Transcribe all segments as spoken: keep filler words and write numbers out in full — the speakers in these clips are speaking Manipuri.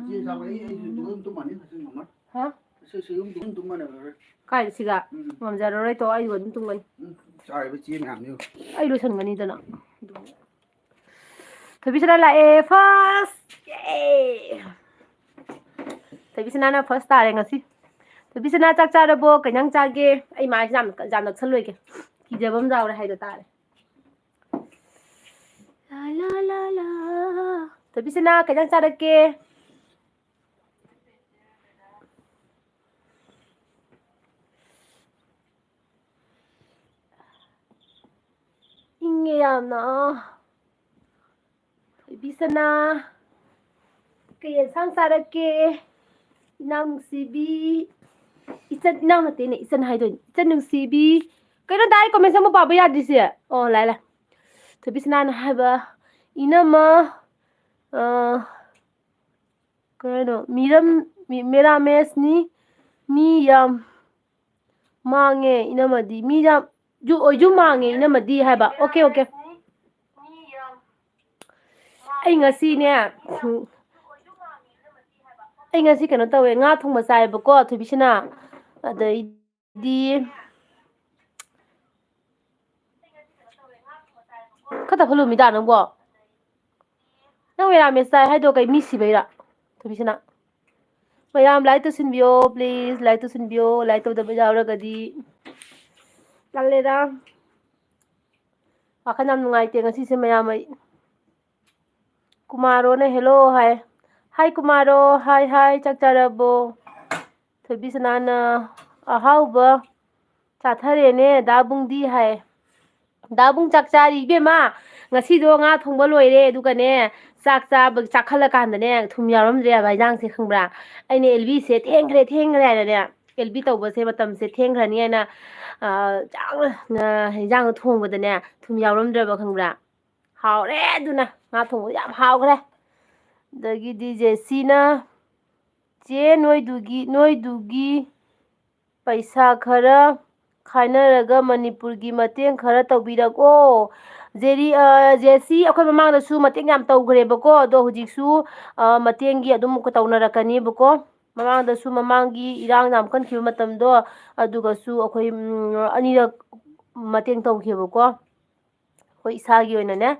ꯆꯦ ꯆꯥꯕ ꯑꯩ, ꯑꯩꯁꯨ ꯑꯗꯨꯝ ꯇꯨꯝꯃꯅꯤ, ꯉꯁꯤ ꯉꯝꯃꯔꯣꯏ꯫ ꯍꯥ? ꯉꯁꯤ, ꯁꯤ ꯑꯗꯨꯝ, ꯑꯗꯨꯝ ꯇꯨꯝꯃꯅꯤ, ꯉꯝꯃꯔꯣꯏ꯫ ꯀꯥꯏꯗ ꯁꯤꯒ? ꯎꯝ꯫ ꯉꯝꯖꯔꯔꯣꯏ, ꯇꯣ, ꯑꯩ ꯑꯗꯨꯝ ꯇꯨꯝꯒꯅꯤ꯫ ꯎꯝ, ꯆꯥꯔꯤꯕ ꯆꯦ ꯃꯌꯥꯝꯁꯤꯕꯨ꯫ ꯑꯩ ꯂꯣꯏꯁꯟꯒꯅꯤꯗꯅ꯫ ꯊꯣꯏꯕꯤꯁꯅꯥ ꯂꯥꯛꯑꯦ, first! Yay! ꯊꯣꯏꯕꯤꯁꯅꯥꯅ first ꯇꯥꯔꯦ ꯉꯁꯤ꯫ ꯊꯣꯏꯕꯤꯁꯅꯥ, ꯆꯥꯛ ꯆꯥꯔꯕꯣ? ꯀꯩ ꯏꯟꯖꯥꯡ ꯆꯥꯒꯦ? ꯑꯩ ꯃꯥꯏꯁꯦ ꯌꯥꯝ, ꯌꯥꯝ ꯅꯛꯁꯜꯂꯣꯏꯒꯦ꯫ ꯀꯤꯖꯕ ꯑꯃ ꯌꯥꯎꯔꯦ ꯍꯥꯏꯗꯣ ꯇꯥꯔꯦ꯫ ꯂꯥ, ꯂꯥ, ꯂꯥ, ꯂꯥ꯫ ꯊꯣꯏꯕꯤꯁꯅꯥ, ꯀꯩ ꯏꯟꯖꯥꯡ ꯆꯥꯔꯛꯀꯦ? ꯏꯪꯉꯦ ꯌꯥꯝꯅ꯫ ꯊꯣꯏꯕꯤꯁꯅꯥ, ꯀꯩ ꯌꯦꯟꯁꯥꯡ ꯆꯥꯔꯛꯀꯦ? ꯏꯅꯥꯎ ꯅꯨꯡꯁꯤꯕꯤ, ꯏꯆꯟ, ꯏꯅꯥꯎ ꯅꯠꯇꯦꯅꯦ, ꯏꯆꯟ ꯍꯥꯏꯗꯣꯏꯅꯦ, ꯏꯆꯟ ꯅꯨꯡꯁꯤꯕꯤ꯫ ꯀꯩꯅꯣ, ꯗꯥꯏꯔꯦꯛ comment ꯑꯃ ꯄꯥꯕ ꯌꯥꯗ꯭ꯔꯤꯁꯦ? ꯑꯣ, ꯂꯥꯛꯑꯦ, ꯂꯥꯛꯑꯦ꯫ ꯊꯣꯏꯕꯤꯁꯅꯥꯅ ꯍꯥꯏꯕ, ꯏꯅꯝꯃ, ꯑ, ꯀꯩꯅꯣ, ꯃꯤꯔꯝ, ꯃꯤ-, ꯃꯦꯔꯥꯃꯦꯁꯅꯤ, ꯃꯤ ꯌꯥꯝ ꯃꯥꯡꯉꯦ ꯏꯅꯝꯃꯗꯤ, ꯃꯤ ꯌꯥꯝ, ꯌꯨ-, ꯑꯣ, ꯌꯨꯝ ꯃꯥꯡꯉꯦ ꯏꯅꯝꯃꯗꯤ ꯍꯥꯏꯕ꯫ OK, OK꯫ ꯑꯩ ꯉꯁꯤꯅꯦ, ꯎꯝ, ꯑꯩ ꯉꯁꯤ ꯀꯩꯅꯣ ꯇꯧꯋꯦ, ꯉꯥ ꯊꯣꯡꯕ ꯆꯥꯏꯌꯦꯕꯀꯣ, ꯊꯣꯏꯕꯤꯁꯅꯥ꯫ ꯑꯗꯩꯗꯤ, ꯈꯔ ꯇꯞꯍꯜꯂꯨ ꯃꯤꯗꯥ ꯅꯪꯕꯣ꯫ ꯅꯪ ꯃꯦꯔꯥꯃꯦꯁ ꯆꯥꯏ ꯍꯥꯏꯗꯣ ꯀꯩ, ꯃꯤ ꯁꯤꯕꯩꯔꯥ? ꯊꯣꯏꯕꯤꯁꯅꯥ꯫ ꯃꯌꯥꯝ like ꯇꯧꯁꯤꯟꯕꯤꯌꯣ, please, like ꯇꯧꯁꯤꯟꯕꯤꯌꯣ, like ꯇꯧꯗꯕ ꯌꯥꯎꯔꯒꯗꯤ꯫ ꯇꯜꯂꯦꯗ꯫ ꯋꯥꯈꯜ ꯌꯥꯝ ꯅꯨꯡꯉꯥꯏꯇꯦ ꯉꯁꯤꯁꯦ ꯃꯌꯥꯝ ꯑꯩ꯫ ꯀꯨꯃꯥꯔꯣꯅ hello ꯍꯥꯏ꯫ Hi ꯀꯨꯃꯥꯔꯣ, hi, hi, ꯆꯥꯛ ꯆꯥꯔꯕꯣ? ꯊꯣꯏꯕꯤꯁꯅꯥꯅ ꯑꯍꯥꯎꯕ ꯆꯥꯊꯔꯦꯅꯦ ꯗꯥꯕꯨꯡꯗꯤ ꯍꯥꯏ꯫ ꯗꯥꯕꯨꯡ ꯆꯥꯛ ꯆꯥꯔꯤ ꯏꯕꯦꯝꯃ꯫ ꯉꯁꯤꯗꯣ ꯉꯥ ꯊꯣꯡꯕ ꯂꯣꯏꯔꯦ, ꯑꯗꯨꯒꯅꯦ, ꯆꯥꯛ ꯆꯥꯕ, ꯆꯥꯛꯈꯠꯂꯀꯥꯟꯗꯅꯦ, ꯊꯨꯝ ꯌꯥꯎꯔꯝꯗ꯭ꯔꯦ ꯍꯥꯏꯕ ꯍꯤꯟꯖꯥꯡꯁꯦ, ꯈꯪꯕ꯭ꯔꯥ? ꯑꯩꯅ ꯑꯦꯜꯕꯤꯁꯦ ꯊꯦꯡꯈ꯭ꯔꯦ, ꯊꯦꯡꯈ꯭ꯔꯦ ꯍꯥꯏꯅꯅꯦ, ꯑꯦꯜꯕꯤ ꯇꯧꯕꯁꯦ ꯃꯇꯝꯁꯦ ꯊꯦꯡꯈ꯭ꯔꯅꯤ ꯍꯥꯏꯅ, ꯑ, ꯆꯥꯎꯅ, ꯑ, ꯍꯤꯟꯖꯥꯡꯗꯣ ꯊꯣꯡꯕꯗꯅꯦ, ꯊꯨꯝ ꯌꯥꯎꯔꯝꯗ꯭ꯔꯕ, ꯈꯪꯕ꯭ꯔꯥ? ꯍꯥꯎꯔꯦ ꯑꯗꯨꯅ꯫ ꯉꯥ ꯊꯣꯡꯕ ꯌꯥꯝ ꯍꯥꯎꯈ꯭ꯔꯦ꯫ ꯑꯗꯒꯤꯗꯤ ꯖꯦꯁꯤꯅ, "ꯆꯦ, ꯅꯣꯏꯗꯨꯒꯤ, ꯅꯣꯏꯗꯨꯒꯤ ꯄꯩꯁꯥ ꯈꯔ ꯈꯥꯏꯅꯔꯒ ꯃꯅꯤꯄꯨꯔꯒꯤ ꯃꯇꯦꯡ ꯈꯔ ꯇꯧꯕꯤꯔꯛꯑꯣ꯫ ꯖꯦꯔꯤ, ꯑ, ꯖꯦꯁꯤ ꯑꯩꯈꯣꯏ ꯃꯃꯥꯡꯗꯁꯨ ꯃꯇꯦꯡ ꯌꯥꯝ ꯇꯧꯈ꯭ꯔꯦꯕꯀꯣ, ꯑꯗꯣ ꯍꯧꯖꯤꯛꯁꯨ, ꯑ, ꯃꯇꯦꯡꯒꯤ ꯑꯗꯨꯝ ꯇꯧꯅꯔꯛꯀꯅꯤꯕꯀꯣ꯫ ꯃꯃꯥꯡꯗꯁꯨ, ꯃꯃꯥꯡꯒꯤ ꯏꯔꯥꯡ ꯌꯥꯝ ꯀꯟꯈꯤꯕ ꯃꯇꯝꯗꯣ, ꯑꯗꯨꯒꯁꯨ ꯑꯩꯈꯣꯏ, ꯎꯝ, ꯑꯅꯤꯔꯛ ꯃꯇꯦꯡ ꯇꯧꯈꯤꯕꯀꯣ, ꯑꯩꯈꯣꯏ ꯏꯁꯥꯒꯤ ꯑꯣꯏꯅꯅꯦ꯫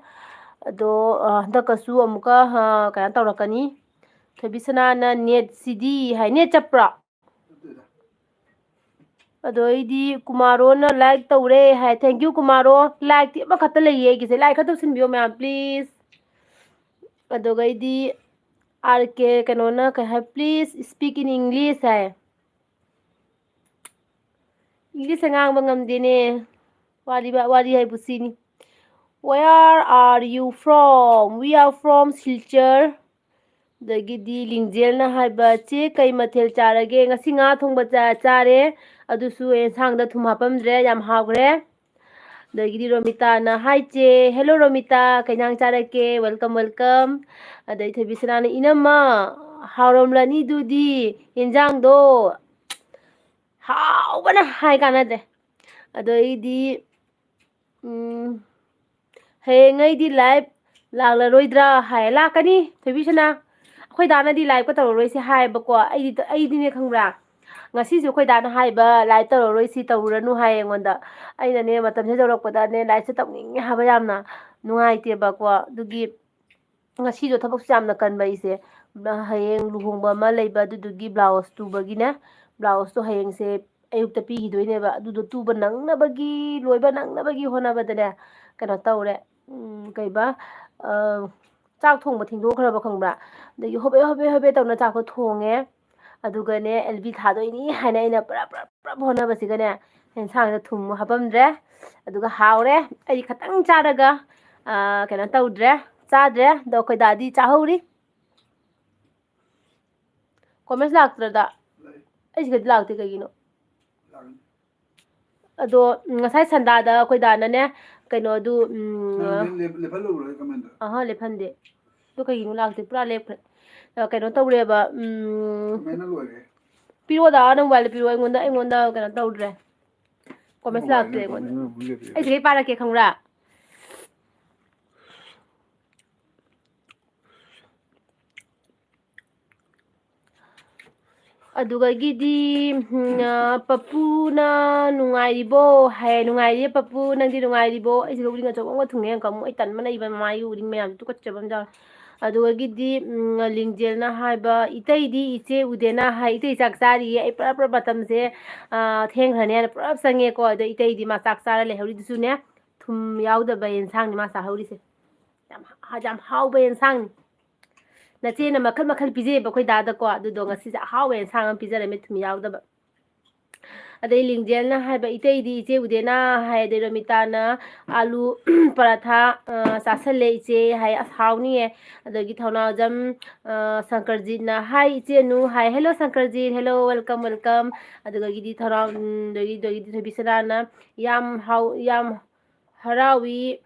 ꯑꯗꯣ, ꯑ, ꯍꯟꯗꯛꯀꯁꯨ ꯑꯃꯨꯛꯀ, ꯑ, ꯀꯩꯅꯣ ꯇꯧꯔꯛꯀꯅꯤ꯫ ꯊꯣꯏꯕꯤꯁꯅꯥꯅ, "ꯅꯦꯠꯁꯤꯗꯤ" ꯍꯥꯏ꯫ ꯅꯦꯠ ꯆꯞꯄ꯭ꯔꯣ? ꯑꯗꯣ ꯑꯩꯗꯤ ꯀꯨꯃꯥꯔꯣꯅ like ꯇꯧꯔꯦ ꯍꯥꯏ꯫ Thank you, ꯀꯨꯃꯥꯔꯣ꯫ Likeꯇꯤ ꯑꯃꯈꯛꯇ ꯂꯩꯌꯦ ꯑꯩꯒꯤꯁꯦ꯫ Like ꯈꯔ ꯇꯧꯁꯤꯟꯕꯤꯌꯣ ꯃꯌꯥꯝ, please꯫ ꯑꯗꯨꯒ ꯑꯩꯗꯤ ꯑꯥꯔ ꯀꯦ ꯀꯩꯅꯣꯅ ꯀꯩ ꯍꯥꯏ, "Please speak in English" ꯍꯥꯏ꯫ Englishꯁꯦ ꯉꯥꯡꯕ ꯉꯝꯗꯦꯅꯦ꯫ ꯋꯥꯔꯤꯕ-, ꯋꯥꯔꯤ ꯍꯥꯏꯕꯨ ꯁꯤꯅꯤ꯫ "Where are you from?" "We are from Silchar." ꯑꯗꯒꯤꯗꯤ ꯂꯤꯡꯖꯦꯜꯅ ꯍꯥꯏꯕ, "ꯆꯦ, ꯀꯩ ꯃꯊꯦꯜ ꯆꯥꯔꯒꯦ?" "ꯉꯁꯤ ꯉꯥ ꯊꯣꯡꯕ ꯆꯥ-, ꯆꯥꯔꯦ꯫ ꯑꯗꯨꯁꯨ ꯑꯦꯟꯁꯥꯡꯗ ꯊꯨꯝ ꯍꯥꯞꯄꯝꯗ꯭ꯔꯦ꯫ ꯌꯥꯝ ꯍꯥꯎꯈ꯭ꯔꯦ꯫" ꯑꯗꯒꯤꯗꯤ ꯔꯣꯃꯤꯇꯥꯅ, "Hi ꯆꯦ꯫" "Hello ꯔꯣꯃꯤꯇꯥ, ꯀꯩ ꯏꯟꯁꯥꯡ ꯆꯥꯔꯛꯀꯦ?" "Welcome, welcome꯫" ꯑꯗꯩ ꯊꯣꯏꯕꯤꯁꯅꯥꯅ, "ꯏꯅꯝꯃ, ꯍꯥꯎꯔꯝꯂꯅꯤꯗꯨꯗꯤ ꯏꯟꯖꯥꯡꯗꯣ꯫ ꯍꯥꯎꯕꯅ ꯍꯥꯏ ꯀꯥꯟꯅꯗ꯭ꯔꯦ꯫" ꯑꯗꯩꯗꯤ, ꯎꯝ, "ꯍꯌꯦꯡꯉꯩꯗꯤ live ꯂꯥꯛꯂꯔꯣꯏꯗ꯭ꯔꯥ?" ꯍꯥꯏ꯫ "ꯂꯥꯛꯀꯅꯤ, ꯊꯣꯏꯕꯤꯁꯅꯥ꯫ ꯑꯩꯈꯣꯏ ꯗꯥꯅꯗꯤ liveꯀ ꯇꯧꯔꯔꯣꯏꯁꯦ ꯍꯥꯏꯌꯦꯕꯀꯣ꯫ ꯑꯩꯗꯤ, ꯑꯩꯗꯤꯅꯦ ꯈꯪꯕ꯭ꯔꯥ? ꯉꯁꯤꯁꯨ ꯑꯩꯈꯣꯏ ꯗꯥꯅ ꯍꯥꯏꯕ, "Live ꯇꯧꯔꯔꯣꯏꯁꯤ, ꯇꯧꯔꯨꯔꯅꯨ" ꯍꯥꯏꯌꯦ ꯑꯩꯉꯣꯟꯗ꯫ ꯑꯩꯅꯅꯦ, ꯃꯇꯝꯁꯦ ꯌꯧꯔꯛꯄꯗꯅꯦ, liveꯁꯦ ꯇꯧꯅꯤꯡꯉꯦ ꯍꯥꯏꯕ ꯌꯥꯝꯅ꯫ ꯅꯨꯡꯉꯥꯏꯇꯦꯕꯀꯣ꯫ ꯑꯗꯨꯒꯤ ꯉꯁꯤꯗꯣ ꯊꯕꯛꯁꯨ ꯌꯥꯝꯅ ꯀꯟꯕ ꯑꯩꯁꯦ꯫ ꯍꯌꯦꯡ ꯂꯨꯍꯣꯡꯕ ꯑꯃ ꯂꯩꯕ, ꯑꯗꯨꯗꯨꯒꯤ blouse ꯇꯨꯕꯒꯤꯅꯦ꯫ Blouseꯇꯣ ꯍꯌꯦꯡꯁꯦ ꯑꯌꯨꯛꯇ ꯄꯤꯈꯤꯗꯣꯏꯅꯦꯕ꯫ ꯑꯗꯨꯗꯣ ꯇꯨꯕ ꯅꯪꯅꯕꯒꯤ, ꯂꯣꯏꯕ ꯅꯪꯅꯕꯒꯤ ꯍꯣꯠꯅꯕꯗꯅꯦ, ꯀꯩꯅꯣ ꯇꯧꯔꯦ꯫ ꯎꯝ, ꯀꯩꯕ, ꯑ, ꯆꯥꯛ ꯊꯣꯡꯕ ꯊꯦꯡꯗꯣꯛꯈ꯭ꯔꯕ ꯈꯪꯕ꯭ꯔꯥ? ꯑꯗꯒꯤ ꯍꯣꯕꯦ ꯍꯣꯕꯦ ꯍꯣꯕꯦ ꯇꯧꯅ ꯆꯥꯛꯇꯣ ꯊꯣꯡꯉꯦ꯫ ꯑꯗꯨꯒꯅꯦ, ꯑꯦꯜꯕꯤ ꯊꯥꯗꯣꯏꯅꯤ ꯍꯥꯏꯅ ꯑꯩꯅ ꯄꯨꯔꯞ ꯄꯨꯔꯞ ꯄꯨꯔꯞ ꯍꯣꯠꯅꯕꯁꯤꯒꯅꯦ, ꯌꯦꯟꯁꯥꯡꯗ ꯊꯨꯝ ꯍꯥꯞꯄꯝꯗ꯭ꯔꯦ꯫ ꯑꯗꯨꯒ ꯍꯥꯎꯔꯦ꯫ ꯑꯩꯗꯤ ꯈꯇꯪ ꯆꯥꯔꯒ, ꯑ, ꯀꯩꯅꯣ ꯇꯧꯗ꯭ꯔꯦ, ꯆꯥꯗ꯭ꯔꯦ꯫ ꯑꯗꯣ ꯑꯩꯈꯣꯏ ꯗꯥꯗꯤ ꯆꯥꯍꯧꯔꯤ꯫ Comments ꯂꯥꯛꯇ꯭ꯔꯗ? ꯑꯩ ꯁꯤꯗꯗꯤ ꯂꯥꯛꯇꯦ ꯀꯩꯒꯤꯅꯣ? ꯑꯗꯣ, ꯎꯝ, ꯉꯁꯥꯏ ꯁꯟꯗꯥꯗ ꯑꯩꯈꯣꯏ ꯗꯥꯅꯅꯦ, ꯀꯩꯅꯣꯗꯨ, ꯎꯝ, ꯅꯪ ꯂꯦꯞ-, ꯂꯦꯞꯍꯜꯂꯨꯕ꯭ꯔꯣ comment? ꯑꯍ, ꯂꯦꯞꯍꯟꯗꯦ꯫ ꯑꯗꯨ ꯀꯩꯒꯤꯅꯣ ꯂꯥꯛꯇꯦ? ꯄꯨꯔꯥ ꯂꯦꯞꯈ꯭ꯔꯦ꯫ ꯑ, ꯀꯩꯅꯣ ꯇꯧꯔꯦꯕ, ꯎꯝ, comment ꯂꯣꯏꯔꯦ꯫ ꯄꯤꯔꯛꯑꯣ ꯗꯥ, ꯅꯪ mobileꯗ ꯄꯤꯔꯛꯑꯣ꯫ ꯑꯩꯉꯣꯟꯗ, ꯑꯩꯉꯣꯟꯗ ꯀꯩꯅꯣ ꯇꯧꯗ꯭ꯔꯦ꯫ Comments ꯂꯥꯛꯇ꯭ꯔꯦ ꯑꯩꯉꯣꯟꯗ꯫ ꯑꯩ ꯁꯤꯗꯩ ꯄꯥꯔꯛꯀꯦ ꯈꯪꯕ꯭ꯔꯥ? ꯑꯗꯨꯗꯒꯤꯗꯤ ꯎꯝ, ꯑ, ꯄꯞꯄꯨꯅ ꯅꯨꯡꯉꯥꯏꯔꯤꯕꯣ ꯍꯥꯏ꯫ "ꯅꯨꯡꯉꯥꯏꯔꯤꯌꯦ ꯄꯞꯄꯨ, ꯅꯪꯗꯤ ꯅꯨꯡꯉꯥꯏꯔꯤꯕꯣ?" ꯑꯩꯁꯤꯗ ꯎꯔꯤꯡ ꯑꯆꯧꯕ ꯑꯃꯒ ꯊꯨꯡꯉꯦ, ꯑꯃꯨꯛ ꯑꯩ ꯇꯟꯕꯅ ꯏꯕ ꯃꯃꯥꯏꯒꯤ ꯎꯔꯤꯡ ꯃꯌꯥꯝꯁꯦ ꯇꯨꯀꯠꯆꯕ ꯑꯃ ꯌꯥꯎꯔꯦ꯫ ꯑꯗꯨꯗꯒꯤꯗꯤ ꯎꯝ, ꯂꯤꯡꯖꯦꯜꯅ ꯍꯥꯏꯕ, "ꯏꯇꯩꯗꯤ ꯏꯆꯦ ꯎꯗꯦꯅ ꯍꯥꯏ, ꯏꯇꯩ ꯆꯥꯛ ꯆꯥꯔꯤꯌꯦ, ꯑꯩ ꯄꯨꯔꯥ ꯄꯨꯔꯥ ꯃꯇꯝꯁꯦ ꯑ, ꯊꯦꯡꯈ꯭ꯔꯅꯦꯅ ꯄꯨꯔꯥ ꯆꯪꯉꯦꯀꯣ꯫ ꯑꯗꯣ ꯏꯇꯩꯗꯤ ꯃꯥ ꯆꯥꯛ ꯆꯥꯔ ꯂꯩꯍꯧꯔꯤꯗꯨꯁꯨꯅꯦ, ꯊꯨꯝ ꯌꯥꯎꯗꯕ ꯌꯦꯟꯁꯥꯡꯅꯤ ꯃꯥ ꯆꯥꯍꯧꯔꯤꯁꯦ꯫ ꯌꯥꯝ ꯍ-, ꯌꯥꯝ ꯍꯥꯎꯕ ꯌꯦꯟꯁꯥꯡꯅꯤ꯫ ꯅꯆꯦꯅ ꯃꯈꯜ ꯃꯈꯜ ꯄꯤꯖꯩꯌꯦꯕ ꯑꯩꯈꯣꯏ ꯗꯥꯗꯀꯣ꯫ ꯑꯗꯨꯗꯣ ꯉꯁꯤꯁꯦ ꯑꯍꯥꯎꯕ ꯌꯦꯟꯁꯥꯡ ꯑꯃ ꯄꯤꯖꯔꯝꯃꯦ, ꯊꯨꯝ ꯌꯥꯎꯗꯕ꯫ ꯑꯗꯩ ꯂꯤꯡꯖꯦꯜꯅ ꯍꯥꯏꯕ, "ꯏꯇꯩꯗꯤ ꯏꯆꯦ ꯎꯗꯦꯅ?" ꯍꯥꯏ꯫ ꯑꯗꯩ ꯔꯣꯃꯤꯇꯥꯅ, "ꯑꯥꯂꯨ ꯄꯔꯥꯊꯥ, ꯑ, ꯆꯥꯁꯜꯂꯦ ꯏꯆꯦ" ꯍꯥꯏ꯫ "ꯑꯁ, ꯍꯥꯎꯅꯤꯌꯦ"꯫ ꯑꯗꯒꯤ ꯊꯧꯅꯥꯖꯝ, ꯑ, ꯁꯪꯀꯔꯖꯤꯠꯅ, "Hi ꯏꯆꯦ ꯑꯅꯨ" ꯍꯥꯏ꯫ "Hello ꯁꯪꯀꯔꯖꯤꯠ, hello, welcome, welcome"꯫ ꯑꯗꯨꯗꯒꯤꯗꯤ ꯊꯧꯅꯥ-, ꯎꯝ, ꯑꯗꯒꯤ, ꯑꯗꯒꯤꯗꯤ ꯊꯣꯏꯕꯤꯁꯅꯥꯅ, "ꯌꯥꯝ ꯍꯥꯎ-, ꯌꯥꯝ ꯍꯔꯥꯎꯏ,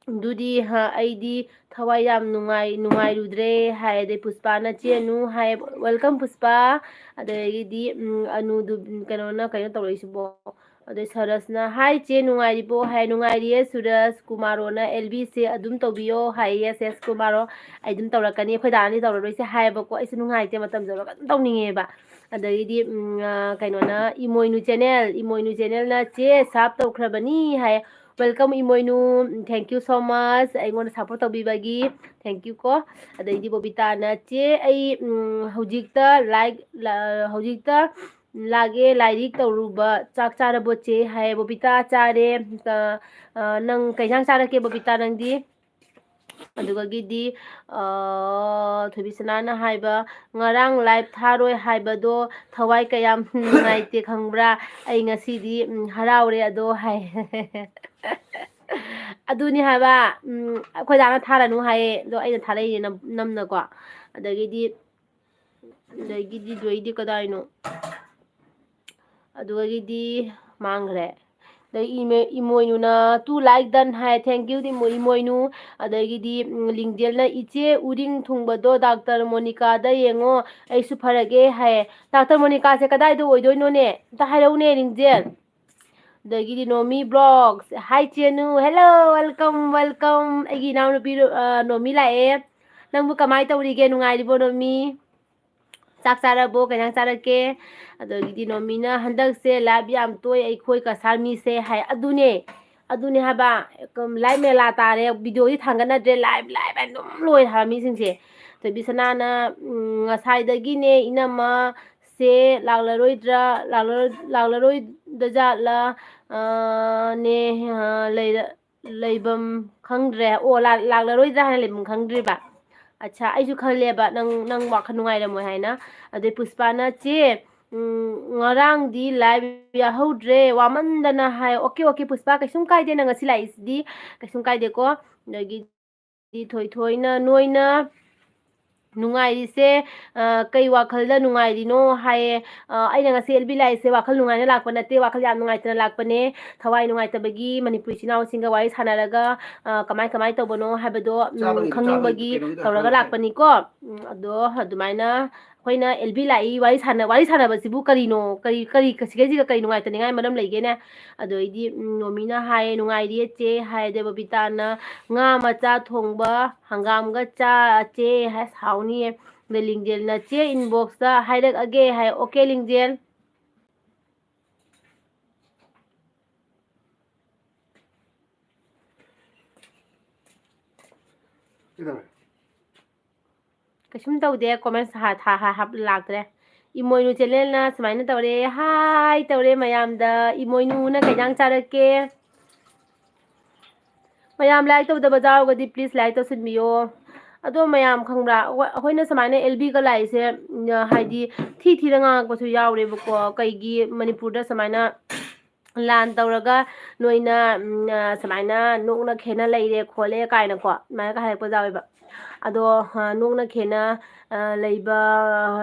ꯑꯗꯨꯗꯤ, ꯍ, ꯑꯩꯗꯤ ꯊꯋꯥꯏ ꯌꯥꯝ ꯅꯨꯡꯉꯥꯏ-, ꯅꯨꯡꯉꯥꯏꯔꯨꯗ꯭ꯔꯦ" ꯍꯥꯏ꯫ ꯑꯗꯩ ꯄꯨꯁꯄꯥꯅ, "ꯆꯦ ꯑꯅꯨ" ꯍꯥꯏ꯫ "Welcome ꯄꯨꯁꯄꯥ"꯫ ꯑꯗꯒꯤꯗꯤ, ꯎꯝ, ꯑꯅꯨꯗꯨ, ꯎꯝ, ꯀꯩꯅꯣꯅ ꯀꯩꯅꯣ ꯇꯧꯔꯛꯏꯁꯤꯕꯣ꯫ ꯑꯗꯩ ꯁꯔꯁꯅ, "Hi ꯆꯦ, ꯅꯨꯡꯉꯥꯏꯔꯤꯕꯣ?" ꯍꯥꯏ꯫ "ꯅꯨꯡꯉꯥꯏꯔꯤꯌꯦ ꯁꯨꯔꯁ"꯫ ꯀꯨꯃꯥꯔꯣꯅ, "ꯑꯦꯜ ꯕꯤꯁꯦ ꯑꯗꯨꯝ ꯇꯧꯕꯤꯌꯣ" ꯍꯥꯏ꯫ "Yes, yes ꯀꯨꯃꯥꯔꯣ, ꯑꯩ ꯑꯗꯨꯝ ꯇꯧꯔꯛꯀꯅꯤ, ꯑꯩꯈꯣꯏ ꯗꯥꯅꯗꯤ ꯇꯧꯔꯔꯣꯏꯁꯦ" ꯍꯥꯏꯌꯦꯕꯀꯣ꯫ ꯑꯩꯁꯨ ꯅꯨꯡꯉꯥꯏꯇꯦ, ꯃꯇꯝ ꯌꯧꯔꯒ ꯑꯗꯨꯝ ꯇꯧꯅꯤꯡꯉꯦꯕ꯫ ꯑꯗꯒꯤꯗꯤ, ꯎꯝ, ꯑ, ꯀꯩꯅꯣꯅ, ꯏꯃꯣꯏꯅꯨ ꯆꯦꯅꯦꯜ, ꯏꯃꯣꯏꯅꯨ ꯆꯦꯅꯦꯜꯅ, "ꯆꯦ, ꯁꯥꯞ ꯇꯧꯈ꯭ꯔꯕꯅꯤ" ꯍꯥꯏ꯫ "Welcome Imoinu, thank you so much ꯑꯩꯉꯣꯟꯗ support ꯇꯧꯕꯤꯕꯒꯤ, thank you ꯀꯣ"꯫ ꯑꯗꯩꯗꯤ ꯕꯣꯕꯤꯇꯥꯅ, "ꯆꯦ, ꯑꯩ, ꯎꯝ, ꯍꯧꯖꯤꯛꯇ ꯂꯥꯏꯛ-, ꯂ-, ꯍꯧꯖꯤꯛꯇ ꯂꯥꯛꯑꯦ, ꯂꯥꯏꯔꯤꯛ ꯇꯧꯔꯨꯕ, ꯆꯥꯛ ꯆꯥꯔꯕꯣ ꯆꯦ?" ꯍꯥꯏ꯫ ꯕꯣꯕꯤꯇꯥ, "ꯆꯥꯔꯦ"꯫ ꯑ, ꯑ, "ꯅꯪ ꯀꯩ ꯏꯟꯁꯥꯡ ꯆꯥꯔꯛꯀꯦ ꯕꯣꯕꯤꯇꯥ, ꯅꯪꯗꯤ?" ꯑꯗꯨꯗꯒꯤꯗꯤ, ꯑ, ꯊꯣꯏꯕꯤꯁꯅꯥꯅ ꯍꯥꯏꯕ, "ꯉꯔꯥꯡ live ꯊꯥꯔꯣꯏ ꯍꯥꯏꯕꯗꯣ ꯊꯋꯥꯏ ꯀꯌꯥꯝ ꯅꯨꯡꯉꯥꯏꯇꯦ ꯈꯪꯕ꯭ꯔꯥ? ꯑꯩ ꯉꯁꯤꯗꯤ, ꯎꯝ, ꯍꯔꯥꯎꯔꯦ ꯑꯗꯣ" ꯍꯥꯏ꯫ ꯑꯗꯨꯅꯤ ꯍꯥꯏꯕ, ꯎꯝ, ꯑꯩꯈꯣꯏ ꯗꯥꯅ ꯊꯥꯔꯅꯨ ꯍꯥꯏꯌꯦ, ꯑꯗꯣ ꯑꯩꯅ ꯊꯥꯔꯛꯏꯅꯦ ꯅꯝ-, ꯅꯝꯅꯀꯣ꯫ ꯑꯗꯒꯤꯗꯤ, ꯑꯗꯒꯤꯗꯤ, ꯑꯗꯨꯗꯩꯗꯤ ꯀꯗꯥꯏꯅꯣ? ꯑꯗꯨꯗꯒꯤꯗꯤ ꯃꯥꯡꯈ꯭ꯔꯦ꯫ ꯑꯗꯩ ꯏꯃꯦ-, ꯏꯃꯣꯏꯅꯨꯅ "Two like done" ꯍꯥꯏ, thank you ꯏꯃꯣ-, ꯏꯃꯣꯏꯅꯨ꯫ ꯑꯗꯒꯤꯗꯤ, ꯎꯝ, ꯂꯤꯡꯖꯦꯜꯅ, "ꯏꯆꯦ, ꯎꯔꯤꯡ ꯊꯨꯡꯕꯗꯣ ꯗꯥꯛꯇꯔ ꯃꯣꯅꯤꯀꯥꯗ ꯌꯦꯡꯉꯣ, ꯑꯩꯁꯨ ꯐꯔꯒꯦ" ꯍꯥꯏ꯫ ꯗꯥꯛꯇꯔ ꯃꯣꯅꯤꯀꯥꯁꯦ ꯀꯗꯥꯏꯗ ꯑꯣꯏꯗꯣꯏꯅꯣꯅꯦ? ꯑꯝꯇ ꯍꯥꯏꯔꯛꯎꯅꯦ, ꯂꯤꯡꯖꯦꯜ꯫ ꯑꯗꯒꯤꯗꯤ ꯅꯣꯃꯤ ꯕ꯭ꯂꯣꯒꯁ, "Hi ꯆꯦꯅꯨ", hello, welcome, welcome꯫ ꯑꯩꯒꯤ ꯏꯅꯥꯎꯅꯨꯄꯤ ꯔꯣ-, ꯑ, ꯅꯣꯃꯤ ꯂꯥꯛꯑꯦ꯫ ꯅꯪꯕꯨ ꯀꯃꯥꯏ ꯇꯧꯔꯤꯒꯦ? ꯅꯨꯡꯉꯥꯏꯔꯤꯕꯣ, ꯅꯣꯃꯤ? ꯆꯥꯛ ꯆꯥꯔꯕꯣ? ꯀꯩ ꯏꯟꯖꯥꯡ ꯆꯥꯔꯛꯀꯦ? ꯑꯗꯒꯤꯗꯤ ꯅꯣꯃꯤꯅ, "ꯍꯟꯗꯛꯁꯦ live ꯌꯥꯝ ꯇꯣꯏ ꯑꯩꯈꯣꯏ ꯀꯁꯥꯔ ꯃꯤꯁꯦ" ꯍꯥꯏ꯫ ꯑꯗꯨꯅꯦ, ꯑꯗꯨꯅꯦ ꯍꯥꯏꯕ꯫ ꯀꯝ-, live ꯃꯦꯂꯥ ꯇꯥꯔꯦ꯫ Video ꯗꯤ ꯊꯥꯡꯒꯠꯅꯗ꯭ꯔꯦ꯫ Live, live ꯍꯥꯏꯅ ꯑꯗꯨꯝ ꯂꯣꯏꯔꯦ ꯍꯥꯏꯕ ꯃꯤꯁꯤꯡꯁꯦ꯫ ꯊꯣꯏꯕꯤꯁꯅꯥꯅ, ꯎꯝ, "ꯉꯁꯥꯏꯗꯒꯤꯅꯦ ꯏꯅꯝꯃꯁꯦ ꯂꯥꯛꯂꯔꯣꯏꯗ꯭ꯔꯥ, ꯂꯥꯛꯂꯔꯣꯏ-, ꯂꯥꯛꯂꯔꯣꯏꯗ ꯖꯥꯠꯂ, ꯑ, ꯅꯦ, ꯑ, ꯂꯩꯔ-, ꯂꯩꯕꯝ ꯈꯪꯗ꯭ꯔꯦ"꯫ ꯑꯣ, ꯂꯥꯛ-, ꯂꯥꯛꯂꯔꯣꯏꯗ꯭ꯔꯥ ꯍꯥꯏꯅ ꯂꯩꯕꯝ ꯈꯪꯗ꯭ꯔꯤꯕ꯫ ꯑꯠꯁꯥ, ꯑꯩꯁꯨ ꯈꯜꯂꯦꯕ ꯅꯪ, ꯅꯪ ꯋꯥꯈꯜ ꯅꯨꯡꯉꯥꯏꯔꯝꯃꯣꯏ ꯍꯥꯏꯅ꯫ ꯑꯗꯩ ꯄꯨꯁꯄꯥꯅ, "ꯆꯦ, ꯎꯝ, ꯉꯔꯥꯡꯗꯤ live ꯌꯥꯍꯧꯗ꯭ꯔꯦ, ꯋꯥꯃꯟꯗꯅ" ꯍꯥꯏ꯫ Okay, okay, ꯄꯨꯁꯄꯥ, ꯀꯩꯁꯨꯝ ꯀꯥꯏꯗꯦ, ꯅꯪ ꯉꯁꯤ ꯂꯥꯛꯏꯁꯤꯗꯤ ꯀꯩꯁꯨꯝ ꯀꯥꯏꯗꯦꯀꯣ꯫ ꯑꯗꯒꯤꯗꯤ ꯊꯣꯏꯊꯣꯏꯅ, "ꯅꯣꯏꯅ ꯅꯨꯡꯉꯥꯏꯔꯤꯁꯦ, ꯑ, ꯀꯩ ꯋꯥꯈꯜꯗ ꯅꯨꯡꯉꯥꯏꯔꯤꯅꯣ?" ꯍꯥꯏꯌꯦ꯫ ꯑ, ꯑꯩꯅ ꯉꯁꯤ L B ꯂꯥꯛꯏꯁꯦ ꯋꯥꯈꯜ ꯅꯨꯡꯉꯥꯏꯅ ꯂꯥꯛꯄ ꯅꯠꯇꯦ, ꯋꯥꯈꯜ ꯌꯥꯝ ꯅꯨꯡꯉꯥꯏꯇꯅ ꯂꯥꯛꯄꯅꯦ꯫ ꯊꯋꯥꯏ ꯅꯨꯡꯉꯥꯏꯇꯕꯒꯤ ꯃꯅꯤꯄꯨꯔ ꯏꯆꯤꯟ ꯏꯅꯥꯎꯁꯤꯡꯒ ꯋꯥꯔꯤ ꯁꯥꯟꯅꯔꯒ, ꯑ, ꯀꯃꯥꯏ ꯀꯃꯥꯏ ꯇꯧꯕꯅꯣ ꯍꯥꯏꯕꯗꯣ, ꯎꯝ, ꯆꯥꯕꯒꯤꯗꯣ, ꯈꯪꯅꯤꯡꯕꯒꯤ ꯆꯥꯕꯒꯤꯗꯣ, ꯀꯩꯅꯣꯒꯤꯗꯣ ꯇꯧꯔꯒ ꯍꯥꯏꯔꯣ, ꯍꯥꯏꯔꯣ꯫ ꯂꯥꯛꯄꯅꯤꯀꯣ꯫ ꯎꯝ, ꯑꯗꯣ ꯑꯗꯨꯃꯥꯏꯅ ꯑꯩꯈꯣꯏꯅ L B ꯂꯥꯛꯏ, ꯋꯥꯔꯤ ꯁꯥꯟꯅ-, ꯋꯥꯔꯤ ꯁꯥꯟꯅꯕꯁꯤꯕꯨ ꯀꯔꯤꯅꯣ? ꯀꯔꯤ, ꯀꯔꯤ, ꯁꯤꯒꯩꯁꯤꯒ ꯀꯔꯤ ꯅꯨꯡꯉꯥꯏꯇꯅꯤꯡꯉꯥꯏ ꯃꯔꯝ ꯂꯩꯒꯦꯅꯦ? ꯑꯗꯨ ꯑꯩꯗꯤ, ꯎꯝ, ꯅꯣꯃꯤꯅ ꯍꯥꯏꯌꯦ, "ꯅꯨꯡꯉꯥꯏꯔꯤꯌꯦ ꯆꯦ" ꯍꯥꯏ꯫ ꯗꯦꯕꯕꯤꯇꯥꯅ, "ꯉꯥ ꯃꯆꯥ ꯊꯣꯡꯕ ꯍꯪꯒꯥꯝꯒ ꯆꯥ ꯆꯦ" ꯍꯥꯏ, ꯍꯥꯎꯅꯤꯌꯦ꯫ ꯑꯗ ꯂꯤꯡꯖꯦꯜꯅ, "ꯆꯦ inbox ꯇ ꯍꯥꯏꯔꯛꯑꯒꯦ" ꯍꯥꯏ꯫ Okay, ꯂꯤꯡꯖꯦꯜ꯫ ꯀꯩꯗꯧꯔꯦ? ꯀꯩꯁꯨꯝ ꯇꯧꯗꯦ, comments ꯍꯥ-, ꯊꯥ-, ꯍꯥ-, ꯍꯥꯞ-, ꯂꯥꯛꯇ꯭ꯔꯦ꯫ ꯏꯃꯣꯏꯅꯨ channel ꯅ ꯁꯨꯃꯥꯏꯅ ꯇꯧꯔꯦ, hi ꯇꯧꯔꯦ ꯃꯌꯥꯝꯗ꯫ ꯏꯃꯣꯏꯅꯨꯅ ꯀꯩ ꯏꯟꯖꯥꯡ ꯆꯥꯔꯛꯀꯦ? ꯃꯌꯥꯝ like ꯇꯧꯗꯕ ꯌꯥꯎꯔꯒꯗꯤ please like ꯇꯧꯁꯤꯟꯕꯤꯌꯣ꯫ ꯑꯗꯣ ꯃꯌꯥꯝ ꯈꯪꯕ꯭ꯔꯥ? ꯑꯩꯈꯣꯏ-, ꯑꯩꯈꯣꯏꯅ ꯁꯨꯃꯥꯏꯅ L B ꯒ ꯂꯥꯛꯏꯁꯦ, ꯎꯝ, ꯍꯥꯏꯗꯤ ꯊꯤ ꯊꯤꯅ ꯉꯥꯡꯉꯛꯄꯁꯨ ꯌꯥꯎꯔꯦꯕꯀꯣ꯫ ꯀꯩꯒꯤ ꯃꯅꯤꯄꯨꯔꯗ ꯁꯨꯃꯥꯏꯅ ꯂꯥꯟ ꯇꯧꯔꯒ ꯅꯣꯏꯅ, ꯎꯝ, ꯑ, ꯁꯨꯃꯥꯏꯅ ꯅꯣꯛꯅ ꯈꯦꯅ ꯂꯩꯔꯦ ꯈꯣꯠꯂꯦ ꯀꯥꯏꯅꯀꯣ, ꯑꯗꯨꯃꯥꯏꯅꯒ ꯍꯥꯏꯔꯛꯄ ꯌꯥꯎꯋꯦꯕ꯫ ꯑꯗꯣ, ꯑ, ꯅꯣꯛꯅ ꯈꯦꯅ, ꯑ, ꯂꯩꯕ,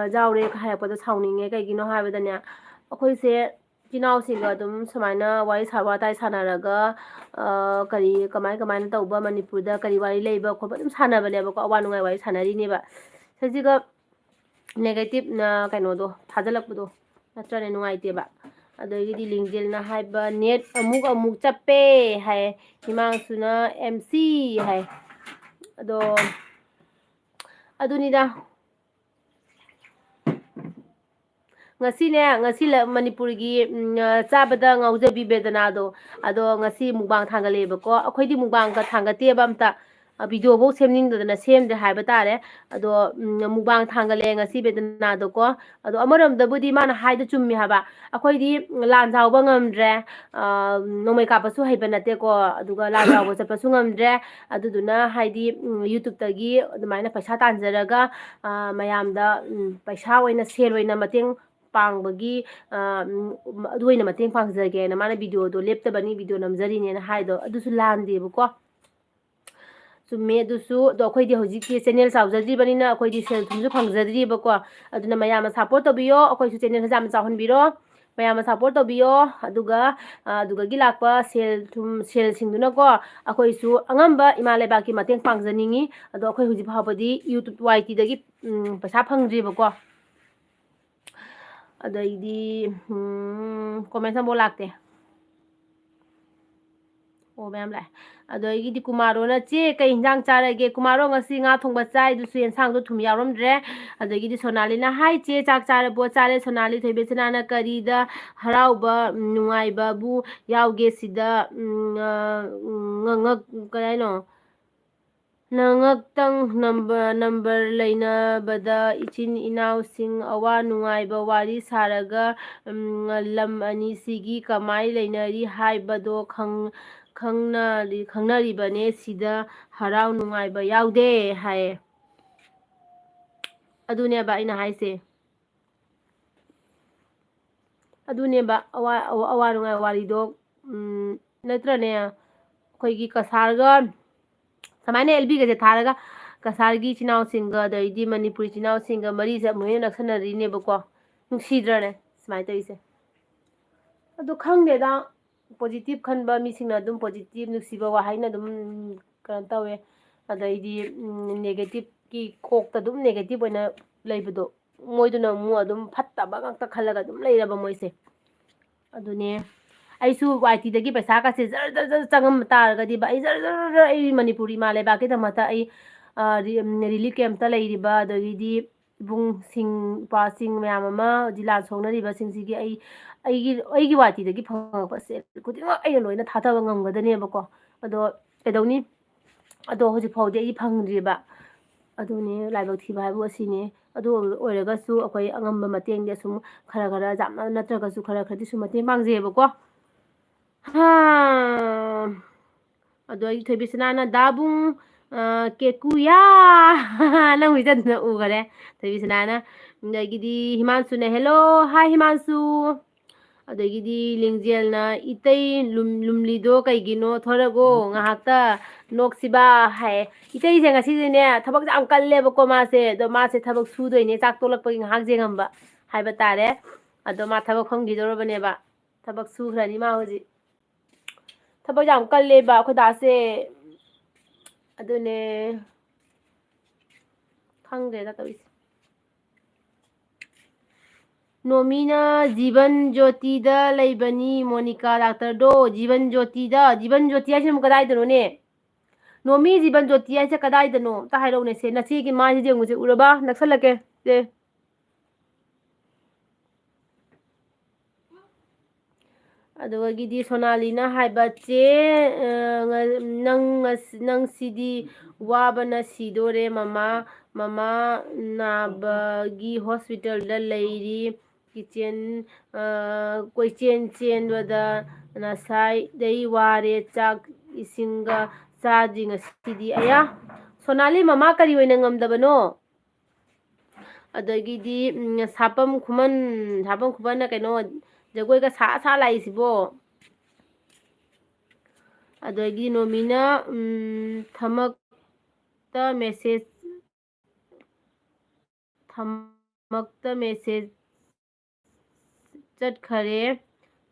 ꯑ, ꯌꯥꯎꯔꯦ ꯍꯥꯏꯔꯛꯄꯗꯣ ꯁꯥꯎꯅꯤꯡꯉꯦ꯫ ꯀꯩꯒꯤꯅꯣ ꯍꯥꯏꯕꯗꯅꯦ, ꯑꯩꯈꯣꯏꯁꯦ ꯏꯆꯤꯟ ꯏꯅꯥꯎꯁꯤꯡꯒ ꯑꯗꯨꯝ ꯁꯨꯃꯥꯏꯅ ꯋꯥꯔꯤ ꯁꯥ-, ꯋꯥꯇꯥꯏ ꯁꯥꯟꯅꯔꯒ, ꯑ, ꯀꯔꯤ, ꯀꯃꯥꯏ ꯀꯃꯥꯏꯅ ꯇꯧꯕ, ꯃꯅꯤꯄꯨꯔꯗ ꯀꯔꯤ ꯋꯥꯔꯤ ꯂꯩꯕ ꯈꯣꯠꯄ ꯑꯗꯨꯝ ꯁꯥꯟꯅꯕꯅꯦꯕꯀꯣ, ꯑꯋꯥ ꯅꯨꯡꯉꯥꯏ ꯋꯥꯔꯤ ꯁꯥꯟꯅꯔꯤꯅꯦꯕ꯫ ꯁꯤꯁꯤꯒ negative ꯅ ꯀꯩꯅꯣꯗꯣ ꯊꯥꯖꯤꯜꯂꯛꯄꯗꯣ ꯅꯠꯇ꯭ꯔꯅꯦ ꯅꯨꯡꯉꯥꯏꯇꯦꯕ꯫ ꯑꯗꯒꯤꯗꯤ ꯂꯤꯡꯖꯦꯜꯅ ꯍꯥꯏꯕ, "net ꯑꯃꯨꯛ ꯑꯃꯨꯛ ꯆꯞꯄꯦ" ꯍꯥꯏ꯫ ꯍꯤꯃꯥꯡꯁꯨꯅ, "M C" ꯍꯥꯏ꯫ ꯑꯗꯣ ꯑꯗꯨꯅꯤꯗ꯫ ꯉꯁꯤꯅꯦ, ꯉꯁꯤ ꯂ-, ꯃꯅꯤꯄꯨꯔꯒꯤ, ꯎꯝ, ꯑ, ꯆꯥꯕꯗ ꯉꯥꯎꯖꯕꯤ ꯕꯦꯗꯅꯥꯗꯣ, ꯑꯗꯣ ꯉꯁꯤ ꯃꯨꯛꯕꯥꯡ ꯊꯥꯡꯒꯠꯂꯛꯑꯦꯕꯀꯣ꯫ ꯑꯩꯈꯣꯏꯗꯤ ꯃꯨꯛꯕꯥꯡꯒ ꯊꯥꯡꯒꯠꯇꯦꯕ ꯑꯝꯇ꯫ ꯑ, ꯚꯤꯗꯤꯑꯣꯐꯧ ꯁꯦꯝꯅꯤꯡꯗꯗꯅ ꯁꯦꯝꯗ꯭ꯔꯦ ꯍꯥꯏꯕ ꯇꯥꯔꯦ꯫ ꯑꯗꯣ, ꯎꯝ, ꯃꯨꯛꯕꯥꯡ ꯊꯥꯡꯒꯠꯂꯛꯑꯦ ꯉꯁꯤ ꯕꯦꯗꯅꯥꯗꯣꯀꯣ꯫ ꯑꯗꯣ ꯑꯃꯔꯣꯝꯗꯕꯨꯗꯤ ꯃꯥꯅ ꯍꯥꯏꯗꯣ ꯆꯨꯝꯃꯤ ꯍꯥꯏꯕ꯫ ꯑꯩꯈꯣꯏꯗꯤ ꯂꯥꯟ ꯁꯥꯎꯕ ꯉꯝꯗ꯭ꯔꯦ, ꯑ, ꯅꯣꯡꯃꯩ ꯀꯥꯞꯄꯁꯨ ꯍꯩꯕ ꯅꯠꯇꯦꯀꯣ, ꯑꯗꯨꯒ ꯂꯥꯟ ꯁꯥꯎꯕ ꯆꯠꯄꯁꯨ ꯉꯝꯗ꯭ꯔꯦ꯫ ꯑꯗꯨꯗꯨꯅ ꯍꯥꯏꯗꯤ, ꯎꯝ, YouTubeꯇꯒꯤ ꯑꯗꯨꯃꯥꯏꯅ ꯄꯩꯁꯥ ꯇꯥꯟꯖꯔꯒ, ꯑ, ꯃꯌꯥꯝꯗ, ꯎꯝ, ꯄꯩꯁꯥ ꯑꯣꯏꯅ, ꯁꯦꯜ ꯑꯣꯏꯅ ꯃꯇꯦꯡ ꯄꯥꯡꯕꯒꯤ, ꯑ, ꯎꯝ, ꯑꯗꯨ ꯑꯣꯏꯅ ꯃꯇꯦꯡ ꯄꯥꯡꯖꯒꯦꯅ ꯃꯥꯅ ꯚꯤꯗꯤꯑꯣꯗꯣ ꯂꯦꯞꯇꯕꯅꯤ, ꯚꯤꯗꯤꯑꯣ ꯅꯝꯖꯔꯤꯅꯦꯅ ꯍꯥꯏꯗꯣ ꯑꯗꯨꯁꯨ ꯂꯥꯟꯗꯦꯕꯀꯣ꯫ ꯆꯨꯝꯃꯦ ꯑꯗꯨꯁꯨ꯫ ꯑꯗꯣ ꯑꯩꯈꯣꯏꯗꯤ ꯍꯧꯖꯤꯛꯇꯤ ꯆꯦꯅꯦꯜ ꯆꯥꯎꯖꯗ꯭ꯔꯤꯕꯅꯤꯅ ꯑꯩꯈꯣꯏꯗꯤ ꯁꯦꯜ ꯊꯨꯝꯁꯨ ꯐꯪꯖꯗ꯭ꯔꯤꯕꯀꯣ꯫ ꯑꯗꯨꯅ ꯃꯌꯥꯝꯅ ꯁꯞꯄꯣꯔꯠ ꯇꯧꯕꯤꯌꯣ, ꯑꯩꯈꯣꯏꯁꯨ ꯆꯦꯅꯦꯜ ꯈꯔ ꯌꯥꯝ ꯆꯥꯎꯍꯟꯕꯤꯔꯣ꯫ ꯃꯌꯥꯝꯅ ꯁꯞꯄꯣꯔꯠ ꯇꯧꯕꯤꯌꯣ꯫ ꯑꯗꯨꯒ, ꯑ, ꯑꯗꯨꯗꯒꯤ ꯂꯥꯛꯄ ꯁꯦꯜ ꯊꯨꯝ, ꯁꯦꯜꯁꯤꯡꯗꯨꯅꯀꯣ ꯑꯩꯈꯣꯏꯁꯨ ꯑꯉꯝꯕ ꯏꯃꯥ ꯂꯩꯕꯥꯛꯀꯤ ꯃꯇꯦꯡ ꯄꯥꯡꯖꯅꯤꯡꯉꯤ꯫ ꯑꯗꯣ ꯑꯩꯈꯣꯏ ꯍꯧꯖꯤꯛ ꯐꯥꯎꯕꯗꯤ YouTube, YTꯗꯒꯤ, ꯎꯝ, ꯄꯩꯁꯥ ꯐꯪꯗ꯭ꯔꯤꯕꯀꯣ꯫ ꯑꯗꯩꯗꯤ, ꯎꯝ, comment ꯑꯃꯐꯥꯎ ꯂꯥꯛꯇꯦ꯫ ꯑꯣ, ꯃꯌꯥꯝ ꯂꯥꯛꯑꯦ꯫ ꯑꯗꯒꯤꯗꯤ ꯀꯨꯃꯥꯔꯣꯅ, "ꯆꯦ, ꯀꯩ ꯏꯟꯖꯥꯡ ꯆꯥꯔꯒꯦ?" ꯀꯨꯃꯥꯔꯣ, ꯉꯁꯤ ꯉꯥ ꯊꯣꯡꯕ ꯆꯥꯏ, ꯑꯗꯨꯁꯨ ꯌꯦꯟꯁꯥꯡꯗꯣ ꯊꯨꯝ ꯌꯥꯎꯔꯝꯗ꯭ꯔꯦ꯫ ꯑꯗꯒꯤꯗꯤ ꯁꯣꯅꯥꯂꯤꯅ, "ꯍꯥꯏ ꯆꯦ, ꯆꯥꯛ ꯆꯥꯔꯕꯣ?" "ꯆꯥꯔꯦ ꯁꯣꯅꯥꯂꯤ꯫ ꯊꯣꯏꯕꯦꯆꯅꯥꯅ ꯀꯔꯤꯗ ꯍꯔꯥꯎꯕ, ꯎꯝ, ꯅꯨꯡꯉꯥꯏꯕꯕꯨ ꯌꯥꯎꯒꯦ ꯁꯤꯗ?" ꯎꯝ, ꯑ, ꯎꯝ, ꯉ-, ꯉ-, ꯀꯩ ꯍꯥꯏꯅꯣ? ꯅꯉꯛꯇꯪ ꯅꯝꯕ-, ꯅꯝꯕꯔ ꯂꯩꯅꯕꯗ ꯏꯆꯤꯟ ꯏꯅꯥꯎꯁꯤꯡ ꯑꯋꯥ ꯅꯨꯡꯉꯥꯏꯕ ꯋꯥꯔꯤ ꯁꯥꯔꯒ, ꯎꯝ, ꯂꯝ ꯑꯅꯤꯁꯤꯒꯤ ꯀꯃꯥꯏ ꯂꯩꯅꯔꯤ ꯍꯥꯏꯕꯗꯣ ꯈꯪ-, ꯈꯪꯅꯔꯤ-, ꯈꯪꯅꯔꯤꯕꯅꯦ꯫ ꯁꯤꯗ ꯍꯔꯥꯎ ꯅꯨꯡꯉꯥꯏꯕ ꯌꯥꯎꯗꯦ ꯍꯥꯏꯌꯦ꯫ ꯑꯗꯨꯅꯦꯕ ꯑꯩꯅ ꯍꯥꯏꯁꯦ꯫ ꯑꯗꯨꯅꯦꯕ ꯑꯋꯥ-, ꯑꯋꯥ-, ꯑꯋꯥ ꯅꯨꯡꯉꯥꯏ ꯋꯥꯔꯤꯗꯣ, ꯎꯝ, ꯅꯠꯇ꯭ꯔꯅꯦ? ꯑꯩꯈꯣꯏꯒꯤ ꯀꯁꯥꯔꯒ ꯁꯨꯃꯥꯏꯅ ꯑꯦꯜ ꯕꯤꯒꯁꯦ ꯊꯥꯔꯒ ꯀꯁꯥꯔꯒꯤ ꯏꯆꯤꯟ ꯏꯅꯥꯎꯁꯤꯡꯒ ꯑꯗꯩꯗꯤ ꯃꯅꯤꯄꯨꯔꯤ ꯏꯆꯤꯟ ꯏꯅꯥꯎꯁꯤꯡꯒ ꯃꯔꯤꯁꯦ ꯑꯃꯨꯛ ꯍꯦꯟꯅ ꯅꯛꯁꯟꯅꯔꯤꯅꯦꯕꯀꯣ꯫ ꯅꯨꯡꯁꯤꯗ꯭ꯔꯅꯦ ꯁꯨꯃꯥꯏꯅ ꯇꯧꯔꯤꯁꯦ? ꯑꯗꯨ ꯈꯪꯗꯦꯗ, positive ꯈꯟꯕ ꯃꯤꯁꯤꯡꯅ ꯑꯗꯨꯝ positive, ꯅꯨꯡꯁꯤꯕ ꯋꯥꯍꯩꯅ ꯑꯗꯨꯝ ꯀꯩꯅꯣ ꯇꯧꯋꯦ꯫ ꯑꯗꯩꯗꯤ, ꯎꯝ, negative ꯀꯤ ꯀꯣꯛꯇ ꯑꯗꯨꯝ negative ꯑꯣꯏꯅ ꯂꯩꯕꯗꯣ, ꯃꯣꯏꯗꯨꯅ ꯑꯃꯨꯛ ꯑꯗꯨꯝ ꯐꯠꯇꯕ ꯉꯥꯛꯇ ꯈꯜꯂꯒ ꯑꯗꯨꯝ ꯂꯩꯔꯕ ꯃꯣꯏꯁꯦ꯫ ꯑꯗꯨꯅꯦ, ꯑꯩꯁꯨ ꯋꯥꯏ ꯇꯤꯗꯒꯤ ꯄꯩꯁꯥꯒꯁꯦ ꯖꯔ ꯖꯔ ꯖꯔ ꯆꯪꯉꯝꯕ ꯇꯥꯔꯒꯗꯤꯕ, ꯑꯩ ꯖꯔ ꯖꯔ ꯖꯔ ꯑꯩ ꯃꯅꯤꯄꯨꯔ ꯏꯃꯥ ꯂꯩꯕꯥꯛꯀꯤꯗꯃꯛꯇ ꯑꯩ, ꯑ, ꯔꯤ-, ꯎꯝ, relief camp ꯇ ꯂꯩꯔꯤꯕ, ꯑꯗꯒꯤꯗꯤ ꯏꯕꯨꯡꯁꯤꯡ, ꯏꯄ꯭ꯋꯥꯁꯤꯡ ꯃꯌꯥꯝ ꯑꯃ, ꯍꯧꯖꯤꯛ ꯂꯥꯟ ꯁꯣꯛꯅꯔꯤꯕꯁꯤꯡꯁꯤꯒꯤ ꯑꯩ, ꯑꯩꯒꯤ, ꯑꯩꯒꯤ ꯋꯥꯇꯤꯗꯒꯤ ꯐꯪꯉꯛꯄ ꯁꯦꯜ ꯈꯨꯗꯤꯡꯃꯛ ꯑꯩꯅ ꯂꯣꯏꯅ ꯊꯥꯗꯕ ꯉꯝꯒꯗꯅꯦꯕꯀꯣ꯫ ꯑꯗꯣ ꯀꯩꯗꯧꯅꯤ? ꯑꯗꯣ ꯍꯧꯖꯤꯛ ꯐꯥꯎꯗꯤ ꯑꯩ ꯐꯪꯗ꯭ꯔꯤꯕ꯫ ꯑꯗꯨꯅꯦ ꯂꯥꯏꯕꯛ ꯊꯤꯕ ꯍꯥꯏꯕꯨ ꯑꯁꯤꯅꯦ꯫ ꯑꯗꯨ ꯑꯣꯏꯔꯒꯁꯨ ꯑꯩꯈꯣꯏ ꯑꯉꯝꯕ ꯃꯇꯦꯡꯗꯤ ꯑꯁꯨꯝ ꯈꯔ ꯈꯔ, ꯌꯥꯝꯅ ꯅꯠꯇ꯭ꯔꯒꯁꯨ ꯈꯔ ꯈꯔꯗꯤ ꯁꯨꯝ ꯃꯇꯦꯡ ꯄꯥꯡꯖꯩꯌꯦꯕꯀꯣ꯫ ꯍꯥ꯫ ꯑꯗꯣ ꯑꯩꯒꯤ ꯊꯣꯏꯕꯤꯁꯅꯥꯅ, "ꯗꯥꯕꯨꯡ, ꯑ, ꯀꯦꯀꯨꯌꯥ!" ꯅꯪ ꯍꯨꯏꯖꯟꯗꯨꯅ ꯎꯈꯔꯦ꯫ ꯊꯣꯏꯕꯤꯁꯅꯥꯅ꯫ ꯑꯗꯒꯤꯗꯤ ꯍꯤꯃꯥꯟꯁꯨꯅ, "Hello, hi ꯍꯤꯃꯥꯟꯁꯨ!" ꯑꯗꯒꯤꯗꯤ ꯂꯤꯡꯖꯦꯜꯅ, "ꯏꯇꯩ ꯂꯨꯝ-, ꯂꯨꯝꯂꯤꯗꯣ ꯀꯩꯒꯤꯅꯣ? ꯊꯣꯔꯒꯣ, ꯉꯥꯏꯍꯥꯛꯇ ꯅꯣꯛꯁꯤꯕ" ꯍꯥꯏ꯫ ꯏꯇꯩꯁꯦ ꯉꯁꯤꯗꯤꯅꯦ, ꯊꯕꯛꯁꯦ ꯌꯥꯝ ꯀꯜꯂꯦꯕꯀꯣ ꯃꯥꯁꯦ꯫ ꯑꯗꯣ ꯃꯥꯁꯦ ꯊꯕꯛ ꯁꯨꯗꯣꯏꯅꯦ, ꯆꯥꯛ ꯇꯣꯛꯂꯛꯄꯒꯤ ꯉꯥꯏꯍꯥꯛ ꯌꯦꯡꯉꯝꯕ ꯍꯥꯏꯕ ꯇꯥꯔꯦ꯫ ꯑꯗꯣ ꯃꯥ ꯊꯕꯛ ꯐꯝꯈꯤꯗꯧꯔꯕꯅꯦꯕ꯫ ꯊꯕꯛ ꯁꯨꯈ꯭ꯔꯅꯤ ꯃꯥ ꯍꯧꯖꯤꯛ꯫ ꯊꯕꯛ ꯌꯥꯝ ꯀꯜꯂꯦꯕ ꯑꯩꯈꯣꯏ ꯗꯥꯁꯦ꯫ ꯑꯗꯨꯅꯦ꯫ ꯈꯪꯗ꯭ꯔꯦꯗ ꯇꯧꯔꯤꯁꯦ꯫ ꯅꯣꯃꯤꯅ ꯖꯤꯕꯟ ꯖꯣꯇꯤꯗ ꯂꯩꯕꯅꯤ, ꯃꯣꯅꯤꯀꯥ ꯗꯥꯛꯇꯔꯗꯣ꯫ ꯖꯤꯕꯟ ꯖꯣꯇꯤꯗ? ꯖꯤꯕꯟ ꯖꯣꯇꯤ ꯍꯥꯏꯁꯤꯅ ꯀꯗꯥꯏꯗꯅꯣꯅꯦ? ꯅꯣꯃꯤ, ꯖꯤꯕꯟ ꯖꯣꯇꯤ ꯍꯥꯏꯁꯦ ꯀꯗꯥꯏꯗꯅꯣ? ꯑꯝꯇ ꯍꯥꯏꯔꯛꯎꯅꯦ ꯁꯦ꯫ ꯅꯆꯦꯒꯤ ꯃꯥꯏꯁꯦ ꯌꯦꯡꯉꯨꯁꯦ꯫ ꯎꯔꯕ? ꯅꯛꯁꯜꯂꯛꯀꯦ꯫ ꯁꯦ꯫ ꯑꯗꯨꯗꯒꯤꯗꯤ ꯁꯣꯅꯥꯂꯤꯅ ꯍꯥꯏꯕ, "ꯆꯦ, ꯑ, ꯉ-, ꯅꯪ ꯉꯁ-, ꯅꯪ ꯁꯤꯗꯤ ꯋꯥꯕꯅ ꯁꯤꯗꯣꯔꯦ ꯃꯃꯥ꯫ ꯃꯃꯥ ꯅꯥꯕꯒꯤ ꯍꯣꯁꯄꯤꯇꯥꯜꯗ ꯂꯩꯔꯤ꯫ ꯀꯤꯆꯦꯟ, ꯑ, ꯀꯣꯏꯆꯦꯟ ꯆꯦꯟꯕꯗ ꯉꯁꯥꯏꯗꯩ ꯋꯥꯔꯦ꯫ ꯆꯥꯛ ꯏꯁꯤꯡꯒ ꯆꯥꯗ꯭ꯔꯤ ꯉꯁꯤꯗꯤ꯫" ꯑꯌꯥ, ꯁꯣꯅꯥꯂꯤ, ꯃꯃꯥ ꯀꯔꯤ ꯑꯣꯏꯅ ꯉꯝꯗꯕꯅꯣ? ꯑꯗꯒꯤꯗꯤ, ꯎꯝ, ꯁꯥꯄꯝ ꯈꯨꯃꯟ, ꯁꯥꯄꯝ ꯈꯨꯃꯟꯅ ꯀꯩꯅꯣ, ꯖꯒꯣꯏꯒ ꯁꯥ ꯁꯥ ꯂꯥꯛꯏꯁꯤꯕꯣ꯫ ꯑꯗꯒꯤ ꯅꯣꯃꯤꯅ, ꯎꯝ, ꯊꯃꯛꯇ ꯃꯦꯁꯦꯖ, ꯊꯃꯛꯇ ꯃꯦꯁꯦꯖ ꯆꯠꯈꯔꯦ,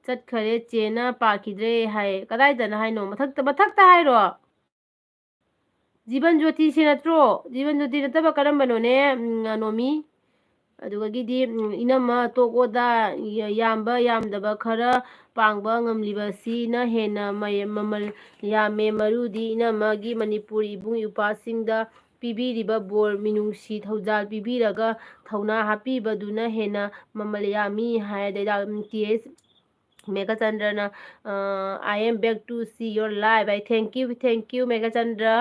ꯆꯠꯈꯔꯦ, ꯆꯦꯅ ꯄꯥꯈꯤꯗ꯭ꯔꯦ ꯍꯥꯏ꯫ ꯀꯗꯥꯏꯗꯅ ꯍꯥꯏꯅꯣ? ꯃꯊꯛꯇ, ꯃꯊꯛꯇ ꯍꯥꯏꯔꯣ? ꯖꯤꯕꯟ ꯖꯣꯇꯤꯁꯤ ꯅꯠꯇ꯭ꯔꯣ? ꯖꯤꯕꯟ ꯖꯣꯇꯤ ꯅꯠꯇꯕ ꯀꯔꯝꯕꯅꯣꯅꯦ? ꯎꯝ, ꯅꯣꯃꯤ꯫ ꯑꯗꯨꯗꯒꯤꯗꯤ, ꯎꯝ, ꯏꯅꯝꯃ ꯇꯣꯛꯑꯣꯗ, ꯌꯥ-, ꯌꯥꯝꯕ ꯌꯥꯝꯗꯕ ꯈꯔ ꯄꯥꯡꯕ ꯉꯝꯂꯤꯕꯁꯤꯅ ꯍꯦꯟꯅ ꯃꯌ-, ꯃꯃꯜ ꯌꯥꯝꯃꯦ꯫ ꯃꯔꯨꯗꯤ ꯏꯅꯝꯃꯒꯤ ꯃꯅꯤꯄꯨꯔ ꯏꯕꯨꯡ ꯏꯄ꯭ꯋꯥꯁꯤꯡꯗ ꯄꯤꯕꯤꯔꯤꯕ ꯕꯣꯔ, ꯃꯤꯅꯨꯡꯁꯤ, ꯊꯧꯖꯥꯜ ꯄꯤꯕꯤꯔꯒ ꯊꯧꯅꯥ ꯍꯥꯞꯄꯤꯕꯗꯨꯅ ꯍꯦꯟꯅ ꯃꯃꯜ ꯌꯥꯝꯃꯤ ꯍꯥꯏ꯫ ꯑꯗꯩꯗ ꯇꯤ ꯑꯦꯁ ꯃꯦꯘꯆꯟꯗ꯭ꯔꯅ, "I am back to see your live" ꯍꯥꯏ꯫ Thank you, thank you, Meghachandra.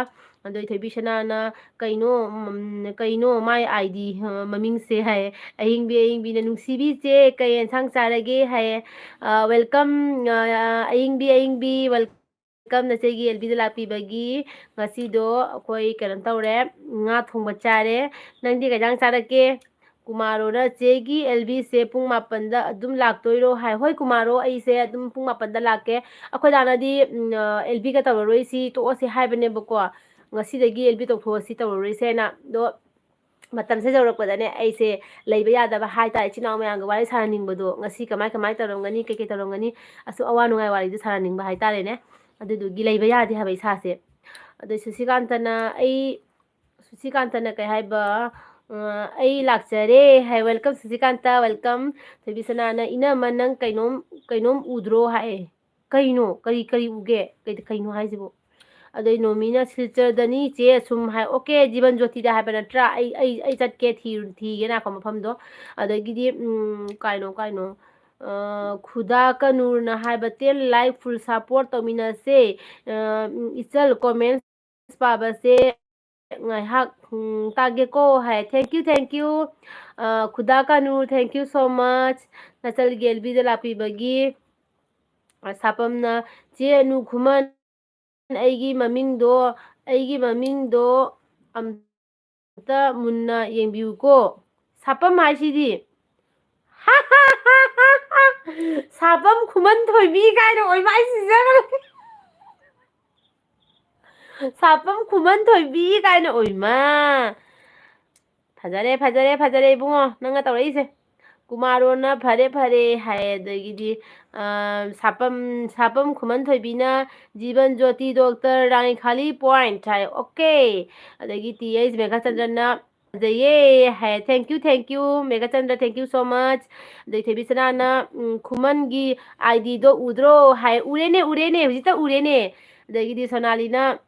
ꯑꯗꯣ ꯏꯊꯣꯏꯕꯤ ꯁꯅꯥꯅ, "ꯀꯩꯅꯣ, ꯎꯝ, ꯀꯩꯅꯣ ꯃꯥꯏ ꯑꯥꯏ ꯗꯤ, ꯑ, ꯃꯃꯤꯡꯁꯦ?" ꯍꯥꯏ꯫ "ꯑꯌꯤꯡꯕꯤ, ꯑꯌꯤꯡꯕꯤꯅ, ꯅꯨꯡꯁꯤꯕꯤꯁꯦ ꯀꯩ ꯑꯦꯟꯁꯥꯡ ꯆꯥꯔꯒꯦ?" ꯍꯥꯏꯌꯦ꯫ ꯑ, welcome, ꯑ, ꯑꯌꯤꯡꯕꯤ, ꯑꯌꯤꯡꯕꯤ, welcome ꯅꯆꯦꯒꯤ ꯑꯦꯜ ꯕꯤꯗ ꯂꯥꯛꯄꯤꯕꯒꯤ꯫ ꯉꯁꯤꯗꯣ ꯑꯩꯈꯣꯏ ꯀꯩꯅꯣ ꯇꯧꯔꯦ, ꯉꯥ ꯊꯣꯡꯕ ꯆꯥꯔꯦ꯫ ꯅꯪꯗꯤ ꯀꯩ ꯏꯟꯖꯥꯡ ꯆꯥꯔꯛꯀꯦ? ꯀꯨꯃꯥꯔꯣꯅ, "ꯆꯦꯒꯤ ꯑꯦꯜ ꯕꯤꯁꯦ ꯄꯨꯡ ꯃꯥꯄꯟꯗ ꯑꯗꯨꯝ ꯂꯥꯛꯇꯣꯏꯔꯣ?" ꯍꯥꯏ꯫ "ꯍꯣꯏ ꯀꯨꯃꯥꯔꯣ, ꯑꯩꯁꯦ ꯑꯗꯨꯝ ꯄꯨꯡ ꯃꯥꯄꯟꯗ ꯂꯥꯛꯀꯦ꯫" ꯑꯩꯈꯣꯏ ꯗꯥꯅꯗꯤ, ꯎꯝ, ꯑ, "ꯑꯦꯜ ꯕꯤꯒ ꯇꯧꯔꯔꯣꯏꯁꯤ, ꯇꯣꯛꯑꯁꯤ" ꯍꯥꯏꯕꯅꯦꯕꯀꯣ꯫ "ꯉꯁꯤꯗꯒꯤ ꯑꯦꯜ ꯕꯤ ꯇꯧꯊꯣꯛꯑꯁꯤ, ꯇꯧꯔꯔꯣꯏꯁꯦꯅ"꯫ ꯑꯗꯣ ꯃꯇꯝꯁꯦ ꯌꯧꯔꯛꯄꯗꯅꯦ ꯑꯩꯁꯦ ꯂꯩꯕ ꯌꯥꯗꯕ ꯍꯥꯏꯇꯥꯔꯦ꯫ ꯏꯆꯤꯟ ꯏꯅꯥꯎ ꯃꯌꯥꯝꯒ ꯋꯥꯔꯤ ꯁꯥꯟꯅꯅꯤꯡꯕꯗꯣ, ꯉꯁꯤ ꯀꯃꯥꯏ ꯀꯃꯥꯏ ꯇꯧꯔꯝꯒꯅꯤ, ꯀꯩ ꯀꯩ ꯇꯧꯔꯝꯒꯅꯤ, ꯑꯁꯨꯛ ꯑꯋꯥ ꯅꯨꯡꯉꯥꯏ ꯋꯥꯔꯤꯗꯣ ꯁꯥꯟꯅꯅꯤꯡꯕ ꯍꯥꯏꯇꯥꯔꯦꯅꯦ꯫ ꯑꯗꯨꯗꯨꯒꯤ ꯂꯩꯕ ꯌꯥꯗꯦ ꯍꯥꯏꯕ ꯏꯁꯥꯁꯦ꯫ ꯑꯗꯣ ꯁꯨꯁꯤꯀꯥꯟꯇꯅ, ꯑꯩ, ꯁꯨꯁꯤꯀꯥꯟꯇꯅ ꯀꯩ ꯍꯥꯏꯕ? ꯑ, "ꯑꯩ ꯂꯥꯛꯆꯔꯦ" ꯍꯥꯏ꯫ "Welcome ꯁꯨꯁꯤꯀꯥꯟꯇ, welcome꯫" ꯊꯣꯏꯕꯤꯁꯅꯥꯅ, "ꯏꯅꯝꯃ ꯅꯪ ꯀꯩꯅꯣꯝ, ꯀꯩꯅꯣꯝ ꯎꯗ꯭ꯔꯣ?" ꯍꯥꯏ꯫ "ꯀꯩꯅꯣ? ꯀꯔꯤ, ꯀꯔꯤ ꯎꯒꯦ? ꯀꯩ-, ꯀꯩꯅꯣ ꯍꯥꯏꯁꯤꯕꯣ?" ꯑꯗꯩ ꯅꯣꯃꯤꯅ, "ꯁꯤꯜꯆꯔꯗꯅꯤ ꯆꯦ ꯑꯁꯨꯝ" ꯍꯥꯏ꯫ "ꯑꯣꯀꯦ, ꯖꯤꯕꯟ ꯖꯣꯇꯤꯗ ꯍꯥꯏꯕ ꯅꯠꯇ꯭ꯔꯥ? ꯑꯩ, ꯑꯩ, ꯑꯩ ꯆꯠꯀꯦ, ꯊꯤ-, ꯊꯤꯒꯦ ꯉꯥꯏꯈꯣ ꯃꯐꯝꯗꯣ꯫" ꯑꯗꯒꯤꯗꯤ, ꯎꯝ, ꯀꯥꯏꯅꯣ, ꯀꯥꯏꯅꯣ, ꯑ, ꯈꯨꯗꯥ ꯀꯅꯨꯔꯅ ꯍꯥꯏꯕ, "Ten like full support ꯇꯧꯃꯤꯟꯅꯁꯦ꯫ ꯑ, ꯎꯝ, ꯏꯆꯜ comments ꯄꯥꯕꯁꯦ ꯉꯥꯏꯍꯥꯛ, ꯎꯝ, ꯇꯥꯒꯦꯀꯣ" ꯍꯥꯏ꯫ "Thank you, thank you, ꯑ, ꯈꯨꯗꯥ ꯀꯅꯨꯔ, thank you so much ꯅꯆꯜꯒꯤ ꯑꯦꯜ ꯕꯤꯗ ꯂꯥꯛꯄꯤꯕꯒꯤ꯫" ꯑ, ꯁꯥꯄꯝꯅ, "ꯆꯦ ꯑꯅꯨ ꯈꯨꯃꯟ, ꯑꯩꯒꯤ ꯃꯃꯤꯡꯗꯣ, ꯑꯩꯒꯤ ꯃꯃꯤꯡꯗꯣ ꯑꯝꯇ ꯃꯨꯟꯅ ꯌꯦꯡꯕꯤꯌꯨꯀꯣ꯫" ꯁꯥꯄꯝ ꯍꯥꯏꯁꯤꯗꯤ꯫ ꯁꯥꯄꯝ ꯈꯨꯃꯟ ꯊꯣꯏꯕꯤ ꯀꯥꯏꯅ ꯑꯣꯏꯕ ꯑꯩ ꯁꯤꯖꯈ꯭ꯔꯦ꯫ ꯁꯥꯄꯝ ꯈꯨꯃꯟ ꯊꯣꯏꯕꯤ ꯀꯥꯏꯅ ꯑꯣꯏꯃ꯫ ꯐꯖꯔꯦ, ꯐꯖꯔꯦ, ꯐꯖꯔꯦ ꯏꯕꯨꯡꯉꯣ, ꯅꯪꯅ ꯇꯧꯔꯛꯏꯁꯦ꯫ ꯀꯨꯃꯥꯔꯣꯟꯅ "ꯐꯔꯦ, ꯐꯔꯦ" ꯍꯥꯏ꯫ ꯑꯗꯒꯤꯗꯤ, ꯑ, ꯁꯥꯄꯝ, ꯁꯥꯄꯝ ꯈꯨꯃꯟ ꯊꯣꯏꯕꯤꯅ "ꯖꯤꯕꯟ ꯖꯣꯇꯤ ꯗꯣꯛꯇꯔ ꯔꯥꯅꯤ ꯈꯥꯂꯤ ꯄꯣꯏꯟꯠ" ꯍꯥꯏ꯫ ꯑꯣꯀꯦ꯫ ꯑꯗꯒꯤ ꯇꯤ ꯑꯩꯆ ꯃꯦꯘꯥꯆꯟꯗ꯭ꯔꯅ "ꯐꯖꯩꯌꯦ" ꯍꯥꯏ꯫ "Thank you, thank you, ꯃꯦꯘꯥꯆꯟꯗ꯭ꯔ, thank you so much꯫" ꯑꯗꯩ ꯊꯣꯏꯕꯤ ꯁꯅꯥꯅ, ꯎꯝ, "ꯈꯨꯃꯟꯒꯤ ꯑꯥꯏ ꯗꯤꯗꯣ ꯎꯗ꯭ꯔꯣ?" ꯍꯥꯏ꯫ "ꯎꯔꯦꯅꯦ, ꯎꯔꯦꯅꯦ, ꯍꯧꯖꯤꯛꯇ ꯎꯔꯦꯅꯦ꯫" ꯑꯗꯒꯤꯗꯤ ꯁꯣꯅꯥꯂꯤꯅ,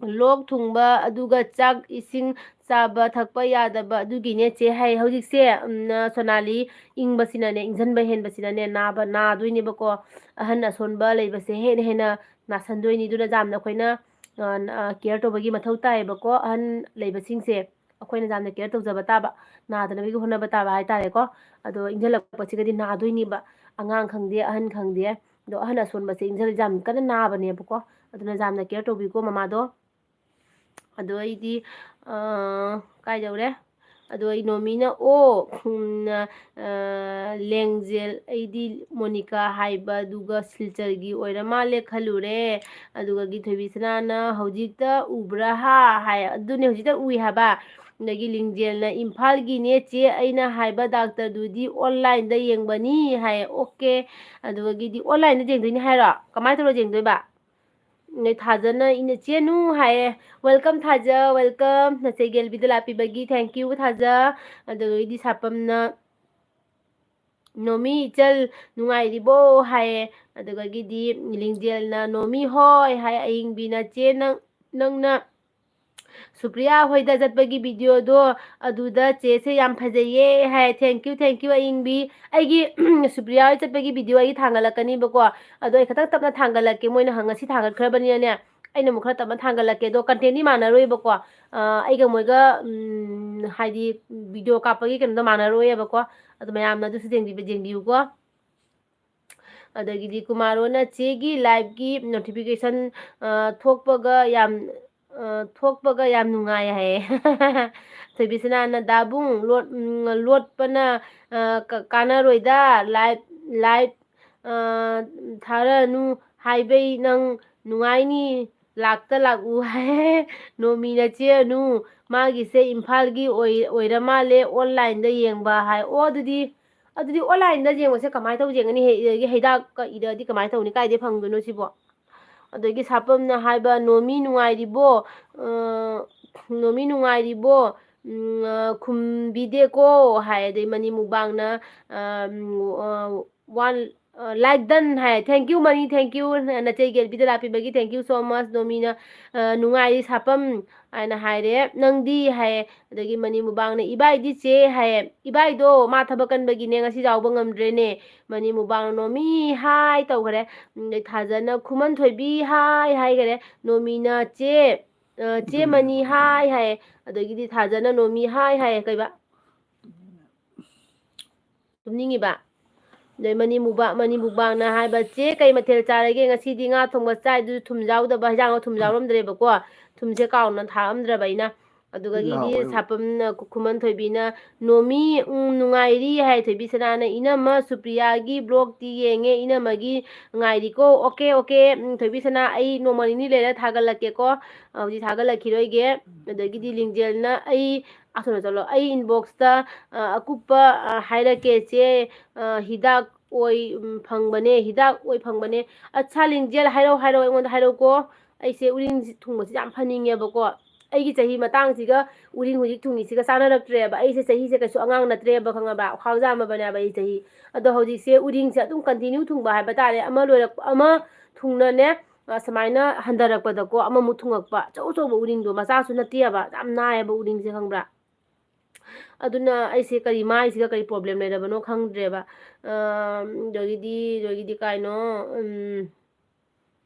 ꯂꯣꯛ ꯊꯨꯡꯕ, ꯑꯗꯨꯒ ꯆꯥꯛ ꯏꯁꯤꯡ ꯆꯥꯕ ꯊꯛꯄ ꯌꯥꯗꯕ, ꯑꯗꯨꯒꯤꯅꯦ ꯆꯦ ꯍꯥꯏ꯫ ꯍꯧꯖꯤꯛꯁꯦ, ꯎꯝ, ꯁꯣꯅꯥꯂꯤ, ꯏꯪꯕꯁꯤꯅꯅꯦ, ꯏꯪꯁꯟꯕ ꯍꯦꯟꯕꯁꯤꯅꯅꯦ ꯅꯥꯕ, ꯅꯥꯗꯣꯏꯅꯦꯕꯀꯣ꯫ ꯑꯍꯟ ꯑꯁꯣꯟꯕ ꯂꯩꯕꯁꯦ ꯍꯦꯟꯅ ꯍꯦꯟꯅ ꯅꯥꯁꯟꯗꯣꯏꯅꯤ꯫ ꯑꯗꯨꯅ ꯌꯥꯝꯅ ꯑꯩꯈꯣꯏꯅ, ꯑ, care ꯇꯧꯕꯒꯤ ꯃꯊꯧ ꯇꯥꯏꯌꯦꯕꯀꯣ꯫ ꯑꯍꯟ ꯂꯩꯕꯁꯤꯡꯁꯦ ꯑꯩꯈꯣꯏꯅ ꯌꯥꯝꯅ care ꯇꯧꯖꯕ ꯇꯥꯕ, ꯅꯥꯗꯅꯕꯒꯤ ꯍꯣꯠꯅꯕ ꯇꯥꯕ ꯍꯥꯏꯇꯥꯔꯦꯀꯣ꯫ ꯑꯗꯣ ꯏꯪꯁꯜꯂꯛꯄꯁꯤꯒꯗꯤ ꯅꯥꯗꯣꯏꯅꯦꯕ, ꯑꯉꯥꯡ ꯈꯪꯗꯦ, ꯑꯍꯟ ꯈꯪꯗꯦ꯫ ꯑꯗꯣ ꯑꯍꯟ ꯑꯁꯣꯟꯕꯁꯦ ꯏꯪꯁꯜꯂꯗꯤ ꯌꯥꯝ ꯀꯟꯅ ꯅꯥꯕꯅꯦꯕꯀꯣ꯫ ꯑꯗꯨꯅ ꯌꯥꯝꯅ care ꯇꯧꯕꯤꯀꯣ ꯃꯃꯥꯗꯣ꯫ ꯑꯗꯣ ꯑꯩꯗꯤ, ꯑ, ꯀꯥꯏꯗꯧꯔꯦ? ꯑꯗꯣ ꯑꯩ ꯅꯣꯃꯤꯅ, ꯑꯣ, ꯎꯝ, ꯑ, ꯂꯦꯡꯖꯦꯜ, ꯑꯩꯗꯤ ꯃꯣꯅꯤꯀꯥ ꯍꯥꯏꯕ, ꯑꯗꯨꯒ ꯁꯤꯜꯆꯔꯒꯤ ꯑꯣꯏꯔ ꯃꯥꯜꯂꯦ ꯈꯜꯂꯨꯔꯦ꯫ ꯑꯗꯨꯒ ꯊꯣꯏꯕꯤꯁꯅꯥꯅ "ꯍꯧꯖꯤꯛꯇ ꯎꯕ꯭ꯔꯥ ꯍꯥ?" ꯍꯥꯏ꯫ ꯑꯗꯨꯅꯦ, ꯍꯧꯖꯤꯛꯇ ꯎꯏ ꯍꯥꯏꯕ꯫ ꯑꯗꯒꯤ ꯂꯤꯡꯖꯦꯜꯅ "ꯏꯝꯐꯥꯜꯒꯤꯅꯦ ꯆꯦ, ꯑꯩꯅ ꯍꯥꯏꯕ ꯗꯥꯛꯇꯔꯗꯨꯗꯤ online ꯗ ꯌꯦꯡꯕꯅꯤ" ꯍꯥꯏ꯫ Okay꯫ ꯑꯗꯨꯗꯒꯤꯗꯤ online ꯗ ꯌꯦꯡꯗꯣꯏꯅꯤ ꯍꯥꯏꯔꯣ? ꯀꯃꯥꯏꯅ ꯇꯧꯔ ꯌꯦꯡꯗꯣꯏꯕ? ꯅꯣꯏ ꯊꯥꯖꯅ ꯏꯅꯦ ꯆꯦꯅꯨ ꯍꯥꯏꯌꯦ꯫ Welcome ꯊꯥꯖ, welcome꯫ ꯅꯆꯦ ꯒꯦꯜꯕꯤꯗ ꯂꯥꯛꯄꯤꯕꯒꯤ thank you ꯊꯥꯖ꯫ ꯑꯗꯨꯗꯒꯤꯗꯤ ꯁꯥꯄꯝꯅ "ꯅꯣꯃꯤ ꯏꯆꯜ ꯅꯨꯡꯉꯥꯏꯔꯤꯕꯣ?" ꯍꯥꯏꯌꯦ꯫ ꯑꯗꯨꯗꯒꯤꯗꯤ ꯂꯤꯡꯖꯦꯜꯅ "ꯅꯣꯃꯤ ꯍꯣꯏ" ꯍꯥꯏ꯫ ꯑꯌꯤꯡꯕꯤꯅ "ꯆꯦ, ꯅꯪ, ꯅꯪꯅ ꯁꯨꯄ꯭ꯔꯤꯌꯥ ꯍꯣꯏꯗ ꯆꯠꯄꯒꯤ video ꯗꯣ, ꯑꯗꯨꯗ ꯆꯦꯁꯦ ꯌꯥꯝ ꯐꯖꯩꯌꯦ" ꯍꯥꯏ꯫ Thank you, thank you ꯑꯌꯤꯡꯕꯤ꯫ ꯑꯩꯒꯤ ꯁꯨꯄ꯭ꯔꯤꯌꯥ ꯍꯣꯏ ꯆꯠꯄꯒꯤ video ꯑꯩ ꯊꯥꯡꯒꯠꯂꯛꯀꯅꯤꯕꯀꯣ꯫ ꯑꯗꯣ ꯑꯩ ꯈꯇꯪ ꯇꯞꯅ ꯊꯥꯡꯒꯠꯂꯛꯀꯦ, ꯃꯣꯏꯅ ꯉꯁꯤ ꯊꯥꯡꯒꯠꯈ꯭ꯔꯕꯅꯤꯅꯅꯦ꯫ ꯑꯩꯅ ꯑꯃꯨꯛ ꯈꯔ ꯇꯞꯅ ꯊꯥꯡꯒꯠꯂꯛꯀꯦ꯫ ꯑꯗꯣ content ꯇꯤ ꯃꯥꯟꯅꯔꯣꯏꯕꯀꯣ꯫ ꯑ, ꯑꯩꯒ ꯃꯣꯏꯒ, ꯎꯝ, ꯍꯥꯏꯗꯤ video ꯀꯥꯞꯄꯒꯤ ꯀꯩꯅꯣꯗꯣ ꯃꯥꯟꯅꯔꯣꯏꯌꯦꯕꯀꯣ꯫ ꯑꯗꯣ ꯃꯌꯥꯝꯅ ꯑꯗꯨꯁꯨ ꯌꯦꯡꯕꯤꯕ-, ꯌꯦꯡꯕꯤꯌꯨꯀꯣ꯫ ꯑꯗꯒꯤꯗꯤ ꯀꯨꯃꯥꯔꯣꯅ "ꯆꯦꯒꯤ live ꯀꯤ notification, ꯑ, ꯊꯣꯛꯄꯒ ꯌꯥꯝ, ꯑ, ꯊꯣꯛꯄꯒ ꯌꯥꯝ ꯅꯨꯡꯉꯥꯏ" ꯍꯥꯏꯌꯦ꯫ ꯊꯣꯏꯕꯤꯁꯅꯥꯅ "ꯗꯥꯕꯨꯡ, ꯂꯣꯠ-, ꯎꯝ, ꯂꯣꯠꯄꯅ, ꯑ, ꯀ-, ꯀꯥꯟꯅꯔꯣꯏꯗ, live, live, ꯑ, ꯊꯥꯔꯅꯨ ꯍꯥꯏꯕꯩ ꯅꯪ ꯅꯨꯡꯉꯥꯏꯅꯤ, ꯂꯥꯛꯇ ꯂꯥꯛꯎ" ꯍꯥꯏ꯫ ꯅꯣꯃꯤꯅ "ꯆꯦ ꯑꯅꯨ, ꯃꯥꯒꯤꯁꯦ ꯏꯝꯐꯥꯜꯒꯤ ꯑꯣꯏ-, ꯑꯣꯏꯔ ꯃꯥꯜꯂꯦ, online ꯗ ꯌꯦꯡꯕ" ꯍꯥꯏ꯫ ꯑꯣ, ꯑꯗꯨꯗꯤ, ꯑꯗꯨꯗꯤ online ꯗ ꯌꯦꯡꯕꯁꯦ ꯀꯃꯥꯏꯅ ꯇꯧ ꯌꯦꯡꯒꯅꯤ? ꯍꯦ-, ꯍꯤꯗꯥꯛꯀ ꯏꯔꯗꯤ ꯀꯃꯥꯏꯅ ꯇꯧꯅꯤ? ꯀꯥꯏꯗꯩ ꯐꯪꯗꯣꯏꯅꯣ ꯁꯤꯕꯣ? ꯑꯗꯒꯤ ꯁꯥꯄꯝꯅ ꯍꯥꯏꯕ, "ꯅꯣꯃꯤ ꯅꯨꯡꯉꯥꯏꯔꯤꯕꯣ? ꯑ, ꯅꯣꯃꯤ ꯅꯨꯡꯉꯥꯏꯔꯤꯕꯣ? ꯎꯝ, ꯑ, ꯈꯨꯝꯕꯤꯗꯦꯀꯣ" ꯍꯥꯏ꯫ ꯑꯗꯩ ꯃꯅꯤ ꯃꯨꯛꯕꯥꯡꯅ, ꯑ, ꯎꯝ, ꯑ, "One, Like done ꯍꯥꯏ꯫ Thank you ꯃꯅꯤ, thank you꯫ ꯅꯆꯦ ꯒꯦꯜꯕꯤꯗ ꯂꯥꯛꯄꯤꯕꯒꯤ thank you so much꯫ ꯅꯣꯃꯤꯅ, ꯑ, "ꯅꯨꯡꯉꯥꯏꯔꯤ ꯁꯥꯄꯝ" ꯍꯥꯏꯅ ꯍꯥꯏꯔꯦ꯫ "ꯅꯪꯗꯤ?" ꯍꯥꯏ꯫ ꯑꯗꯒꯤ ꯃꯅꯤ ꯃꯨꯕꯥꯡꯅ, "ꯏꯕꯥꯏꯗꯤ ꯆꯦ?" ꯍꯥꯏ꯫ ꯏꯕꯥꯏꯗꯣ ꯃꯥ ꯊꯕꯛ ꯀꯟꯕꯒꯤꯅꯦ ꯉꯁꯤ ꯌꯥꯎꯕ ꯉꯝꯗ꯭ꯔꯦꯅꯦ꯫ ꯃꯅꯤ ꯃꯨꯕꯥꯡꯅ "ꯅꯣꯃꯤ ꯍꯥꯏ" ꯇꯧꯈꯔꯦ꯫ ꯎꯝ, ꯑꯗꯩ ꯊꯥꯖꯅ "ꯈꯨꯃꯟ ꯊꯣꯏꯕꯤ ꯍꯥꯏ" ꯍꯥꯏꯈꯔꯦ꯫ ꯅꯣꯃꯤꯅ "ꯆꯦ, ꯑ, ꯆꯦ ꯃꯅꯤ ꯍꯥꯏ" ꯍꯥꯏ꯫ ꯑꯗꯒꯤꯗꯤ ꯊꯥꯖꯅ "ꯅꯣꯃꯤ ꯍꯥꯏ" ꯍꯥꯏ꯫ ꯀꯩꯕ? ꯇꯨꯝꯅꯤꯡꯉꯤꯕ? ꯑꯗꯩ ꯃꯅꯤ ꯃꯨꯕꯥ-, ꯃꯅꯤ ꯃꯨꯕꯥꯡꯅ ꯍꯥꯏꯕ, "ꯆꯦ, ꯀꯩ ꯃꯊꯦꯜ ꯆꯥꯔꯒꯦ?" "ꯉꯁꯤꯗꯤ ꯉꯥ ꯊꯣꯡꯕ ꯆꯥꯏ, ꯑꯗꯨꯁꯨ ꯊꯨꯝ ꯌꯥꯎꯗꯕ, ꯍꯤꯟꯖꯥꯡꯗꯣ ꯊꯨꯝ ꯌꯥꯎꯔꯝꯗ꯭ꯔꯦꯕꯀꯣ꯫ ꯊꯨꯝꯁꯦ ꯀꯥꯎꯅ ꯊꯥꯛꯑꯝꯗ꯭ꯔꯕ ꯑꯩꯅ꯫" ꯑꯗꯨꯒꯗꯤ ꯍꯥꯎꯋꯦꯕ꯫ ꯁꯥꯄꯝꯅ, ꯈꯨ-, ꯈꯨꯃꯟ ꯊꯣꯏꯕꯤꯅ, "ꯅꯣꯃꯤ, ꯎꯝ, ꯅꯨꯡꯉꯥꯏꯔꯤ" ꯍꯥꯏ꯫ ꯊꯣꯏꯕꯤ ꯁꯅꯥꯅ, "ꯏꯅꯝꯃ ꯁꯨꯄ꯭ꯔꯤꯌꯥꯒꯤ vlogꯇꯤ ꯌꯦꯡꯉꯦ, ꯏꯅꯝꯃꯒꯤ ꯉꯥꯏꯔꯤꯀꯣ꯫ ꯑꯣꯀꯦ, ꯑꯣꯀꯦ, ꯎꯝ, ꯊꯣꯏꯕꯤ ꯁꯅꯥ, ꯑꯩ ꯅꯣꯡꯃ ꯅꯤꯅꯤ ꯂꯩꯔ ꯊꯥꯒꯠꯂꯛꯀꯦꯀꯣ꯫ ꯑ, ꯍꯧꯖꯤꯛ ꯊꯥꯒꯠꯂꯛꯈꯤꯔꯣꯏꯒꯦ꯫" ꯑꯗꯒꯤꯗꯤ ꯂꯤꯡꯖꯦꯜꯅ, "ꯑꯩ, ꯑꯁꯣꯝꯗ ꯆꯠꯂꯣ, ꯑꯩ inboxꯇ, ꯑ, ꯑꯀꯨꯞꯄ, ꯑ, ꯍꯥꯏꯔꯛꯀꯦ ꯆꯦ, ꯑ, ꯍꯤꯗꯥꯛ ꯑꯣꯏ, ꯎꯝ, ꯐꯪꯕꯅꯦ, ꯍꯤꯗꯥꯛ ꯑꯣꯏ ꯐꯪꯕꯅꯦ꯫" ꯑꯠꯁꯥ, ꯂꯤꯡꯖꯦꯜ, ꯍꯥꯏꯔꯛꯑꯣ, ꯍꯥꯏꯔꯛꯑꯣ, ꯑꯩꯉꯣꯟꯗ ꯍꯥꯏꯔꯛꯎꯀꯣ꯫ ꯑꯩꯁꯦ ꯎꯔꯤꯡ ꯊꯨꯡꯕꯁꯤ ꯌꯥꯝ ꯐꯅꯤꯡꯉꯦꯕꯀꯣ꯫ ꯑꯩꯒꯤ ꯆꯍꯤ ꯃꯇꯥꯡꯁꯤꯒ ꯎꯔꯤꯡ ꯍꯧꯖꯤꯛ ꯊꯨꯡꯉꯤꯁꯤꯒ ꯆꯥꯟꯅꯔꯛꯇ꯭ꯔꯦꯕ꯫ ꯑꯩꯁꯦ ꯆꯍꯤꯁꯦ ꯀꯩꯁꯨ ꯑꯉꯥꯡ ꯅꯠꯇ꯭ꯔꯦꯕ, ꯈꯪꯉꯕ? ꯈ꯭ꯋꯥꯡꯖꯥꯝꯃꯕꯅꯦꯕ ꯑꯩ ꯆꯍꯤ꯫ ꯑꯗꯣ ꯍꯧꯖꯤꯛꯁꯦ ꯎꯔꯤꯡꯁꯦ ꯑꯗꯨꯝ continue ꯊꯨꯡꯕ ꯍꯥꯏꯕ ꯇꯥꯔꯦ꯫ ꯑꯃ ꯂꯣꯏꯔꯛ-, ꯑꯃ ꯊꯨꯡꯅꯅꯦ, ꯑ, ꯁꯨꯃꯥꯏꯅ ꯍꯟꯊꯔꯛꯄꯗꯀꯣ, ꯑꯃꯃꯨꯛ ꯊꯨꯡꯉꯛꯄ꯫ ꯑꯆꯧ ꯑꯆꯧꯕ ꯎꯔꯤꯡꯗꯣ, ꯃꯆꯥꯁꯨ ꯅꯠꯇꯦꯕ, ꯌꯥꯝ ꯅꯥꯏꯌꯦꯕ ꯎꯔꯤꯡꯁꯦ, ꯈꯪꯕ꯭ꯔꯥ? ꯑꯗꯨꯅ ꯑꯩꯁꯦ ꯀꯔꯤ, ꯃꯥꯏꯁꯤꯒ ꯀꯔꯤ problem ꯂꯩꯔꯕꯅꯣ ꯈꯪꯗ꯭ꯔꯦꯕ꯫ ꯑ, ꯑꯗꯒꯤꯗꯤ, ꯑꯗꯒꯤꯗꯤ ꯀꯥꯏꯅꯣ, ꯎꯝ,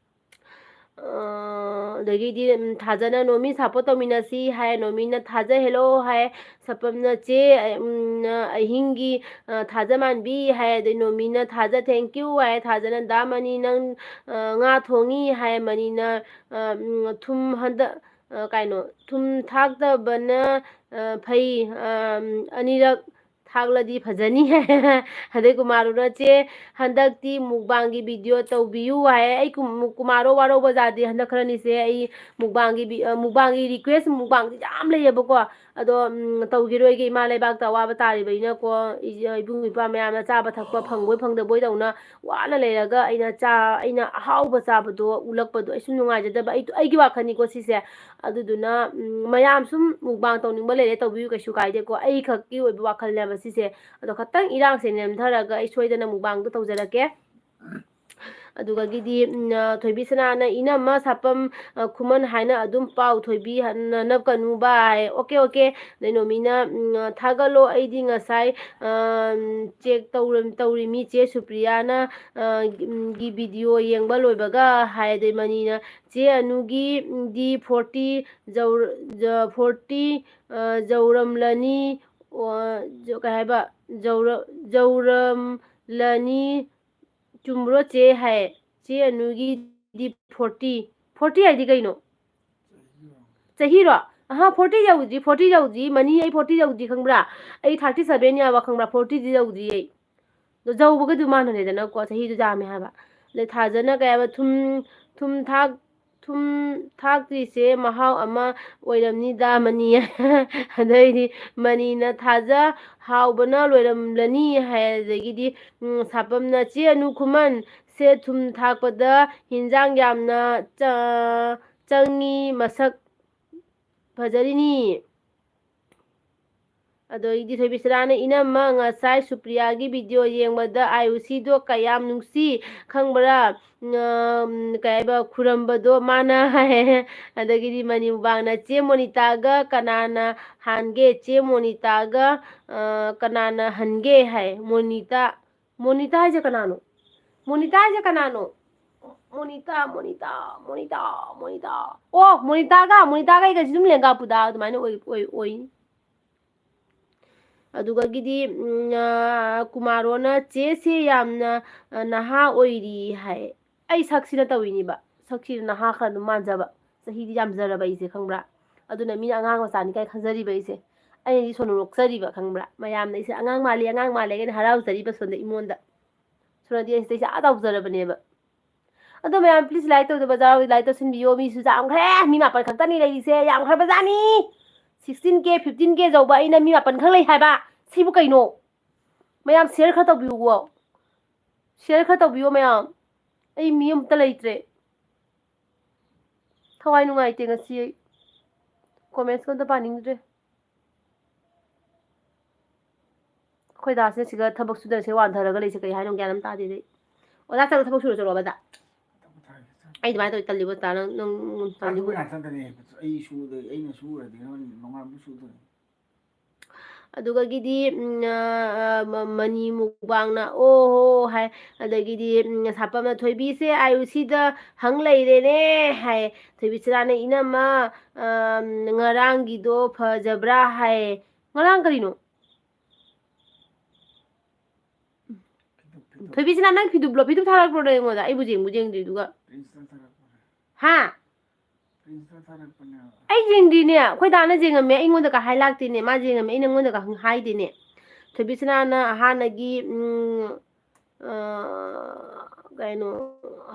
ꯑ, ꯑꯗꯒꯤꯗꯤ, ꯎꯝ, ꯊꯥꯖꯅ "ꯅꯣꯃꯤ support ꯇꯧꯃꯤꯟꯅꯁꯤ" ꯍꯥꯏ, ꯅꯣꯃꯤꯅ "ꯊꯥꯖ hello" ꯍꯥꯏ, ꯁꯄꯝꯅ "ꯆꯦ, ꯎꯝ, ꯑꯍꯤꯡꯒꯤ, ꯑ, ꯊꯥꯖ ꯃꯥꯟꯕꯤ" ꯍꯥꯏ, ꯑꯗꯩ ꯅꯣꯃꯤꯅ "ꯊꯥꯖ thank you" ꯍꯥꯏ, ꯊꯥꯖꯅ "ꯗꯥ ꯃꯅꯤ ꯅꯪ, ꯑ, ꯉꯥ ꯊꯣꯡꯉꯤ" ꯍꯥꯏ, ꯃꯅꯤꯅ, ꯑ, ꯎꯝ, "ꯊꯨꯝ ꯍꯟꯗꯛ, ꯑ, ꯀꯩꯅꯣ, ꯊꯨꯝ ꯊꯥꯛꯇꯕꯅ, ꯑ, ꯐꯩ, ꯑ, ꯑꯅꯤꯔꯛ ꯊꯥꯛꯂꯗꯤ ꯐꯖꯅꯤ" ꯍꯥꯏ꯫ ꯑꯗꯩ ꯀꯨꯃꯥꯔꯣꯅ "ꯆꯦ, ꯍꯟꯗꯛꯇꯤ mukbangꯒꯤ video ꯇꯧꯕꯤꯌꯨ" ꯍꯥꯏ꯫ ꯑꯩ ꯀꯨꯝ-, ꯀꯨꯃꯥꯔꯣ ꯋꯥꯔꯧꯕ ꯌꯥꯗꯦ, ꯍꯟꯗꯛ ꯈꯔꯅꯤꯁꯦ ꯑꯩ mukbangꯒꯤ ꯚꯤ-, ꯑ, mukbangꯒꯤ request, mukbangꯁꯦ ꯌꯥꯝ ꯂꯩꯌꯦꯕꯀꯣ꯫ ꯑꯗꯣ ꯎꯝ, ꯇꯧꯈꯤꯔꯣꯏꯒꯦ, ꯏꯃꯥ ꯂꯩꯕꯥꯛꯇ ꯑꯋꯥꯕ ꯇꯥꯔꯤꯕꯅꯤꯅꯀꯣ, ꯏ-, ꯏꯕꯨꯡ ꯏꯄ꯭ꯋꯥ ꯃꯌꯥꯝꯅ ꯆꯥꯕ ꯊꯛꯄ ꯐꯪꯕꯣꯏ ꯐꯪꯗꯕꯣꯏ ꯇꯧꯅ ꯋꯥꯅ ꯂꯩꯔꯒ ꯑꯩꯅ ꯆꯥ-, ꯑꯩꯅ ꯑꯍꯥꯎꯕ ꯆꯥꯕꯗꯣ ꯎꯠꯂꯛꯄꯗꯣ ꯑꯩ ꯁꯨꯝ ꯅꯨꯡꯉꯥꯏꯖꯗꯕ, ꯑꯩ, ꯑꯩꯒꯤ ꯋꯥꯈꯜꯅꯤꯀꯣ ꯁꯤꯁꯦ꯫ ꯑꯗꯨꯗꯨꯅ ꯎꯝ, ꯃꯌꯥꯝ ꯁꯨꯝ mukbang ꯇꯧꯅꯤꯡꯕ ꯂꯩꯔꯦ, ꯇꯧꯕꯤꯌꯨ, ꯀꯩꯁꯨ ꯀꯥꯏꯗꯦꯀꯣ, ꯑꯩꯈꯛꯀꯤ ꯑꯣꯏꯕ ꯋꯥꯈꯜꯅꯦꯕ ꯁꯤꯁꯦ꯫ ꯑꯗꯣ ꯈꯇꯪ ꯏꯔꯥꯡꯁꯦ ꯅꯦꯝꯊꯔꯒ ꯑꯩ ꯁꯣꯏꯗꯅ mukbangꯗꯣ ꯇꯧꯖꯔꯛꯀꯦ꯫ ꯑꯗꯨꯒꯒꯤꯗꯤ ꯎꯝ, ꯑ, ꯊꯣꯏꯕꯤ ꯁꯅꯥꯅ, "ꯏꯅꯝꯃ ꯁꯥꯄꯝ, ꯑ, ꯈꯨꯃꯟ ꯍꯥꯏꯅ ꯑꯗꯨꯝ ꯄꯥꯎ, ꯊꯣꯏꯕꯤ ꯍꯟꯅ ꯅꯞꯀꯅꯨ ꯕꯥꯏ"꯫ Okay, okay. ꯑꯗꯩ ꯅꯣꯃꯤꯅ ꯎꯝ, ꯑ, "ꯊꯥꯒꯠꯂꯣ, ꯑꯩꯗꯤ ꯉꯁꯥꯏ, ꯑ, ꯎꯝ, check ꯇꯧꯔꯝ-, ꯇꯧꯔꯤꯃꯤ ꯆꯦ ꯁꯨꯄ꯭ꯔꯤꯌꯥꯅ, ꯑ, ꯒꯤ-, ꯎꯝ, ꯒꯤ video ꯌꯦꯡꯕ ꯂꯣꯏꯕꯒ" ꯍꯥꯏ꯫ ꯑꯗꯩ ꯃꯅꯤꯅ, "ꯆꯦ ꯑꯅꯨꯒꯤ, ꯎꯝ, ꯗꯤ forty ꯖꯧꯔ-, ꯖ-, forty, ꯑ, ꯖꯧꯔꯝꯂꯅꯤ, ꯑꯣ, ꯖ-, ꯀꯩ ꯍꯥꯏꯕ, ꯖꯧꯔ-, ꯖꯧꯔꯝꯂꯅꯤ, ꯆꯨꯝꯕ꯭ꯔꯣ ꯆꯦ?" ꯍꯥꯏ꯫ "ꯆꯦ ꯑꯅꯨꯒꯤꯗꯤ forty, forty ꯍꯥꯏꯗꯤ ꯀꯩꯅꯣ? ꯆꯍꯤꯔꯣ? ꯑꯍꯥ, forty ꯌꯧꯗ꯭ꯔꯤ, forty ꯌꯧꯗ꯭ꯔꯤ, ꯃꯅꯤ, ꯑꯩ forty ꯌꯧꯗ꯭ꯔꯤ, ꯈꯪꯕ꯭ꯔꯥ? ꯑꯩ thirty seven ꯌꯥꯕ, ꯈꯪꯕ꯭ꯔꯥ? Fortyꯗꯤ ꯌꯧꯗ꯭ꯔꯤ ꯑꯩ꯫ ꯑꯗꯣ ꯖꯧꯕꯒꯗꯨ ꯃꯥꯟꯅꯔꯦꯗꯅꯀꯣ, ꯆꯍꯤꯗꯨ ꯌꯥꯝꯃꯦ ꯍꯥꯏꯕ꯫ ꯑꯗꯩ ꯊꯥꯖꯅ ꯀꯩ ꯍꯥꯏꯕ, ꯊꯨꯝ, ꯊꯨꯝ ꯊꯥꯛ-, ꯊꯨꯝ ꯊꯥꯛꯇ꯭ꯔꯤꯁꯦ ꯃꯍꯥꯎ ꯑꯃ ꯑꯣꯏꯔꯝꯅꯤꯗ, ꯃꯅꯤ꯫ ꯑꯗꯩꯗꯤ ꯃꯅꯤꯅ, "ꯊꯥꯖ ꯍꯥꯎꯕꯅ ꯂꯣꯏꯔꯝꯂꯅꯤ" ꯍꯥꯏ꯫ ꯑꯗꯒꯤꯗꯤ ꯎꯝ, ꯁꯥꯄꯝꯅ, "ꯆꯦ ꯑꯅꯨ ꯈꯨꯃꯟ, ꯁꯦ ꯊꯨꯝ ꯊꯥꯛꯄꯗ ꯍꯤꯟꯖꯥꯡ ꯌꯥꯝꯅ ꯆ-, ꯆꯪꯉꯤ, ꯃꯁꯛ ꯐꯖꯔꯤꯅꯤ"꯫ ꯑꯗꯒꯤꯗꯤ ꯊꯣꯏꯕꯤꯁꯅꯥꯅ, "ꯏꯅꯝꯃ, ꯉꯁꯥꯏ ꯁꯨꯄ꯭ꯔꯤꯌꯥꯒꯤ video ꯌꯦꯡꯕꯗ ꯑꯥꯌꯨꯁꯤꯗꯣ ꯀꯌꯥꯝ ꯅꯨꯡꯁꯤ ꯈꯪꯕ꯭ꯔꯥ? ꯎꯝ, ꯀꯩ ꯍꯥꯏꯕ, ꯈꯨꯔꯝꯕꯗꯣ ꯃꯥꯅ" ꯍꯥꯏ꯫ ꯑꯗꯒꯤꯗꯤ ꯃꯅꯤ ꯃꯨꯕꯥꯡꯅ, "ꯆꯦ ꯃꯣꯅꯤꯇꯥꯒ ꯀꯅꯥꯅ ꯍꯥꯟꯒꯦ? ꯆꯦ ꯃꯣꯅꯤꯇꯥꯒ, ꯑ, ꯀꯅꯥꯅ ꯍꯟꯒꯦ?" ꯍꯥꯏ꯫ ꯃꯣꯅꯤꯇꯥ, ꯃꯣꯅꯤꯇꯥ ꯍꯥꯏꯁꯦ ꯀꯅꯥꯅꯣ? ꯃꯣꯅꯤꯇꯥ ꯍꯥꯏꯁꯦ ꯀꯅꯥꯅꯣ? ꯃꯣꯅꯤꯇꯥ, ꯃꯣꯅꯤꯇꯥ, ꯃꯣꯅꯤꯇꯥ, ꯃꯣꯅꯤꯇꯥ꯫ ꯑꯣ, ꯃꯣꯅꯤꯇꯥꯒ, ꯃꯣꯅꯤꯇꯥꯒ ꯑꯩꯒꯁꯤ ꯑꯗꯨꯝ ꯂꯦꯡꯒꯥ ꯄꯨꯗꯥ ꯑꯗꯨꯃꯥꯏꯅ ꯑꯣꯏ, ꯑꯣꯏ, ꯑꯣꯏ꯫ ꯑꯗꯨꯒꯒꯤꯗꯤ, ꯎꯝ, ꯑ, ꯀꯨꯃꯥꯔꯣꯅ, "ꯆꯦꯁꯦ ꯌꯥꯝꯅ, ꯑ, ꯅꯍꯥ ꯑꯣꯏꯔꯤ" ꯍꯥꯏ꯫ ꯑꯩ ꯁꯛꯁꯤꯅ ꯇꯧꯔꯤꯅꯤꯕ꯫ ꯁꯛꯁꯤꯅ ꯅꯍꯥ ꯈꯔ ꯑꯗꯨꯝ ꯃꯥꯟꯖꯕ꯫ ꯆꯍꯤꯗꯤ ꯌꯥꯝꯖꯔꯕ ꯑꯩꯁꯦ, ꯈꯪꯕ꯭ꯔꯥ? ꯑꯗꯨꯅ ꯃꯤꯅ ꯑꯉꯥꯡ ꯃꯆꯥꯅꯤ ꯀꯥꯏ ꯈꯟꯖꯔꯤꯕ ꯑꯩꯁꯦ꯫ ꯑꯩꯅꯗꯤ ꯁꯣꯅꯨ ꯅꯣꯛꯆꯔꯤꯕ, ꯈꯪꯕ꯭ꯔꯥ? ꯃꯌꯥꯝꯅ ꯑꯩꯁꯦ ꯑꯉꯥꯡ ꯃꯥꯜꯂꯤ, ꯑꯉꯥꯡ ꯃꯥꯜꯂꯤ ꯀꯥꯏꯅ ꯍꯔꯥꯎꯖꯔꯤꯕ ꯁꯣꯝꯗ ꯑꯩꯉꯣꯟꯗ꯫ ꯁꯣꯅꯗꯤ ꯑꯩꯁꯦ ꯑꯥ ꯇꯧꯖꯔꯕꯅꯦꯕ꯫ ꯑꯗꯣ ꯃꯌꯥꯝ, please, like ꯇꯧꯗꯕ ꯌꯥꯎꯔꯗꯤ like ꯇꯧꯁꯤꯟꯕꯤꯌꯣ꯫ ꯃꯤꯁꯨ ꯌꯥꯝꯈ꯭ꯔꯦ, ꯃꯤ ꯃꯥꯄꯟ ꯈꯛꯇꯅꯤ ꯂꯩꯔꯤꯁꯦ, ꯌꯥꯝꯈ꯭ꯔꯕꯖꯥꯠꯅꯤ꯫ Sixteen K, fifteen K ꯌꯧꯕ ꯑꯩꯅ ꯃꯤ ꯃꯥꯄꯟ ꯈꯛ ꯂꯩ ꯍꯥꯏꯕ꯫ ꯁꯤꯕꯨ ꯀꯩꯅꯣ? ꯃꯌꯥꯝ share ꯈꯔ ꯇꯧꯕꯤꯌꯨꯋꯣ꯫ Share ꯈꯔ ꯇꯧꯕꯤꯌꯣ ꯃꯌꯥꯝ꯫ ꯑꯩ ꯃꯤ ꯑꯃꯇ ꯂꯩꯇ꯭ꯔꯦ꯫ ꯊꯋꯥꯏ ꯅꯨꯡꯉꯥꯏꯇꯦ ꯉꯁꯤ ꯑꯩ꯫ Comments ꯀ ꯑꯝꯇ ꯄꯥꯅꯤꯡꯗ꯭ꯔꯦ꯫ ꯑꯩꯈꯣꯏ ꯗꯥꯁꯤꯅ ꯁꯤꯗ ꯊꯕꯛ ꯁꯨꯗꯅ ꯁꯤꯗ ꯋꯥꯟꯊꯔꯒ ꯂꯩꯁꯦ ꯀꯩ ꯍꯥꯏꯅꯣ ꯒ꯭ꯌꯥꯟ ꯑꯃ ꯇꯥꯗꯦ ꯑꯩ꯫ ꯑꯣꯖꯥ ꯆꯠꯂꯣ, ꯊꯕꯛ ꯁꯨꯔꯣ ꯆꯠꯂꯣꯕ ꯑꯗ꯫ ꯑꯩ ꯑꯗꯨꯃꯥꯏꯅ ꯇꯧꯔꯗꯤ ꯇꯜꯂꯤꯕꯣ ꯗꯥ, ꯅꯪ, ꯅꯪ, ꯅꯪ ꯇꯜꯂꯤꯕꯣ? ꯑꯗꯨꯕꯨ ꯉꯥꯛꯇꯅꯦ꯫ ꯑꯩ ꯁꯨꯗ-, ꯑꯩꯅ ꯁꯨꯔꯗꯤ ꯅꯣꯡꯉꯥꯟꯕ ꯁꯨꯗꯣꯏꯅꯤ꯫ ꯑꯗꯨꯒꯒꯤꯗꯤ, ꯎꯝ, ꯑ, ꯑ, ꯃ-, ꯃꯅꯤ ꯃꯨꯛꯕꯥꯡꯅ "ꯑꯣ ꯍꯣ" ꯍꯥꯏ꯫ ꯑꯗꯒꯤꯗꯤ, ꯎꯝ, ꯁꯥꯄꯝꯅ "ꯊꯣꯏꯕꯤꯁꯦ ꯑꯥꯏ ꯑꯣ ꯁꯤꯗ ꯍꯪ ꯂꯩꯔꯦꯅꯦ" ꯍꯥꯏ꯫ ꯊꯣꯏꯕꯤꯁꯅꯥꯅ "ꯏꯅꯝꯃ, ꯑ, ꯉꯔꯥꯡꯒꯤꯗꯣ ꯐꯖꯕ꯭ꯔꯥ?" ꯍꯥꯏ꯫ ꯉꯔꯥꯡ ꯀꯔꯤꯅꯣ? ꯐꯤꯗꯨꯞ, ꯐꯤꯗꯨꯞ꯫ ꯊꯣꯏꯕꯤꯁꯅꯥ, ꯅꯪ ꯐꯤꯗꯨꯞꯂꯣ? ꯐꯤꯗꯨꯞ ꯊꯥꯔꯛꯄ꯭ꯔꯣ ꯅꯪ ꯑꯩꯉꯣꯟꯗ? ꯑꯩꯕꯨ ꯌꯦꯡꯕꯨ ꯌꯦꯡꯗ꯭ꯔꯤ ꯑꯗꯨꯒ꯫ ꯄ꯭ꯔꯤꯟꯁꯅ ꯊꯥꯔꯛꯄꯅꯦ꯫ ꯍꯥ? ꯄ꯭ꯔꯤꯟꯁꯅ ꯊꯥꯔꯛꯄꯅꯦ꯫ ꯑꯩ ꯌꯦꯡꯗ꯭ꯔꯤꯅꯦ꯫ ꯑꯩꯈꯣꯏ ꯗꯥꯅ ꯌꯦꯡꯉꯝꯃꯦ꯫ ꯑꯩꯉꯣꯟꯗꯒ ꯍꯥꯏ ꯂꯥꯛꯇꯦꯅꯦ꯫ ꯃꯥ ꯌꯦꯡꯉꯝꯃꯦ꯫ ꯑꯩ ꯅꯪꯉꯣꯟꯗꯒ ꯍꯪ-, ꯍꯥꯏꯗꯦꯅꯦ꯫ ꯊꯣꯏꯕꯤꯁꯅꯥꯅ ꯍꯥꯟꯅꯒꯤ, ꯎꯝ, ꯑ, ꯀꯩꯅꯣ,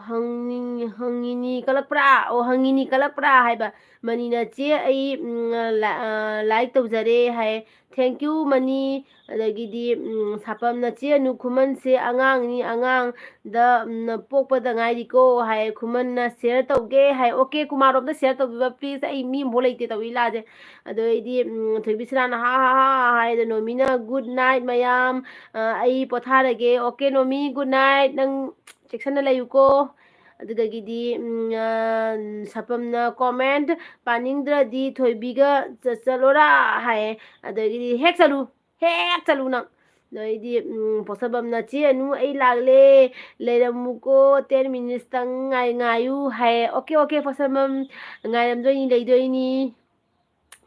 ꯍꯪꯅꯤꯡ-, ꯍꯪꯉꯤꯅꯤ ꯀꯂꯛꯄ꯭ꯔꯥ? ꯑꯣ, ꯍꯪꯉꯤꯅꯤ ꯀꯂꯛꯄ꯭ꯔꯥ ꯍꯥꯏꯕ꯫ ꯃꯅꯤꯅ "ꯆꯦ, ꯑꯩ, ꯎꯝ, ꯂꯥ-, ꯑ, like ꯇꯧꯖꯔꯦ" ꯍꯥꯏ꯫ Thank you, ꯃꯅꯤ꯫ ꯑꯗꯒꯤꯗꯤ, ꯎꯝ, ꯁꯥꯄꯝꯅ "ꯆꯦ ꯑꯅꯨ, ꯈꯨꯃꯟꯁꯦ ꯑꯉꯥꯡꯅꯤ, ꯑꯉꯥꯡꯗ, ꯎꯝ, ꯄꯣꯛꯄꯗ ꯉꯥꯏꯔꯤꯀꯣ" ꯍꯥꯏ꯫ ꯈꯨꯃꯟꯅ "Share ꯇꯧꯒꯦ" ꯍꯥꯏ꯫ Okay, ꯀꯨꯃꯥꯔꯔꯣꯝꯗ share ꯇꯧꯕꯤꯕ please꯫ ꯑꯩ ꯃꯤ ꯑꯃꯐꯥꯎ ꯂꯩꯇꯦ ꯇꯧꯕꯤ ꯂꯥꯁꯦ꯫ ꯑꯗꯨ ꯑꯩꯗꯤ, ꯎꯝ, ꯊꯣꯏꯕꯤꯁꯅꯥꯅ "ꯍꯥ ꯍꯥ ꯍꯥ" ꯍꯥꯏꯗ, ꯅꯣꯃꯤꯅ "Good night ꯃꯌꯥꯝ, ꯑ, ꯑꯩ ꯄꯣꯊꯥꯔꯒꯦ"꯫ Okay, ꯅꯣꯃꯤ, good night, ꯅꯪ ꯆꯦꯛꯁꯟꯅ ꯂꯩꯌꯨꯀꯣ꯫ ꯑꯗꯨꯗꯒꯤꯗꯤ, ꯎꯝ, ꯑ, ꯁꯥꯄꯝꯅ comment "ꯄꯥꯅꯤꯡꯗ꯭ꯔꯗꯤ ꯊꯣꯏꯕꯤꯒ ꯆ-, ꯆꯠꯂꯣꯔꯥ?" ꯍꯥꯏꯌꯦ꯫ ꯑꯗꯒꯤꯗꯤ "ꯍꯦꯛ ꯆꯠꯂꯨ, ꯍꯦꯛ ꯆꯠꯂꯨ ꯅꯪ"꯫ ꯑꯗꯩꯗꯤ, ꯎꯝ, ꯄꯣꯠꯁꯪꯕꯝꯅ "ꯆꯦ ꯑꯅꯨ, ꯑꯩ ꯂꯥꯛꯂꯦ, ꯂꯩꯔꯝꯃꯨꯀꯣ, ten minutes ꯇꯪ ꯉꯥꯏ-, ꯉꯥꯏꯌꯨ" ꯍꯥꯏꯌꯦ꯫ Okay, okay, ꯄꯣꯠꯁꯪꯕꯝ, ꯉꯥꯏꯔꯝꯗꯣꯏꯅꯤ, ꯂꯩꯗꯣꯏꯅꯤ꯫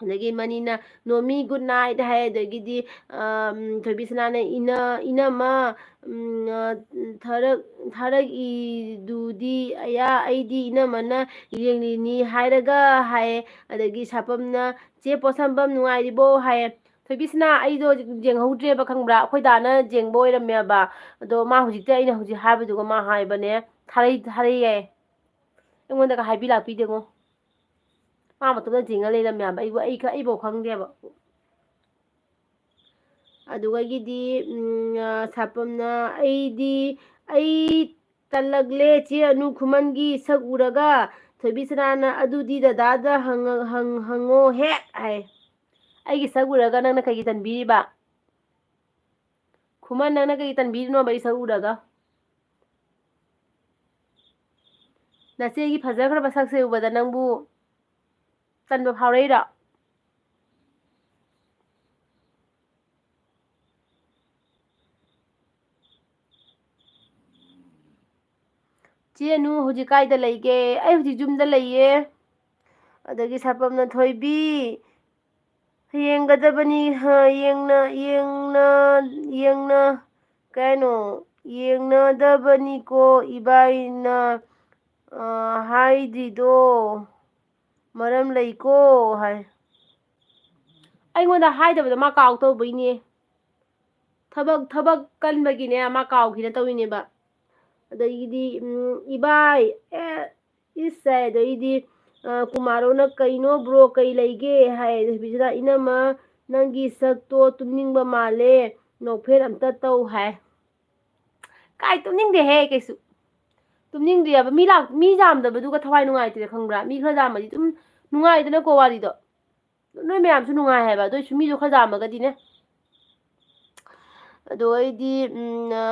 ꯑꯗꯒꯤ ꯃꯅꯤꯅ "ꯅꯣꯃꯤ, good night" ꯍꯥꯏ꯫ ꯑꯗꯒꯤꯗꯤ, ꯑꯝ, ꯊꯣꯏꯕꯤꯁꯅꯥꯅ "ꯏꯅ-, ꯏꯅꯝꯃ, ꯎꯝ, ꯑ, ꯊꯥꯔꯛ-, ꯊꯥꯔꯛꯏꯗꯨꯗꯤ ꯑꯌꯥ, ꯑꯩꯗꯤ ꯏꯅꯝꯃꯅ ꯌꯦꯡꯂꯤꯅꯤ ꯍꯥꯏꯔꯒ" ꯍꯥꯏꯌꯦ꯫ ꯑꯗꯒꯤ ꯁꯥꯄꯝꯅ "ꯆꯦ ꯄꯣꯠꯁꯝꯕꯝ ꯅꯨꯡꯉꯥꯏꯔꯤꯕꯣ?" ꯍꯥꯏꯌꯦ꯫ ꯊꯣꯏꯕꯤꯁꯅꯥ, ꯑꯩꯗꯣ ꯌꯦꯡꯍꯧꯗ꯭ꯔꯦꯕ, ꯈꯪꯕ꯭ꯔꯥ? ꯑꯩꯈꯣꯏ ꯗꯥꯅ ꯌꯦꯡꯕ ꯑꯣꯏꯔꯝꯃꯦꯕ꯫ ꯑꯗꯣ ꯃꯥ ꯍꯧꯖꯤꯛꯇꯤ ꯑꯩꯅ ꯍꯧꯖꯤꯛ ꯍꯥꯏꯕꯗꯨꯒ ꯃꯥ ꯍꯥꯏꯕꯅꯦ, ꯊꯥꯔꯩ-, ꯊꯥꯔꯩ ꯌꯥꯏ꯫ ꯑꯩꯉꯣꯟꯗꯒ ꯍꯥꯏꯕꯤ ꯂꯥꯛꯄꯤꯗꯦꯉꯣ꯫ ꯃꯥ ꯃꯇꯣꯝꯇ ꯆꯤꯡꯉ ꯂꯩꯔꯝꯃꯦꯕ꯫ ꯑꯩꯕꯨ-, ꯑꯩ ꯈ-, ꯑꯩꯐꯥꯎ ꯈꯪꯗꯦꯕ꯫ ꯑꯗꯨꯗꯒꯤꯗꯤ, ꯎꯝ, ꯑ, ꯁꯥꯄꯝꯅ, "ꯑꯩꯗꯤ, ꯑꯩ ꯇꯜꯂꯛꯂꯦ ꯆꯦ ꯑꯅꯨ ꯈꯨꯃꯟꯒꯤ ꯁꯛ ꯎꯔꯒ"꯫ ꯊꯣꯏꯕꯤꯁꯅꯥꯅ, "ꯑꯗꯨꯗꯤ ꯗꯗꯥꯗ ꯍꯪꯉ-, ꯍꯪ-, ꯍꯪꯉꯣ ꯍꯦꯛ" ꯍꯥꯏ꯫ "ꯑꯩꯒꯤ ꯁꯛ ꯎꯔꯒ ꯅꯪꯅ ꯀꯩꯒꯤ ꯇꯟꯕꯤꯔꯤꯕ? ꯈꯨꯃꯟ, ꯅꯪꯅ ꯀꯩꯒꯤ ꯇꯟꯕꯤꯔꯤꯅꯣꯕ ꯑꯩ ꯁꯛ ꯎꯔꯒ? ꯅꯆꯦꯒꯤ ꯐꯖꯈ꯭ꯔꯕ ꯁꯛꯁꯦ ꯎꯕꯗ ꯅꯪꯕꯨ ꯇꯟꯕ ꯐꯥꯎꯔꯛꯏꯔꯣ?" "ꯆꯦ ꯑꯅꯨ ꯍꯧꯖꯤꯛ ꯀꯥꯏꯗ ꯂꯩꯒꯦ?" "ꯑꯩ ꯍꯧꯖꯤꯛ ꯌꯨꯝꯗ ꯂꯩꯌꯦ"꯫ ꯑꯗꯒꯤ ꯁꯥꯄꯝꯅ, "ꯊꯣꯏꯕꯤ, ꯌꯦꯡꯒꯗꯕꯅꯤ, ꯍ, ꯌꯦꯡꯅ-, ꯌꯦꯡꯅ-, ꯌꯦꯡꯅ-, ꯀꯩ ꯍꯥꯏꯅꯣ? ꯌꯦꯡꯅꯗꯕꯅꯤꯀꯣ ꯏꯕꯥꯏꯅ, ꯑ, ꯍꯥꯏꯗ꯭ꯔꯤꯗꯣ ꯃꯔꯝ ꯂꯩꯀꯣ" ꯍꯥꯏ꯫ ꯑꯩꯉꯣꯟꯗ ꯍꯥꯏꯗꯕꯗꯣ ꯃꯥ ꯀꯥꯎ ꯇꯧꯕꯩꯅꯦ꯫ ꯊꯕꯛ, ꯊꯕꯛ ꯀꯟꯕꯒꯤꯅꯦ ꯃꯥ ꯀꯥꯎꯈꯤꯅ ꯇꯧꯔꯤꯅꯦꯕ꯫ ꯑꯗꯒꯤꯗꯤ, ꯎꯝ, "ꯏꯕꯥꯏ, ꯑꯦ, ꯏꯁ" ꯍꯥꯏ꯫ ꯑꯗꯩꯗꯤ, ꯑ, ꯀꯨꯃꯥꯔꯣꯅ, "ꯀꯩꯅꯣ ꯕ꯭ꯔꯣ, ꯀꯩ ꯂꯩꯒꯦ?" ꯍꯥꯏ꯫ ꯑꯗꯨ ꯍꯧꯖꯤꯛꯁꯤꯗ, "ꯏꯅꯝꯃ, ꯅꯪꯒꯤ ꯁꯛꯇꯣ ꯇꯨꯝꯅꯤꯡꯕ ꯃꯥꯜꯂꯦ, ꯅꯣꯛꯐꯦꯠ ꯑꯝꯇ ꯇꯧ" ꯍꯥꯏ꯫ ꯀꯥꯏ ꯇꯨꯝꯅꯤꯡꯗꯦꯍꯦ ꯀꯩꯁꯨ꯫ ꯇꯨꯝꯅꯤꯡꯗꯦꯕ꯫ ꯃꯤ ꯂꯥꯛ-, ꯃꯤ ꯌꯥꯝꯗꯕꯗꯨꯒ ꯊꯋꯥꯏ ꯅꯨꯡꯉꯥꯏꯇꯦꯗ, ꯈꯪꯕ꯭ꯔꯥ? ꯃꯤ ꯈꯔ ꯌꯥꯝꯃꯗꯤ ꯑꯗꯨꯝ ꯅꯨꯡꯉꯥꯏꯗꯅꯀꯣ ꯋꯥꯔꯤꯗꯣ꯫ ꯅꯣꯏ ꯃꯌꯥꯝꯁꯨ ꯅꯨꯡꯉꯥꯏ ꯍꯥꯏꯕ, ꯑꯗꯨ ꯑꯣꯏꯁꯨ ꯃꯤꯗꯣ ꯈꯔ ꯌꯥꯝꯃꯒꯗꯤꯅꯦ꯫ ꯑꯗꯣ ꯑꯩꯗꯤ, ꯎꯝ, ꯑ,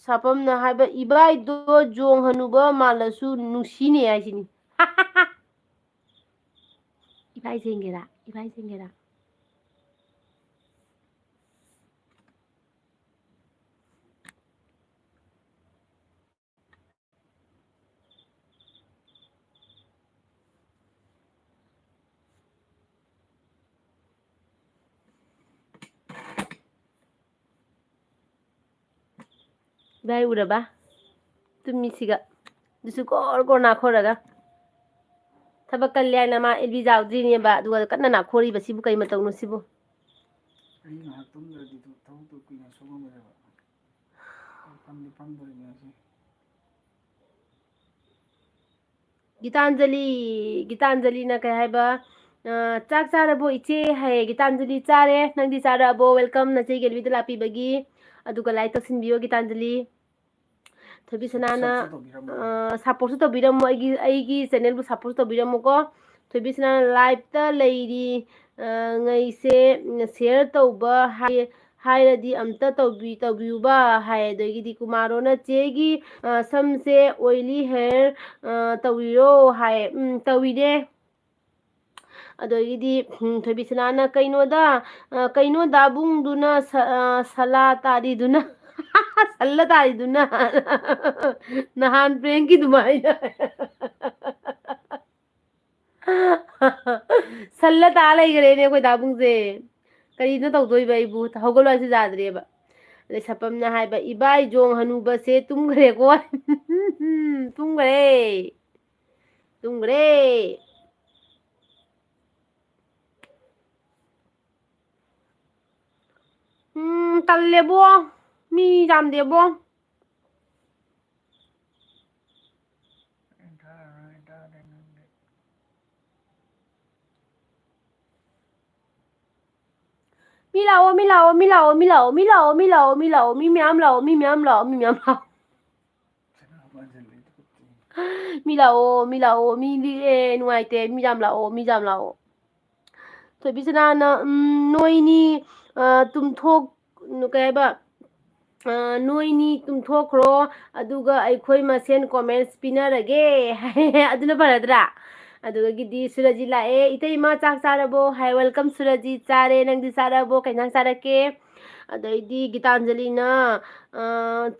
ꯁꯥꯄꯝꯅ ꯍꯥꯏꯕ, "ꯏꯕꯥꯏꯗꯣ ꯖꯣꯡ ꯍꯅꯨꯕ ꯃꯥꯜꯂꯁꯨ ꯅꯨꯡꯁꯤꯅꯦ" ꯍꯥꯏꯁꯤꯅꯤ꯫ ꯏꯕꯥꯏ ꯆꯦꯟꯒꯦꯔꯥ? ꯏꯕꯥꯏ ꯆꯦꯟꯒꯦꯔꯥ? ꯏꯕꯥꯏ ꯎꯔꯕ? ꯇꯨꯝꯃꯤꯁꯤꯒ꯫ ꯑꯗꯨꯁꯨ ꯀꯣꯔ ꯀꯣꯔ ꯅꯥꯈꯣꯔꯒ꯫ ꯊꯕꯛ ꯀꯜꯂꯦ ꯍꯥꯏꯅ ꯃꯥ ꯑꯦꯜ ꯕꯤ ꯌꯥꯎꯗ꯭ꯔꯤꯅꯦꯕ, ꯑꯗꯨꯒ ꯀꯟꯅ ꯅꯥꯈꯣꯔꯤꯕ ꯁꯤꯕꯨ ꯀꯩ ꯃꯇꯧꯅꯣ ꯁꯤꯕꯨ? ꯑꯩ ꯉꯥꯏꯍꯥꯛ ꯇꯨꯝꯗ꯭ꯔꯗꯤ ꯊꯕꯛꯇꯣ ꯀꯨꯏꯅ ꯁꯨꯉꯝꯃꯣꯏꯕ꯫ ꯐꯝꯗꯤ ꯐꯝꯗꯣꯔꯤꯅꯦ ꯉꯁꯤ꯫ ꯒꯤꯇꯥꯟꯖꯂꯤ, ꯒꯤꯇꯥꯟꯖꯂꯤꯅ ꯀꯩ ꯍꯥꯏꯕ? ꯑ, "ꯆꯥꯛ ꯆꯥꯔꯕꯣ ꯏꯆꯦ?" ꯍꯥꯏꯌꯦ꯫ ꯒꯤꯇꯥꯟꯖꯂꯤ, "ꯆꯥꯔꯦ꯫ ꯅꯪꯗꯤ ꯆꯥꯔꯛꯑꯕꯣ? Welcome, ꯅꯆꯦ ꯒꯦꯜꯕꯤꯗ ꯂꯥꯛꯄꯤꯕꯒꯤ"꯫ ꯑꯗꯨꯒ like ꯇꯧꯁꯤꯟꯕꯤꯌꯣ ꯒꯤꯇꯥꯟꯖꯂꯤ꯫ ꯊꯣꯏꯕꯤ ꯁꯅꯥꯅ, subscribe ꯇꯧꯕꯤꯔꯝꯃꯣ꯫ ꯑ, support ꯁꯨ ꯇꯧꯕꯤꯔꯝꯃꯣ, ꯑꯩꯒꯤ, ꯑꯩꯒꯤ channel ꯕꯨ support ꯁꯨ ꯇꯧꯕꯤꯔꯝꯃꯣꯀꯣ꯫ ꯊꯣꯏꯕꯤ ꯁꯅꯥꯅ, "Live ꯇ ꯂꯩꯔꯤ, ꯑ, ꯉꯩꯁꯦ, ꯎꯝ, share ꯇꯧꯕ ꯍꯥꯏ-, ꯍꯥꯏꯔꯗꯤ ꯑꯝꯇ ꯇꯧꯕꯤ-, ꯇꯧꯕꯤꯌꯨꯕ" ꯍꯥꯏ꯫ ꯑꯗꯒꯤꯗꯤ ꯀꯨꯃꯥꯔꯣꯅ, "ꯆꯦꯒꯤ, ꯑ, ꯁꯝꯁꯦ oily hair, ꯑ, ꯇꯧꯔꯤꯔꯣ?" ꯍꯥꯏ꯫ ꯎꯝ, ꯇꯧꯏꯅꯦ꯫ ꯑꯗꯒꯤꯗꯤ, ꯎꯝ, ꯊꯣꯏꯕꯤꯁꯅꯥꯅ, "ꯀꯩꯅꯣꯗ, ꯑ, ꯀꯩꯅꯣ ꯗꯥꯕꯨꯡꯗꯨꯅ ꯁ-, ꯑ, ꯁꯂꯥ ꯇꯥꯔꯤꯗꯨꯅ?" ꯁꯜꯂ ꯇꯥꯔꯤꯗꯨꯅ꯫ ꯅꯍꯥꯟ ꯄ꯭ꯔꯦꯡꯀꯤ ꯑꯗꯨꯃꯥꯏꯅ꯫ ꯁꯜꯂ ꯇꯥ ꯂꯩꯈ꯭ꯔꯦꯅꯦ ꯑꯩꯈꯣꯏ ꯗꯥꯕꯨꯡꯁꯦ꯫ ꯀꯔꯤꯅꯣ ꯇꯧꯗꯣꯏꯕ ꯑꯩꯕꯨ? ꯍꯧꯒꯠꯂꯣ ꯍꯥꯏꯁꯨ ꯌꯥꯗ꯭ꯔꯦꯕ꯫ ꯑꯗꯩ ꯁꯄꯝꯅ ꯍꯥꯏꯕ, "ꯏꯕꯥꯏ ꯖꯣꯡ ꯍꯅꯨꯕꯁꯦ ꯇꯨꯝꯈ꯭ꯔꯦꯀꯣ꯫" ꯇꯨꯝꯈ꯭ꯔꯦ꯫ ꯇꯨꯝꯈ꯭ꯔꯦ꯫ ꯎꯝ, ꯇꯜꯂꯦꯕꯣ꯫ ꯃꯤ ꯌꯥꯝꯗꯦꯕꯣ꯫ ꯃꯤ ꯂꯥꯛꯑꯣ, ꯃꯤ ꯂꯥꯛꯑꯣ, ꯃꯤ ꯂꯥꯛꯑꯣ, ꯃꯤ ꯂꯥꯛꯑꯣ, ꯃꯤ ꯂꯥꯛꯑꯣ, ꯃꯤ ꯂꯥꯛꯑꯣ, ꯃꯤ ꯂꯥꯛꯑꯣ, ꯃꯤ ꯃꯌꯥꯝ ꯂꯥꯛꯑꯣ, ꯃꯤ ꯃꯌꯥꯝ ꯂꯥꯛꯑꯣ, ꯃꯤ ꯃꯌꯥꯝ ꯂꯥꯛꯑꯣ꯫ ꯃꯤ ꯂꯥꯛꯑꯣ, ꯃꯤ ꯂꯥꯛꯑꯣ, ꯃꯤ ꯂꯤꯛꯑꯦ, ꯅꯨꯡꯉꯥꯏꯇꯦ, ꯃꯤ ꯌꯥꯝ ꯂꯥꯛꯑꯣ, ꯃꯤ ꯌꯥꯝ ꯂꯥꯛꯑꯣ꯫ ꯊꯣꯏꯕꯤꯁꯅꯥꯅ, ꯎꯝ, "ꯅꯣꯏꯅꯤ, ꯑ, ꯇꯨꯝꯊꯣꯛ-, ꯀꯩ ꯍꯥꯏꯕ? ꯑ, ꯅꯣꯏꯅꯤ ꯇꯨꯝꯊꯣꯛꯈ꯭ꯔꯣ, ꯑꯗꯨꯒ ꯑꯩꯈꯣꯏ ꯃꯁꯦꯟ comments ꯄꯤꯅꯔꯒꯦ꯫" ꯑꯗꯨꯅ ꯐꯔꯗ꯭ꯔꯥ? ꯑꯗꯨꯗꯒꯤꯗꯤ ꯁꯨꯔꯖꯤ ꯂꯥꯛꯑꯦ, "ꯏꯇꯩꯃ ꯆꯥꯛ ꯆꯥꯔꯕꯣ?" ꯍꯥꯏ, "Welcome ꯁꯨꯔꯖꯤ, ꯆꯥꯔꯦ, ꯅꯪꯗꯤ ꯆꯥꯔꯕꯣ? ꯀꯩ ꯏꯟꯁꯥꯡ ꯆꯥꯔꯛꯀꯦ?" ꯑꯗꯩꯗꯤ ꯒꯤꯇꯥꯟꯖꯂꯤꯅ, ꯑ,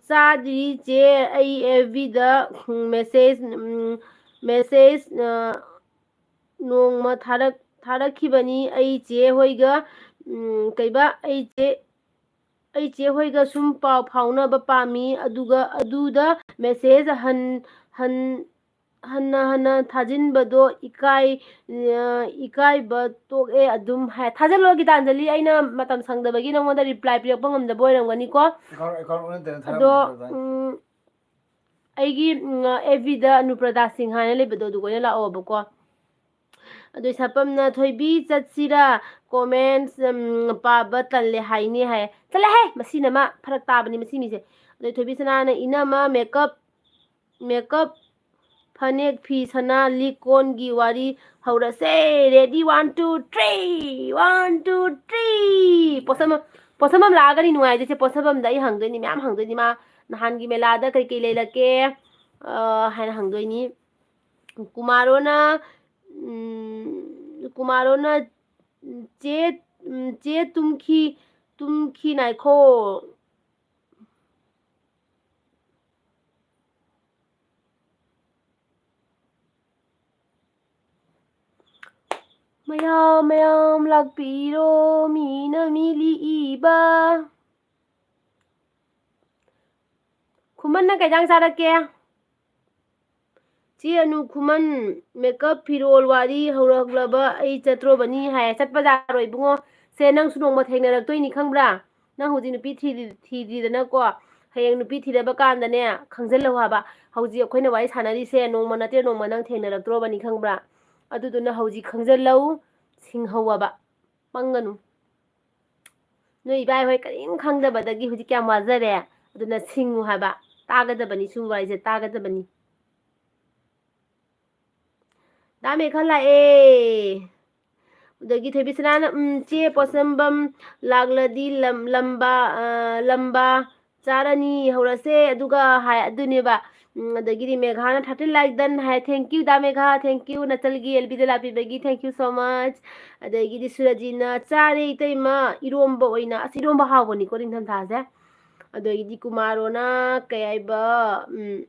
"ꯆꯥꯗ꯭ꯔꯤ ꯆꯦ, ꯑꯩ F B ꯗ, ꯎꯝ, message, ꯎꯝ, message, ꯑ, ꯅꯣꯡꯃ ꯊꯥꯔꯛ-, ꯊꯥꯔꯛꯈꯤꯕꯅꯤ ꯑꯩ ꯆꯦ ꯍꯣꯏꯒ, ꯎꯝ, ꯀꯩꯕ, ꯑꯩ ꯆꯦ, ꯑꯩ ꯆꯦ ꯍꯣꯏꯒ ꯁꯨꯝ ꯄꯥꯎ ꯐꯥꯎꯅꯕ ꯄꯥꯝꯃꯤ, ꯑꯗꯨꯒ ꯑꯗꯨꯗ message ꯍꯟ-, ꯍꯟ-, ꯍꯟꯅ ꯍꯟꯅ ꯊꯥꯖꯤꯟꯕꯗꯣ ꯏꯀꯥꯏ-, ꯑ, ꯏꯀꯥꯏꯕ ꯇꯣꯛꯑꯦ ꯑꯗꯨꯝ" ꯍꯥꯏ꯫ ꯊꯥꯖꯤꯜꯂꯣ ꯒꯤꯇꯥꯟꯖꯂꯤ, ꯑꯩꯅ ꯃꯇꯝ ꯁꯪꯗꯕꯒꯤ ꯅꯉꯣꯟꯗ reply ꯄꯤꯔꯛꯄ ꯉꯝꯗꯕ ꯑꯣꯏꯔꯝꯒꯅꯤꯀꯣ꯫ Account, account ꯑꯣꯟꯅ ꯇꯩꯅ ꯑꯗꯣ, ꯊꯥꯔꯛꯄꯗꯣ ꯐꯔꯛ ꯇꯥꯏ꯫ ꯎꯝ, ꯑꯩꯒꯤ ꯑꯦꯐ ꯕꯤꯗ ꯑꯅꯨꯄ꯭ꯔꯗꯥ ꯁꯤꯡ ꯍꯥꯏꯅ ꯂꯩꯕꯗꯣ, ꯑꯗꯨꯒ ꯑꯣꯏꯅ ꯂꯥꯛꯑꯣꯕꯀꯣ꯫ ꯑꯗꯨ ꯁꯥꯄꯝꯅ, "ꯊꯣꯏꯕꯤ ꯆꯠꯁꯤꯔꯥ? ꯀꯣꯃꯦꯟꯁ, ꯎꯝ, ꯄꯥꯕ ꯇꯜꯂꯦ ꯍꯥꯏꯅꯤ" ꯍꯥꯏ꯫ ꯆꯠꯂꯍꯦ! ꯃꯁꯤꯅ ꯑꯃ ꯐꯔꯛ ꯇꯥꯕꯅꯤ, ꯃꯁꯤ ꯃꯤꯁꯦ꯫ ꯑꯗꯩ ꯊꯣꯏꯕꯤ ꯁꯅꯥꯅ, "ꯏꯅꯝꯃ, ꯃꯦꯀꯞ, ꯃꯦꯀꯞ, ꯐꯅꯦꯛ ꯐꯤ, ꯁꯅꯥ, ꯂꯤꯛ ꯀꯣꯟꯒꯤ ꯋꯥꯔꯤ ꯍꯧꯔꯁꯦ꯫ Ready, one, two, three, one, two, three!" ꯄꯣꯠꯁꯝꯕꯝ, ꯄꯣꯠꯁꯝꯕꯝ ꯂꯥꯛꯑꯒꯅꯤ ꯅꯨꯡꯉꯥꯏꯗꯣꯏꯁꯦ꯫ ꯄꯣꯠꯁꯝꯕꯝꯗ ꯑꯩ ꯍꯪꯗꯣꯏꯅꯤ, ꯃꯌꯥꯝ ꯍꯪꯗꯣꯏꯅꯤ꯫ ꯃꯥ ꯅꯍꯥꯟꯒꯤ ꯃꯦꯂꯥꯗ ꯀꯩꯀꯩ ꯂꯩꯔꯛꯀꯦ, ꯑ, ꯍꯥꯏꯅ ꯍꯪꯗꯣꯏꯅꯤ꯫ ꯀꯨꯃꯥꯔꯣꯅ, ꯎꯝ, ꯀꯨꯃꯥꯔꯣꯅ, "ꯆꯦ, ꯎꯝ, ꯆꯦ ꯇꯨꯝꯈꯤ, ꯇꯨꯝꯈꯤ ꯅꯥꯏꯈꯣ"꯫ ꯃꯌꯥꯝ ꯃꯌꯥꯝ ꯂꯥꯛꯄꯤꯔꯣ, ꯃꯤꯅ ꯃꯤꯂꯤ ꯏꯕ꯫ ꯈꯨꯃꯟꯅ ꯀꯩ ꯏꯟꯖꯥꯡ ꯆꯥꯔꯛꯀꯦ? ꯆꯦ ꯑꯅꯨ, ꯈꯨꯃꯟ, ꯃꯦꯀꯞ, ꯐꯤꯔꯣꯜ ꯋꯥꯔꯤ ꯍꯧꯔꯛꯂꯕ ꯑꯩ ꯆꯠꯇ꯭ꯔꯣꯕꯅꯤ ꯍꯥꯏ꯫ ꯆꯠꯄ ꯌꯥꯔꯣꯏ ꯏꯕꯨꯡꯉꯣ꯫ ꯁꯦ, ꯅꯪꯁꯨ ꯅꯣꯡꯃ ꯊꯦꯡꯅꯔꯛꯇꯣꯏꯅꯤ ꯈꯪꯕ꯭ꯔꯥ? ꯅꯪ ꯍꯧꯖꯤꯛ ꯅꯨꯄꯤ ꯊꯤꯗ꯭ꯔꯤ-, ꯊꯤꯗ꯭ꯔꯤꯗꯅꯀꯣ꯫ ꯍꯌꯦꯡ ꯅꯨꯄꯤ ꯊꯤꯔꯕ ꯀꯥꯟꯗꯅꯦ, ꯈꯪꯖꯤꯜꯍꯧ ꯍꯥꯏꯕ꯫ ꯍꯧꯖꯤꯛ ꯑꯩꯈꯣꯏꯅ ꯋꯥꯔꯤ ꯁꯥꯟꯅꯔꯤꯁꯦ ꯅꯣꯡꯃ ꯅꯠꯇꯦ ꯅꯣꯡꯃ ꯅꯪ ꯊꯦꯡꯅꯔꯛꯇ꯭ꯔꯣꯕꯅꯤ ꯈꯪꯕ꯭ꯔꯥ? ꯑꯗꯨꯗꯨꯅ ꯍꯧꯖꯤꯛ ꯈꯪꯖꯤꯜꯍꯧ, ꯁꯤꯡꯍꯧ ꯍꯥꯏꯕ꯫ ꯄꯪꯒꯅꯨ꯫ ꯅꯣꯏ ꯏꯕꯥꯏ ꯍꯣꯏ ꯀꯔꯤꯝ ꯈꯪꯗꯕꯗꯒꯤ ꯍꯧꯖꯤꯛ ꯀꯌꯥꯝ ꯋꯥꯖꯔꯦ꯫ ꯑꯗꯨꯅ ꯁꯤꯡꯉꯨ ꯍꯥꯏꯕ꯫ ꯇꯥꯒꯗꯕꯅꯤ, ꯁꯨꯝꯕ ꯋꯥꯔꯤꯁꯦ ꯇꯥꯒꯗꯕꯅꯤ꯫ ꯗꯥ ꯃꯦꯘꯥ ꯂꯥꯛꯑꯦ꯫ ꯑꯗꯒꯤ ꯊꯣꯏꯕꯤꯁꯅꯥꯅ, "ꯎꯝ, ꯆꯦ ꯄꯣꯠꯁꯝꯕꯝ ꯂꯥꯛꯂꯗꯤ ꯂꯝ-, ꯂꯝꯕꯥ, ꯑ, ꯂꯝꯕꯥ ꯆꯥꯔꯅꯤ, ꯍꯧꯔꯁꯦ ꯑꯗꯨꯒ" ꯍꯥꯏ, ꯑꯗꯨꯅꯦꯕ꯫ ꯎꯝ, ꯑꯗꯒꯤꯗꯤ ꯃꯦꯘꯥꯅ thirteen like done ꯍꯥꯏ, "Thank you ꯗꯥ ꯃꯦꯘꯥ, thank you ꯅꯆꯜꯒꯤ ꯑꯦꯜ ꯕꯤꯗ ꯂꯥꯛꯄꯤꯕꯒꯤ, thank you so much"꯫ ꯑꯗꯒꯤꯗꯤ ꯁꯨꯔꯖꯤꯅ, "ꯆꯥꯔꯦ ꯏꯇꯩꯃ, ꯏꯔꯣꯝꯕ ꯑꯣꯏꯅ"꯫ ꯑꯁ, ꯏꯔꯣꯝꯕ ꯍꯥꯎꯕꯅꯤꯀꯣ ꯅꯤꯡꯊꯝꯊꯥꯁꯦ꯫ ꯑꯗꯒꯤꯗꯤ ꯀꯨꯃꯥꯔꯣꯅ ꯀꯩ ꯍꯥꯏꯕ, ꯎꯝ,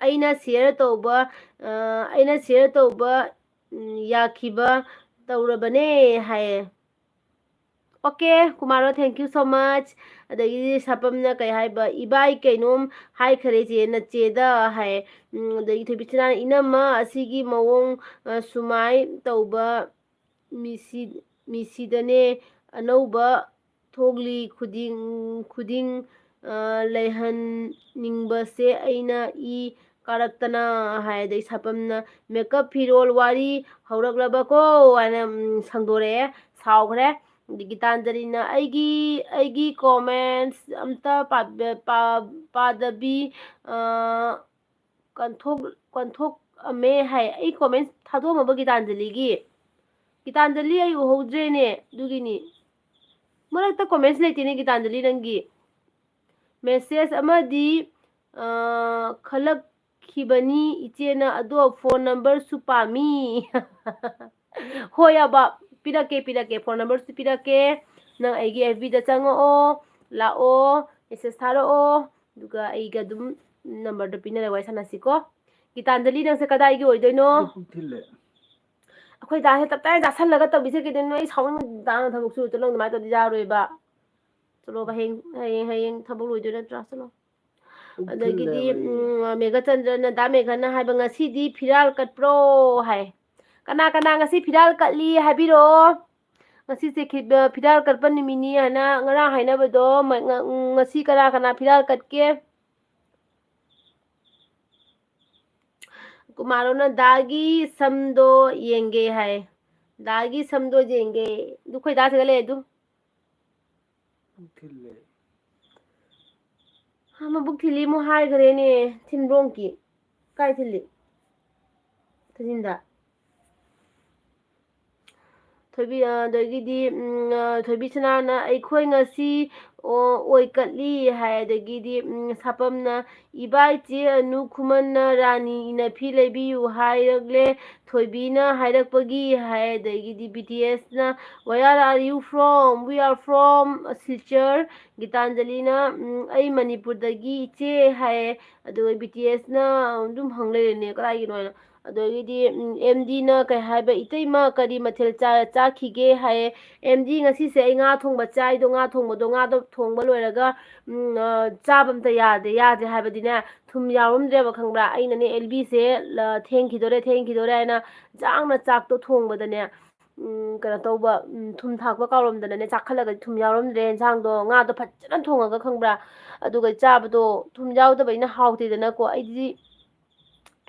"ꯑꯩꯅ share ꯇꯧꯕ, ꯑ, ꯑꯩꯅ share ꯇꯧꯕ, ꯎꯝ, ꯌꯥꯈꯤꯕ ꯇꯧꯔꯕꯅꯦ" ꯍꯥꯏꯌꯦ꯫ ꯑꯣꯀꯦ, ꯀꯨꯃꯥꯔꯣ, thank you so much꯫ ꯑꯗꯒꯤꯗꯤ ꯁꯥꯄꯝꯅ ꯀꯩ ꯍꯥꯏꯕ, "ꯏꯕꯥꯏ ꯀꯩꯅꯣꯝ ꯍꯥꯏꯈꯔꯦ ꯆꯦ, ꯅꯆꯦꯗ" ꯍꯥꯏ꯫ ꯎꯝ, ꯑꯗꯒꯤ ꯊꯣꯏꯕꯤꯆꯅꯥꯅ, "ꯏꯅꯝꯃ, ꯑꯁꯤꯒꯤ ꯃꯑꯣꯡ, ꯑ, ꯁꯨꯃꯥꯏ ꯇꯧꯕ ꯃꯤꯁꯤ-, ꯃꯤꯁꯤꯗꯅꯦ ꯑꯅꯧꯕ ꯊꯣꯛꯂꯤ ꯈꯨꯗꯤꯡ, ꯈꯨꯗꯤꯡ, ꯂꯩꯍꯟꯅꯤꯡꯕꯁꯦ ꯑꯩꯅ ꯏ ꯀꯥꯔꯛꯇꯅ ꯍꯥꯏ꯫ ꯑꯗꯩ ꯁꯥꯄꯝꯅ ꯃꯦꯀꯞ ꯐꯤꯔꯣꯜ ꯋꯥꯔꯤ ꯍꯧꯔꯛꯂꯕꯀꯣ ꯍꯥꯏꯅ ꯁꯪꯗꯣꯔꯛꯑꯦ, ꯁꯥꯎꯈ꯭ꯔꯦ꯫ ꯒꯤꯇꯥꯟꯖꯂꯤꯅ ꯑꯩꯒꯤ ꯑꯩꯒꯤ ꯀꯣꯃꯦꯟꯁ ꯑꯝꯇ ꯄꯥꯗꯕꯤ ꯀꯟꯊꯣꯛ ꯀꯟꯊꯣꯛꯑꯝꯃꯦ ꯍꯥꯏ꯫ ꯑꯩ ꯀꯣꯃꯦꯟꯁ ꯊꯥꯗꯣꯛꯑꯝꯃꯕ ꯒꯤꯇꯥꯟꯖꯂꯤꯒꯤ? ꯒꯤꯇꯥꯟꯖꯂꯤ ꯑꯩ ꯎꯍꯧꯗ꯭ꯔꯦꯅꯦ, ꯑꯗꯨꯒꯤꯅꯤ꯫ ꯃꯔꯛꯇ ꯀꯣꯃꯦꯟꯁ ꯂꯩꯇꯦꯅꯦ ꯒꯤꯇꯥꯟꯖꯂꯤ ꯅꯪꯒꯤ꯫ ꯃꯦꯁꯦꯖ ꯑꯃꯗꯤ ꯈꯜꯂꯛꯈꯤꯕꯅꯤ ꯏꯆꯦꯅ, ꯑꯗꯣ ꯐꯣꯟ ꯅꯝꯕꯔꯁꯨ ꯄꯥꯝꯃꯤ꯫ ꯍꯣꯏ ꯑꯕ, ꯄꯤꯔꯛꯀꯦ ꯄꯤꯔꯛꯀꯦ, ꯐꯣꯟ ꯅꯝꯕꯔꯁꯨ ꯄꯤꯔꯛꯀꯦ꯫ ꯅꯪ ꯑꯩꯒꯤ ꯑꯦꯐ ꯕꯤꯗ ꯆꯪꯉꯛꯑꯣ, ꯂꯥꯛꯑꯣ, ꯃꯦꯁꯦꯖ ꯊꯥꯔꯛꯑꯣ, ꯑꯗꯨꯒ ꯑꯩꯒ ꯑꯗꯨꯝ ꯅꯝꯕꯔꯗꯣ ꯄꯤꯅꯔꯒ ꯋꯥꯔꯤ ꯁꯥꯟꯅꯁꯤꯀꯣ꯫ ꯒꯤꯇꯥꯟꯖꯂꯤ ꯅꯪꯁꯦ ꯀꯗꯥꯏꯒꯤ ꯑꯣꯏꯗꯣꯏꯅꯣ? ꯑꯩ ꯄꯨꯛ ꯊꯤꯜꯂꯦ꯫ ꯑꯩꯈꯣꯏ ꯗꯥꯁꯦ ꯇꯞ ꯇꯥꯏ ꯆꯥꯁꯜꯂꯒ ꯇꯧꯕꯤꯁꯦ ꯀꯩꯗꯧꯅꯣ? ꯑꯩ ꯁꯥꯎꯅꯤꯡꯕ ꯗꯥꯅ ꯊꯕꯛ ꯁꯨꯔ ꯆꯠꯂꯣ ꯑꯗꯨꯃꯥꯏꯅ ꯇꯧꯗꯤ ꯌꯥꯔꯣꯏꯕ꯫ ꯆꯠꯂꯣꯕ, ꯍꯌꯦꯡ ꯍꯌꯦꯡ ꯍꯌꯦꯡ ꯊꯕꯛ ꯂꯣꯏꯗꯣꯏ ꯅꯠꯇ꯭ꯔꯥ? ꯆꯠꯂꯣ꯫ ꯄꯨꯛ ꯑꯗꯒꯤꯗꯤ ꯊꯤꯜꯂꯦꯕ ꯑꯩ꯫ ꯎꯝ, ꯃꯦꯘꯆꯟꯗ꯭ꯔꯅ, ꯗꯥ ꯃꯦꯘꯅ ꯍꯥꯏꯕ, "ꯉꯁꯤꯗꯤ ꯐꯤꯔꯥꯜ ꯀꯠꯄ꯭ꯔꯣ?" ꯍꯥꯏ꯫ ꯀꯅꯥ ꯀꯅꯥ ꯉꯁꯤ ꯐꯤꯔꯥꯜ ꯀꯠꯂꯤ ꯍꯥꯏꯕꯤꯔꯛꯑꯣ꯫ ꯉꯁꯤꯁꯦ ꯈꯤ-, ꯐꯤꯔꯥꯜ ꯀꯠꯄ ꯅꯨꯃꯤꯠꯅꯤ ꯍꯥꯏꯅ ꯉꯔꯥꯡ ꯍꯥꯏꯅꯕꯗꯣ, ꯃ-, ꯉ-, ꯉꯁꯤ ꯀꯅꯥ ꯀꯅꯥ ꯐꯤꯔꯥꯜ ꯀꯠꯀꯦ? ꯀꯨꯃꯥꯔꯣꯅ ꯗꯥꯒꯤ ꯁꯝꯗꯣ ꯌꯦꯡꯒꯦ ꯍꯥꯏ꯫ ꯗꯥꯒꯤ ꯁꯝꯗꯣ ꯌꯦꯡꯒꯦ꯫ ꯑꯗꯨ ꯑꯩꯈꯣꯏ ꯗꯥꯁꯤꯒ ꯂꯩ ꯑꯗꯨ꯫ ꯄꯨꯛ ꯊꯤꯜꯂꯦ꯫ ꯍꯥ, ꯃꯕꯨꯛ ꯊꯤꯜꯂꯤ ꯑꯃꯨꯛ ꯍꯥꯏꯈ꯭ꯔꯦꯅꯦ꯫ ꯊꯤꯟꯕ꯭ꯔꯣꯡꯀꯤ꯫ ꯀꯥꯏ ꯊꯤꯜꯂꯤ? ꯊꯥꯖꯤꯟꯗ꯫ ꯊꯣꯏꯕꯤ, ꯑ, ꯑꯗꯒꯤꯗꯤ, ꯎꯝ, ꯑ, ꯊꯣꯏꯕꯤ ꯁꯅꯥꯅ, "ꯑꯩꯈꯣꯏ ꯉꯁꯤ, ꯑꯣ, ꯑꯣꯏ ꯀꯠꯂꯤ" ꯍꯥꯏ꯫ ꯑꯗꯒꯤꯗꯤ, ꯎꯝ, ꯁꯥꯄꯝꯅ, "ꯏꯕꯥ ꯏꯆꯦ ꯑꯅꯨ ꯈꯨꯃꯟꯅ ꯔꯥꯅꯤ ꯏꯅ ꯐꯤ ꯂꯩꯕꯤꯌꯨ ꯍꯥꯏꯔꯛꯂꯦ, ꯊꯣꯏꯕꯤꯅ ꯍꯥꯏꯔꯛꯄꯒꯤ" ꯍꯥꯏ꯫ ꯑꯗꯒꯤꯗꯤ ꯕꯤ ꯇꯤ ꯑꯦꯁꯅ, "Where are you from?" "We are from Silchar." ꯒꯤꯇꯥꯟꯖꯂꯤꯅ, ꯎꯝ, "ꯑꯩ ꯃꯅꯤꯄꯨꯔꯗꯒꯤ ꯏꯆꯦ" ꯍꯥꯏꯌꯦ꯫ ꯑꯗꯨꯒ ꯕꯤ ꯇꯤ ꯑꯦꯁꯅ ꯑꯗꯨꯝ ꯍꯪ ꯂꯩꯔꯦꯅꯦ, ꯀꯗꯥꯏꯒꯤꯅꯣ ꯍꯥꯏꯅ꯫ ꯑꯗꯒꯤꯗꯤ, ꯎꯝ, ꯑꯦꯝ ꯗꯤꯅ ꯀꯩ ꯍꯥꯏꯕ, "ꯏꯇꯩꯃ, ꯀꯔꯤ ꯃꯊꯦꯜ ꯆꯥ-, ꯆꯥꯈꯤꯒꯦ?" ꯍꯥꯏꯌꯦ꯫ "ꯑꯦꯝ ꯗꯤ, ꯉꯁꯤꯁꯦ ꯑꯩ ꯉꯥ ꯊꯣꯡꯕ ꯆꯥꯏꯗꯣ, ꯉꯥ ꯊꯣꯡꯕꯗꯣ, ꯉꯥꯗꯣ ꯊꯣꯡꯕ ꯂꯣꯏꯔꯒ, ꯎꯝ, ꯑ, ꯆꯥꯕ ꯑꯝꯇ ꯌꯥꯗꯦ, ꯌꯥꯗ꯭ꯔꯦ ꯍꯥꯏꯕꯗꯤꯅꯦ, ꯊꯨꯝ ꯌꯥꯎꯔꯝꯗ꯭ꯔꯦꯕ, ꯈꯪꯕ꯭ꯔꯥ? ꯑꯩꯅꯅꯦ, ꯑꯦꯜ ꯕꯤꯁꯦ, ꯂ-, ꯊꯦꯡꯈꯤꯗꯣꯔꯦ, ꯊꯦꯡꯈꯤꯗꯣꯔꯦ ꯍꯥꯏꯅ ꯆꯥꯡꯅ ꯆꯥꯛꯇꯣ ꯊꯣꯡꯕꯗꯅꯦ, ꯎꯝ, ꯀꯩꯅꯣ ꯇꯧꯕ, ꯎꯝ, ꯊꯨꯝ ꯊꯥꯛꯄ ꯀꯥꯎꯔꯝꯗꯅꯅꯦ, ꯆꯥꯛꯈꯠꯂꯒꯗꯤ ꯊꯨꯝ ꯌꯥꯎꯔꯝꯗ꯭ꯔꯦ ꯏꯟꯁꯥꯡꯗꯣ꯫ ꯉꯥꯗꯣ ꯐꯖꯅ ꯊꯣꯡꯉꯒ, ꯈꯪꯕ꯭ꯔꯥ? ꯑꯗꯨꯒ ꯆꯥꯕꯗꯣ ꯊꯨꯝ ꯌꯥꯎꯗꯕꯅꯤꯅ ꯍꯥꯎꯇꯦꯗꯅꯀꯣ꯫ ꯑꯩꯗꯤ,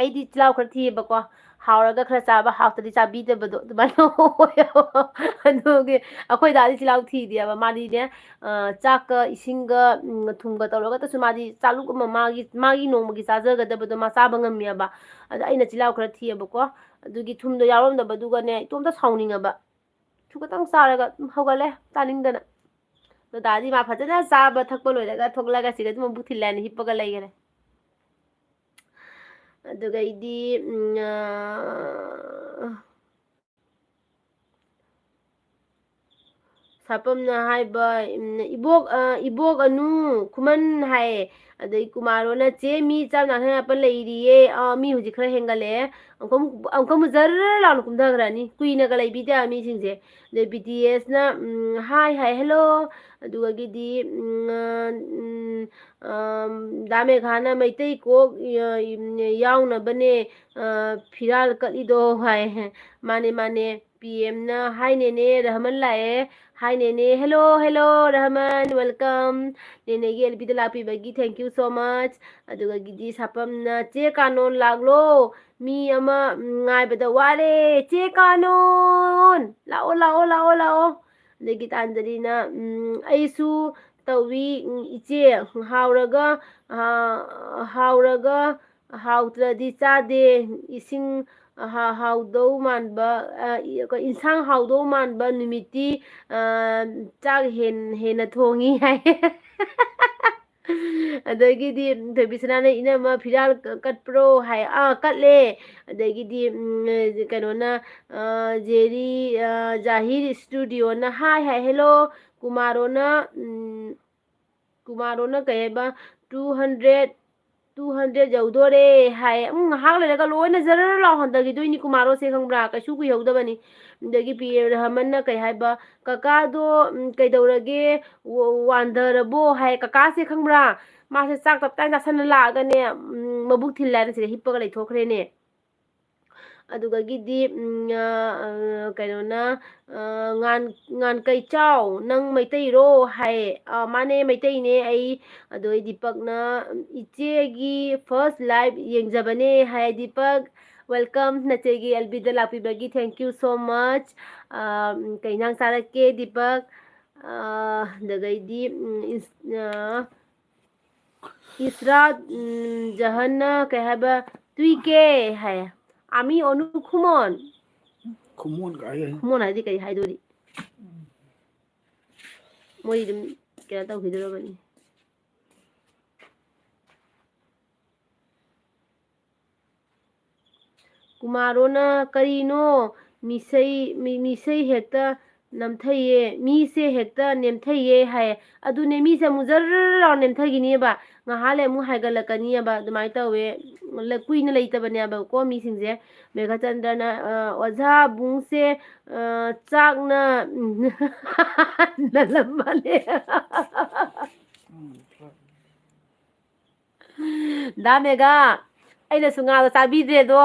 ꯑꯩꯗꯤ ꯆꯤꯜꯍꯥꯎ ꯈꯔ ꯊꯤꯌꯦꯕꯀꯣ꯫ ꯍꯥꯎꯔꯒ ꯈꯔ ꯆꯥꯕ, ꯍꯥꯎꯇ꯭ꯔꯗꯤ ꯆꯥꯕꯤꯗꯕꯗꯣ ꯑꯗꯨꯃꯥꯏꯅ ꯑꯣꯏꯌꯦꯕ꯫ ꯑꯗꯨꯒꯤ ꯑꯩꯈꯣꯏ ꯗꯥꯗꯤ ꯆꯤꯜꯍꯥꯎ ꯊꯤꯗꯦꯕ꯫ ꯃꯥꯗꯤꯅꯦ, ꯑ, ꯆꯥꯛꯀ ꯏꯁꯤꯡꯒ, ꯎꯝ, ꯊꯨꯝꯒ ꯇꯧꯔꯒꯇꯁꯨ ꯃꯥꯗꯤ ꯆꯥꯂꯨꯛ ꯑꯃ ꯃꯥꯒꯤ, ꯃꯥꯒꯤ ꯅꯣꯡꯃꯒꯤ ꯆꯥꯖꯒꯗꯕꯗꯣ ꯃꯥ ꯆꯥꯕ ꯉꯝꯃꯦꯕ꯫ ꯑꯗ ꯑꯩꯅ ꯆꯤꯜꯍꯥꯎ ꯈꯔ ꯊꯤꯌꯦꯕꯀꯣ꯫ ꯑꯗꯨꯒꯤ ꯊꯨꯝꯗꯣ ꯌꯥꯎꯔꯝꯗꯕꯗꯨꯒꯅꯦ ꯏꯇꯣꯝꯇ ꯁꯥꯎꯅꯤꯡꯉꯕ꯫ ꯁꯨ ꯈꯇꯪ ꯆꯥꯔꯒ ꯑꯗꯨꯝ ꯍꯧꯒꯠꯂꯦ ꯆꯥꯅꯤꯡꯗꯅ꯫ ꯗꯗꯥꯗꯤ ꯃꯥ ꯐꯖꯅ ꯆꯥꯕ ꯊꯛꯄ ꯂꯣꯏꯔꯒ ꯊꯣꯛꯂꯛꯑꯒ ꯁꯤꯗ ꯑꯗꯨꯝ ꯃꯕꯨꯛ ꯊꯤꯜꯂꯦꯅ ꯍꯤꯞꯄꯒ ꯂꯩꯈꯔꯦ꯫ ꯑꯗꯨꯒ ꯑꯩꯗꯤ, ꯎꯝ, ꯑ, ꯁꯥꯄꯝꯅ ꯍꯥꯏꯕ, ꯎꯝ, "ꯏꯕꯣꯛ, ꯑ, ꯏꯕꯣꯛ ꯑꯅꯨ ꯈꯨꯃꯟ" ꯍꯥꯏꯌꯦ꯫ ꯑꯗꯩ ꯀꯨꯃꯥꯔꯣꯅ, "ꯆꯦ, ꯃꯤ ꯆꯥꯝ ꯌꯥꯡꯈꯩ ꯍꯥꯞꯄ ꯂꯩꯔꯤꯌꯦ꯫ ꯑꯥ, ꯃꯤ ꯍꯧꯖꯤꯛ ꯈꯔ ꯍꯦꯟꯒꯠꯂꯛꯑꯦ꯫ ꯑꯃꯨꯛꯀ ꯑꯃꯨꯛ, ꯑꯃꯨꯛꯀ ꯑꯃꯨꯛ ꯖꯔ ꯂꯥꯎꯅ ꯀꯨꯝꯊꯈ꯭ꯔꯅꯤ꯫ ꯀꯨꯏꯅꯒ ꯂꯩꯕꯤꯗꯦ ꯃꯤꯁꯤꯡꯁꯦ"꯫ ꯑꯗꯩ ꯕꯤ ꯇꯤ ꯑꯦꯁꯅ, ꯎꯝ, "ꯍꯥꯏ, ꯍꯥꯏ, ꯍꯦꯜꯂꯣ"꯫ ꯑꯗꯨꯒꯒꯤꯗꯤ, ꯎꯝ, ꯑ, ꯎꯝ, ꯑꯝ, ꯗꯥ ꯃꯦꯘꯥꯅ "ꯃꯩꯇꯩ ꯀꯣꯛ, ꯑ, ꯌꯥꯎꯅꯕꯅꯦ, ꯑ, ꯐꯤꯔꯥꯜ ꯀꯠꯂꯤꯗꯣ" ꯍꯥꯏ꯫ ꯃꯥꯅꯦ, ꯃꯥꯅꯦ꯫ ꯄꯤ ꯑꯦꯝꯅ, "ꯍꯥꯏ ꯅꯦꯅꯦ, ꯔꯍꯃꯟ ꯂꯥꯛꯑꯦ"꯫ "ꯍꯥꯏ ꯅꯦꯅꯦ"꯫ "Hello, hello, Rahman, welcome꯫ ꯅꯦꯅꯦꯒꯤ ꯑꯦꯜ ꯕꯤꯗ ꯂꯥꯛꯄꯤꯕꯒꯤ thank you so much"꯫ ꯑꯗꯨꯒꯒꯤꯗꯤ ꯁꯥꯄꯝꯅ, "ꯆꯦ ꯀꯥꯅꯣꯟ ꯂꯥꯛꯂꯣ, ꯃꯤ ꯑꯃ, ꯎꯝ, ꯉꯥꯏꯕꯗ ꯋꯥꯔꯦ, ꯆꯦ ꯀꯥꯅꯣꯟ! ꯂꯥꯛꯑꯣ, ꯂꯥꯛꯑꯣ, ꯂꯥꯛꯑꯣ, ꯂꯥꯛꯑꯣ"꯫ ꯑꯗꯒꯤ ꯇꯥꯟꯖꯂꯤꯅ, ꯎꯝ, "ꯑꯩꯁꯨ ꯇꯧꯏ, ꯎꯝ, ꯏꯆꯦ, ꯍꯥꯎꯔꯒ, ꯑ, ꯍꯥꯎꯔꯒ ꯍꯥꯎꯇ꯭ꯔꯗꯤ ꯆꯥꯗꯦ, ꯏꯁꯤꯡ ꯍꯥ-, ꯍꯥꯎꯗꯧ ꯃꯥꯟꯕ, ꯑ, ꯏ-, ꯀ-, ꯏꯟꯁꯥꯡ ꯍꯥꯎꯗꯧ ꯃꯥꯟꯕ ꯅꯨꯃꯤꯠꯇꯤ, ꯑ, ꯆꯥꯛ ꯍꯦꯟ-, ꯍꯦꯟꯅ ꯊꯣꯡꯉꯤ" ꯍꯥꯏ꯫ ꯑꯗꯒꯤꯗꯤ ꯊꯣꯏꯕꯤꯁꯅꯥꯅ, "ꯏꯅꯝꯃ ꯐꯤꯔꯥꯜ ꯀ-, ꯀꯠꯄ꯭ꯔꯣ?" ꯍꯥꯏ꯫ "ꯑꯥ, ꯀꯠꯂꯦ"꯫ ꯑꯗꯒꯤꯗꯤ, ꯎꯝ, ꯀꯩꯅꯣꯅ, ꯑ, ꯖꯦꯔꯤ, ꯑ, ꯖꯥꯍꯤꯔ ꯁ꯭ꯇꯨꯗꯤꯑꯣꯅ, "ꯍꯥꯏ, ꯍꯥꯏ, ꯍꯦꯜꯂꯣ"꯫ ꯀꯨꯃꯥꯔꯣꯅ, ꯎꯝ, ꯀꯨꯃꯥꯔꯣꯅ ꯀꯩ ꯍꯥꯏꯕ, "Two hundred, two hundred ꯌꯧꯗꯣꯔꯦ" ꯍꯥꯏ꯫ ꯎꯝ, ꯉꯥꯏꯍꯥꯛ ꯂꯩꯔꯒ ꯂꯣꯏꯅ ꯖꯔꯔ ꯂꯥꯎ ꯍꯟꯊꯈꯤꯗꯣꯏꯅꯤ ꯀꯨꯃꯥꯔꯣꯁꯦ, ꯈꯪꯕ꯭ꯔꯥ? ꯀꯩꯁꯨ ꯀꯨꯏꯍꯧꯗꯕꯅꯤ꯫ ꯑꯗꯒꯤ ꯄꯤ ꯑꯦ ꯔꯍꯃꯟꯅ ꯀꯩ ꯍꯥꯏꯕ, "ꯀꯀꯥꯗꯣ, ꯎꯝ, ꯀꯩꯗꯧꯔꯒꯦ? ꯋ-, ꯋꯥꯟꯊꯔꯕꯣ?" ꯍꯥꯏ꯫ ꯀꯀꯥꯁꯦ, ꯈꯪꯕ꯭ꯔꯥ? ꯃꯥꯁꯦ ꯆꯥꯛ ꯇꯞꯇꯥꯏ ꯆꯥꯁꯟꯅ ꯂꯥꯛꯑꯒꯅꯦ, ꯎꯝ, ꯃꯕꯨꯛ ꯊꯤꯜꯂꯦ ꯍꯥꯏꯅ ꯁꯤꯗ ꯍꯤꯞꯄꯒ ꯂꯩꯊꯣꯛꯈ꯭ꯔꯦꯅꯦ꯫ ꯑꯗꯨꯗꯒꯤꯗꯤ, ꯎꯝ, ꯑ, ꯑ, ꯀꯩꯅꯣꯅ, ꯑ, ꯉꯥꯟ-, ꯉꯥꯟꯀꯩꯆꯥꯎ, "ꯅꯪ ꯃꯩꯇꯩꯔꯣ?" ꯍꯥꯏ꯫ "ꯑ, ꯃꯥꯅꯦ, ꯃꯩꯇꯩꯅꯦ ꯑꯩ꯫" ꯑꯗꯣ ꯑꯩ ꯗꯤꯄꯛꯅ, "ꯏꯆꯦꯒꯤ first live ꯌꯦꯡꯖꯕꯅꯦ" high. Deepak, welcome, ꯅꯆꯦꯒꯤ L B the ꯂꯥꯛꯄꯤꯕꯒꯤ thank you so much꯫ ꯑ, ꯎꯝ, ꯀꯩ ꯏꯟꯖꯥꯡ ꯆꯥꯔꯛꯀꯦ, ꯗꯤꯄꯛ? ꯑ, ꯑꯗꯨꯗꯒꯤꯗꯤ, ꯎꯝ, ꯏꯟꯁ-, ꯑ, ꯏꯁꯔꯥꯠ, ꯎꯝ, ꯖꯍꯟꯅ ꯀꯩ ꯍꯥꯏꯕ, "ꯇꯨꯏꯀꯦ" ꯍꯥꯏ꯫ "ꯑꯥꯃꯤ ꯑꯣꯅꯨ ꯈꯨꯃꯣꯟ"꯫ ꯈꯨꯃꯣꯟ ꯀꯥꯏ ꯂꯩ? ꯈꯨꯃꯣꯟ ꯍꯥꯏꯗꯤ ꯀꯩ ꯍꯥꯏꯗꯣꯔꯤ? ꯃꯣꯏ ꯑꯗꯨꯝ ꯀꯩꯅꯣ ꯇꯧꯈꯤꯗꯣꯔꯕꯅꯤ꯫ ꯀꯨꯃꯥꯔꯣꯅ, "ꯀꯔꯤꯅꯣ? ꯃꯤꯁꯩ, ꯃꯤ-, ꯃꯤꯁꯩ ꯍꯦꯛꯇ ꯅꯝꯊꯩꯌꯦ, ꯃꯤꯁꯦ ꯍꯦꯛꯇ ꯅꯦꯝꯊꯩꯌꯦ" ꯍꯥꯏꯌꯦ꯫ ꯑꯗꯨꯅꯦ, ꯃꯤꯁꯦ ꯑꯃꯨꯛ ꯖꯔ ꯂꯥꯎ ꯅꯦꯝꯊꯈꯤꯅꯦꯕ, ꯉꯥꯏꯍꯥꯛ ꯂꯩ ꯑꯃꯨꯛ ꯍꯥꯏꯒꯠꯂꯛꯀꯅꯤꯕ, ꯑꯗꯨꯃꯥꯏꯅ ꯇꯧꯋꯦ꯫ ꯂ-, ꯀꯨꯏꯅ ꯂꯩꯇꯕꯅꯦꯕꯀꯣ ꯃꯤꯁꯤꯡꯁꯦ꯫ ꯃꯦꯘꯆꯟꯗ꯭ꯔꯅ, ꯑ, "ꯑꯣꯖꯥ ꯕꯨꯡꯁꯦ, ꯑ, ꯆꯥꯛꯅ ꯅꯜꯂꯝꯃꯅꯦ"꯫ ꯗꯥ ꯃꯦꯒꯥ, ꯑꯩꯅꯁꯨ ꯉꯥꯗꯣ ꯆꯥꯕꯤꯗ꯭ꯔꯦꯗꯣ,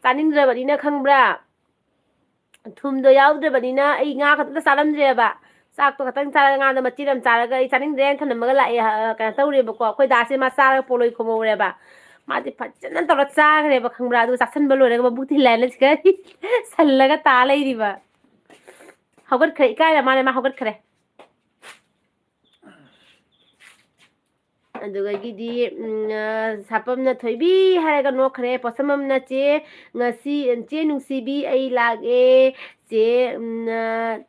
ꯆꯥꯅꯤꯡꯗ꯭ꯔꯕꯅꯤꯅ ꯈꯪꯕ꯭ꯔꯥ? ꯊꯨꯝꯗꯣ ꯌꯥꯎꯗ꯭ꯔꯕꯅꯤꯅ ꯑꯩ ꯉꯥ ꯈꯛꯇ ꯆꯥꯔꯝꯗ꯭ꯔꯦꯕ꯫ ꯆꯥꯛꯇꯣ ꯈꯛꯇꯪ ꯆꯥꯔꯒ ꯉꯥꯗꯣ ꯃꯆꯦꯠ ꯑꯃ ꯆꯥꯔꯒ ꯑꯩ ꯆꯥꯅꯤꯡꯗ꯭ꯔꯦꯅ ꯊꯝꯂꯝꯃꯒ ꯂꯥꯛꯑꯦ, ꯑ, ꯀꯩꯅꯣ ꯇꯧꯔꯦꯕꯀꯣ꯫ ꯑꯩꯈꯣꯏ ꯗꯥꯁꯦ ꯃꯥ ꯆꯥꯔꯒ ꯄꯣꯂꯣꯏ ꯈꯣꯝꯍꯧꯔꯦꯕ꯫ ꯃꯥꯗꯤ ꯐꯖꯅ ꯇꯧꯔ ꯆꯥꯈ꯭ꯔꯦꯕ, ꯈꯪꯕ꯭ꯔꯥ? ꯑꯗꯨꯒ ꯆꯥꯁꯟꯕ ꯂꯣꯏꯔꯒ ꯃꯕꯨꯛ ꯊꯤꯜꯂꯦ ꯍꯥꯏꯅ ꯁꯤꯗ ꯁꯜꯂꯒ ꯇꯥ ꯂꯩꯔꯤꯕ꯫ ꯍꯧꯒꯠꯈ꯭ꯔꯦ, ꯏꯀꯥꯏꯔ ꯃꯥꯜꯂꯦ, ꯃꯥ ꯍꯧꯒꯠꯈ꯭ꯔꯦ꯫ ꯑꯗꯨꯗꯒꯤꯗꯤ, ꯎꯝ, ꯑ, ꯁꯥꯄꯝꯅ "ꯊꯣꯏꯕꯤ" ꯍꯥꯏꯔꯒ ꯅꯣꯛꯈ꯭ꯔꯦ꯫ ꯄꯣꯠꯁꯝꯕꯝꯅ "ꯆꯦ, ꯉꯁꯤ, ꯆꯦ ꯅꯨꯡꯁꯤꯕꯤ, ꯑꯩ ꯂꯥꯛꯑꯦ꯫ ꯆꯦ, ꯎꯝ, ꯑ,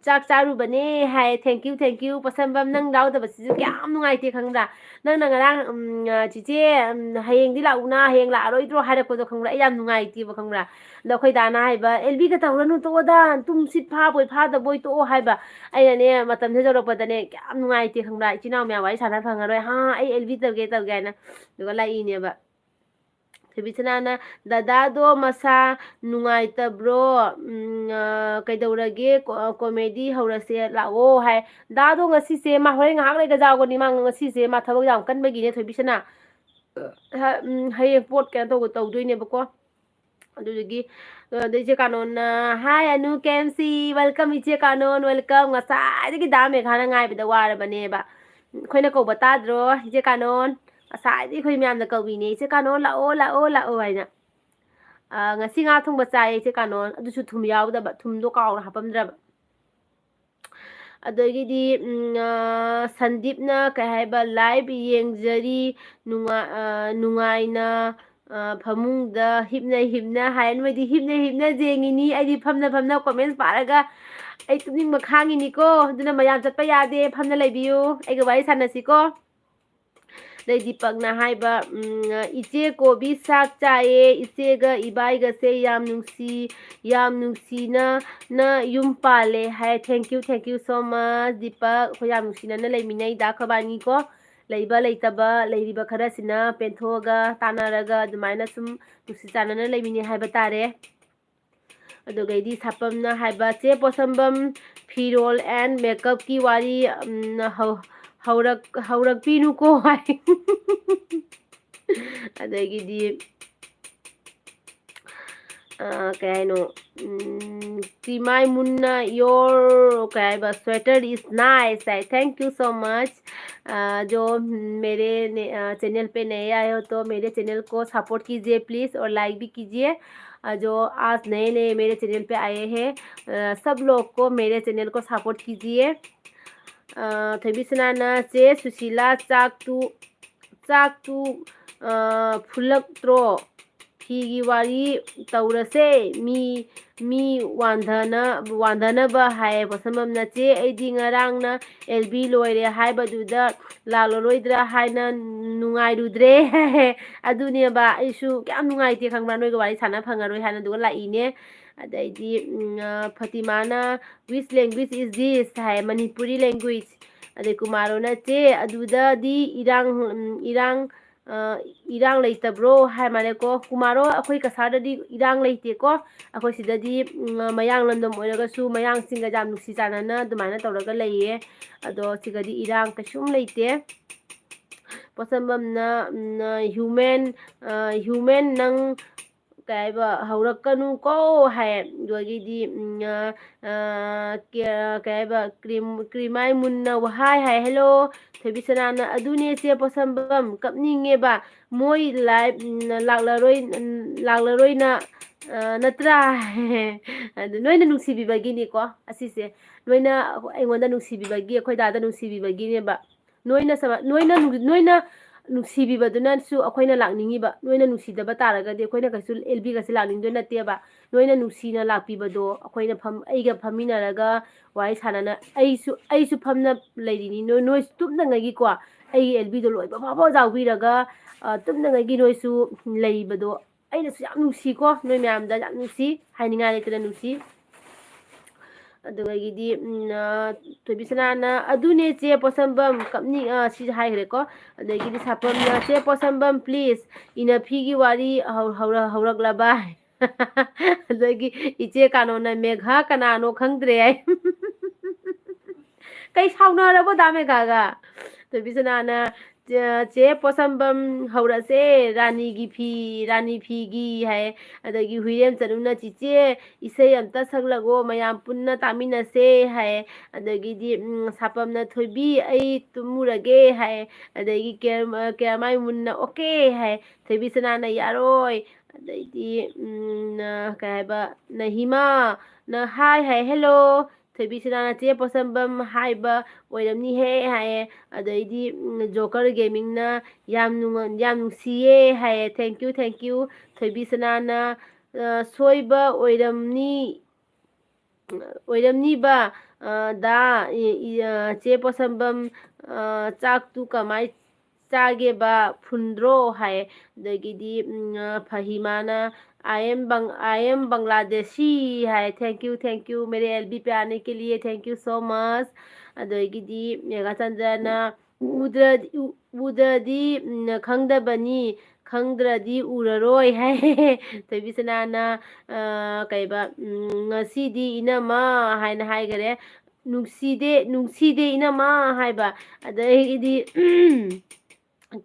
ꯆꯥꯛ ꯆꯥꯔꯨꯕꯅꯦ" ꯍꯥꯏ꯫ Thank you, thank you꯫ ꯄꯣꯠꯁꯝꯕꯝ, ꯅꯪ ꯌꯥꯎꯗꯕꯁꯤꯁꯨ ꯀꯌꯥꯝ ꯅꯨꯡꯉꯥꯏꯇꯦ ꯈꯪꯕ꯭ꯔꯥ? ꯅꯪꯅ ꯉꯔꯥꯡ, ꯎꯝ, ꯑ, "ꯆꯤꯆꯦ, ꯎꯝ, ꯍꯌꯦꯡꯗꯤ ꯂꯥꯛꯎꯅ, ꯍꯌꯦꯡ ꯂꯥꯛꯑꯔꯣꯏꯗ꯭ꯔꯣ?" ꯍꯥꯏꯔꯛꯄꯗꯣ ꯈꯪꯕ꯭ꯔꯥ? ꯑꯩ ꯌꯥꯝ ꯅꯨꯡꯉꯥꯏꯇꯦꯕ, ꯈꯪꯕ꯭ꯔꯥ? ꯑꯗꯣ ꯑꯩꯈꯣꯏ ꯗꯥꯅ ꯍꯥꯏꯕ, "ꯑꯦꯜꯕꯤꯒ ꯇꯧꯔꯅꯨ, ꯇꯣꯛꯑꯣꯗ, ꯇꯨꯝꯁꯤꯠ ꯐꯥꯕꯣꯏ ꯐꯥꯗꯕꯣꯏ ꯇꯣꯛꯑꯣ" ꯍꯥꯏꯕ꯫ ꯑꯩꯅꯅꯦ, ꯃꯇꯝꯁꯦ ꯌꯧꯔꯛꯄꯗꯅꯦ, ꯀꯌꯥꯝ ꯅꯨꯡꯉꯥꯏꯇꯦ ꯈꯪꯕ꯭ꯔꯥ? ꯏꯆꯤꯟ ꯏꯅꯥꯎ ꯃꯌꯥꯝ ꯋꯥꯔꯤ ꯁꯥꯟꯅ ꯐꯪꯉꯔꯣꯏ꯫ "ꯍꯥ, ꯑꯩ ꯑꯦꯜꯕꯤ ꯇꯧꯒꯦ, ꯇꯧꯒꯦ" ꯍꯥꯏꯅ꯫ ꯑꯗꯨꯒ ꯂꯥꯛꯏꯅꯦꯕ꯫ ꯊꯣꯏꯕꯤꯁꯅꯥꯅ, "ꯗꯗꯥꯗꯣ ꯃꯁꯥ ꯅꯨꯡꯉꯥꯏꯇꯕ꯭ꯔꯣ? ꯎꯝ, ꯑ, ꯀꯩꯗꯧꯔꯒꯦ? ꯀꯣ-, ꯀꯣꯃꯦꯗꯤ ꯍꯧꯔꯁꯦ ꯂꯥꯛꯑꯣ" ꯍꯥꯏ꯫ ꯗꯥꯗꯣ ꯉꯁꯤꯁꯦ ꯃꯥ ꯍꯣꯔꯦꯟ ꯉꯥꯏꯍꯥꯛ ꯂꯩꯔꯒ ꯌꯥꯎꯒꯅꯤ꯫ ꯃꯥ ꯉꯁꯤꯁꯦ ꯃꯥ ꯊꯕꯛ ꯌꯥꯝ ꯀꯟꯕꯒꯤꯅꯦ, ꯊꯣꯏꯕꯤꯁꯅꯥ꯫ ꯍ-, ꯎꯝ, ꯍꯌꯦꯡ ꯄꯣꯠ ꯀꯩꯅꯣ ꯇꯧꯕ, ꯇꯧꯗꯣꯏꯅꯦꯕꯀꯣ꯫ ꯑꯗꯨꯗꯨꯒꯤ ꯑꯗꯣ ꯏꯆꯦ ꯀꯥꯅꯣꯟꯅ, "Hi ꯑꯅꯨ, ꯀꯦ ꯑꯦꯝ ꯁꯤ, welcome ꯏꯆꯦ ꯀꯥꯅꯣꯟ, welcome꯫ ꯉꯁꯥꯏꯗꯒꯤ ꯗꯥ ꯃꯦꯘꯥꯅ ꯉꯥꯏꯕꯗ ꯋꯥꯔꯕꯅꯦꯕ꯫ ꯑꯩꯈꯣꯏꯅ ꯀꯧꯕ ꯇꯥꯗ꯭ꯔꯣ ꯏꯆꯦ ꯀꯥꯅꯣꯟ? ꯉꯁꯥꯏꯗꯒꯤ ꯑꯩꯈꯣꯏ ꯃꯌꯥꯝꯅ ꯀꯧꯕꯤꯅꯦ, 'ꯏꯆꯦ ꯀꯥꯅꯣꯟ ꯂꯥꯛꯑꯣ, ꯂꯥꯛꯑꯣ, ꯂꯥꯛꯑꯣ' ꯍꯥꯏꯅ꯫ ꯑ, ꯉꯁꯤ ꯉꯥ ꯊꯣꯡꯕ ꯆꯥꯏꯌꯦ ꯏꯆꯦ ꯀꯥꯅꯣꯟ, ꯑꯗꯨꯁꯨ ꯊꯨꯝ ꯌꯥꯎꯗꯕ, ꯊꯨꯝꯗꯣ ꯀꯥꯎꯅ ꯍꯥꯞꯄꯝꯗ꯭ꯔꯕ꯫ ꯑꯗꯒꯤꯗꯤ, ꯎꯝ, ꯑ, ꯁꯟꯗꯤꯞꯅ ꯀꯩ ꯍꯥꯏꯕ, "Live ꯌꯦꯡꯖꯔꯤ, ꯅꯨꯡꯉꯥ-, ꯑ, ꯅꯨꯡꯉꯥꯏꯅ, ꯑ, ꯐꯃꯨꯡꯗ ꯍꯤꯞꯅ ꯍꯤꯞꯅ" ꯍꯥꯏ꯫ ꯅꯣꯏꯗꯤ ꯍꯤꯞꯅ ꯍꯤꯞꯅ ꯌꯦꯡꯉꯤꯅꯤ, ꯑꯩꯗꯤ ꯐꯝꯅ ꯐꯝꯅ comments ꯄꯥꯔꯒ ꯑꯩ ꯇꯨꯝꯅꯤꯡꯕ ꯈꯥꯡꯉꯤꯅꯤꯀꯣ꯫ ꯑꯗꯨꯅ ꯃꯌꯥꯝ ꯆꯠꯄ ꯌꯥꯗꯦ, ꯐꯝꯅ ꯂꯩꯕꯤꯌꯨ, ꯑꯩꯒ ꯋꯥꯔꯤ ꯁꯥꯟꯅꯁꯤꯀꯣ꯫ ꯑꯗꯩ ꯗꯤꯄꯛꯅ ꯍꯥꯏꯕ, ꯎꯝ, "ꯏꯆꯦ ꯀꯣꯕꯤ ꯁꯥꯛ ꯆꯥꯏꯌꯦ, ꯏꯆꯦꯒ ꯏꯕꯥꯏꯒꯁꯦ ꯌꯥꯝ ꯅꯨꯡꯁꯤ, ꯌꯥꯝ ꯅꯨꯡꯁꯤꯅ ꯅ ꯌꯨꯝ ꯄꯥꯜꯂꯦ" ꯍꯥꯏ꯫ Thank you, thank you so much, Deepak. ꯑꯩꯈꯣꯏ ꯌꯥꯝ ꯅꯨꯡꯁꯤꯅꯅ ꯂꯩꯃꯤꯟꯅꯩꯗ ꯑꯩꯈꯣꯏꯕꯥꯅꯤꯀꯣ꯫ ꯂꯩꯕ ꯂꯩꯇꯕ, ꯂꯩꯔꯤꯕ ꯈꯔꯁꯤꯅ ꯄꯦꯟꯊꯣꯛꯑꯒ, ꯇꯥꯟꯅꯔꯒ ꯑꯗꯨꯃꯥꯏꯅ ꯁꯨꯝ ꯅꯨꯡꯁꯤ ꯆꯥꯟꯅꯅ ꯂꯩꯃꯤꯟꯅꯩ ꯍꯥꯏꯕ ꯇꯥꯔꯦ꯫ ꯑꯗꯨꯒꯩꯗꯤ ꯁꯥꯄꯝꯅ ꯍꯥꯏꯕ, "ꯆꯦ ꯄꯣꯠꯁꯝꯕꯝ, ꯐꯤꯔꯣꯜ and makeupꯀꯤ ꯋꯥꯔꯤ, ꯎꯝ, ꯍꯧ-, ꯍꯧꯔꯛ-, ꯍꯧꯔꯛꯄꯤꯅꯨꯀꯣ" ꯍꯥꯏ꯫ ꯑꯗꯒꯤꯗꯤ, ꯑ, ꯀꯩ ꯍꯥꯏꯅꯣ, ꯎꯝ, ꯇꯤꯃꯥꯏ ꯃꯨꯟꯅ, "Your," ꯀꯩ ꯍꯥꯏꯕ, "sweater is nice" high. Thank you so much. अ, जो मेरे ने-, अ, channel पे नए आए हो तो मेरे channel को support कीजिए please और like भी कीजिए। अ, जो आज नए नए मेरे channel पे आए हैं, अ, सब लोग को मेरे channel को support कीजिए। ꯑ, ꯊꯣꯏꯕꯤꯁꯅꯥꯅ, "ꯆꯦ ꯁꯨꯁꯤꯂꯥ, ꯆꯥꯛꯇꯨ, ꯆꯥꯛꯇꯨ, ꯑ, ꯐꯨꯜꯂꯛꯇ꯭ꯔꯣ? ꯐꯤꯒꯤ ꯋꯥꯔꯤ ꯇꯧꯔꯁꯦ꯫ ꯃꯤ, ꯃꯤ ꯋꯥꯟꯊꯅ-, ꯋꯥꯟꯊꯅꯕ" ꯍꯥꯏꯌꯦ꯫ ꯄꯣꯠꯁꯝꯕꯝꯅ, "ꯆꯦ, ꯑꯩꯗꯤ ꯉꯔꯥꯡꯅ ꯑꯦꯜ ꯕꯤ ꯂꯣꯏꯔꯦ ꯍꯥꯏꯕꯗꯨꯗ ꯂꯥꯛꯂꯔꯣꯏꯗ꯭ꯔꯥ ꯍꯥꯏꯅ ꯅꯨꯡꯉꯥꯏꯔꯨꯗ꯭ꯔꯦ"꯫ ꯑꯗꯨꯅꯦꯕ, ꯑꯩꯁꯨ ꯀꯌꯥꯝ ꯅꯨꯡꯉꯥꯏꯇꯦ ꯈꯪꯕ꯭ꯔꯥ, ꯅꯣꯏꯒ ꯋꯥꯔꯤ ꯁꯥꯟꯅ ꯐꯪꯉꯔꯣꯏ ꯍꯥꯏꯅ ꯑꯗꯨꯒ ꯂꯥꯛꯏꯅꯦ꯫ ꯑꯗꯩꯗꯤ, ꯎꯝ, ꯑ, ꯐꯇꯤꯃꯥꯅ, "Which language is this?" High, "Manipuri language"꯫ ꯑꯗꯩ ꯀꯨꯃꯥꯔꯣꯅ, "ꯆꯦ, ꯑꯗꯨꯗꯗꯤ ꯏꯔꯥꯡ, ꯎꯝ, ꯏꯔꯥꯡ, ꯑ, ꯏꯔꯥꯡ ꯂꯩꯇꯕ꯭ꯔꯣ?" ꯍꯥꯏ ꯃꯥꯜꯂꯦꯀꯣ꯫ ꯀꯨꯃꯥꯔꯣ, ꯑꯩꯈꯣꯏ ꯀꯁꯥꯔꯗꯗꯤ ꯏꯔꯥꯡ ꯂꯩꯇꯦꯀꯣ꯫ ꯑꯩꯈꯣꯏ ꯁꯤꯗꯗꯤ, ꯎꯝ, ꯃꯌꯥꯡ ꯂꯝꯗꯝ ꯑꯣꯏꯔꯒꯁꯨ ꯃꯌꯥꯡꯁꯤꯡꯒ ꯌꯥꯝ ꯅꯨꯡꯁꯤ ꯆꯥꯟꯅꯅ ꯑꯗꯨꯃꯥꯏꯅ ꯇꯧꯔꯒ ꯂꯩꯌꯦ꯫ ꯑꯗꯣ ꯁꯤꯒꯗꯤ ꯏꯔꯥꯡ ꯀꯩꯁꯨꯝ ꯂꯩꯇꯦ꯫ ꯄꯣꯠꯁꯝꯕꯝꯅ, ꯎꯝ, "Human, ꯑ, human ꯅꯪ ꯀꯩ ꯍꯥꯏꯕ, "ꯍꯧꯔꯛꯀꯅꯨ ꯀꯣ" ꯍꯥꯏ꯫ ꯑꯗꯨꯗꯒꯤꯗꯤ, ꯎꯝ, ꯑ, ꯑ, ꯀꯦ-, ꯀꯩ ꯍꯥꯏꯕ, ꯀ꯭ꯔꯤꯝ-, ꯀ꯭ꯔꯤꯃꯥꯏ ꯃꯨꯟꯅ ꯍꯥꯏ ꯍꯥꯏ, "ꯍꯦꯜꯂꯣ, ꯊꯣꯏꯕꯤ ꯁꯅꯥꯅ ꯑꯗꯨꯅꯦ ꯆꯦ ꯄꯣꯠꯁꯝꯕꯝ ꯀꯞꯅꯤꯡꯉꯦꯕ, ꯃꯣꯏ ꯂꯥꯏꯞ, ꯎꯝ, ꯂꯥꯛꯂꯔꯣꯏ, ꯎꯝ, ꯂꯥꯛꯂꯔꯣꯏꯅ, ꯑ, ꯅꯠꯇ꯭ꯔꯥ?" ꯑꯗꯨ ꯅꯣꯏꯅ ꯅꯨꯡꯁꯤꯕꯤꯕꯒꯤꯅꯤꯀꯣ ꯑꯁꯤꯁꯦ꯫ ꯅꯣꯏꯅ ꯑꯩꯉꯣꯟꯗ ꯅꯨꯡꯁꯤꯕꯤꯕꯒꯤ, ꯑꯩꯈꯣꯏ ꯗꯥꯗ ꯅꯨꯡꯁꯤꯕꯤꯕꯒꯤꯅꯦꯕ꯫ ꯅꯣꯏꯅ ꯁꯃ-, ꯅꯣꯏꯅ ꯅꯨꯡ-, ꯅꯣꯏꯅ ꯅꯨꯡꯁꯤꯕꯤꯕꯗꯨꯅꯁꯨ ꯑꯩꯈꯣꯏꯅ ꯂꯥꯛꯅꯤꯡꯉꯤꯕ꯫ ꯅꯣꯏꯅ ꯅꯨꯡꯁꯤꯗꯕ ꯇꯥꯔꯒꯗꯤ ꯑꯩꯈꯣꯏꯅ ꯀꯩꯁꯨ ꯑꯦꯜ ꯕꯤꯒꯁꯦ ꯂꯥꯛꯅꯤꯡꯗꯣꯏ ꯅꯠꯇꯦꯕ꯫ ꯅꯣꯏꯅ ꯅꯨꯡꯁꯤꯅ ꯂꯥꯛꯄꯤꯕꯗꯣ, ꯑꯩꯈꯣꯏꯅ ꯐꯝ-, ꯑꯩꯒ ꯐꯝꯃꯤꯟꯅꯔꯒ ꯋꯥꯔꯤ ꯁꯥꯟꯅꯅ, ꯑꯩꯁꯨ, ꯑꯩꯁꯨ ꯐꯝꯅ ꯂꯩꯔꯤꯅꯤ꯫ ꯅꯣꯏ, ꯅꯣꯏꯁꯨ ꯇꯨꯝꯅꯉꯩꯒꯤꯀꯣ, ꯑꯩꯒꯤ ꯑꯦꯜ ꯕꯤꯗꯣ ꯂꯣꯏꯕ ꯐꯥꯎꯕ ꯌꯥꯎꯕꯤꯔꯒ, ꯑ, ꯇꯨꯝꯅꯉꯩꯒꯤ ꯅꯣꯏꯁꯨ ꯂꯩꯕꯗꯣ ꯑꯩꯅꯁꯨ ꯌꯥꯝ ꯅꯨꯡꯁꯤꯀꯣ꯫ ꯅꯣꯏ ꯃꯌꯥꯝꯗ ꯌꯥꯝ ꯅꯨꯡꯁꯤ, ꯍꯥꯏꯅꯤꯡꯉꯥꯏ ꯂꯩꯇꯅ ꯅꯨꯡꯁꯤ꯫ ꯑꯗꯨꯗꯒꯤꯗꯤ, ꯎꯝ, ꯑ, ꯊꯣꯏꯕꯤ ꯁꯅꯥꯅ, "ꯑꯗꯨꯅꯦ ꯆꯦ ꯄꯣꯠꯁꯝꯕꯝ ꯀꯞꯅꯤꯡ-", ꯑ, ꯁꯤꯁꯦ ꯍꯥꯏꯈ꯭ꯔꯦꯀꯣ꯫ ꯑꯗꯒꯤꯗꯤ ꯁꯥꯄꯝꯅ, "ꯆꯦ ꯄꯣꯠꯁꯝꯕꯝ, please, ꯏꯅꯐꯤꯒꯤ ꯋꯥꯔꯤ ꯍꯧ-, ꯍꯧꯔ-, ꯍꯧꯔꯛꯂꯕ?" ꯑꯗꯒꯤ ꯏꯆꯦ ꯀꯥꯅꯣꯅ, "ꯃꯦꯘꯥ ꯀꯅꯥꯅꯣ ꯈꯪꯗ꯭ꯔꯦ" ꯍꯥꯏ꯫ ꯀꯩ ꯁꯥꯎꯅꯔꯕꯣ ꯗꯥ ꯃꯦꯘꯥꯒ? ꯊꯣꯏꯕꯤ ꯁꯅꯥꯅ, "ꯆꯦ, ꯆꯦ ꯄꯣꯠꯁꯝꯕꯝ ꯍꯧꯔꯁꯦ, ꯔꯥꯅꯤꯒꯤ ꯐꯤ, ꯔꯥꯅꯤ ꯐꯤꯒꯤ" ꯍꯥꯏ꯫ ꯑꯗꯒꯤ ꯍꯨꯏꯔꯦꯝ ꯆꯅꯨꯅ, "ꯆꯤꯆꯦ, ꯏꯁꯩ ꯑꯝꯇ ꯁꯛꯂꯒꯣ, ꯃꯌꯥꯝ ꯄꯨꯟꯅ ꯇꯥꯃꯤꯟꯅꯁꯦ" ꯍꯥꯏ꯫ ꯑꯗꯒꯤꯗꯤ, ꯎꯝ, ꯁꯥꯄꯝꯅ, "ꯊꯣꯏꯕꯤ, ꯑꯩ ꯇꯨꯝꯃꯨꯔꯒꯦ" ꯍꯥꯏ꯫ ꯑꯗꯒꯤ ꯀꯦꯔ-, ꯀꯦꯔꯃꯥꯏ ꯃꯨꯟꯅ, "ꯑꯣꯀꯦ" ꯍꯥꯏ꯫ ꯊꯣꯏꯕꯤ ꯁꯅꯥꯅ, "ꯌꯥꯔꯣꯏ"꯫ ꯑꯗꯩꯗꯤ, ꯎꯝ, ꯅ-, ꯀꯩ ꯍꯥꯏꯕ, ꯅꯍꯤꯃꯥꯅ, "ꯍꯥꯏ" ꯍꯥꯏ, "ꯍꯦꯜꯂꯣ"꯫ ꯊꯣꯏꯕꯤ ꯁꯅꯥꯅ, "ꯆꯦ ꯄꯣꯠꯁꯝꯕꯝ ꯍꯥꯏꯕ ꯑꯣꯏꯔꯝꯅꯤꯍꯦ" ꯍꯥꯏꯌꯦ꯫ ꯑꯗꯩꯗꯤ, ꯎꯝ, ꯖꯣꯀꯔ ꯒꯦꯃꯤꯡꯅ, "ꯌꯥꯝ ꯅꯨꯡꯉ-, ꯌꯥꯝ ꯅꯨꯡꯁꯤꯌꯦ" ꯍꯥꯏꯌꯦ꯫ "Thank you, thank you, ꯊꯣꯏꯕꯤ ꯁꯅꯥꯅ, ꯑ, ꯁꯣꯏꯕ ꯑꯣꯏꯔꯝꯅꯤ, ꯑꯣꯏꯔꯝꯅꯤꯕ, ꯑ, ꯗꯥ, ꯏ-, ꯏ-, ꯑ, ꯆꯦ ꯄꯣꯠꯁꯝꯕꯝ, ꯑ, ꯆꯥꯛꯇꯨ ꯀꯃꯥꯏ ꯆꯥꯒꯦꯕ, ꯐꯨꯟꯗ꯭ꯔꯣ?" ꯍꯥꯏꯌꯦ꯫ ꯑꯗꯒꯤꯗꯤ, ꯎꯝ, ꯑ, ꯐꯍꯤꯃꯥꯅ, "I am Bang-, I am Bangladeshi" ꯍꯥꯏ꯫ "Thank you, thank you, मेरे एल बी पे आने के लिए, thank you so much." ꯑꯗꯒꯤꯗꯤ ꯃꯦꯘꯥꯆꯟꯗ꯭ꯔꯅ, "ꯎꯗ꯭ꯔꯗꯤ, ꯎ-, ꯎꯗ꯭ꯔꯗꯤ, ꯎꯝ, ꯈꯪꯗꯕꯅꯤ, ꯈꯪꯗ꯭ꯔꯗꯤ ꯎꯔꯔꯣꯏ" ꯍꯥꯏ꯫ ꯊꯣꯏꯕꯤ ꯁꯅꯥꯅ, ꯑ, ꯀꯩꯕ, ꯎꯝ, "ꯉꯁꯤꯗꯤ ꯏꯅꯝꯃ" ꯍꯥꯏꯅ ꯍꯥꯏꯈꯔꯦ꯫ "ꯅꯨꯡꯁꯤꯗꯦ, ꯅꯨꯡꯁꯤꯗꯦ ꯏꯅꯝꯃ" ꯍꯥꯏꯕ꯫ ꯑꯗꯒꯤꯗꯤ,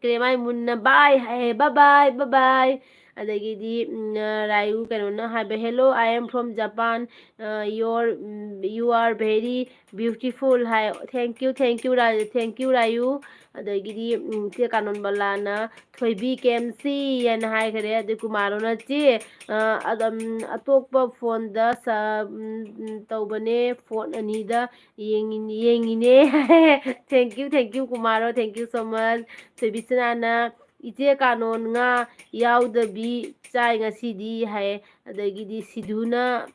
ꯀ꯭ꯔꯦꯃꯥꯏ ꯃꯨꯟꯅ "bye" ꯍꯥꯏꯌꯦ, "bye bye, bye bye", ꯑꯗꯒꯤꯗꯤ ꯎꯝ, ꯑ, ꯔꯥꯏꯌꯨ ꯀꯩꯅꯣꯅ ꯍꯥꯏꯕ, "Hello, I am from Japan. Uh, your, um, you are very beautiful" high. Thank you, thank you, ꯔꯥ-, thank you, ꯔꯥꯏꯌꯨ꯫ ꯑꯗꯒꯤꯗꯤ ꯎꯝ, ꯏꯆꯦ ꯀꯥꯅꯣꯟꯕꯂꯥꯅ "ꯊꯣꯏꯕꯤ ꯀꯦꯝꯁꯤ" ꯍꯥꯏꯅ ꯍꯥꯏꯈꯔꯦ꯫ ꯑꯗꯩ ꯀꯨꯃꯥꯔꯣꯅ, "ꯆꯦ, ꯑ, ꯑꯗꯨꯝ, ꯑꯇꯣꯞꯄ ꯐꯣꯟꯗ ꯁ-, ꯎꯝ, ꯎꯝ, ꯇꯧꯕꯅꯦ, ꯐꯣꯟ ꯑꯅꯤꯗ ꯌꯦꯡꯉꯤ-, ꯌꯦꯡꯉꯤꯅꯦ" ꯍꯥꯏ꯫ Thank you, thank you, ꯀꯨꯃꯥꯔꯣ, thank you so much꯫ ꯊꯣꯏꯕꯤ ꯁꯅꯥꯅ, "ꯏꯆꯦ ꯀꯥꯅꯣꯟ ꯉꯥ ꯌꯥꯎꯗꯕꯤ ꯆꯥꯏ ꯉꯁꯤꯗꯤ" ꯍꯥꯏ꯫ ꯑꯗꯒꯤꯗꯤ ꯁꯤꯙꯨꯅ,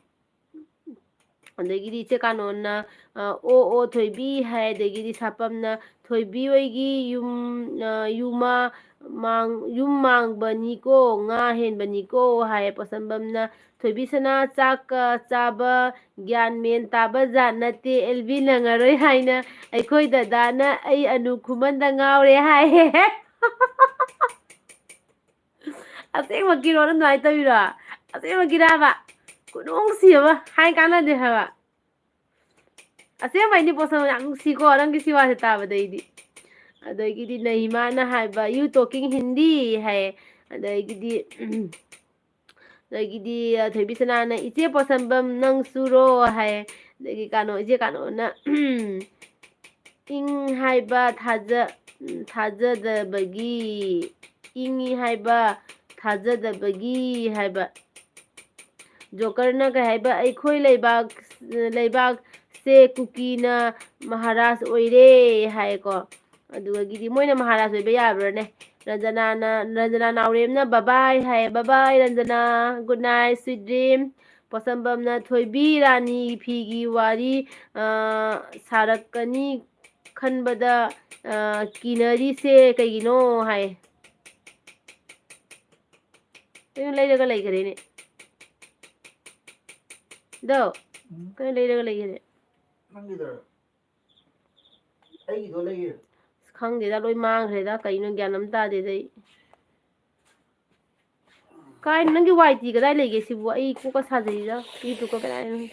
ꯑꯗꯒꯤꯗꯤ ꯏꯆꯦ ꯀꯥꯅꯣꯟꯅ, ꯑ, "ꯑꯣ, ꯑꯣ, ꯊꯣꯏꯕꯤ" ꯍꯥꯏ꯫ ꯑꯗꯒꯤꯗꯤ ꯁꯥꯄꯝꯅ, "ꯊꯣꯏꯕꯤ ꯍꯣꯏꯒꯤ ꯌꯨꯝ, ꯑ, ꯌꯨꯃ ꯃꯥꯡ-, ꯌꯨꯝ ꯃꯥꯡꯕꯅꯤꯀꯣ, ꯉꯥ ꯍꯦꯟꯕꯅꯤꯀꯣ" ꯍꯥꯏ꯫ ꯄꯣꯠꯁꯝꯕꯝꯅ, "ꯊꯣꯏꯕꯤ ꯁꯅꯥ ꯆꯥꯛꯀ ꯆꯥꯕ ꯒ꯭ꯌꯥꯟ ꯃꯦꯟ ꯇꯥꯕ ꯖꯥꯠ ꯅꯠꯇꯦ, ꯑꯦꯜ ꯕꯤ ꯅꯪꯉꯔꯣꯏ ꯍꯥꯏꯅ ꯑꯩꯈꯣꯏ ꯗꯗꯥꯅ ꯑꯩ ꯑꯅꯨ ꯈꯨꯃꯟꯗ ꯉꯥꯎꯔꯦ" ꯍꯥꯏ꯫ ꯑꯁꯦꯡꯃꯛꯀꯤꯔꯣ? ꯅꯪ ꯑꯗꯨꯃꯥꯏꯅ ꯇꯧꯔꯤꯔꯣ? ꯑꯁꯦꯡꯃꯛꯀꯤꯔꯕ? ꯈꯨꯅꯨꯡꯁꯤ ꯑꯃ ꯍꯥꯏ ꯀꯥꯟꯅꯗꯦ ꯍꯥꯏꯕ꯫ ꯑꯁꯦꯡꯕꯩꯅꯤ ꯄꯣꯠꯁꯝ, ꯌꯥꯝ ꯅꯨꯡꯁꯤꯀꯣ ꯅꯪꯒꯤ ꯁꯤ ꯋꯥꯁꯦ ꯇꯥꯕꯗ ꯑꯩꯗꯤ꯫ ꯑꯗꯒꯤꯗꯤ ꯅꯍꯤꯃꯥꯅ ꯍꯥꯏꯕ, "You talking Hindi?" ꯍꯥꯏꯌꯦ꯫ ꯑꯗꯒꯤꯗꯤ ꯑꯗꯒꯤꯗꯤ, ꯑ, ꯊꯣꯏꯕꯤ ꯁꯅꯥꯅ, "ꯏꯆꯦ ꯄꯣꯠꯁꯝꯕꯝ, ꯅꯪꯁꯨꯔꯣ?" ꯍꯥꯏ꯫ ꯑꯗꯒꯤ ꯀꯥꯅꯣ, ꯏꯆꯦ ꯀꯥꯅꯣꯅ, "ꯏꯪ ꯍꯥꯏꯕ ꯊꯥꯖ-, ꯊꯥꯖꯗꯕꯒꯤ, ꯏꯪꯏ ꯍꯥꯏꯕ ꯊꯥꯖꯗꯕꯒꯤ" ꯍꯥꯏꯕ꯫ ꯖꯣꯀꯔꯅ ꯀꯩ ꯍꯥꯏꯕ, "ꯑꯩꯈꯣꯏ ꯂꯩꯕꯥꯛ, ꯂꯩꯕꯥꯛꯁꯦ ꯀꯨꯀꯤꯅ ꯃꯍꯥꯔꯥꯖ ꯑꯣꯏꯔꯦ" ꯍꯥꯏꯀꯣ꯫ ꯑꯗꯨꯗꯒꯤꯗꯤ ꯃꯣꯏꯅ ꯃꯍꯥꯔꯥꯖ ꯑꯣꯏꯕ ꯌꯥꯕ꯭ꯔꯥꯅꯦ? ꯔꯟꯖꯅꯥꯅ, ꯔꯟꯖꯅꯥ ꯅꯥꯎꯔꯦꯝꯅ "Bye bye" ꯍꯥꯏꯌꯦ, "Bye bye Ranjana, good night, sweet dream"꯫ ꯄꯣꯠꯁꯝꯕꯝꯅ "ꯊꯣꯏꯕꯤ ꯔꯥꯅꯤ ꯐꯤꯒꯤ ꯋꯥꯔꯤ, ꯑ, ꯁꯥꯔꯛꯀꯅꯤ ꯈꯟꯕꯗ, ꯑ, ꯀꯤꯅꯔꯤꯁꯦ ꯀꯩꯒꯤꯅꯣ?" ꯍꯥꯏ꯫ ꯀꯩꯅꯣ ꯂꯩꯔꯒ ꯂꯩꯈꯔꯦꯅꯦ꯫ ꯑꯗꯣ, ꯎꯝ꯫ ꯀꯩꯅꯣ ꯂꯩꯔꯒ ꯂꯩꯈꯔꯦ? ꯅꯪꯒꯤꯗꯔꯣ? ꯑꯩꯒꯤꯗꯣ ꯂꯩꯌꯦ꯫ ꯑꯁ, ꯈꯪꯗꯦꯗ, ꯂꯣꯏ ꯃꯥꯡꯈ꯭ꯔꯦꯗ꯫ ꯀꯩꯅꯣ ꯒ꯭ꯌꯥꯟ ꯑꯃ ꯇꯥꯗꯦꯗ ꯑꯩ꯫ ꯀꯥꯏ ꯅꯪꯒꯤ ꯋꯥꯏ ꯇꯤ ꯀꯗꯥꯏ ꯂꯩꯒꯦ ꯁꯤꯕꯨ? ꯑꯩ ꯀꯣꯛꯀ ꯁꯥꯖꯩꯗ꯫ ꯌꯨꯇ꯭ꯌꯨꯕꯀ ꯀꯗꯥꯏꯗꯅꯣ?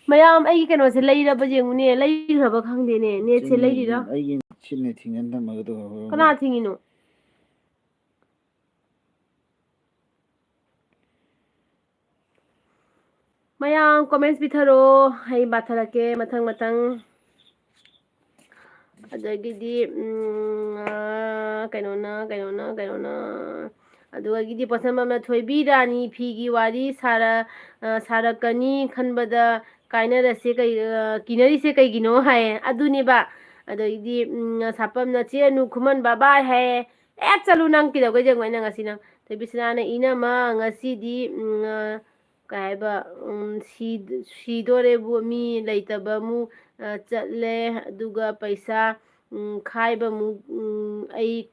ꯃꯌꯥꯝ, ꯑꯩꯒꯤ ꯀꯩꯅꯣꯁꯦ ꯂꯩꯔꯕ ꯌꯦꯡꯉꯨꯅꯦ꯫ ꯂꯩꯈ꯭ꯔꯕ ꯈꯪꯗꯦꯅꯦ꯫ ꯅꯦꯠꯁꯦ ꯆꯤꯡꯃꯤ ꯂꯩꯔꯤꯔꯥ? ꯑꯩꯒꯤ ꯁꯤꯠꯅ ꯊꯤꯡꯖꯤꯟ ꯊꯝꯃꯒ ꯇꯧꯕ꯫ ꯀꯅꯥ ꯊꯤꯡꯉꯤꯅꯣ? ꯃꯌꯥꯝ comments ꯄꯤꯊꯔꯛꯑꯣ, ꯑꯩ ꯄꯥꯊꯔꯛꯀꯦ ꯃꯊꯪ ꯃꯊꯪ꯫ ꯑꯗꯒꯤꯗꯤ, ꯎꯝ, ꯑꯥ, ꯀꯩꯅꯣꯅ, ꯀꯩꯅꯣꯅ, ꯀꯩꯅꯣꯅ, ꯑꯗꯨꯗꯒꯤꯗꯤ ꯄꯣꯠꯁꯝꯕꯝꯅ "ꯊꯣꯏꯕꯤ ꯔꯥꯅꯤ ꯐꯤꯒꯤ ꯋꯥꯔꯤ ꯁꯥꯔ-, ꯑ, ꯁꯥꯔꯛꯀꯅꯤ ꯈꯟꯕꯗ ꯀꯥꯏꯅꯔꯁꯦ ꯀꯩ-, ꯑ, ꯀꯤꯅꯔꯤꯁꯦ ꯀꯩꯒꯤꯅꯣ?" ꯍꯥꯏꯌꯦ꯫ ꯑꯗꯨꯅꯦꯕ꯫ ꯑꯗꯒꯤꯗꯤ, ꯎꯝ, ꯁꯥꯄꯝꯅ "ꯆꯦ ꯑꯅꯨ ꯈꯨꯃꯟ bye bye" ꯍꯥꯏꯌꯦ꯫ ꯑꯦ, ꯆꯠꯂꯨ ꯅꯪ, ꯀꯩꯗꯧꯕꯩ ꯌꯦꯡꯉꯣ ꯑꯩꯅ ꯉꯁꯤ ꯅꯪ? ꯊꯣꯏꯕꯤꯁꯅꯥꯅ "ꯏꯅꯝꯃ ꯉꯁꯤꯗꯤ, ꯎꯝ, ꯑ, ꯀꯩ ꯍꯥꯏꯕ, ꯎꯝ, ꯁꯤ-, ꯁꯤꯗꯣꯔꯦꯕꯨ, ꯃꯤ ꯂꯩꯇꯕ ꯑꯃꯨꯛ, ꯑ, ꯆꯠꯂꯦ, ꯑꯗꯨꯒ ꯄꯩꯁꯥ, ꯎꯝ, ꯈꯥꯏꯕ ꯑꯃꯨꯛ, ꯎꯝ, ꯑꯩ,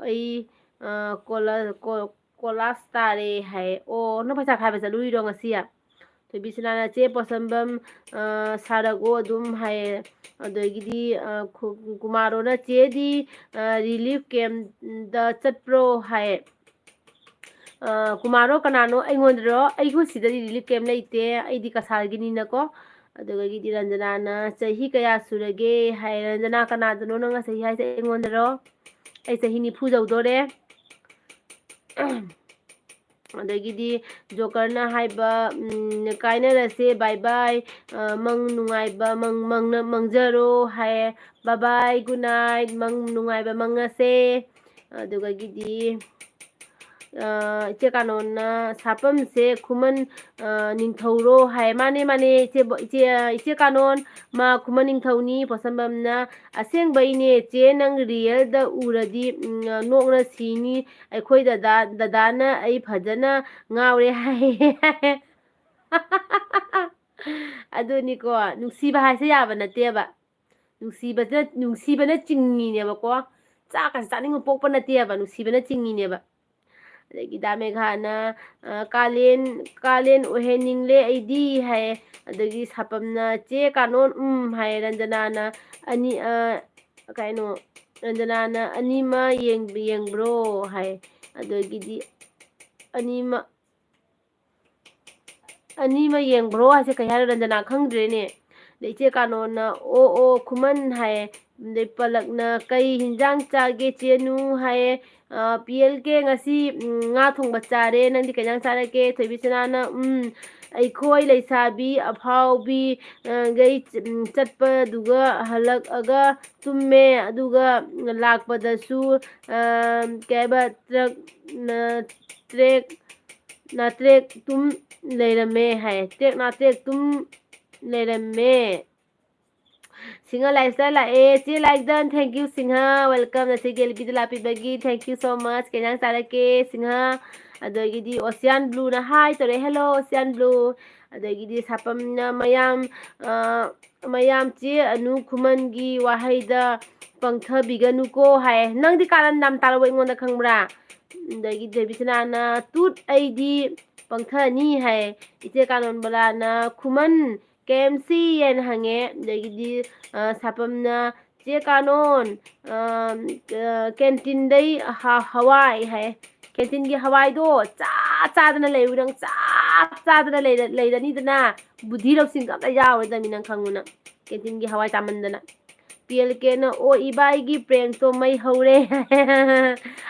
ꯑꯩ, ꯑ, ꯀꯣꯂ-, ꯀꯣ-, ꯀꯣꯂꯥꯁ ꯇꯥꯔꯦ" ꯍꯥꯏ꯫ ꯑꯣ, ꯅꯪ ꯄꯩꯁꯥ ꯈꯥꯏꯕ ꯆꯠꯂꯨꯔꯤꯔꯣ ꯉꯁꯤ? ꯊꯣꯏꯕꯤꯁꯅꯥꯅ "ꯆꯦ ꯄꯣꯠꯁꯝꯕꯝ, ꯑ, ꯁꯥꯔꯛꯑꯣ ꯑꯗꯨꯝ" ꯍꯥꯏꯌꯦ꯫ ꯑꯗꯒꯤꯗꯤ, ꯑ, ꯈꯨ-, ꯀꯨꯃꯥꯔꯣꯅ "ꯆꯦꯗꯤ, ꯑ, relief campꯗ ꯆꯠꯄ꯭ꯔꯣ?" ꯍꯥꯏꯌꯦ꯫ ꯑ, ꯀꯨꯃꯥꯔꯣ ꯀꯅꯥꯅꯣ? ꯑꯩꯉꯣꯟꯗꯔꯣ? ꯑꯩꯈꯣꯏ ꯁꯤꯗꯗꯤ relief camp ꯂꯩꯇꯦ꯫ ꯑꯩꯗꯤ ꯀꯁꯥꯔꯒꯤꯅꯤꯅꯀꯣ꯫ ꯑꯗꯨꯗꯒꯤꯗꯤ ꯔꯟꯖꯅꯥꯅ "ꯆꯍꯤ ꯀꯌꯥ ꯁꯨꯔꯒꯦ?" ꯍꯥꯏ꯫ ꯔꯟꯖꯅꯥ ꯀꯅꯥꯗꯅꯣ ꯅꯪꯅ ꯆꯍꯤ ꯍꯥꯏꯁꯦ ꯑꯩꯉꯣꯟꯗꯔꯣ? ꯑꯩ ꯆꯍꯤ ꯅꯤꯐꯨ ꯌꯧꯗꯣꯔꯦ꯫ ꯑꯗꯒꯤꯗꯤ ꯖꯣꯀꯔꯅ ꯍꯥꯏꯕ, ꯎꯝ, "ꯀꯥꯏꯅꯔꯁꯦ, bye bye, ꯑ, ꯃꯪ ꯅꯨꯡꯉꯥꯏꯕ, ꯃꯪ-, ꯃꯪꯅ-, ꯃꯪꯖꯔꯣ" ꯍꯥꯏꯌꯦ꯫ "Bye bye, good night, ꯃꯪ ꯅꯨꯡꯉꯥꯏꯕ ꯃꯪꯉꯁꯦ"꯫ ꯑꯗꯨꯗꯒꯤꯗꯤ, ꯑ, ꯏꯆꯦ ꯀꯥꯅꯣꯟꯅ "ꯁꯥꯄꯝꯁꯦ ꯈꯨꯃꯟ, ꯑ, ꯅꯤꯡꯊꯧꯔꯣ?" ꯍꯥꯏ꯫ "ꯃꯥꯅꯦ, ꯃꯥꯅꯦ, ꯏꯆꯦ ꯕ-, ꯏꯆꯦ, ꯏꯆꯦ ꯀꯥꯅꯣꯟ, ꯃꯥ ꯈꯨꯃꯟ ꯅꯤꯡꯊꯧꯅꯤ"꯫ ꯄꯣꯠꯁꯝꯕꯝꯅ "ꯑꯁꯦꯡꯕꯩꯅꯦ ꯆꯦ, ꯅꯪ realꯗ ꯎꯔꯗꯤ, ꯎꯝ, ꯅꯣꯛꯅ ꯁꯤꯅꯤ꯫ ꯑꯩꯈꯣꯏ ꯗꯗꯥ, ꯗꯗꯥꯅ ꯑꯩ ꯐꯖꯅ ꯉꯥꯎꯔꯦ ꯍꯥꯏꯌꯦ"꯫ ꯑꯗꯨꯅꯤꯀꯣ, ꯅꯨꯡꯁꯤꯕ ꯍꯥꯏꯁꯦ ꯌꯥꯕ ꯅꯠꯇꯦꯕ꯫ ꯅꯨꯡꯁꯤꯕꯁꯤꯅ, ꯅꯨꯡꯁꯤꯕꯅ ꯆꯤꯡꯉꯤꯅꯦꯕꯀꯣ꯫ ꯆꯥꯛꯀꯁꯦ ꯆꯥꯅꯤꯡꯕ ꯄꯣꯛꯄ ꯅꯠꯇꯦꯕ, ꯅꯨꯡꯁꯤꯕꯅ ꯆꯤꯡꯉꯤꯅꯦꯕ꯫ ꯑꯗꯒꯤ ꯗꯥ ꯃꯦꯘꯥꯅ, ꯑ, "ꯀꯥꯂꯦꯟ, ꯀꯥꯂꯦꯟ ꯑꯣꯏꯍꯟꯅꯤꯡꯂꯦ ꯑꯩꯗꯤ" ꯍꯥꯏꯌꯦ꯫ ꯑꯗꯒꯤ ꯁꯥꯄꯝꯅ "ꯆꯦ ꯀꯥꯅꯣꯟ, ꯎꯝ" ꯍꯥꯏꯌꯦ꯫ ꯔꯟꯖꯅꯥꯅ "ꯑꯅꯤ-, ꯑ, ꯀꯩꯅꯣ, ꯔꯟꯖꯅꯥꯅ "ꯑꯅꯤꯃ ꯌꯦꯡ-, ꯌꯦꯡꯕ꯭ꯔꯣ?" ꯍꯥꯏ꯫ ꯑꯗꯒꯤꯗꯤ "ꯑꯅꯤꯃ, ꯑꯅꯤꯃ ꯌꯦꯡꯕ꯭ꯔꯣ?" ꯍꯥꯏꯁꯦ ꯀꯩ ꯍꯥꯏꯅꯣ? ꯔꯟꯖꯅꯥ ꯈꯪꯗ꯭ꯔꯦꯅꯦ꯫ ꯑꯗꯩ ꯏꯆꯦ ꯀꯥꯅꯣꯟꯅ "ꯑꯣ, ꯑꯣ, ꯈꯨꯃꯟ" ꯍꯥꯏꯌꯦ꯫ ꯑꯗꯩ ꯄꯂꯛꯅ "ꯀꯩ ꯍꯤꯟꯖꯥꯡ ꯆꯥꯒꯦ ꯆꯦꯅꯨ?" ꯍꯥꯏꯌꯦ꯫ ꯑ, "ꯄꯤ ꯑꯦꯜ ꯀꯦ ꯉꯁꯤ, ꯎꯝ, ꯉꯥ ꯊꯣꯡꯕ ꯆꯥꯔꯦ, ꯅꯪꯗꯤ ꯀꯩ ꯏꯟꯖꯥꯡ ꯆꯥꯔꯒꯦ?" ꯊꯣꯏꯕꯤꯁꯅꯥꯅ, "ꯎꯝ, ꯑꯩꯈꯣꯏ ꯂꯩꯁꯥꯕꯤ ꯑꯐꯥꯎꯕꯤ, ꯑ, ꯒꯩ ꯆ-, ꯎꯝ, ꯆꯠꯄꯗꯨꯒ ꯍꯜꯂꯛꯑꯒ ꯇꯨꯝꯃꯦ, ꯑꯗꯨꯒ ꯂꯥꯛꯄꯗꯁꯨ, ꯑ, ꯀꯩ ꯍꯥꯏꯕ, ꯇ꯭ꯔꯛ, ꯅ-, ꯇ꯭ꯔꯦꯛ ꯅꯥꯇ꯭ꯔꯦꯛ ꯇꯨꯝ ꯂꯩꯔꯝꯃꯦ ꯍꯥꯏ꯫ ꯇ꯭ꯔꯦꯛ ꯅꯥꯇ꯭ꯔꯦꯛ ꯇꯨꯝ ꯂꯩꯔꯝꯃꯦ꯫ ꯁꯤꯡꯍ lifestyle ꯂꯥꯛꯑꯦ꯫ ꯆꯦ ꯂꯥꯏꯗꯟ, thank you ꯁꯤꯡꯍ, welcome꯫ ꯅꯆꯦ ꯒꯦꯜꯕꯤꯗ ꯂꯥꯛꯄꯤꯕꯒꯤ thank you so much꯫ ꯀꯩ ꯏꯟꯖꯥꯡ ꯆꯥꯔꯛꯀꯦ ꯁꯤꯡꯍ? ꯑꯗꯒꯤꯗꯤ Ocean Blueꯅ hi ꯇꯧꯔꯦ꯫ Hello Ocean Blue꯫ ꯑꯗꯒꯤꯗꯤ ꯁꯥꯄꯝꯅ ꯃꯌꯥꯝ, ꯑ, ꯃꯌꯥꯝ ꯆꯦ ꯑꯅꯨ ꯈꯨꯃꯟꯒꯤ ꯋꯥꯍꯩꯗ ꯄꯪꯊꯕꯤꯒꯅꯨꯀꯣ ꯍꯥꯏ꯫ ꯅꯪꯗꯤ ꯀꯥꯔꯟ ꯌꯥꯝ ꯇꯥꯔꯧꯕ ꯑꯩꯉꯣꯟꯗ ꯈꯪꯕ꯭ꯔꯥ? ꯑꯗꯒꯤ ꯗꯦꯕꯤꯁꯅꯥꯅ ꯇꯨꯠ ꯑꯩꯗꯤ ꯄꯪꯊꯅꯤ ꯍꯥꯏ꯫ ꯏꯆꯦ ꯀꯥꯅꯣꯟꯕꯂꯥꯅ ꯈꯨꯃꯟ ꯀꯦ ꯑꯦꯝ ꯁꯤ ꯍꯥꯏꯅ ꯍꯪꯉꯦ꯫ ꯑꯗꯒꯤꯗꯤ, ꯑ, ꯁꯥꯄꯝꯅ ꯆꯦ ꯀꯥꯅꯣꯟ, ꯑ, ꯑ, ꯀꯦꯟꯇꯤꯟꯗꯩ ꯍ-, ꯍꯋꯥꯏ ꯍꯥꯏ꯫ ꯀꯦꯟꯇꯤꯟꯒꯤ ꯍꯋꯥꯏꯗꯣ ꯆꯥ ꯆꯥꯗꯅ ꯂꯩꯌꯨ ꯅꯪ, ꯆꯥ ꯆꯥꯗꯅ ꯂꯩꯔ-, ꯂꯩꯔꯅꯤꯗꯅ, ꯕꯨꯙꯤ ꯂꯧꯁꯤꯡꯒ ꯑꯝꯇ ꯌꯥꯎꯔꯣꯏꯗꯕꯅꯤ ꯅꯪ ꯈꯪꯉꯨ ꯅꯪ, ꯀꯦꯟꯇꯤꯟꯒꯤ ꯍꯋꯥꯏ ꯆꯥꯃꯟꯗꯅ꯫ ꯄꯤ ꯑꯦꯜ ꯀꯦꯅ, "ꯑꯣ ꯏꯕꯥꯏꯒꯤ ꯄ꯭ꯔꯦꯡꯇꯣ ꯃꯩ ꯍꯧꯔꯦ"꯫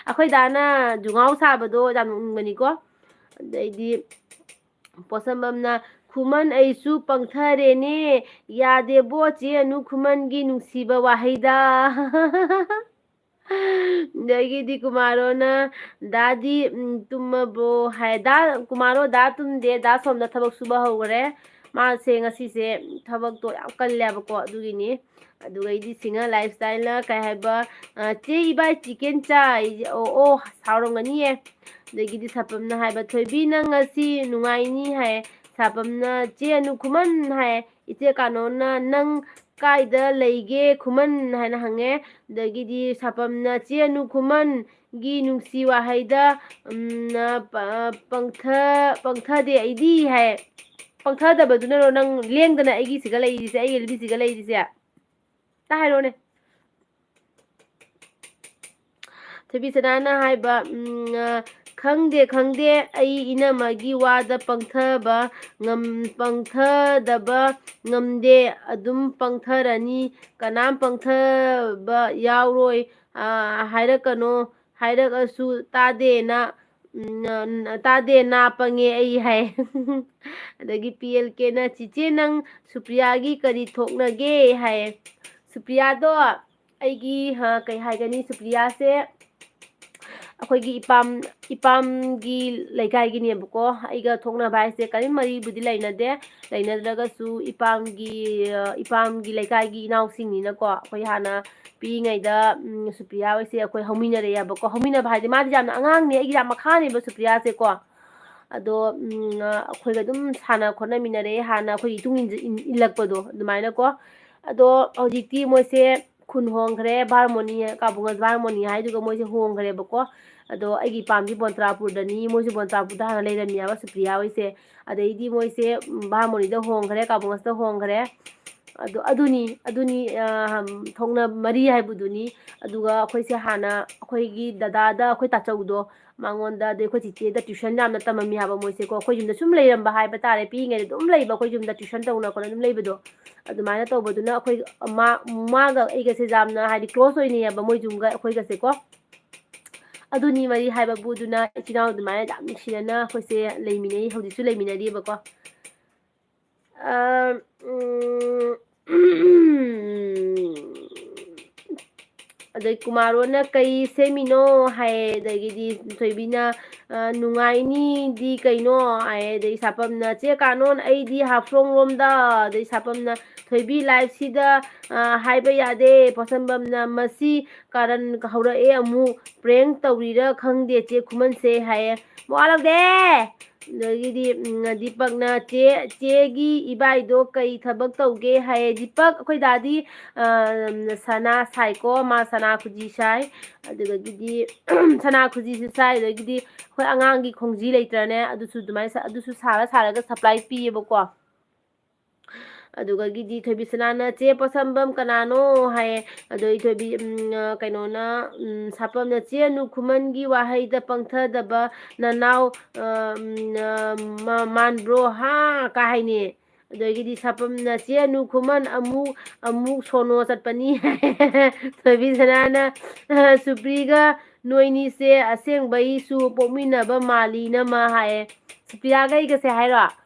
ꯑꯩꯈꯣꯏ ꯗꯥꯅ ꯖꯨꯉꯥꯎ ꯁꯥꯕꯗꯣ ꯌꯥꯝ ꯅꯣꯛꯅꯤꯡꯕꯅꯤꯀꯣ꯫ ꯑꯗꯩꯗꯤ ꯄꯣꯠꯁꯝꯕꯝꯅ, "ꯈꯨꯃꯟ ꯑꯩꯁꯨ ꯄꯪꯊꯔꯦꯅꯦ, ꯌꯥꯗꯦꯕꯣ ꯆꯦ ꯑꯅꯨ ꯈꯨꯃꯟꯒꯤ ꯅꯨꯡꯁꯤꯕ ꯋꯥꯍꯩꯗ"꯫ ꯑꯗꯒꯤꯗꯤ ꯀꯨꯃꯥꯔꯣꯅ, "ꯗꯥꯗꯤ, ꯎꯝ, ꯇꯨꯝꯃꯕꯣ?" ꯍꯥꯏ꯫ ꯗꯥ ꯀꯨꯃꯥꯔꯣ, ꯗꯥ ꯇꯨꯝꯗꯦ, ꯗꯥ ꯁꯣꯝꯗ ꯊꯕꯛ ꯁꯨꯕ ꯍꯧꯈ꯭ꯔꯦ꯫ ꯃꯥꯁꯦ ꯉꯁꯤꯁꯦ ꯊꯕꯛꯇꯣ ꯌꯥꯝ ꯀꯜꯂꯦꯕꯀꯣ, ꯑꯗꯨꯒꯤꯅꯤ꯫ ꯑꯗꯨꯒꯩꯗꯤ ꯁꯤꯡꯍ lifestyleꯅ ꯀꯩ ꯍꯥꯏꯕ, ꯑ, "ꯆꯦ ꯏꯕꯥꯏ chicken ꯆꯥꯏ"꯫ ꯑꯣ, ꯑꯣ, ꯁꯥꯎꯔꯝꯒꯅꯤꯌꯦ꯫ ꯑꯗꯒꯤꯗꯤ ꯁꯥꯄꯝꯅ ꯍꯥꯏꯕ, "ꯊꯣꯏꯕꯤ ꯅꯪ ꯉꯁꯤ ꯅꯨꯡꯉꯥꯏꯅꯤ" ꯍꯥꯏ꯫ ꯁꯥꯄꯝꯅ, "ꯆꯦ ꯑꯅꯨ ꯈꯨꯃꯟ" ꯍꯥꯏ꯫ ꯏꯆꯦ ꯀꯥꯅꯣꯅ, "ꯅꯪ ꯀꯥꯏꯗ ꯂꯩꯒꯦ ꯈꯨꯃꯟ?" ꯍꯥꯏꯅ ꯍꯪꯉꯦ꯫ ꯑꯗꯒꯤꯗꯤ ꯁꯥꯄꯝꯅ, "ꯆꯦ ꯑꯅꯨ ꯈꯨꯃꯟꯒꯤ ꯅꯨꯡꯁꯤ ꯋꯥꯍꯩꯗ, ꯎꯝ, ꯄ-, ꯄꯪꯊ-, ꯄꯪꯊꯗꯦ ꯑꯩꯗꯤ" ꯍꯥꯏ꯫ ꯄꯪꯊꯗꯕꯗꯨꯅꯔꯣ ꯅꯪ ꯂꯦꯡꯗꯅ ꯑꯩꯒꯤꯁꯤꯒ ꯂꯩꯔꯤꯁꯦ, ꯑꯩꯒꯤ ꯂꯝꯕꯤꯁꯤꯒ ꯂꯩꯔꯤꯁꯦ? ꯇ ꯍꯥꯏꯔꯣꯅꯦ꯫ ꯊꯣꯏꯕꯤꯁꯅꯥꯅ ꯍꯥꯏꯕ, ꯎꯝ, ꯑ, "ꯈꯪꯗꯦ, ꯈꯪꯗꯦ, ꯑꯩ ꯏꯅꯝꯃꯒꯤ ꯋꯥꯗ ꯄꯪꯊꯕ ꯉꯝ-, ꯄꯪꯊꯗꯕ ꯉꯝꯗꯦ, ꯑꯗꯨꯝ ꯄꯪꯊꯔꯅꯤ, ꯀꯅꯥꯝ ꯄꯪꯊꯕ ꯌꯥꯎꯔꯣꯏ, ꯑ, ꯍꯥꯏꯔꯛꯀꯅꯣ, ꯍꯥꯏꯔꯛꯑꯁꯨ ꯇꯥꯗꯦꯅ"꯫ ꯎꯝ, ꯇꯥꯗꯦ, ꯅꯥ ꯄꯪꯉꯦ ꯑꯩ ꯍꯥꯏ꯫ ꯑꯗꯒꯤ ꯄꯤ ꯑꯦꯜ ꯀꯦꯅ, "ꯆꯤꯆꯦ, ꯅꯪ ꯁꯨꯄ꯭ꯔꯤꯌꯥꯒꯤ ꯀꯔꯤ ꯊꯣꯛꯅꯒꯦ?" ꯍꯥꯏ꯫ ꯁꯨꯄ꯭ꯔꯤꯌꯥꯗꯣ ꯑꯩꯒꯤ, ꯀꯩ ꯍꯥꯏꯒꯅꯤ, ꯁꯨꯄ꯭ꯔꯤꯌꯥꯁꯦ ꯑꯩꯈꯣꯏꯒꯤ ꯏꯄꯥꯝ, ꯏꯄꯥꯝꯒꯤ ꯂꯩꯀꯥꯏꯒꯤꯅꯦꯕꯀꯣ꯫ ꯑꯩꯒ ꯊꯣꯛꯅꯕ ꯍꯥꯏꯁꯦ ꯀꯔꯤꯝ ꯃꯔꯤꯕꯨꯗꯤ ꯂꯩꯅꯗꯦ꯫ ꯂꯩꯅꯗ꯭ꯔꯒꯁꯨ ꯏꯄꯥꯝꯒꯤ, ꯏꯄꯥꯝꯒꯤ ꯂꯩꯀꯥꯏꯒꯤ ꯏꯅꯥꯎꯁꯤꯡꯅꯤꯅꯀꯣ, ꯑꯩꯈꯣꯏ ꯍꯥꯟꯅ ꯄꯤꯛꯏꯉꯩꯗ, ꯎꯝ, ꯁꯨꯄ꯭ꯔꯤꯌꯥ ꯍꯣꯏꯁꯦ ꯑꯩꯈꯣꯏ ꯍꯧꯃꯤꯟꯅꯔꯛꯑꯦꯕꯀꯣ꯫ ꯍꯧꯃꯤꯟꯅꯕ ꯍꯥꯏꯗꯤ ꯃꯥꯗꯤ ꯌꯥꯝꯅ ꯑꯉꯥꯡꯅꯦ, ꯑꯩꯒꯤ ꯌꯥꯝ ꯃꯈꯥꯅꯦꯕ ꯁꯨꯄ꯭ꯔꯤꯌꯥꯁꯦꯀꯣ꯫ ꯑꯗꯣ, ꯎꯝ, ꯑꯩꯈꯣꯏꯒ ꯑꯗꯨꯝ ꯁꯥꯟꯅ ꯈꯣꯠꯅꯃꯤꯟꯅꯔꯛꯑꯦ, ꯍꯥꯟꯅ ꯑꯩꯈꯣꯏꯒꯤ ꯏꯇꯨꯡ ꯏꯟꯖ-, ꯏꯟ-, ꯏꯜꯂꯛꯄꯗꯣ ꯑꯗꯨꯃꯥꯏꯅꯀꯣ꯫ ꯑꯗꯣ ꯍꯧꯖꯤꯛꯇꯤ ꯃꯣꯏꯁꯦ ꯈꯨꯟ ꯍꯣꯡꯈ꯭ꯔꯦ, ꯚꯥꯔꯃꯣꯅꯤ, ꯀꯥꯕꯨꯡꯒꯁ ꯚꯥꯔꯃꯣꯅꯤ ꯍꯥꯏꯗꯨꯒ ꯃꯣꯏꯁꯦ ꯍꯣꯡꯈ꯭ꯔꯦꯕꯀꯣ꯫ ꯑꯗꯣ ꯑꯩꯒꯤ ꯏꯄꯥꯝꯗꯤ ꯕꯣꯟꯇ꯭ꯔꯥꯄꯨꯔꯗꯅꯤ, ꯃꯣꯏꯁꯨ ꯕꯣꯟꯇ꯭ꯔꯥꯄꯨꯔꯗ ꯍꯥꯟꯅ ꯂꯩꯔꯝꯃꯦꯕ ꯁꯨꯄ꯭ꯔꯤꯌꯥ ꯍꯣꯏꯁꯦ꯫ ꯑꯗꯩꯗꯤ ꯃꯣꯏꯁꯦ, ꯎꯝ, ꯚꯥꯔꯃꯣꯅꯤꯗ ꯍꯣꯡꯈ꯭ꯔꯦ, ꯀꯥꯕꯨꯡꯒꯁꯇ ꯍꯣꯡꯈ꯭ꯔꯦ꯫ ꯑꯗꯣ ꯑꯗꯨꯅꯤ, ꯑꯗꯨꯅꯤ, ꯑ, ꯊꯣꯛꯅ ꯃꯔꯤ ꯍꯥꯏꯕꯗꯨꯅꯤ꯫ ꯑꯗꯨꯒ ꯑꯩꯈꯣꯏꯁꯦ ꯍꯥꯟꯅ ꯑꯩꯈꯣꯏꯒꯤ ꯗꯗꯥꯗ ꯑꯩꯈꯣꯏ ꯇꯥꯆꯧꯗꯣ, ꯃꯉꯣꯟꯗ, ꯑꯗꯩ ꯑꯩꯈꯣꯏ ꯆꯤꯆꯦꯗ tuition ꯌꯥꯝꯅ ꯇꯝꯃꯝꯃꯤ ꯍꯥꯏꯕ ꯃꯣꯏꯁꯦꯀꯣ꯫ ꯑꯩꯈꯣꯏ ꯌꯨꯝꯗ ꯁꯨꯝ ꯂꯩꯔꯝꯕ ꯍꯥꯏꯕ ꯇꯥꯔꯦ, ꯄꯤꯛꯏꯉꯩꯗ ꯑꯗꯨꯝ ꯂꯩꯕ, ꯑꯩꯈꯣꯏ ꯌꯨꯝꯗ tuition ꯇꯧꯅ ꯈꯣꯠꯅ ꯑꯗꯨꯝ ꯂꯩꯕꯗꯣ꯫ ꯑꯗꯨꯃꯥꯏꯅ ꯇꯧꯕꯗꯨꯅ ꯑꯩꯈꯣꯏ, ꯃꯥ-, ꯃꯥꯒ ꯑꯩꯒꯁꯦ ꯌꯥꯝꯅ, ꯍꯥꯏꯗꯤ, close ꯑꯣꯏꯅꯩꯌꯦꯕ ꯃꯣꯏ ꯌꯨꯝꯒ ꯑꯩꯈꯣꯏꯒꯁꯦꯀꯣ꯫ ꯑꯗꯨꯅꯤ ꯃꯔꯤ ꯍꯥꯏꯕꯕꯨ꯫ ꯑꯗꯨꯅ ꯏꯆꯤꯜ ꯏꯅꯥꯎ ꯑꯗꯨꯃꯥꯏꯅ ꯌꯥꯝ ꯅꯨꯡꯁꯤꯅꯅ ꯑꯩꯈꯣꯏꯁꯦ ꯂꯩꯃꯤꯟꯅꯩ, ꯍꯧꯖꯤꯛꯁꯨ ꯂꯩꯃꯤꯟꯅꯔꯤꯕꯀꯣ꯫ ꯑ, ꯎꯝ, ꯑꯗꯩ ꯀꯨꯃꯥꯔꯣꯟꯅ "ꯀꯩ ꯁꯦꯝꯃꯤꯅꯣ?" ꯍꯥꯏ꯫ ꯑꯗꯒꯤꯗꯤ ꯊꯣꯏꯕꯤꯅ, "ꯑ, ꯅꯨꯡꯉꯥꯏꯅꯤꯗꯤ ꯀꯩꯅꯣ?" ꯍꯥꯏ꯫ ꯑꯗꯩ ꯁꯥꯄꯝꯅ, "ꯆꯦ ꯀꯥꯅꯣꯟ, ꯑꯩꯗꯤ ꯍꯥꯐꯂꯣꯡ ꯂꯣꯝꯗ"꯫ ꯑꯗꯩ ꯁꯥꯄꯝꯅ, "ꯊꯣꯏꯕꯤ, liveꯁꯤꯗ, ꯑ, ꯍꯥꯏꯕ ꯌꯥꯗꯦ"꯫ ꯄꯣꯠꯁꯝꯕꯝꯅ, "ꯃꯁꯤ ꯀꯥꯔꯟ ꯍꯧꯔꯛꯑꯦ ꯑꯃꯨꯛ, prank ꯇꯧꯔꯤꯔ ꯈꯪꯗꯦ ꯆꯦ ꯈꯨꯃꯟꯁꯦ" ꯍꯥꯏꯌꯦ꯫ ꯃꯋꯥ ꯂꯧꯗꯦ! ꯑꯗꯒꯤꯗꯤ, ꯎꯝ, ꯗꯤꯄꯛꯅ, "ꯆꯦ, ꯆꯦꯒꯤ ꯏꯕꯥꯏꯗꯣ ꯀꯩ ꯊꯕꯛ ꯇꯧꯒꯦ?" ꯍꯥꯏꯌꯦ꯫ ꯗꯤꯄꯛ, ꯑꯩꯈꯣꯏ ꯗꯥꯗꯤ, ꯑ, ꯁꯅꯥ ꯁꯥꯏꯀꯣ, ꯃꯥ ꯁꯅꯥ ꯈꯨꯖꯤ ꯁꯥꯏ꯫ ꯑꯗꯨꯗꯒꯤꯗꯤ ꯁꯅꯥ ꯈꯨꯖꯤꯁꯨ ꯁꯥꯏ, ꯑꯗꯒꯤꯗꯤ ꯑꯩꯈꯣꯏ ꯑꯉꯥꯡꯒꯤ ꯈꯣꯡꯖꯤ ꯂꯩꯇ꯭ꯔꯅꯦ? ꯑꯗꯨꯁꯨ ꯑꯗꯨꯃꯥꯏꯅ ꯁꯥ-, ꯑꯗꯨꯁꯨ ꯁꯥꯔ ꯁꯥꯔꯒ supply ꯄꯤꯌꯦꯕꯀꯣ꯫ ꯑꯗꯨꯗꯒꯤꯗꯤ ꯊꯣꯏꯕꯤꯁꯅꯥꯅ, "ꯆꯦ ꯄꯣꯠꯁꯝꯕꯝ ꯀꯅꯥꯅꯣ?" ꯍꯥꯏꯌꯦ꯫ ꯑꯗꯣ ꯏꯊꯣꯏꯕꯤ, ꯎꯝ, ꯑ, ꯀꯩꯅꯣꯅ, ꯎꯝ, ꯁꯥꯄꯝꯅ, "ꯆꯦ ꯑꯅꯨ ꯈꯨꯃꯟꯒꯤ ꯋꯥꯍꯩꯗ ꯄꯪꯊꯗꯕ ꯅꯅꯥꯎ, ꯑ, ꯎꯝ, ꯑ, ꯃ-, ꯃꯥꯟꯕ꯭ꯔꯣ? ꯍꯥ?" ꯀꯥ ꯍꯥꯏꯅꯦ꯫ ꯑꯗꯒꯤꯗꯤ ꯁꯥꯄꯝꯅ, "ꯆꯦ ꯑꯅꯨ ꯈꯨꯃꯟ ꯑꯃꯨꯛ, ꯑꯃꯨꯛ ꯁꯣꯅꯣ ꯆꯠꯄꯅꯤ" ꯍꯥꯏꯌꯦ꯫ ꯊꯣꯏꯕꯤꯁꯅꯥꯅ, ꯑ, "ꯁꯨꯄ꯭ꯔꯤꯒ ꯅꯣꯏꯅꯤꯁꯦ ꯑꯁꯦꯡꯕꯩꯁꯨ ꯄꯣꯛꯃꯤꯟꯅꯕ ꯃꯥꯜꯂꯤ ꯏꯅꯝꯃ ꯍꯥꯏꯌꯦ꯫ ꯁꯨꯄ꯭ꯔꯤꯌꯥꯒ ꯑꯩꯒꯁꯦ ꯍꯥꯏꯔꯣ?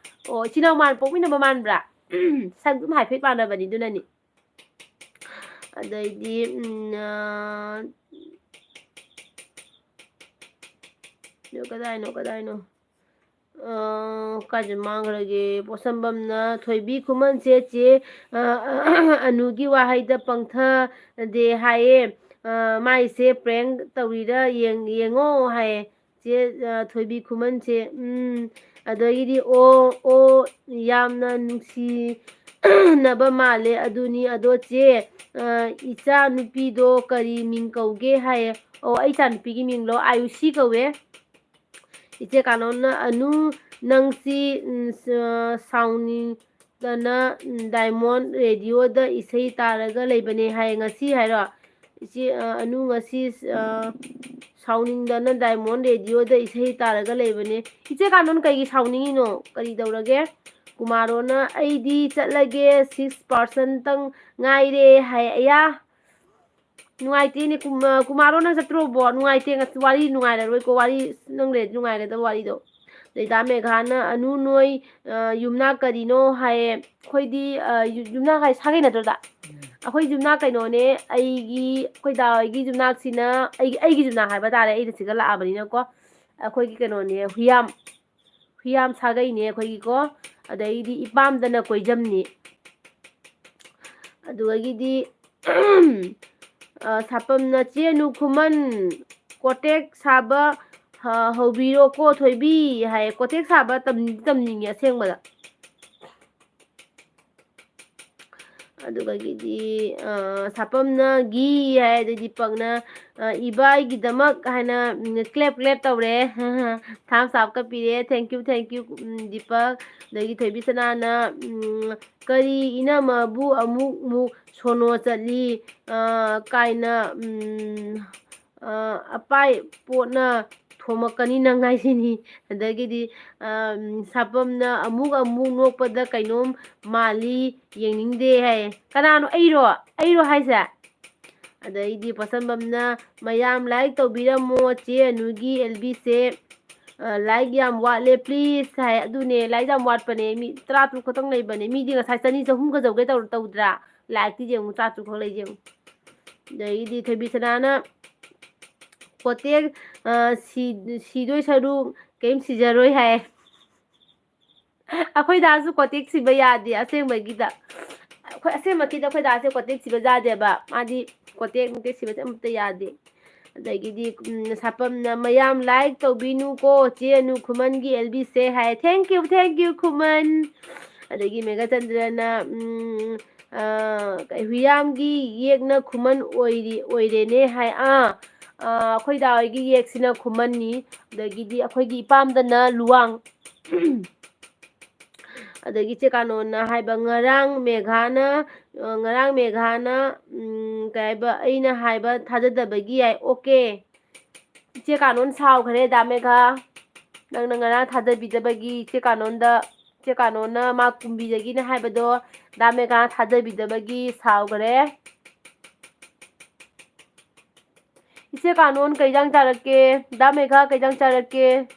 ꯑꯣ, ꯏꯆꯤꯟ ꯏꯅꯥꯎ ꯃꯥꯟ-, ꯄꯣꯛꯃꯤꯟꯅꯕ ꯃꯥꯟꯕ꯭ꯔꯥ? ꯁꯛ ꯑꯗꯨꯝ ꯍꯥꯏꯐꯦꯠ ꯃꯥꯟꯅꯕꯅꯤ, ꯑꯗꯨꯅꯅꯤ꯫ ꯑꯗꯩꯗꯤ, ꯎꯝ, ꯑ, ꯑꯗꯨ ꯀꯗꯥꯏꯅꯣ, ꯀꯗꯥꯏꯅꯣ? ꯑ, ꯀꯥꯏꯗ ꯃꯥꯡꯈ꯭ꯔꯒꯦ? ꯄꯣꯠꯁꯝꯕꯝꯅ ꯊꯣꯏꯕꯤ ꯈꯨꯃꯟꯁꯦ ꯆꯦ, ꯑ, ꯑꯅꯨꯒꯤ ꯋꯥꯍꯩꯗ ꯄꯪꯊꯗꯦ ꯍꯥꯏꯌꯦ꯫ ꯑ, ꯃꯥꯏꯁꯦ prank ꯇꯧꯔꯤꯔ ꯌꯦꯡ-, ꯌꯦꯡꯉꯣ ꯍꯥꯏꯌꯦ꯫ ꯆꯦ, ꯑ, ꯊꯣꯏꯕꯤ ꯈꯨꯃꯟꯁꯦ, ꯎꯝ, ꯑꯗꯒꯤꯗꯤ ꯑꯣ, ꯑꯣ, ꯌꯥꯝꯅ ꯅꯨꯡꯁꯤꯅꯕ ꯃꯥꯜꯂꯦ꯫ ꯑꯗꯨꯅꯤ꯫ ꯑꯗꯣ ꯆꯦ, ꯑ, ꯏꯆꯥ ꯅꯨꯄꯤꯗꯣ ꯀꯔꯤ ꯃꯤꯡ ꯀꯧꯒꯦ ꯍꯥꯏꯌꯦ? ꯑꯣ, ꯑꯩ ꯏꯆꯥ ꯅꯨꯄꯤꯒꯤ ꯃꯤꯡꯂꯣ? ꯑꯥꯌꯨꯁꯤ ꯀꯧꯋꯦ꯫ ꯏꯆꯦ ꯀꯥꯅꯣꯟꯅ, "ꯑꯅꯨ, ꯅꯪꯁꯤ, ꯎꯝ, ꯁ-, ꯁꯥꯎꯅꯤꯡꯗꯅ, ꯎꯝ, Diamond Radio ꯗ ꯏꯁꯩ ꯇꯥꯔꯒ ꯂꯩꯕꯅꯦ" ꯍꯥꯏ꯫ ꯉꯁꯤ ꯍꯥꯏꯔꯣ? ꯏꯆꯦ, ꯑ, ꯑꯅꯨ, ꯉꯁꯤ, ꯑ, ꯁꯥꯎꯅꯤꯡꯗꯅ Diamond Radio ꯗ ꯏꯁꯩ ꯇꯥꯔꯒ ꯂꯩꯕꯅꯦ꯫ ꯏꯆꯦ ꯀꯥꯅꯣꯟ ꯀꯩꯒꯤ ꯁꯥꯎꯅꯤꯡꯉꯤꯅꯣ? ꯀꯔꯤ ꯇꯧꯔꯒꯦ? ꯀꯨꯃꯥꯔꯣꯅ, "ꯑꯩꯗꯤ ꯆꯠꯂꯒꯦ, six percent ꯇꯪ ꯉꯥꯏꯔꯦ" ꯍꯥꯏ꯫ ꯑꯌꯥ! ꯅꯨꯡꯉꯥꯏꯇꯦꯅꯦ, ꯀꯨꯝ-, ꯑ, ꯀꯨꯃꯥꯔꯣ, ꯅꯪ ꯆꯠꯇ꯭ꯔꯣꯕꯣ? ꯅꯨꯡꯉꯥꯏꯇꯦ, ꯉꯁꯤ ꯋꯥꯔꯤ ꯅꯨꯡꯉꯥꯏꯔꯔꯣꯏꯀꯣ, ꯋꯥꯔꯤ ꯅꯪ ꯂꯩꯔꯗꯤ ꯅꯨꯡꯉꯥꯏꯒꯗꯕ ꯋꯥꯔꯤꯗꯣ꯫ ꯂꯩꯇꯥ ꯃꯦꯘꯥꯅ, "ꯑꯅꯨ, ꯅꯣꯏ, ꯑ, ꯌꯨꯝꯅꯥꯛ ꯀꯔꯤꯅꯣ?" ꯍꯥꯏꯌꯦ꯫ ꯑꯩꯈꯣꯏꯗꯤ, ꯑ, ꯌꯨ-, ꯌꯨꯝꯅꯥꯛ ꯍꯥꯏ ꯁꯥꯒꯩ ꯅꯠꯇ꯭ꯔꯣꯗ? ꯎꯝ꯫ ꯑꯩꯈꯣꯏ ꯌꯨꯝꯅꯥꯛ ꯀꯩꯅꯣꯅꯦ, ꯑꯩꯒꯤ, ꯑꯩꯈꯣꯏ ꯗꯥ ꯍꯣꯏꯒꯤ ꯌꯨꯝꯅꯥꯛꯁꯤꯅ, ꯑꯩꯒꯤ, ꯑꯩꯒꯤ ꯌꯨꯝꯅꯥꯛ ꯍꯥꯏꯕ ꯇꯥꯔꯦ, ꯑꯩꯅ ꯁꯤꯗ ꯂꯥꯛꯑꯕꯅꯤꯅꯀꯣ꯫ ꯑꯩꯈꯣꯏꯒꯤ ꯀꯩꯅꯣꯅꯦ, ꯍꯨꯌꯥꯝ꯫ ꯍꯨꯌꯥꯝ ꯁꯥꯒꯩꯅꯦ ꯑꯩꯈꯣꯏꯒꯤꯀꯣ꯫ ꯑꯗꯩꯗꯤ ꯏꯄꯥꯝꯗꯅ ꯀꯣꯏꯖꯝꯅꯤ꯫ ꯑꯗꯨꯗꯒꯤꯗꯤ, ꯑ, ꯁꯥꯄꯝꯅ, "ꯆꯦ ꯑꯅꯨ ꯈꯨꯃꯟ ꯀꯣꯇꯦꯛ ꯁꯥꯕ, ꯑ, ꯍꯧꯕꯤꯔꯣꯀꯣ ꯊꯣꯏꯕꯤ" ꯍꯥꯏ꯫ ꯀꯣꯇꯦꯛ ꯁꯥꯕ ꯇꯝꯗꯤ ꯇꯝꯅꯤꯡꯉꯦ ꯑꯁꯦꯡꯕꯗ꯫ ꯑꯗꯨꯗꯒꯤꯗꯤ, ꯑ, ꯁꯥꯄꯝꯅ "ꯘꯤ" ꯍꯥꯏ, ꯑꯗꯩ ꯗꯤꯄꯛꯅ, ꯑ, "ꯏꯕꯥ ꯑꯩꯒꯤꯗꯃꯛ" ꯍꯥꯏꯅ, ꯎꯝ, clap clap ꯇꯧꯔꯦ꯫ Thumbs up ꯀ ꯄꯤꯔꯦ꯫ Thank you, thank you, ꯎꯝ, ꯗꯤꯄꯛ꯫ ꯑꯗꯒꯤ ꯊꯣꯏꯕꯤ ꯁꯅꯥꯅ, ꯎꯝ, "ꯀꯔꯤ ꯏꯅꯝꯃꯕꯨ ꯑꯃꯨꯛ ꯃꯨꯛ ꯁꯣꯅꯣ ꯆꯠꯂꯤ?" ꯑ, ꯀꯥꯏꯅ, ꯎꯝ, ꯑ, "ꯑꯄꯥꯏ ꯄꯣꯠꯅ ꯊꯣꯝꯃꯛꯀꯅꯤ ꯅꯪ ꯍꯥꯏꯁꯤꯅꯤ"꯫ ꯑꯗꯒꯤꯗꯤ, ꯑ, ꯎꯝ, ꯁꯥꯄꯝꯅ "ꯑꯃꯨꯛ ꯑꯃꯨꯛ ꯅꯣꯛꯄꯗ ꯀꯩꯅꯣꯝ ꯃꯥꯜꯂꯤ, ꯌꯦꯡꯅꯤꯡꯗꯦ" ꯍꯥꯏꯌꯦ꯫ ꯀꯅꯥꯅꯣ? ꯑꯩꯔꯣ? ꯑꯩꯔꯣ ꯍꯥꯏꯁꯦ? ꯑꯗꯩꯗꯤ ꯄꯣꯠꯁꯝꯕꯝꯅ, "ꯃꯌꯥꯝ like ꯇꯧꯕꯤꯔꯝꯃꯣ, ꯆꯦ ꯑꯅꯨꯒꯤ L Bꯁꯦ, ꯑ, like ꯌꯥꯝ ꯋꯥꯠꯂꯦ please" ꯍꯥꯏ꯫ ꯑꯗꯨꯅꯦ, like ꯌꯥꯝ ꯋꯥꯠꯄꯅꯦ, ꯃꯤ ꯇꯔꯥ ꯇꯔꯨꯛ ꯈꯛꯇꯪ ꯂꯩꯕꯅꯦ꯫ ꯃꯤꯗꯤ ꯉꯁꯥꯏ ꯆꯅꯤ ꯆꯍꯨꯝꯒ ꯌꯧꯒꯦ ꯇꯧ-, ꯇꯧꯗ꯭ꯔꯥ? Likeꯇꯤ ꯌꯦꯡꯉꯨ, ꯇꯔꯥ ꯇꯔꯨꯛ ꯈꯛ ꯂꯩ ꯌꯦꯡꯉꯨ꯫ ꯑꯗꯩꯗꯤ ꯊꯣꯏꯕꯤꯁꯅꯥꯅ, "ꯀꯣꯇꯦꯛ, ꯑ, ꯁꯤ-, ꯁꯤꯗꯣꯏ ꯁꯔꯨꯛ ꯀꯩꯝ ꯁꯤꯖꯔꯣꯏ" ꯍꯥꯏ꯫ ꯑꯩꯈꯣꯏ ꯗꯥꯁꯨ ꯀꯣꯇꯦꯛ ꯁꯤꯕ ꯌꯥꯗꯦ ꯑꯁꯦꯡꯕꯒꯤꯗ꯫ ꯑꯩꯈꯣꯏ ꯑꯁꯦꯡꯕꯒꯤꯗ ꯑꯩꯈꯣꯏ ꯗꯥꯁꯦ ꯀꯣꯇꯦꯛ ꯁꯤꯕ ꯌꯥꯗꯦꯕ꯫ ꯃꯥꯗꯤ ꯀꯣꯇꯦꯛ ꯅꯨꯡꯇꯦꯛ ꯁꯤꯕꯁꯦ ꯑꯃꯠꯇ ꯌꯥꯗꯦ꯫ ꯑꯗꯒꯤꯗꯤ, ꯎꯝ, ꯁꯥꯄꯝꯅ, "ꯃꯌꯥꯝ like ꯇꯧꯕꯤꯅꯨꯀꯣ, ꯆꯦ Anu ꯈꯨꯃꯟꯒꯤ L Bꯁꯦ" high. Thank you, thank you, ꯈꯨꯃꯟ꯫ ꯑꯗꯒꯤ ꯃꯦꯘꯆꯟꯗ꯭ꯔꯅ, ꯎꯝ, ꯑ, ꯀꯩ, "ꯍꯨꯏꯌꯥꯝꯒꯤ ꯌꯦꯛꯅ ꯈꯨꯃꯟ ꯑꯣꯏꯔꯤ-, ꯑꯣꯏꯔꯦꯅꯦ" ꯍꯥꯏ꯫ ꯑꯥ, ꯑ, ꯑꯩꯈꯣꯏ ꯗꯥ ꯍꯣꯏꯒꯤ ꯌꯦꯛꯁꯤꯅ ꯈꯨꯃꯟꯅꯤ꯫ ꯑꯗꯒꯤꯗꯤ ꯑꯩꯈꯣꯏꯒꯤ ꯏꯄꯥꯝꯗꯅ ꯂꯨꯋꯥꯡ꯫ ꯑꯗꯒꯤ ꯏꯆꯦ ꯀꯥꯅꯣꯟꯅ ꯍꯥꯏꯕ, "ꯉꯔꯥꯡ ꯃꯦꯘꯥꯅ, ꯑ, ꯉꯔꯥꯡ ꯃꯦꯘꯥꯅ, ꯎꯝ, ꯀꯩ ꯍꯥꯏꯕ, ꯑꯩꯅ ꯍꯥꯏꯕ ꯊꯥꯖꯗꯕꯒꯤ" ꯌꯥꯏ꯫ Okay꯫ ꯏꯆꯦ ꯀꯥꯅꯣꯟ ꯁꯥꯎꯈ꯭ꯔꯦ, ꯗꯥ ꯃꯦꯘꯥ꯫ ꯅꯪꯅ ꯉꯔꯥꯡ ꯊꯥꯖꯕꯤꯗꯕꯒꯤ ꯏꯆꯦ ꯀꯥꯅꯣꯟꯗ, ꯏꯆꯦ ꯀꯥꯅꯣꯟꯅ ꯃꯥ ꯀꯨꯝꯕꯤꯗꯒꯤꯅꯦ ꯍꯥꯏꯕꯗꯣ ꯗꯥ ꯃꯦꯘꯥ ꯊꯥꯖꯕꯤꯗꯕꯒꯤ ꯁꯥꯎꯈ꯭ꯔꯦ꯫ ꯏꯆꯦ ꯀꯥꯅꯣꯟ ꯀꯩ ꯏꯟꯖꯥꯡ ꯆꯥꯔꯛꯀꯦ? ꯗꯥ ꯃꯦꯘꯥ ꯀꯩ ꯏꯟꯖꯥꯡ ꯆꯥꯔꯛꯀꯦ?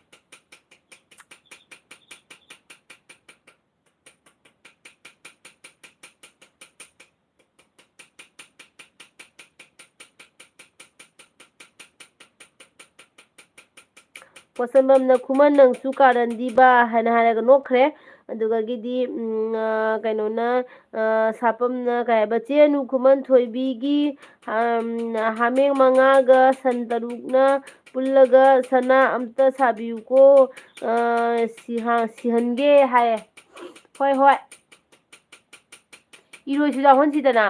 ꯄꯣꯠꯁꯝꯕꯝꯅ, "ꯈꯨꯃꯟ ꯅꯪꯁꯨ ꯀꯥꯔꯟꯗꯤꯕ" ꯍꯥꯏꯅ ꯍꯥꯏꯔꯒ ꯅꯣꯛꯈ꯭ꯔꯦ꯫ ꯑꯗꯨꯗꯒꯤꯗꯤ, ꯎꯝ, ꯑ, ꯀꯩꯅꯣꯅ, ꯑ, ꯁꯥꯄꯝꯅ ꯀꯩ ꯍꯥꯏꯕ, "ꯆꯦ ꯑꯅꯨ ꯈꯨꯃꯟ ꯊꯣꯏꯕꯤꯒꯤ, ꯑꯝ, ꯍꯥꯃꯦꯡ ꯃꯉꯥꯒ ꯁꯟ ꯇꯔꯨꯛꯅ ꯄꯨꯜꯂꯒ ꯁꯅꯥ ꯑꯝꯇ ꯁꯥꯕꯤꯌꯨꯀꯣ, ꯑ, ꯁꯤꯍ-, ꯁꯤꯍꯟꯒꯦ" ꯍꯥꯏꯌꯦ꯫ ꯍꯣꯏ, ꯍꯣꯏ꯫ ꯏꯔꯣꯏꯁꯨ ꯌꯥꯎꯍꯟꯁꯤꯗꯅ꯫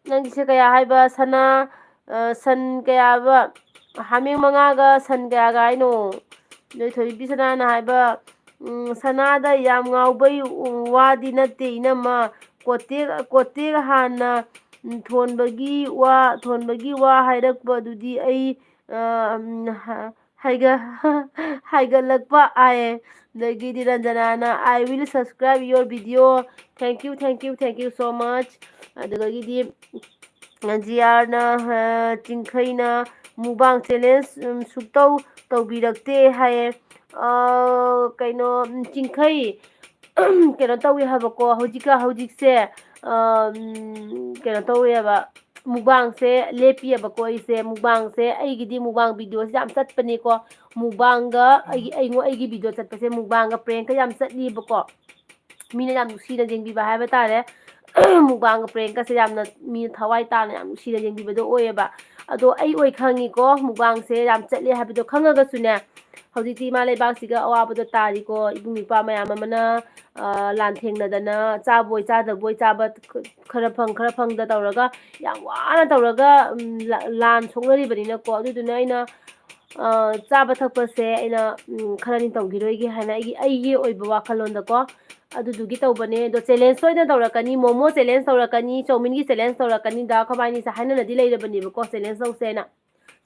ꯅꯪꯒꯤꯁꯦ ꯀꯌꯥ ꯍꯥꯏꯕ? ꯁꯅꯥ, ꯑ, ꯁꯟ ꯀꯌꯥ ꯍꯥꯏꯕ? ꯍꯥꯃꯦꯡ ꯃꯉꯥꯒ ꯁꯟ ꯀꯌꯥꯒ ꯍꯥꯏꯅꯣ? ꯅꯣꯏ ꯊꯣꯏꯕꯤ ꯁꯅꯥꯅ ꯍꯥꯏꯕ, ꯎꯝ, "ꯁꯅꯥꯗ ꯌꯥꯝ ꯉꯥꯎꯕꯩ ꯋꯥꯗꯤ ꯅꯠꯇꯦ, ꯏꯅꯝꯃ꯫ ꯀꯣꯇꯦꯛ, ꯀꯣꯇꯦꯛ ꯍꯥꯟꯅ, ꯎꯝ, ꯊꯣꯟꯕꯒꯤ ꯋꯥ, ꯊꯣꯟꯕꯒꯤ ꯋꯥ ꯍꯥꯏꯔꯛꯄꯗꯨꯗꯤ ꯑꯩ, ꯑ, ꯎꯝ, ꯍ-, ꯍꯥꯏꯒ-, ꯍꯥꯏꯒꯠꯂꯛꯄ" ꯍꯥꯏꯌꯦ꯫ ꯑꯗꯒꯤꯗꯤ ꯔꯟꯖꯅꯥꯅ, "I will subscribe your video, thank you, thank you, thank you so much"꯫ ꯑꯗꯨꯗꯒꯤꯗꯤ ꯖꯤ ꯑꯥꯔꯅ, ꯑ, ꯆꯤꯡꯈꯩꯅ ꯃꯨꯛꯕꯥꯡ ꯆꯦꯂꯦꯟꯖ, ꯎꯝ, ꯁꯨꯛꯇꯧ ꯇꯧꯕꯤꯔꯛꯇꯦ ꯍꯥꯏꯌꯦ꯫ ꯑ, ꯀꯩꯅꯣ, ꯎꯝ, ꯆꯤꯡꯈꯩ, ꯀꯩꯅꯣ ꯇꯧꯏ ꯍꯥꯏꯕꯀꯣ, ꯍꯧꯖꯤꯛꯀ ꯍꯧꯖꯤꯛꯁꯦ, ꯑ, ꯎꯝ, ꯀꯩꯅꯣ ꯇꯧꯋꯦꯕ, ꯃꯨꯛꯕꯥꯡꯁꯦ ꯂꯦꯞꯄꯤꯑꯕꯀꯣ ꯑꯩꯁꯦ꯫ ꯃꯨꯛꯕꯥꯡꯁꯦ, ꯑꯩꯒꯤꯗꯤ ꯃꯨꯛꯕꯥꯡ ꯚꯤꯗꯤꯑꯣꯁꯦ ꯌꯥꯝ ꯆꯠꯄꯅꯦꯀꯣ꯫ ꯃꯨꯛꯕꯥꯡꯒ ꯑꯩꯒꯤ, ꯑꯩꯉꯣꯟ-, ꯑꯩꯒꯤ ꯚꯤꯗꯤꯑꯣ ꯆꯠꯄꯁꯦ ꯃꯨꯛꯕꯥꯡꯒ ꯄ꯭ꯔꯦꯡꯀ ꯌꯥꯝ ꯆꯠꯂꯤꯕꯀꯣ꯫ ꯃꯤꯅ ꯌꯥꯝ ꯅꯨꯡꯁꯤꯅ ꯌꯦꯡꯕꯤꯕ ꯍꯥꯏꯕ ꯇꯥꯔꯦ꯫ ꯃꯨꯛꯕꯥꯡꯒ ꯄ꯭ꯔꯦꯡꯀꯁꯦ ꯌꯥꯝꯅ ꯃꯤꯅ ꯊꯋꯥꯏ ꯇꯥꯅ ꯌꯥꯝ ꯅꯨꯡꯁꯤꯅ ꯌꯦꯡꯕꯤꯕꯗꯣ ꯑꯣꯏꯌꯦꯕ꯫ ꯑꯗꯣ ꯑꯩ ꯑꯣꯏ ꯈꯪꯉꯤꯀꯣ, ꯃꯨꯛꯕꯥꯡꯁꯦ ꯌꯥꯝ ꯆꯠꯂꯦ ꯍꯥꯏꯕꯗꯣ ꯈꯪꯉꯒꯁꯨꯅꯦ, ꯍꯧꯖꯤꯛꯇꯤ ꯏꯃꯥ ꯂꯩꯕꯥꯛꯁꯤꯒ ꯑꯋꯥꯕꯗꯣ ꯇꯥꯔꯤꯀꯣ꯫ ꯏꯕꯨꯡ ꯏꯄ꯭ꯋꯥ ꯃꯌꯥꯝ ꯑꯃꯅ, ꯑ, ꯂꯥꯟꯊꯦꯡꯅꯗꯅ ꯆꯥꯕꯣꯏ ꯆꯥꯗꯕꯣꯏ, ꯆꯥꯕ ꯈꯔ ꯐꯪ ꯈꯔ ꯐꯪꯗ ꯇꯧꯔꯒ ꯌꯥꯝ ꯋꯥꯅ ꯇꯧꯔꯒ, ꯎꯝ, ꯂꯥ-, ꯂꯥꯟ ꯁꯣꯛꯅꯔꯤꯕꯅꯤꯅꯀꯣ꯫ ꯑꯗꯨꯗꯨꯅ ꯑꯩꯅ, ꯑ, ꯆꯥꯕ ꯊꯛꯄꯁꯦ ꯑꯩꯅ, ꯎꯝ, ꯈꯔꯅꯤ ꯇꯧꯈꯤꯔꯣꯏꯒꯦ ꯍꯥꯏꯅ ꯑꯩꯒꯤ, ꯑꯩꯒꯤ ꯑꯣꯏꯕ ꯋꯥꯈꯜꯂꯣꯟꯗꯀꯣ, ꯑꯗꯨꯗꯨꯒꯤ ꯇꯧꯕꯅꯦ꯫ ꯑꯗꯣ ꯆꯦꯂꯦꯟꯖ ꯁꯣꯏꯗꯅ ꯇꯧꯔꯛꯀꯅꯤ, ꯃꯣꯃꯣ ꯆꯦꯂꯦꯟꯖ ꯇꯧꯔꯛꯀꯅꯤ, ꯆꯧꯃꯤꯟꯒꯤ ꯆꯦꯂꯦꯟꯖ ꯇꯧꯔꯛꯀꯅꯤ꯫ ꯗꯥ ꯑꯩꯈꯣꯏꯕꯥꯏꯅꯤꯁꯦ ꯍꯥꯏꯅꯅꯗꯤ ꯂꯩꯔꯕꯅꯦꯕꯀꯣ, ꯆꯦꯂꯦꯟꯖ ꯇꯧꯁꯦꯅ꯫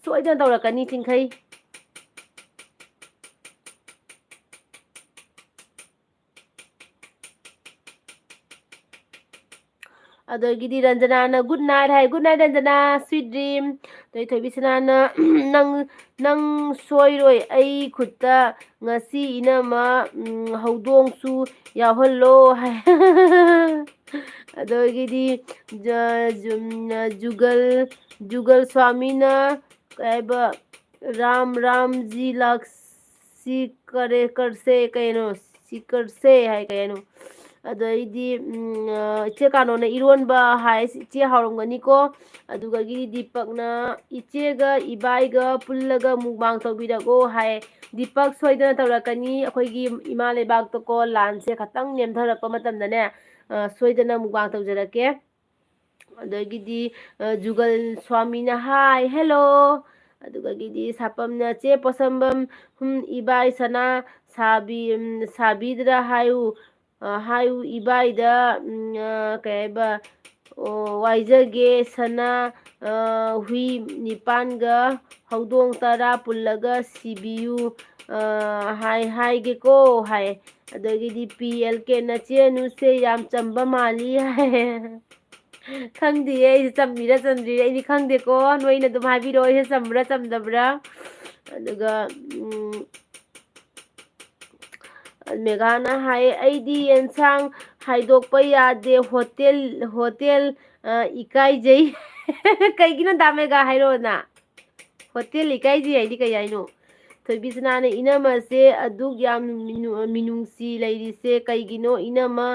ꯁꯣꯏꯗꯅ ꯇꯧꯔꯛꯀꯅꯤ, ꯆꯤꯡꯈꯩ꯫ ꯑꯗꯒꯤꯗꯤ ꯔꯟꯖꯅꯥꯅ good night ꯍꯥꯏ꯫ Good night, Ranjana, sweet dream꯫ ꯑꯗꯩ ꯊꯣꯏꯕꯤꯁꯅꯥꯅ, "ꯅꯪ, ꯅꯪ ꯁꯣꯏꯔꯣꯏ ꯑꯩ ꯈꯨꯠꯇ ꯉꯁꯤ, ꯏꯅꯝꯃ, ꯎꯝ, ꯍꯧꯗꯣꯡꯁꯨ ꯌꯥꯎꯍꯜꯂꯣ" ꯍꯥꯏ꯫ ꯑꯗꯒꯤꯗꯤ ꯖ-, ꯖꯨꯝ-, ꯖꯨꯒꯜ, ꯖꯨꯒꯜ ꯁ꯭ꯋꯥꯃꯤꯅ ꯀꯩ ꯍꯥꯏꯕ, "ꯔꯥꯝ ꯔꯥꯝ ꯖꯤ ꯂꯥꯛꯁꯤ ꯀꯔꯦ ꯀꯔꯁꯦ" ꯀꯩꯅꯣ, "ꯁꯤ ꯀꯔꯁꯦ" ꯍꯥꯏ ꯀꯩꯅꯣ꯫ ꯑꯗꯩꯗꯤ, ꯎꯝ, ꯑ, ꯏꯆꯦ ꯀꯥꯅꯣꯅ ꯏꯔꯣꯟꯕ ꯍꯥꯏ, ꯏꯆꯦ ꯍꯥꯎꯔꯝꯒꯅꯤꯀꯣ꯫ ꯑꯗꯨꯗꯒꯤ ꯗꯤꯄꯛꯅ "ꯏꯆꯦꯒ ꯏꯕꯥꯏꯒ ꯄꯨꯜꯂꯒ ꯃꯨꯛꯕꯥꯡ ꯇꯧꯕꯤꯔꯛꯑꯣ" ꯍꯥꯏ꯫ ꯗꯤꯄꯛ ꯁꯣꯏꯗꯅ ꯇꯧꯔꯛꯀꯅꯤ꯫ ꯑꯩꯈꯣꯏꯒꯤ ꯏꯃꯥ ꯂꯩꯕꯥꯛꯇꯀꯣ ꯂꯥꯟꯁꯦ ꯈꯇꯪ ꯅꯦꯝꯊꯔꯛꯄ ꯃꯇꯝꯗꯅꯦ, ꯑ, ꯁꯣꯏꯗꯅ ꯃꯨꯛꯕꯥꯡ ꯇꯧꯖꯔꯛꯀꯦ꯫ ꯑꯗꯒꯤꯗꯤ, ꯑ, ꯖꯨꯒꯜ ꯁ꯭ꯋꯥꯃꯤꯅ ꯍꯥꯏ, "ꯍꯦꯜꯂꯣ"꯫ ꯑꯗꯨꯗꯒꯤꯗꯤ ꯁꯥꯄꯝꯅ, "ꯆꯦ ꯄꯣꯁꯝꯕꯝ, ꯍꯨꯝ, ꯏꯕꯥꯏ ꯁꯅꯥ ꯁꯥꯕꯤ-, ꯎꯝ, ꯁꯥꯕꯤꯗ꯭ꯔꯥ ꯍꯥꯏꯌꯨ, ꯑ, ꯍꯥꯏꯌꯨ ꯏꯕꯥꯏꯗ, ꯎꯝ, ꯑ, ꯀꯩ ꯍꯥꯏꯕ, ꯑꯣ, ꯋꯥꯏꯖꯒꯦ ꯁꯅꯥ, ꯑ, ꯍꯨꯏ ꯅꯤꯄꯥꯟꯒ ꯍꯧꯗꯣꯡ ꯇꯔꯥ ꯄꯨꯜꯂꯒ ꯁꯤꯕꯤꯌꯨ, ꯑ, ꯍꯥꯏ, ꯍꯥꯏꯒꯦꯀꯣ" ꯍꯥꯏ꯫ ꯑꯗꯒꯤꯗꯤ ꯄꯤ ꯑꯦꯜ ꯀꯦ, "ꯅꯆꯦ ꯑꯅꯨꯁꯦ ꯌꯥꯝ ꯆꯝꯕ ꯃꯥꯜꯂꯤ" ꯍꯥꯏ꯫ ꯈꯪꯗꯤꯌꯦ, ꯑꯩꯁꯦ ꯆꯝꯃꯤꯔꯥ ꯆꯝꯗ꯭ꯔꯤꯔꯥ ꯑꯩꯗꯤ ꯈꯪꯗꯦꯀꯣ꯫ ꯅꯣꯏꯅ ꯑꯗꯨꯝ ꯍꯥꯏꯕꯤꯔꯛꯑꯣ, ꯑꯩꯁꯦ ꯆꯝꯕ꯭ꯔꯥ ꯆꯝꯗꯕ꯭ꯔꯥ꯫ ꯑꯗꯨꯒ, ꯎꯝ, ꯃꯦꯒꯥꯅ ꯍꯥꯏ, "ꯑꯩꯗꯤ ꯌꯦꯟꯁꯥꯡ ꯍꯥꯏꯗꯣꯛꯄ ꯌꯥꯗꯦ, ꯍꯣꯇꯦꯜ, ꯍꯣꯇꯦꯜ, ꯑ, ꯏꯀꯥꯏꯖꯩ꯫" ꯀꯩꯒꯤꯅꯣ ꯗꯥ ꯃꯦꯒꯥ ꯍꯥꯏꯔꯛꯑꯣꯅ? ꯍꯣꯇꯦꯜ ꯏꯀꯥꯏꯖꯩ ꯍꯥꯏꯗꯤ ꯀꯩ ꯍꯥꯏꯅꯣ? ꯊꯣꯏꯕꯤꯁꯅꯥꯅ, "ꯏꯅꯝꯃꯁꯦ ꯑꯗꯨꯛ ꯌꯥꯝ ꯃꯤꯅꯨ-, ꯃꯤꯅꯨꯡꯁꯤ ꯂꯩꯔꯤꯁꯦ ꯀꯩꯒꯤꯅꯣ? ꯏꯅꯝꯃ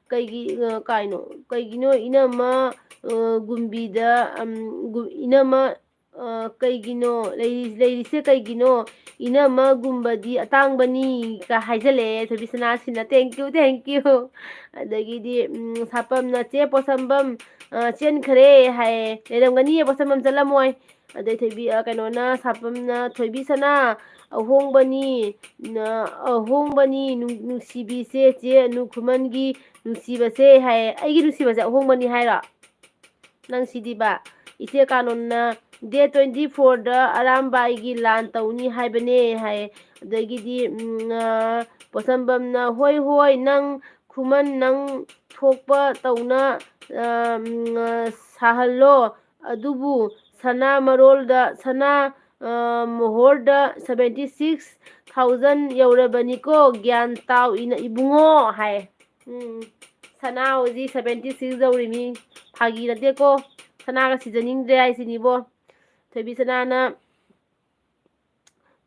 ꯀꯩꯒꯤ, ꯑ, ꯀꯥꯏꯅꯣ? ꯀꯩꯒꯤꯅꯣ ꯏꯅꯝꯃ, ꯑ, ꯒꯨꯝꯕꯤꯗ, ꯑꯝ, ꯒꯨ-, ꯏꯅꯝꯃ, ꯑ, ꯀꯩꯒꯤꯅꯣ? ꯂꯩꯔꯤ-, ꯂꯩꯔꯤꯁꯦ ꯀꯩꯒꯤꯅꯣ? ꯏꯅꯝꯃꯒꯨꯝꯕꯗꯤ ꯑꯇꯥꯡꯕꯅꯤ" ꯀ ꯍꯥꯏꯖꯜꯂꯛꯑꯦ ꯊꯣꯏꯕꯤꯁꯅꯥꯁꯤꯅ꯫ Thank you, thank you꯫ ꯑꯗꯒꯤꯗꯤ, ꯎꯝ, ꯁꯥꯄꯝꯅ, "ꯆꯦ ꯄꯣꯠꯁꯝꯕꯝ, ꯑ, ꯆꯦꯟꯈ꯭ꯔꯦ" ꯍꯥꯏꯌꯦ꯫ ꯂꯩꯔꯝꯒꯅꯤꯌꯦ, ꯄꯣꯠꯁꯝꯕꯝ ꯆꯠꯂꯝꯃꯣꯏ꯫ ꯑꯗꯩ ꯊꯣꯏꯕꯤ, ꯑ, ꯀꯩꯅꯣꯅ, ꯁꯥꯄꯝꯅ, "ꯊꯣꯏꯕꯤꯁꯅꯥ, ꯑꯍꯣꯡꯕꯅꯤ, ꯅ-, ꯑꯍꯣꯡꯕꯅꯤ, ꯅꯨꯡ-, ꯅꯨꯡꯁꯤꯕꯤꯁꯦ, ꯆꯦ ꯑꯅꯨ ꯈꯨꯃꯟꯒꯤ ꯅꯨꯡꯁꯤꯕꯁꯦ" ꯍꯥꯏꯌꯦ꯫ ꯑꯩꯒꯤ ꯅꯨꯡꯁꯤꯕꯁꯦ ꯑꯍꯣꯡꯕꯅꯤ ꯍꯥꯏꯔꯣ? ꯅꯪ ꯁꯤꯗꯤꯕ꯫ ꯏꯆꯦ ꯀꯥꯅꯣꯟꯅ, "Date twenty fourꯗ ꯑꯔꯥꯝꯕꯥꯏꯒꯤ ꯂꯥꯟ ꯇꯧꯅꯤ ꯍꯥꯏꯕꯅꯦ" ꯍꯥꯏꯌꯦ꯫ ꯑꯗꯒꯤꯗꯤ, ꯎꯝ, ꯑ, ꯄꯣꯠꯁꯝꯕꯝꯅ, "ꯍꯣꯏ, ꯍꯣꯏ, ꯅꯪ ꯈꯨꯃꯟ ꯅꯪ ꯊꯣꯛꯄ ꯇꯧꯅ, ꯑ, ꯎꯝ, ꯑ, ꯁꯥꯍꯜꯂꯣ꯫ ꯑꯗꯨꯕꯨ ꯁꯅꯥ ꯃꯔꯣꯜꯗ, ꯁꯅꯥ, ꯑ, ꯃꯣꯍꯣꯔꯗ seventy six thousand ꯌꯧꯔꯕꯅꯤꯀꯣ, ꯒ꯭ꯌꯥꯟ ꯇꯥꯎ ꯏꯅ-, ꯏꯕꯨꯡꯉꯣ" ꯍꯥꯏ꯫ ꯎꯝ, ꯁꯅꯥ ꯍꯧꯖꯤꯛ seventy six ꯌꯧꯔꯤꯃꯤ꯫ ꯐꯥꯒꯤ ꯅꯠꯇꯦꯀꯣ, ꯁꯅꯥꯒ ꯁꯤꯖꯅꯤꯡꯗ꯭ꯔꯦ ꯍꯥꯏꯁꯤꯅꯤꯕꯣ꯫ ꯊꯣꯏꯕꯤ ꯁꯅꯥꯅ,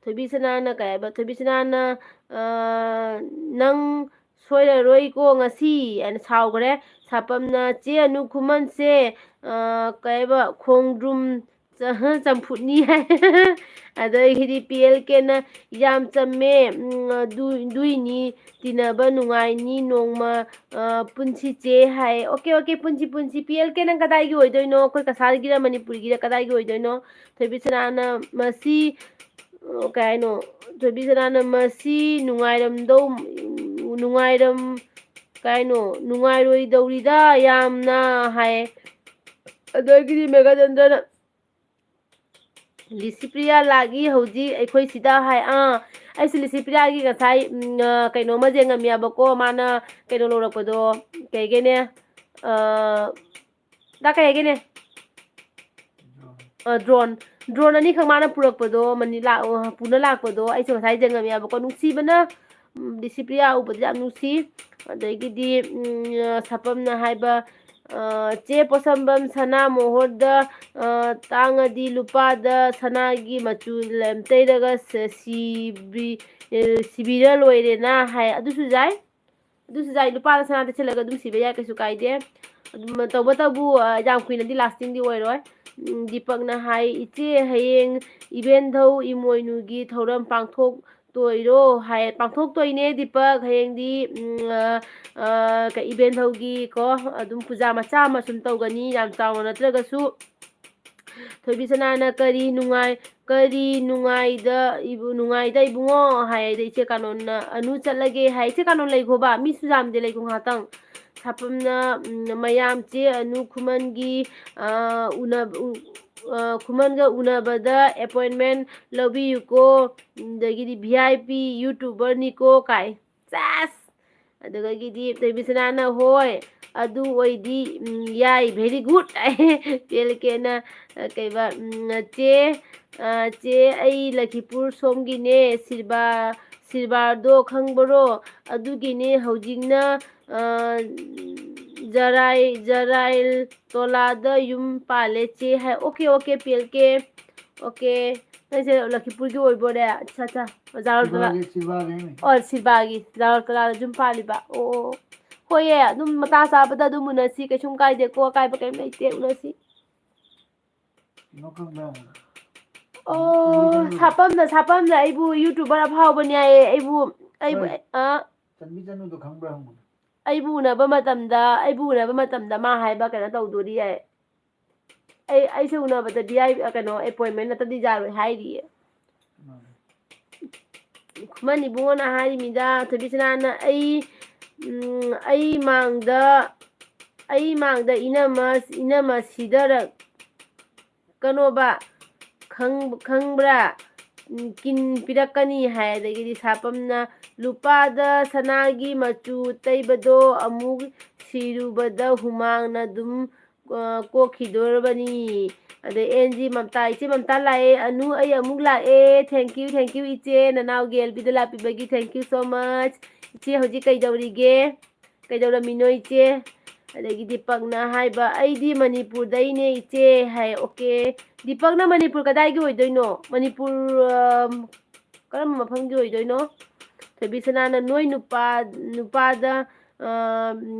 ꯊꯣꯏꯕꯤ ꯁꯅꯥꯅ ꯀꯩ ꯍꯥꯏꯕ? ꯊꯣꯏꯕꯤ ꯁꯅꯥꯅ, ꯑ, "ꯅꯪ ꯁꯣꯏꯔꯔꯣꯏꯀꯣ ꯉꯁꯤ" ꯍꯥꯏꯅ ꯁꯥꯎꯈ꯭ꯔꯦ꯫ ꯁꯥꯄꯝꯅ, "ꯆꯦ ꯑꯅꯨ ꯈꯨꯃꯟꯁꯦ, ꯑ, ꯀꯩ ꯍꯥꯏꯕ, ꯈꯣꯡꯗ꯭ꯔꯨꯝ ꯆ-, ꯆꯝꯐꯨꯠꯅꯤ" ꯍꯥꯏ꯫ ꯑꯗꯒꯤꯗꯤ ꯄꯤ ꯑꯦꯜ ꯀꯦꯅ, "ꯌꯥꯝ ꯆꯝꯃꯦ, ꯎꯝ, ꯑꯗꯨ-, ꯑꯗꯨꯏꯅꯤ ꯇꯤꯟꯅꯕ ꯅꯨꯡꯉꯥꯏꯅꯤ, ꯅꯣꯡꯃ, ꯑ, ꯄꯨꯟꯁꯤ ꯆꯦ" ꯍꯥꯏ꯫ Okay, okay, ꯄꯨꯟꯁꯤ, ꯄꯨꯟꯁꯤ꯫ ꯄꯤ ꯑꯦꯜ ꯀꯦ ꯅꯪ ꯀꯗꯥꯏꯒꯤ ꯑꯣꯏꯗꯣꯏꯅꯣ? ꯑꯩꯈꯣꯏ ꯀꯁꯥꯔꯒꯤꯔ ꯃꯅꯤꯄꯨꯔꯒꯤꯔ ꯀꯗꯥꯏꯒꯤ ꯑꯣꯏꯗꯣꯏꯅꯣ? ꯊꯣꯏꯕꯤ ꯁꯅꯥꯅ, "ꯃꯁꯤ, ꯑ, ꯀꯩ ꯍꯥꯏꯅꯣ? ꯊꯣꯏꯕꯤ ꯁꯅꯥꯅ, 'ꯃꯁꯤ ꯅꯨꯡꯉꯥꯏꯔꯝꯗꯧ, ꯅꯨꯡꯉꯥꯏꯔꯝ-, ꯀꯩ ꯍꯥꯏꯅꯣ? ꯅꯨꯡꯉꯥꯏꯔꯣꯏꯗꯧꯔꯤꯗ ꯌꯥꯝꯅ" ꯍꯥꯏ꯫ ꯑꯗꯒꯤꯗꯤ ꯃꯦꯘꯥꯆꯟꯗ꯭ꯔꯅ, "ꯂꯤꯁꯤꯄ꯭ꯔꯤꯌꯥ ꯂꯥꯛꯏ ꯍꯧꯖꯤꯛ ꯑꯩꯈꯣꯏ ꯁꯤꯗ" ꯍꯥꯏ꯫ ꯑꯥ, ꯑꯩꯁꯨ ꯂꯤꯁꯤꯄ꯭ꯔꯤꯌꯥꯒꯤ ꯉꯁꯥꯏ, ꯎꯝ, ꯑ, ꯀꯩꯅꯣꯃ ꯌꯦꯡꯉꯝꯃꯦꯕꯀꯣ, ꯃꯥꯅ ꯀꯩꯅꯣ ꯂꯧꯔꯛꯄꯗꯣ, ꯀꯩꯒꯤꯅꯦ, ꯑ, ꯗꯥ ꯀꯩ ꯍꯥꯏꯒꯦꯅꯦ? ꯑ, drone꯫ Drone ꯑꯅꯤꯈꯛ ꯃꯥꯅ ꯄꯨꯔꯛꯄꯗꯣ, ꯃꯅꯤ-, ꯂꯥꯛ-, ꯑ, ꯄꯨꯅ ꯂꯥꯛꯄꯗꯣ ꯑꯩꯁꯨ ꯉꯁꯥꯏ ꯌꯦꯡꯉꯝꯃꯦꯕꯀꯣ꯫ ꯅꯨꯡꯁꯤꯕꯅ, ꯎꯝ, ꯕꯤꯁꯤꯄ꯭ꯔꯤꯌꯥ ꯎꯕꯗꯤ ꯌꯥꯝ ꯅꯨꯡꯁꯤ꯫ ꯑꯗꯒꯤꯗꯤ, ꯎꯝ, ꯑ, ꯁꯥꯄꯝꯅ ꯍꯥꯏꯕ, ꯑ, "ꯆꯦ ꯄꯣꯠꯁꯝꯕꯝ ꯁꯅꯥ ꯃꯣꯍꯣꯔꯗ, ꯑ, ꯇꯥꯡꯉꯗꯤ ꯂꯨꯄꯥꯗ ꯁꯅꯥꯒꯤ ꯃꯆꯨ ꯂꯦꯝ-, ꯇꯩꯔꯒ ꯁ-, ꯁꯤꯕꯤ-, ꯑ, ꯁꯤꯕꯤꯔ ꯂꯣꯏꯔꯦꯅ" ꯍꯥꯏ꯫ ꯑꯗꯨꯁꯨ ꯌꯥꯏ꯫ ꯑꯗꯨꯁꯨ ꯌꯥꯏ, ꯂꯨꯄꯥꯗ ꯁꯅꯥ ꯇꯩꯁꯜꯂꯒ ꯑꯗꯨꯝ ꯁꯤꯕ ꯌꯥꯏ, ꯀꯩꯁꯨ ꯀꯥꯏꯗꯦ꯫ ꯑꯗꯨꯝ ꯇꯧꯕꯇꯕꯨ, ꯑ, ꯌꯥꯝ ꯀꯨꯏꯅꯗꯤ lasting ꯗꯤ ꯑꯣꯏꯔꯣꯏ꯫ ꯎꯝ, ꯗꯤꯄꯛꯅ ꯍꯥꯏ, "ꯏꯆꯦ, ꯍꯌꯦꯡ ꯏꯕꯦꯟꯙꯧ ꯏꯃꯣꯏꯅꯨꯒꯤ ꯊꯧꯔꯝ ꯄꯥꯡꯊꯣꯛꯇꯣꯏꯔꯣ?" ꯍꯥꯏ꯫ "ꯄꯥꯡꯊꯣꯛꯇꯣꯏꯅꯦ, ꯗꯤꯄꯛ꯫ ꯍꯌꯦꯡꯗꯤ, ꯎꯝ, ꯑ, ꯑ, ꯀ-, ꯏꯕꯦꯟꯙꯧꯒꯤ ꯀꯣ, ꯑꯗꯨꯝ ꯄꯨꯖꯥ ꯃꯆꯥ ꯑꯃ ꯁꯨꯝ ꯇꯧꯒꯅꯤ, ꯌꯥꯝ ꯆꯥꯎꯅ ꯅꯠꯇ꯭ꯔꯒꯁꯨ꯫" ꯊꯣꯏꯕꯤꯁꯅꯥꯅ, "ꯀꯔꯤ ꯅꯨꯡꯉꯥꯏ-, ꯀꯔꯤ ꯅꯨꯡꯉꯥꯏꯗ ꯏꯕꯨ-, ꯅꯨꯡꯉꯥꯏꯗ ꯏꯕꯨꯡꯉꯣ?" ꯍꯥꯏ꯫ ꯑꯗ ꯏꯆꯦ ꯀꯥꯅꯣꯟꯅ, "ꯑꯅꯨ ꯆꯠꯂꯒꯦ" ꯍꯥꯏ꯫ "ꯏꯆꯦ ꯀꯥꯅꯣꯟ ꯂꯩꯈꯣꯕ, ꯃꯤꯁꯨ ꯌꯥꯝꯗꯦ, ꯂꯩꯈꯣ ꯉꯥꯏꯍꯥꯛꯇꯪ꯫" ꯁꯥꯄꯝꯅ, ꯎꯝ, "ꯃꯌꯥꯝ ꯆꯦ ꯑꯅꯨ ꯈꯨꯃꯟꯒꯤ, ꯑ, ꯎꯅ-, ꯎ-, ꯑ, ꯈꯨꯃꯟꯒ ꯎꯅꯕꯗ appointment ꯂꯧꯕꯤꯌꯨꯀꯣ, ꯑꯗꯒꯤꯗꯤ V I P YouTuber ꯅꯤꯀꯣ" ꯀꯥꯏ꯫ ꯆꯥꯁ! ꯑꯗꯨꯗꯒꯤꯗꯤ ꯊꯣꯏꯕꯤꯁꯅꯥꯅ, "ꯍꯣꯏ, ꯑꯗꯨ ꯑꯣꯏꯗꯤ, ꯎꯝ, ꯌꯥꯏ, very good" ꯍꯥꯏ꯫ ꯄꯦꯜꯀꯦꯅ, ꯑ, ꯀꯩꯕ, ꯎꯝ, "ꯆꯦ, ꯑ, ꯆꯦ, ꯑꯩ ꯂꯈꯤꯄꯨꯔ ꯁꯣꯝꯒꯤꯅꯦ, ꯁꯤꯜꯕꯥ-, ꯁꯤꯜꯕꯥꯔꯗꯣ ꯈꯪꯕꯔꯣ? ꯑꯗꯨꯒꯤꯅꯦ ꯍꯧꯖꯤꯛꯅ, ꯑ, ꯖꯔꯥꯏ-, ꯖꯔꯥꯏꯜ ꯇꯣꯂꯥꯗ ꯌꯨꯝ ꯄꯥꯜꯂꯦ ꯆꯦ" ꯍꯥꯏ꯫ "ꯑꯣꯀꯦ, ꯑꯣꯀꯦ, ꯄꯦꯜꯀꯦ꯫ ꯑꯣꯀꯦ, ꯅꯪꯁꯦ ꯂꯈꯤꯄꯨꯔꯒꯤ ꯑꯣꯏꯕꯣꯔꯦ꯫ ꯑꯠꯆꯥ, ꯑꯠꯆꯥ꯫ ꯖꯥꯔꯣꯜ ꯇꯣꯂꯥ-, ꯁꯤꯜꯕꯥꯒꯤ, ꯁꯤꯜꯕꯥꯒꯤ꯫ ꯑꯣ, ꯁꯤꯜꯕꯥꯒꯤ꯫ ꯖꯥꯔꯣꯜ ꯇꯣꯂꯥꯗ ꯌꯨꯝ ꯄꯥꯜꯂꯤꯕ꯫ ꯑꯣ, ꯑꯣ, ꯑꯣ꯫ ꯍꯣꯏꯌꯦ, ꯑꯗꯨꯝ ꯃꯇꯥꯡ ꯆꯥꯕꯗ ꯑꯗꯨꯝ ꯎꯅꯁꯤ, ꯀꯩꯁꯨꯝ ꯀꯥꯏꯗꯦꯀꯣ, ꯑꯀꯥꯏꯕ ꯀꯩꯝ ꯂꯩꯇꯦ, ꯎꯅꯁꯤ꯫ ꯀꯩꯅꯣ ꯈꯪꯕ꯭ꯔꯥ? ꯑꯣ, ꯁꯥꯄꯝꯅ, ꯁꯥꯄꯝꯅ ꯑꯩꯕꯨ YouTuber ꯑꯐꯥꯎꯕꯅꯤ ꯍꯥꯏꯌꯦ, ꯑꯩꯕꯨ, ꯑꯩꯕꯨ, ꯍꯣꯏ꯫ ꯑ? ꯆꯟꯕꯤ ꯆꯅꯨꯗꯣ ꯈꯪꯕ꯭ꯔꯥ ꯍꯪꯕꯅꯦ꯫ ꯑꯩꯕꯨ ꯎꯅꯕ ꯃꯇꯝꯗ, ꯑꯩꯕꯨ ꯎꯅꯕ ꯃꯇꯝꯗ ꯃꯥ ꯍꯥꯏꯕ ꯀꯩꯅꯣ ꯇꯧꯗꯣꯔꯤ ꯍꯥꯏ꯫ ꯑꯩ, ꯑꯩꯁꯦ ꯎꯅꯕꯗ V I P, ꯀꯩꯅꯣ, appointment ꯅꯠꯇꯗꯤ ꯌꯥꯔꯣꯏ ꯍꯥꯏꯔꯤꯌꯦ꯫ ꯎꯝ꯫ ꯈꯨꯃꯟ ꯏꯕꯨꯡꯉꯣꯅ ꯍꯥꯏꯔꯤꯃꯤꯗ, ꯊꯣꯏꯕꯤꯁꯅꯥꯅ, "ꯑꯩ, ꯎꯝ, ꯑꯩ ꯃꯥꯡꯗ, ꯑꯩ ꯃꯥꯡꯗ ꯏꯅꯝꯃ, ꯏꯅꯝꯃ ꯁꯤꯗꯔꯛ-, ꯀꯅꯣꯕ, ꯈꯪ-, ꯈꯪꯕ꯭ꯔꯥ? ꯎꯝ, ꯀꯤꯟ ꯄꯤꯔꯛꯀꯅꯤ" ꯍꯥꯏ꯫ ꯑꯗꯒꯤꯗꯤ ꯁꯥꯄꯝꯅ, "ꯂꯨꯄꯥꯗ ꯁꯅꯥꯒꯤ ꯃꯆꯨ ꯇꯩꯕꯗꯣ ꯑꯃꯨꯛ ꯁꯤꯔꯨꯕꯗ ꯍꯨꯃꯥꯡꯅ ꯑꯗꯨꯝ ꯑ, ꯀꯣꯛꯈꯤꯗꯣꯔꯕꯅꯤ꯫ ꯑꯗꯩ ꯑꯦꯟ ꯖꯤ ꯃꯝꯇꯥ, ꯏꯆꯦ ꯃꯝꯇꯥ ꯂꯥꯛꯑꯦ꯫ ꯑꯅꯨ, ꯑꯩ ꯑꯃꯨꯛ ꯂꯥꯛꯑꯦ꯫ Thank you, thank you, ꯏꯆꯦ꯫ ꯅꯅꯥꯎꯒꯤ ꯑꯦꯜ ꯕꯤꯗ ꯂꯥꯛꯄꯤꯕꯒꯤ thank you so much꯫ ꯏꯆꯦ ꯍꯧꯖꯤꯛ ꯀꯩꯗꯧꯔꯤꯒꯦ? ꯀꯩꯗꯧꯔꯝꯃꯤꯅꯣ, ꯏꯆꯦ? ꯑꯗꯒꯤ ꯗꯤꯄꯛꯅ ꯍꯥꯏꯕ, "ꯑꯩꯗꯤ ꯃꯅꯤꯄꯨꯔꯗꯩꯅꯦ, ꯏꯆꯦ" ꯍꯥꯏ꯫ ꯑꯣꯀꯦ꯫ ꯗꯤꯄꯛꯅ ꯃꯅꯤꯄꯨꯔ ꯀꯗꯥꯏꯒꯤ ꯑꯣꯏꯗꯣꯏꯅꯣ? ꯃꯅꯤꯄꯨꯔ, ꯑ, ꯀꯔꯝꯕ ꯃꯐꯝꯒꯤ ꯑꯣꯏꯗꯣꯏꯅꯣ? ꯊꯣꯏꯕꯤꯁꯅꯥꯅ, "ꯅꯣꯏ ꯅꯨꯄꯥ, ꯅꯨꯄꯥꯗ, ꯑ,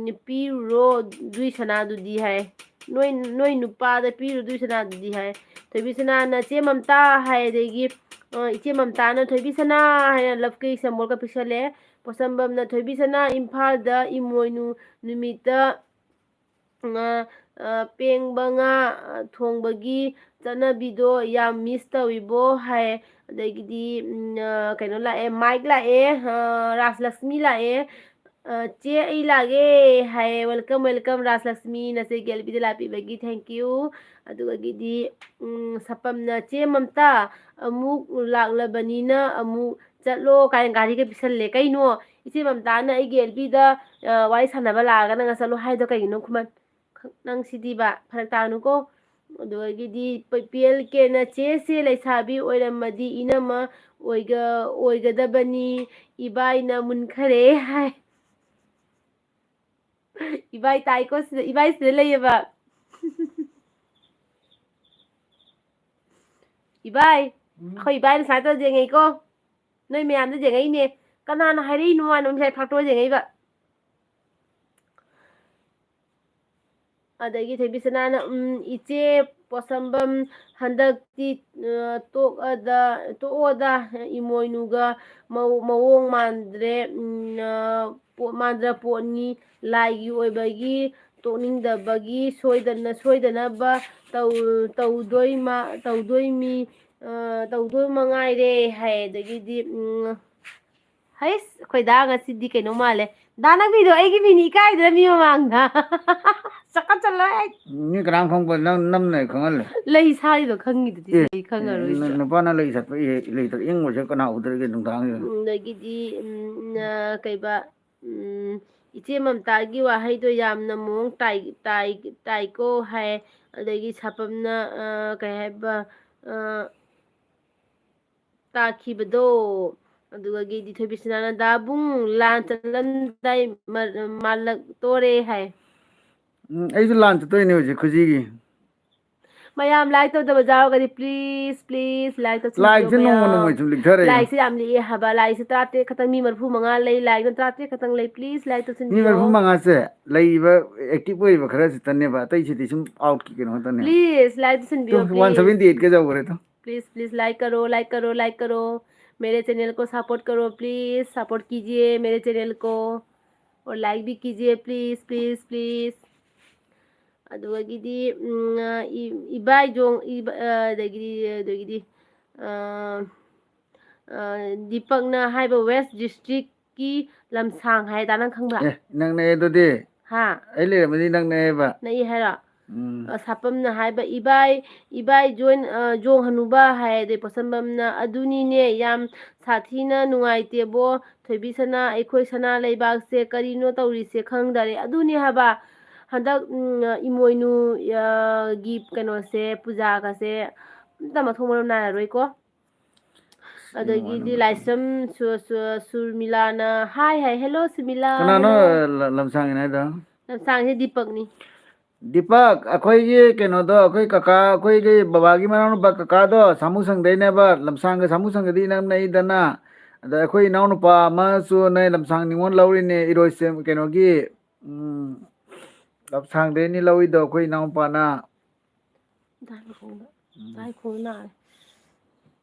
ꯄꯤꯔꯨꯔꯣ ꯑꯗꯨꯏ ꯁꯅꯥꯗꯨꯗꯤ" ꯍꯥꯏ꯫ "ꯅꯣꯏ, ꯅꯣꯏ ꯅꯨꯄꯥꯗ ꯄꯤꯔꯨꯔꯣ ꯑꯗꯨꯏ ꯁꯅꯥꯗꯨꯗꯤ" ꯍꯥꯏ꯫ ꯊꯣꯏꯕꯤꯁꯅꯥꯅ, "ꯆꯦ ꯃꯝꯇꯥ" ꯍꯥꯏ, ꯑꯗꯒꯤ, ꯑ, ꯏꯆꯦ ꯃꯝꯇꯥꯅ ꯊꯣꯏꯕꯤꯁꯅꯥ ꯍꯥꯏꯅ love kiss symbol ꯀ ꯄꯤꯁꯜꯂꯦ꯫ ꯄꯣꯠꯁꯝꯕꯝꯅ, "ꯊꯣꯏꯕꯤꯁꯅꯥ, ꯏꯝꯐꯥꯜꯗ ꯏꯃꯣꯏꯅꯨ ꯅꯨꯃꯤꯠꯇ ꯉꯥ, ꯑ, ꯄꯦꯡꯕ ꯉꯥ, ꯑ, ꯊꯣꯡꯕꯒꯤ ꯆꯠꯅꯕꯤꯗꯣ ꯌꯥꯝ miss ꯇꯧꯏꯕꯣ" ꯍꯥꯏ꯫ ꯑꯗꯒꯤꯗꯤ, ꯎꯝ, ꯑ, ꯀꯩꯅꯣ ꯂꯥꯛꯑꯦ, ꯃꯥꯏꯛ ꯂꯥꯛꯑꯦ, ꯑ, ꯔꯥꯖꯂꯛꯁꯃꯤ ꯂꯥꯛꯑꯦ꯫ ꯑ, "ꯆꯦ, ꯑꯩ ꯂꯥꯛꯑꯦ" ꯍꯥꯏꯌꯦ꯫ "Welcome, welcome, ꯔꯥꯖꯂꯛꯁꯃꯤ, ꯅꯆꯦꯒꯤ ꯑꯦꯜ ꯕꯤꯗ ꯂꯥꯛꯄꯤꯕꯒꯤ thank you"꯫ ꯑꯗꯨꯗꯒꯤꯗꯤ, ꯎꯝ, ꯁꯄꯝꯅ, "ꯆꯦ ꯃꯝꯇꯥ, ꯑꯃꯨꯛ ꯂꯥꯛꯂꯕꯅꯤꯅ ꯑꯃꯨꯛ ꯆꯠꯂꯣ" ꯀꯥꯏꯅ ꯘꯔꯤꯒ ꯄꯤꯁꯜꯂꯦ꯫ ꯀꯩꯅꯣ, ꯏꯆꯦ ꯃꯝꯇꯥꯅ ꯑꯩꯒꯤ ꯑꯦꯜ ꯕꯤꯗ, ꯑ, ꯋꯥꯔꯤ ꯁꯥꯟꯅꯕ ꯂꯥꯛꯑꯒ ꯅꯪꯅ ꯆꯠꯂꯣ ꯍꯥꯏꯗꯣ ꯀꯩꯒꯤꯅꯣ, ꯈꯨꯃꯟ? ꯈ-, ꯅꯪ ꯁꯤꯗꯤꯕ, ꯐꯔꯛ ꯇꯥꯅꯨꯀꯣ꯫ ꯑꯗꯨꯗꯒꯤꯗꯤ ꯄ-, ꯄꯤ ꯑꯦꯜ ꯀꯦꯅ, "ꯆꯦꯁꯦ ꯂꯩꯁꯥꯕꯤ ꯑꯣꯏꯔꯝꯃꯗꯤ ꯏꯅꯝꯃ ꯑꯣꯏꯒ-, ꯑꯣꯏꯒꯗꯕꯅꯤ, ꯏꯕꯥꯏꯅ ꯃꯨꯟꯈꯔꯦ" ꯍꯥꯏ꯫ ꯏꯕꯥꯏ ꯇꯥꯏꯀꯣ ꯁꯤꯗ, ꯏꯕꯥꯏ ꯁꯤꯗ ꯂꯩꯌꯦꯕ꯫ ꯏꯕꯥꯏ, ꯎꯝ꯫ ꯑꯩꯈꯣꯏ ꯏꯕꯥꯏꯅ ꯁꯨꯃꯥꯏꯅ ꯇꯧꯔ ꯌꯦꯡꯉꯛꯏꯀꯣ꯫ ꯅꯣꯏ ꯃꯌꯥꯝꯗ ꯌꯦꯡꯉꯛꯏꯅꯦ꯫ ꯀꯅꯥꯅ ꯍꯥꯏꯔꯛꯏꯅꯣ ꯍꯥꯏꯅ ꯉꯁꯥꯏ ꯐꯥꯛꯇꯣꯛꯑ ꯌꯦꯡꯉꯛꯏꯕ꯫ ꯑꯗꯒꯤ ꯊꯣꯏꯕꯤꯁꯅꯥꯅ, ꯎꯝ, "ꯏꯆꯦ ꯄꯣꯠꯁꯝꯕꯝ, ꯍꯟꯗꯛꯇꯤ, ꯑ, ꯇꯣꯛꯑꯗ, ꯇꯣꯛꯑꯣꯗ, ꯏꯃꯣꯏꯅꯨꯒ ꯃꯑꯣ-, ꯃꯑꯣꯡ ꯃꯥꯟꯗ꯭ꯔꯦ, ꯎꯝ, ꯑ, ꯄꯣꯠ ꯃꯥꯟꯗ꯭ꯔ ꯄꯣꯠꯅꯤ, ꯂꯥꯏꯒꯤ ꯑꯣꯏꯕꯒꯤ ꯇꯣꯛꯅꯤꯡꯗꯕꯒꯤ ꯁꯣꯏꯗꯅ-, ꯁꯣꯏꯗꯅꯕ ꯇꯧ-, ꯇꯧꯗꯣꯏ ꯃ-, ꯇꯧꯗꯣꯏꯃꯤ, ꯑ, ꯇꯧꯗꯣꯏ ꯃꯉꯥꯏꯔꯦ" ꯍꯥꯏ꯫ ꯑꯗꯒꯤꯗꯤ, ꯎꯝ, ꯍꯩꯁ, ꯑꯩꯈꯣꯏ ꯗꯥ ꯉꯁꯤꯗꯤ ꯀꯩꯅꯣ ꯃꯥꯜꯂꯦ꯫ ꯗꯥ, ꯅꯪ ꯐꯤꯗꯣ ꯑꯩꯒꯤ ꯐꯤꯅꯤ, ꯏꯀꯥꯏꯗ꯭ꯔꯥ ꯃꯤ ꯃꯃꯥꯡꯗ? ꯆꯀꯠ ꯆꯠꯂꯣ, ꯑꯩ꯫ ꯃꯤ ꯀꯅꯥꯝ ꯈꯪꯕ, ꯅꯪ ꯅꯝꯅ ꯈꯪꯍꯜꯂꯦ꯫ ꯂꯩ ꯁꯥꯔꯤꯗꯣ ꯈꯪꯉꯤꯗꯨꯗꯤ, ꯑꯦ, ꯂꯩ ꯈꯪꯉꯔꯣꯏꯗ꯭ꯔꯣ? ꯅꯨ-, ꯅꯨꯄꯥꯅ ꯂꯩ ꯁꯥꯠꯄ ꯏ-, ꯂꯩꯇ꯭ꯔ ꯏꯪꯕꯁꯦ ꯀꯅꯥ ꯎꯗꯣꯔꯤꯒꯦ ꯅꯨꯡꯗꯥꯡꯁꯤꯗ? ꯎꯝ, ꯑꯗꯒꯤꯗꯤ, ꯎꯝ, ꯑ, ꯀꯩꯕ, ꯎꯝ, ꯏꯆꯦ ꯃꯝꯇꯥꯒꯤ ꯋꯥꯍꯩꯗꯣ ꯌꯥꯝꯅ ꯃꯑꯣꯡ ꯇꯥꯏ, ꯇꯥꯏ, ꯇꯥꯏꯀꯣ ꯍꯥꯏ꯫ ꯑꯗꯒꯤ ꯁꯥꯄꯝꯅ, ꯑ, ꯀꯩ ꯍꯥꯏꯕ, ꯑ, ꯇꯥꯈꯤꯕꯗꯣ꯫ ꯑꯗꯨꯗꯒꯤꯗꯤ ꯊꯣꯏꯕꯤꯁꯅꯥꯅ, "ꯗꯥꯕꯨꯡ, ꯂꯥꯟ ꯆꯠꯂꯝꯗꯥꯏ ꯃ-, ꯃꯥꯜꯂꯛꯇꯣꯔꯦ" ꯍꯥꯏ꯫ ꯎꯝ, ꯑꯩꯁꯨ ꯂꯥꯟ ꯆꯠꯇꯣꯏꯅꯦ ꯍꯧꯖꯤꯛ ꯈꯨꯖꯤꯒꯤ꯫ ꯃꯌꯥꯝ like ꯇꯧꯗꯕ ꯌꯥꯎꯔꯒꯗꯤ please, please like ꯇꯧꯁꯤꯟꯕꯤꯌꯣ ꯂꯥꯏꯛꯁꯦ ꯅꯣꯡꯃ ꯃꯌꯥꯝ꯫ ꯅꯣꯡꯃꯒꯤ ꯁꯨꯝ ꯂꯤꯛꯊꯔꯛꯑꯦ꯫ ꯂꯥꯏꯛꯁꯦ ꯌꯥꯝ ꯂꯤꯛꯑꯦ ꯍꯥꯏꯕ꯫ ꯂꯥꯏꯛꯁꯦ ꯇꯔꯥꯇꯔꯦꯠ ꯈꯛꯇꯪ, ꯃꯤ ꯃꯔꯤꯐꯨ ꯃꯉꯥ ꯂꯩ, ꯂꯥꯏꯛꯅ ꯇꯔꯥꯇꯔꯦꯠ ꯈꯛꯇꯪ ꯂꯩ꯫ Please like ꯃꯤ ꯇꯧꯁꯤꯟꯕꯤꯌꯣ꯫ ꯃꯔꯤꯐꯨ ꯃꯉꯥꯁꯦ ꯂꯩꯔꯤꯕ active ꯑꯣꯏꯔꯤꯕ ꯈꯔꯁꯤꯇꯅꯦꯕ, ꯑꯇꯩꯁꯤꯗꯤ ꯁꯨꯝ outꯀꯤ ꯀꯩꯅꯣ ꯈꯛꯇꯅꯦ꯫ Please like ꯇꯧꯁꯤꯟꯕꯤꯌꯣ, ꯇꯨ, please꯫ One seventy eight ꯀ ꯌꯧꯈ꯭ꯔꯦ ꯇꯨ꯫ Please, please like करो, like करो, like करो। मेरे चैनल को सपोर्ट करो, प्लीज सपोर्ट कीजिए मेरे चैनल को। और like भी कीजिए, प्लीज, प्लीज, प्लीज। ꯑꯗꯨꯗꯒꯤꯗꯤ, ꯎꯝ, ꯑ, ꯏ-, ꯏꯕꯥꯏꯖꯣꯡ, ꯏꯕ-, ꯑ, ꯑꯗꯒꯤꯗꯤ, ꯑꯗꯒꯤꯗꯤ, ꯑ, ꯑ, ꯗꯤꯄꯛꯅ ꯍꯥꯏꯕ ꯋꯦꯁ ꯗꯤꯁꯇ꯭ꯔꯤꯛꯀꯤ ꯂꯝꯁꯥꯡ ꯍꯥꯏ, ꯇꯥ ꯅꯪ ꯈꯪꯕ꯭ꯔꯥ? ꯑꯦ, ꯅꯪ ꯅꯛꯑꯦ ꯑꯗꯨꯗꯤ꯫ ꯍꯥ? ꯑꯩ ꯂꯩꯔꯝꯃꯗꯤ ꯅꯪ ꯅꯛꯑꯦꯕ꯫ ꯅꯛꯏ ꯍꯥꯏꯔꯣ? ꯎꯝ꯫ ꯑ, ꯁꯥꯄꯝꯅ ꯍꯥꯏꯕ, "ꯏꯕꯥꯏ, ꯏꯕꯥꯏ ꯖꯣꯟ-, ꯑ, ꯖꯣꯡ ꯍꯅꯨꯕ" ꯍꯥꯏ, ꯑꯗꯩ ꯄꯣꯠꯁꯝꯕꯝꯅ, "ꯑꯗꯨꯅꯤꯅꯦ, ꯌꯥꯝ ꯁꯥꯊꯤꯅ ꯅꯨꯡꯉꯥꯏꯇꯦꯕꯣ, ꯊꯣꯏꯕꯤ ꯁꯅꯥ, ꯑꯩꯈꯣꯏ ꯁꯅꯥ ꯂꯩꯕꯥꯛꯁꯦ ꯀꯔꯤꯅꯣ ꯇꯧꯔꯤꯁꯦ ꯈꯪꯗꯔꯦ"꯫ ꯑꯗꯨꯅꯤ ꯍꯥꯏꯕ, ꯍꯟꯗꯛ, ꯎꯝ, ꯏꯃꯣꯏꯅꯨ, ꯑ, ꯒꯤ ꯀꯩꯅꯣꯁꯦ, ꯄꯨꯖꯥꯒꯁꯦ ꯑꯝꯇ ꯃꯊꯣꯡ ꯃꯔꯝ ꯅꯥꯏꯔꯔꯣꯏꯀꯣ꯫ ꯑꯗꯒꯤꯗꯤ ꯂꯥꯏꯁ꯭ꯔꯝ ꯁꯨ-, ꯁꯨ-, ꯁꯨꯔꯃꯤꯂꯥꯅ ꯍꯥꯏ ꯍꯥꯏ, "Hello ꯁꯨꯔꯃꯤꯂꯥ, ꯀꯅꯥꯅꯣ hello"꯫ ꯂ-, ꯂꯝꯁꯥꯡꯒꯤꯅ ꯍꯥꯏꯗꯣ? ꯂꯝꯁꯥꯡꯁꯦ ꯗꯤꯄꯛꯅꯤ꯫ ꯗꯤꯄꯛ, ꯑꯩꯈꯣꯏꯒꯤ ꯀꯩꯅꯣꯗꯣ, ꯑꯩꯈꯣꯏ ꯀꯀꯥ, ꯑꯩꯈꯣꯏꯒꯤ ꯕꯕꯥꯒꯤ ꯃꯅꯥꯎꯅꯨꯄꯥ ꯀꯀꯥꯗꯣ, ꯁꯥꯃꯨ ꯁꯪꯗꯩꯅꯦꯕ꯫ ꯂꯝꯁꯥꯡꯒ ꯁꯥꯃꯨ ꯁꯪꯒꯗꯤ ꯏꯅꯛ ꯅꯛꯏꯗꯅ꯫ ꯑꯗ ꯑꯩꯈꯣꯏ ꯏꯅꯥꯎꯅꯨꯄꯥ ꯑꯃꯁꯨ ꯅꯣꯏ ꯂꯝꯁꯥꯡ ꯅꯤꯉꯣꯜ ꯂꯧꯔꯤꯅꯦ, ꯏꯔꯣꯏꯁꯦꯝ-, ꯀꯩꯅꯣꯒꯤ, ꯎꯝ, ꯂꯝꯁꯥꯡꯗꯩꯅꯤ ꯂꯧꯏꯗꯣ ꯑꯩꯈꯣꯏ ꯏꯅꯥꯎꯅꯨꯄꯥꯅ꯫ ꯗꯥꯏ ꯃꯈꯣꯡꯗ꯫ ꯎꯝ꯫ ꯗꯥꯏ ꯈꯣꯡ ꯅꯥꯔꯦ꯫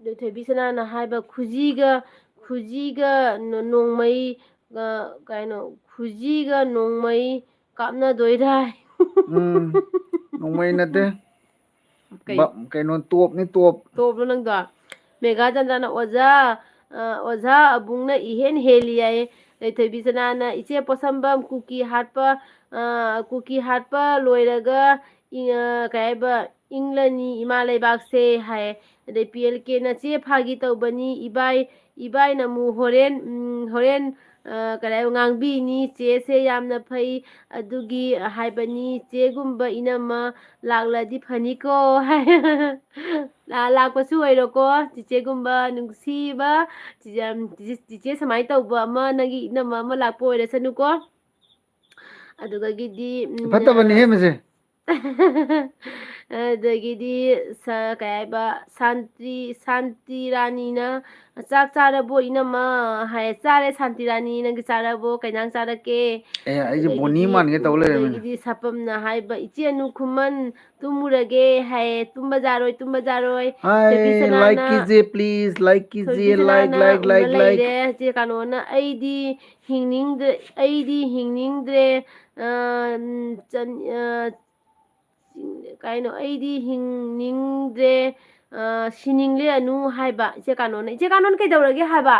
ꯑꯗꯨ ꯊꯣꯏꯕꯤ ꯁꯅꯥꯅ ꯍꯥꯏꯕ, "ꯈꯨꯖꯤꯒ, ꯈꯨꯖꯤꯒ ꯅꯣ-, ꯅꯣꯡꯃꯩ, ꯑ, ꯀꯩꯅꯣ, ꯈꯨꯖꯤꯒ ꯅꯣꯡꯃꯩ ꯀꯥꯞꯅꯗꯣꯏꯔꯥ?" ꯎꯝ꯫ ꯅꯣꯡꯃꯩ ꯅꯠꯇꯦ꯫ ꯀꯩ? ꯕ-, ꯀꯩꯅꯣ, ꯇꯣꯞꯅꯤ, ꯇꯣꯞ꯫ ꯇꯣꯞꯂꯣ ꯅꯪꯗꯣ? ꯃꯦꯒꯥ ꯆꯟꯗ꯭ꯔꯅ, "ꯑꯣꯖꯥ, ꯑ, ꯑꯣꯖꯥ ꯑꯕꯨꯡꯅ ꯏꯍꯦꯟ ꯍꯦꯜꯂꯤ" ꯍꯥꯏꯌꯦ꯫ ꯑꯗꯩ ꯊꯣꯏꯕꯤ ꯁꯅꯥꯅ, "ꯏꯆꯦ ꯄꯣꯠꯁꯝꯕꯝ ꯀꯨꯀꯤ ꯍꯥꯠꯄ, ꯑ, ꯀꯨꯀꯤ ꯍꯥꯠꯄ ꯂꯣꯏꯔꯒ, ꯏ-, ꯑ, ꯀꯩ ꯍꯥꯏꯕ, ꯏꯪꯂꯅꯤ ꯏꯃꯥ ꯂꯩꯕꯥꯛꯁꯦ" ꯍꯥꯏ꯫ ꯑꯗꯩ ꯄꯤ ꯑꯦꯜ ꯀꯦꯅ, "ꯆꯦ ꯐꯥꯒꯤ ꯇꯧꯕꯅꯤ, ꯏꯕꯥꯏ, ꯏꯕꯥꯏꯅ ꯑꯃꯨꯛ ꯍꯣꯔꯦꯟ, ꯎꯝ, ꯍꯣꯔꯦꯟ, ꯑ, ꯀꯔꯤ ꯍꯥꯏꯕ, ꯉꯥꯡꯕꯤꯅꯤ, "ꯆꯦꯁꯦ ꯌꯥꯝꯅ ꯐꯩ, ꯑꯗꯨꯒꯤ ꯍꯥꯏꯕꯅꯤ, ꯆꯦꯒꯨꯝꯕ ꯏꯅꯝꯃ ꯂꯥꯛꯂꯗꯤ ꯐꯅꯤꯀꯣ" ꯍꯥꯏ꯫ ꯂꯥ-, ꯂꯥꯛꯄꯁꯨ ꯑꯣꯏꯔꯣꯀꯣ, ꯆꯤꯆꯦꯒꯨꯝꯕ ꯅꯨꯡꯁꯤꯕ, ꯆꯤꯆꯦ, ꯆꯤꯆꯦ ꯁꯨꯃꯥꯏꯅ ꯇꯧꯕ ꯑꯃ, ꯅꯪꯒꯤ ꯏꯅꯝꯃ ꯑꯃ ꯂꯥꯛꯄ ꯑꯣꯏꯔꯁꯅꯨꯀꯣ꯫ ꯑꯗꯨꯗꯒꯤꯗꯤ, ꯎꯝ, ꯐꯠꯇꯕꯅꯤꯍꯦ ꯑ, ꯃꯁꯦ꯫ ꯑꯗꯒꯤꯗꯤ ꯁ-, ꯀꯩ ꯍꯥꯏꯕ, ꯁꯥꯟꯇꯤ, ꯁꯥꯟꯇꯤ ꯔꯥꯅꯤꯅ, "ꯆꯥꯛ ꯆꯥꯔꯕꯣ ꯏꯅꯝꯃ?" ꯍꯥꯏ꯫ "ꯆꯥꯔꯦ ꯁꯥꯟꯇꯤ ꯔꯥꯅꯤ, ꯅꯪꯗꯤ ꯆꯥꯔꯕꯣ? ꯀꯩ ꯏꯟꯖꯥꯡ ꯆꯥꯔꯛꯀꯦ?" ꯑꯦ, ꯑꯩꯁꯦ ꯕꯣꯅꯤ ꯑꯗꯒꯤꯗꯤ, ꯃꯥꯟꯒꯦ ꯇꯧ ꯎꯝ, ꯂꯩꯔꯝꯃꯤꯅꯦ꯫ ꯑꯗꯒꯤꯗꯤ ꯁꯥꯄꯝꯅ ꯍꯥꯏꯕ, "ꯏꯆꯦ ꯑꯅꯨ ꯈꯨꯃꯟ, ꯇꯨꯝꯃꯨꯔꯒꯦ" ꯍꯥꯏꯌꯦ꯫ "ꯇꯨꯝꯕ ꯌꯥꯔꯣꯏ, ꯇꯨꯝꯕ ꯌꯥꯔꯣꯏ꯫ ꯊꯣꯏꯕꯤ ꯍꯥꯏ, ꯁꯅꯥꯅ, like ꯀꯤꯖꯤꯌꯦ, please, like ꯊꯣꯏꯕꯤ ꯀꯤꯖꯤꯌꯦ, like, ꯁꯅꯥꯅ like, like, ꯎꯪꯉ like꯫ ꯂꯩꯔꯦ꯫ ꯆꯦ ꯀꯥꯅꯣꯅ, "ꯑꯩꯗꯤ ꯍꯤꯡꯅꯤꯡꯗ꯭ꯔꯦ, ꯑꯩꯗꯤ ꯍꯤꯡꯅꯤꯡꯗ꯭ꯔꯦ꯫ ꯑ, ꯎꯝ, ꯆꯟ-, ꯑ, ꯀꯩꯅꯣ, ꯑꯩꯗꯤ ꯍꯤꯡꯅꯤꯡꯗ꯭ꯔꯦ, ꯑ, ꯁꯤꯅꯤꯡꯂꯦ ꯑꯅꯨ" ꯍꯥꯏꯕ ꯏꯆꯦ ꯀꯥꯅꯣꯅ꯫ ꯏꯆꯦ ꯀꯥꯅꯣꯅ ꯀꯩꯗꯧꯔꯒꯦ ꯍꯥꯏꯕ?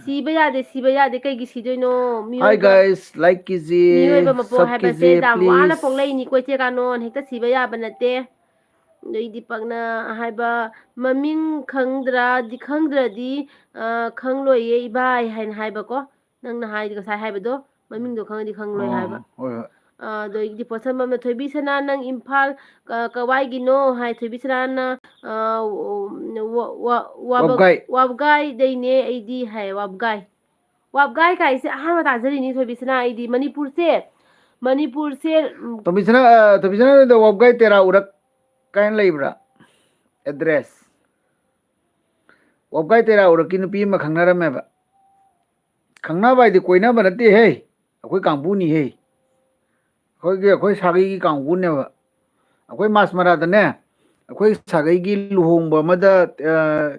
ꯁꯤꯕ ꯌꯥꯗꯦ, ꯁꯤꯕ ꯌꯥꯗꯦ꯫ ꯀꯩꯒꯤ ꯁꯤꯗꯣꯏꯅꯣ? Hi ꯃꯤꯑꯣꯏꯕ, guys, like ꯀꯤꯖꯤ, ꯃꯤꯑꯣꯏꯕ ꯃꯄꯣꯛ sub ꯍꯥꯏꯕꯁꯦ ꯀꯤꯖꯤ, ꯌꯥꯝ ꯋꯥꯅ please꯫ ꯄꯣꯛꯂꯛꯏꯅꯤꯀꯣ, ꯏꯆꯦ ꯀꯥꯅꯣꯟ꯫ ꯍꯦꯛꯇ ꯁꯤꯕ ꯌꯥꯕ ꯅꯠꯇꯦ꯫ ꯑꯗꯩꯗꯤ ꯄꯛꯅ ꯍꯥꯏꯕ, "ꯃꯃꯤꯡ ꯈꯪꯗ꯭ꯔꯗꯤ, ꯈꯪꯗ꯭ꯔꯗꯤ, ꯑ, ꯈꯪꯂꯣꯏꯌꯦ ꯏꯕꯥꯏ" ꯍꯥꯏꯅ ꯍꯥꯏꯕꯀꯣ꯫ ꯅꯪꯅ ꯍꯥꯏꯗꯤ ꯉꯁꯥꯏ ꯍꯥꯏꯕꯗꯣ, ꯃꯃꯤꯡꯗꯣ ꯈꯪꯉꯗꯤ ꯈꯪꯂꯣꯏ ꯑꯣ, ꯍꯥꯏꯕ꯫ ꯍꯣꯏ, ꯍꯣꯏ꯫ ꯑ, ꯑꯗꯒꯤꯗꯤ ꯄꯣꯠꯁꯝ ꯑꯃꯅ, "ꯊꯣꯏꯕꯤ ꯁꯅꯥ, ꯅꯪ ꯏꯝꯐꯥꯜ ꯀ-, ꯀꯋꯥꯏꯒꯤꯅꯣ?" ꯍꯥꯏ꯫ ꯊꯣꯏꯕꯤ ꯁꯅꯥꯅ, ꯑ, ꯋ-, ꯋ-, ꯋꯥꯕ-, ꯋꯥꯕꯒꯥꯏ꯫ "ꯋꯥꯕꯒꯥꯏꯗꯩꯅꯦ ꯑꯩꯗꯤ" ꯍꯥꯏ, ꯋꯥꯕꯒꯥꯏ꯫ ꯋꯥꯕꯒꯥꯏ ꯀꯥꯏꯁꯦ ꯑꯍꯥꯟꯕ ꯇꯥꯖꯔꯤꯅꯤ, ꯊꯣꯏꯕꯤ ꯁꯅꯥ꯫ ꯑꯩꯗꯤ ꯃꯅꯤꯄꯨꯔꯁꯦ, ꯃꯅꯤꯄꯨꯔꯁꯦ, ꯎꯝ, ꯊꯣꯏꯕꯤ ꯁꯅꯥ, ꯑ, ꯊꯣꯏꯕꯤ ꯁꯅꯥ, ꯅꯣꯏꯗ ꯋꯥꯕꯒꯥꯏ ꯇꯦꯔꯥ ꯎꯔꯛ ꯀꯥꯏꯅ ꯂꯩꯕ꯭ꯔꯥ? Address꯫ ꯋꯥꯕꯒꯥꯏ ꯇꯦꯔꯥ ꯎꯔꯛꯀꯤ ꯅꯨꯄꯤ ꯑꯃ ꯈꯪꯅꯔꯝꯃꯦꯕ꯫ ꯈꯪꯅꯕ ꯍꯥꯏꯗꯤ ꯀꯣꯏꯅꯕ ꯅꯠꯇꯦꯍꯦ꯫ ꯑꯩꯈꯣꯏ ꯀꯥꯡꯕꯨꯅꯤꯍꯦ꯫ ꯑꯩꯈꯣꯏꯒꯤ, ꯑꯩꯈꯣꯏ ꯁꯥꯒꯩꯒꯤ ꯀꯥꯡꯕꯨꯅꯦꯕ꯫ ꯑꯩꯈꯣꯏ ꯃꯥꯁꯃꯔꯥꯗꯅꯦ, ꯑꯩꯈꯣꯏ ꯁꯥꯒꯩꯒꯤ ꯂꯨꯍꯣꯡꯕ ꯑꯃꯗ, ꯑ,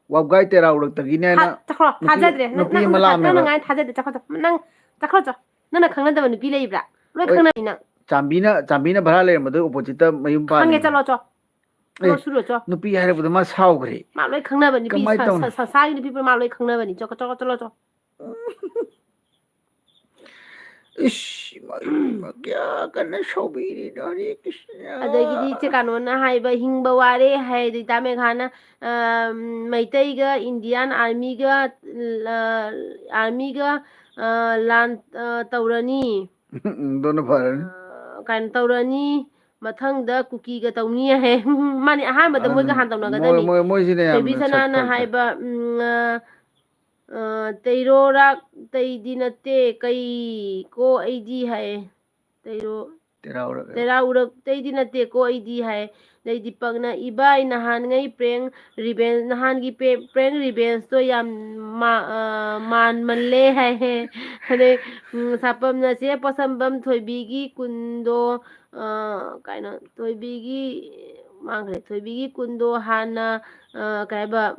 ꯋꯥꯕꯒꯥꯏ ꯇꯦꯔꯥ ꯎꯔꯛꯇꯒꯤꯅꯦꯅ ꯊꯥ-, ꯆꯠꯈ꯭ꯔꯣ, ꯅꯨꯄꯤ, ꯊꯥꯖꯗ꯭ꯔꯦ꯫ ꯅꯪ, ꯅꯨꯄꯤ ꯅꯪ, ꯑꯃ ꯅꯪ, ꯅꯪꯅ ꯂꯥꯛꯑꯝꯃꯦꯕ꯫ ꯉꯥꯏ ꯊꯥꯖꯗꯦ, ꯆꯠꯈ꯭ꯔꯣ, ꯆꯠꯈ꯭ꯔꯣ꯫ ꯅꯪ ꯆꯠꯈ꯭ꯔꯣ, ꯆꯣ꯫ ꯅꯪꯅ ꯈꯪꯅꯗꯕ ꯅꯨꯄꯤ ꯂꯩꯕ꯭ꯔꯥ? ꯂꯣꯏ ꯍꯣꯏ, ꯈꯪꯅꯩ ꯅꯪ꯫ ꯆꯥꯝꯕꯤꯅ, ꯆꯥꯝꯕꯤꯅ ꯚꯔꯥ ꯂꯩꯔꯝꯕꯗꯣ oppositeꯇ ꯃꯌꯨꯝ ꯈꯪꯉꯦ, ꯄꯥꯜꯂꯤꯅꯦ꯫ ꯆꯠꯂꯣ, ꯆꯣ꯫ ꯑꯦ, ꯊꯕꯛ ꯁꯨꯔꯨꯔꯣ, ꯆꯣ꯫ ꯅꯨꯄꯤ ꯍꯥꯏꯔꯛꯄꯗ ꯃꯥ ꯁꯥꯎꯈ꯭ꯔꯦ꯫ ꯃꯥ ꯂꯣꯏ ꯈꯪꯅꯕꯅꯤ, ꯅꯨꯄꯤ ꯀꯃꯥꯏ ꯁ-, ꯇꯧꯅꯤ? ꯁ-, ꯁꯪꯁꯥꯔꯒꯤ ꯅꯨꯄꯤ ꯃꯥ ꯂꯣꯏ ꯈꯪꯅꯕꯅꯤ꯫ ꯆꯣ, ꯆꯠꯂꯣ, ꯆꯠꯂꯣ, ꯆꯣ꯫ ꯏꯁ, ꯏꯃꯥ, ꯏꯃꯥ, ꯀꯌꯥ ꯀꯟꯅ ꯁꯥꯎꯕꯤꯔꯤꯅꯣ, ꯍꯔꯦ ꯀ꯭ꯔꯤꯁꯅ꯫ ꯑꯗꯒꯤꯗꯤ ꯏꯆꯦ ꯀꯥꯅꯣꯅ ꯍꯥꯏꯕ, "ꯍꯤꯡꯕ ꯋꯥꯔꯦ" ꯍꯥꯏ, ꯑꯗꯩ ꯗꯥ ꯃꯦꯘꯥꯅ, ꯑ, "ꯃꯩꯇꯩꯒ ꯏꯟꯗꯤꯌꯥꯟ ꯑꯥꯔꯃꯤꯒ, ꯑ, ꯑꯥꯔꯃꯤꯒ, ꯑ, ꯂꯥꯟ, ꯑ, ꯇꯧꯔꯅꯤ꯫ ꯑꯗꯨꯅ ꯐꯔꯅꯤ꯫ ꯑ, ꯀꯩꯅꯣ ꯇꯧꯔꯅꯤ, ꯃꯊꯪꯗ ꯀꯨꯀꯤꯒ ꯇꯧꯅꯤ" ꯍꯥꯏ꯫ ꯃꯥꯅꯤ, ꯑꯍꯥꯟꯕꯗ ꯃꯣꯏꯒ ꯑꯗꯨꯅ ꯍꯥꯟꯅ ꯇꯧꯅꯒꯗꯕꯅꯤ꯫ ꯃꯣꯏ-, ꯃꯣꯏ-, ꯃꯣꯏꯁꯤꯅ ꯌꯥꯝꯅ ꯊꯣꯏꯕꯤ ꯁꯅꯥꯅ ꯁꯛ ꯐꯖ-, ꯍꯥꯏꯕ, ꯎꯝ, ꯑ, ꯑ, "ꯇꯩꯔꯣꯔꯥꯛ ꯇꯩꯗꯤ ꯅꯠꯇꯦ, ꯀꯩ ꯀꯣ ꯑꯩꯗꯤ" ꯍꯥꯏ꯫ "ꯇꯩꯔꯣ-, ꯇꯦꯔꯥꯎꯔꯒ꯫ ꯇꯩꯔꯥꯎꯔꯛ ꯇꯩꯗꯤ ꯅꯠꯇꯦꯀꯣ ꯑꯩꯗꯤ" ꯍꯥꯏ꯫ ꯑꯗꯩ ꯗꯤꯄꯛꯅ, "ꯏꯕꯥꯏ, ꯅꯍꯥꯟꯉꯩ prank revenge, ꯅꯍꯥꯟꯒꯤ ꯄꯦ-, prank revengeꯇꯣ ꯌꯥꯝ ꯃꯥ-, ꯑ, ꯃꯥꯟꯃꯜꯂꯦ" ꯍꯥꯏ꯫ ꯑꯗꯩ, ꯎꯝ, ꯁꯥꯄꯝꯅ, "ꯆꯦ ꯄꯣꯠꯁꯝꯕꯝ, ꯊꯣꯏꯕꯤꯒꯤ ꯀꯨꯟꯗꯣ, ꯑ, ꯀꯩꯅꯣ, ꯊꯣꯏꯕꯤꯒꯤ", ꯃꯥꯡꯈ꯭ꯔꯦ, "ꯊꯣꯏꯕꯤꯒꯤ ꯀꯨꯟꯗꯣ ꯍꯥꯟꯅ, ꯑ, ꯀꯩ ꯍꯥꯏꯕ,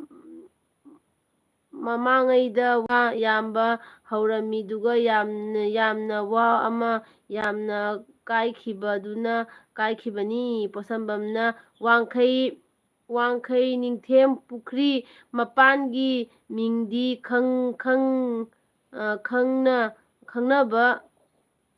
ꯃꯃꯥꯡꯉꯩꯗ ꯋꯥ ꯌꯥꯝꯕ ꯍꯧꯔꯝꯃꯤꯗꯨꯒ ꯌꯥꯝꯅ, ꯌꯥꯝꯅ ꯋꯥ ꯑꯃ ꯌꯥꯝꯅ ꯀꯥꯏꯈꯤꯕꯗꯨꯅ ꯀꯥꯏꯈꯤꯕꯅꯤ"꯫ ꯄꯣꯠꯁꯝꯕꯝꯅ, "ꯋꯥꯡꯈꯩ, ꯋꯥꯡꯈꯩ ꯅꯤꯡꯊꯦꯝ ꯄꯨꯈ꯭ꯔꯤ ꯃꯄꯥꯟꯒꯤ ꯃꯤꯡꯗꯤ ꯈꯪ-, ꯈꯪ-, ꯑ, ꯈꯪꯅ-, ꯈꯪꯅꯕ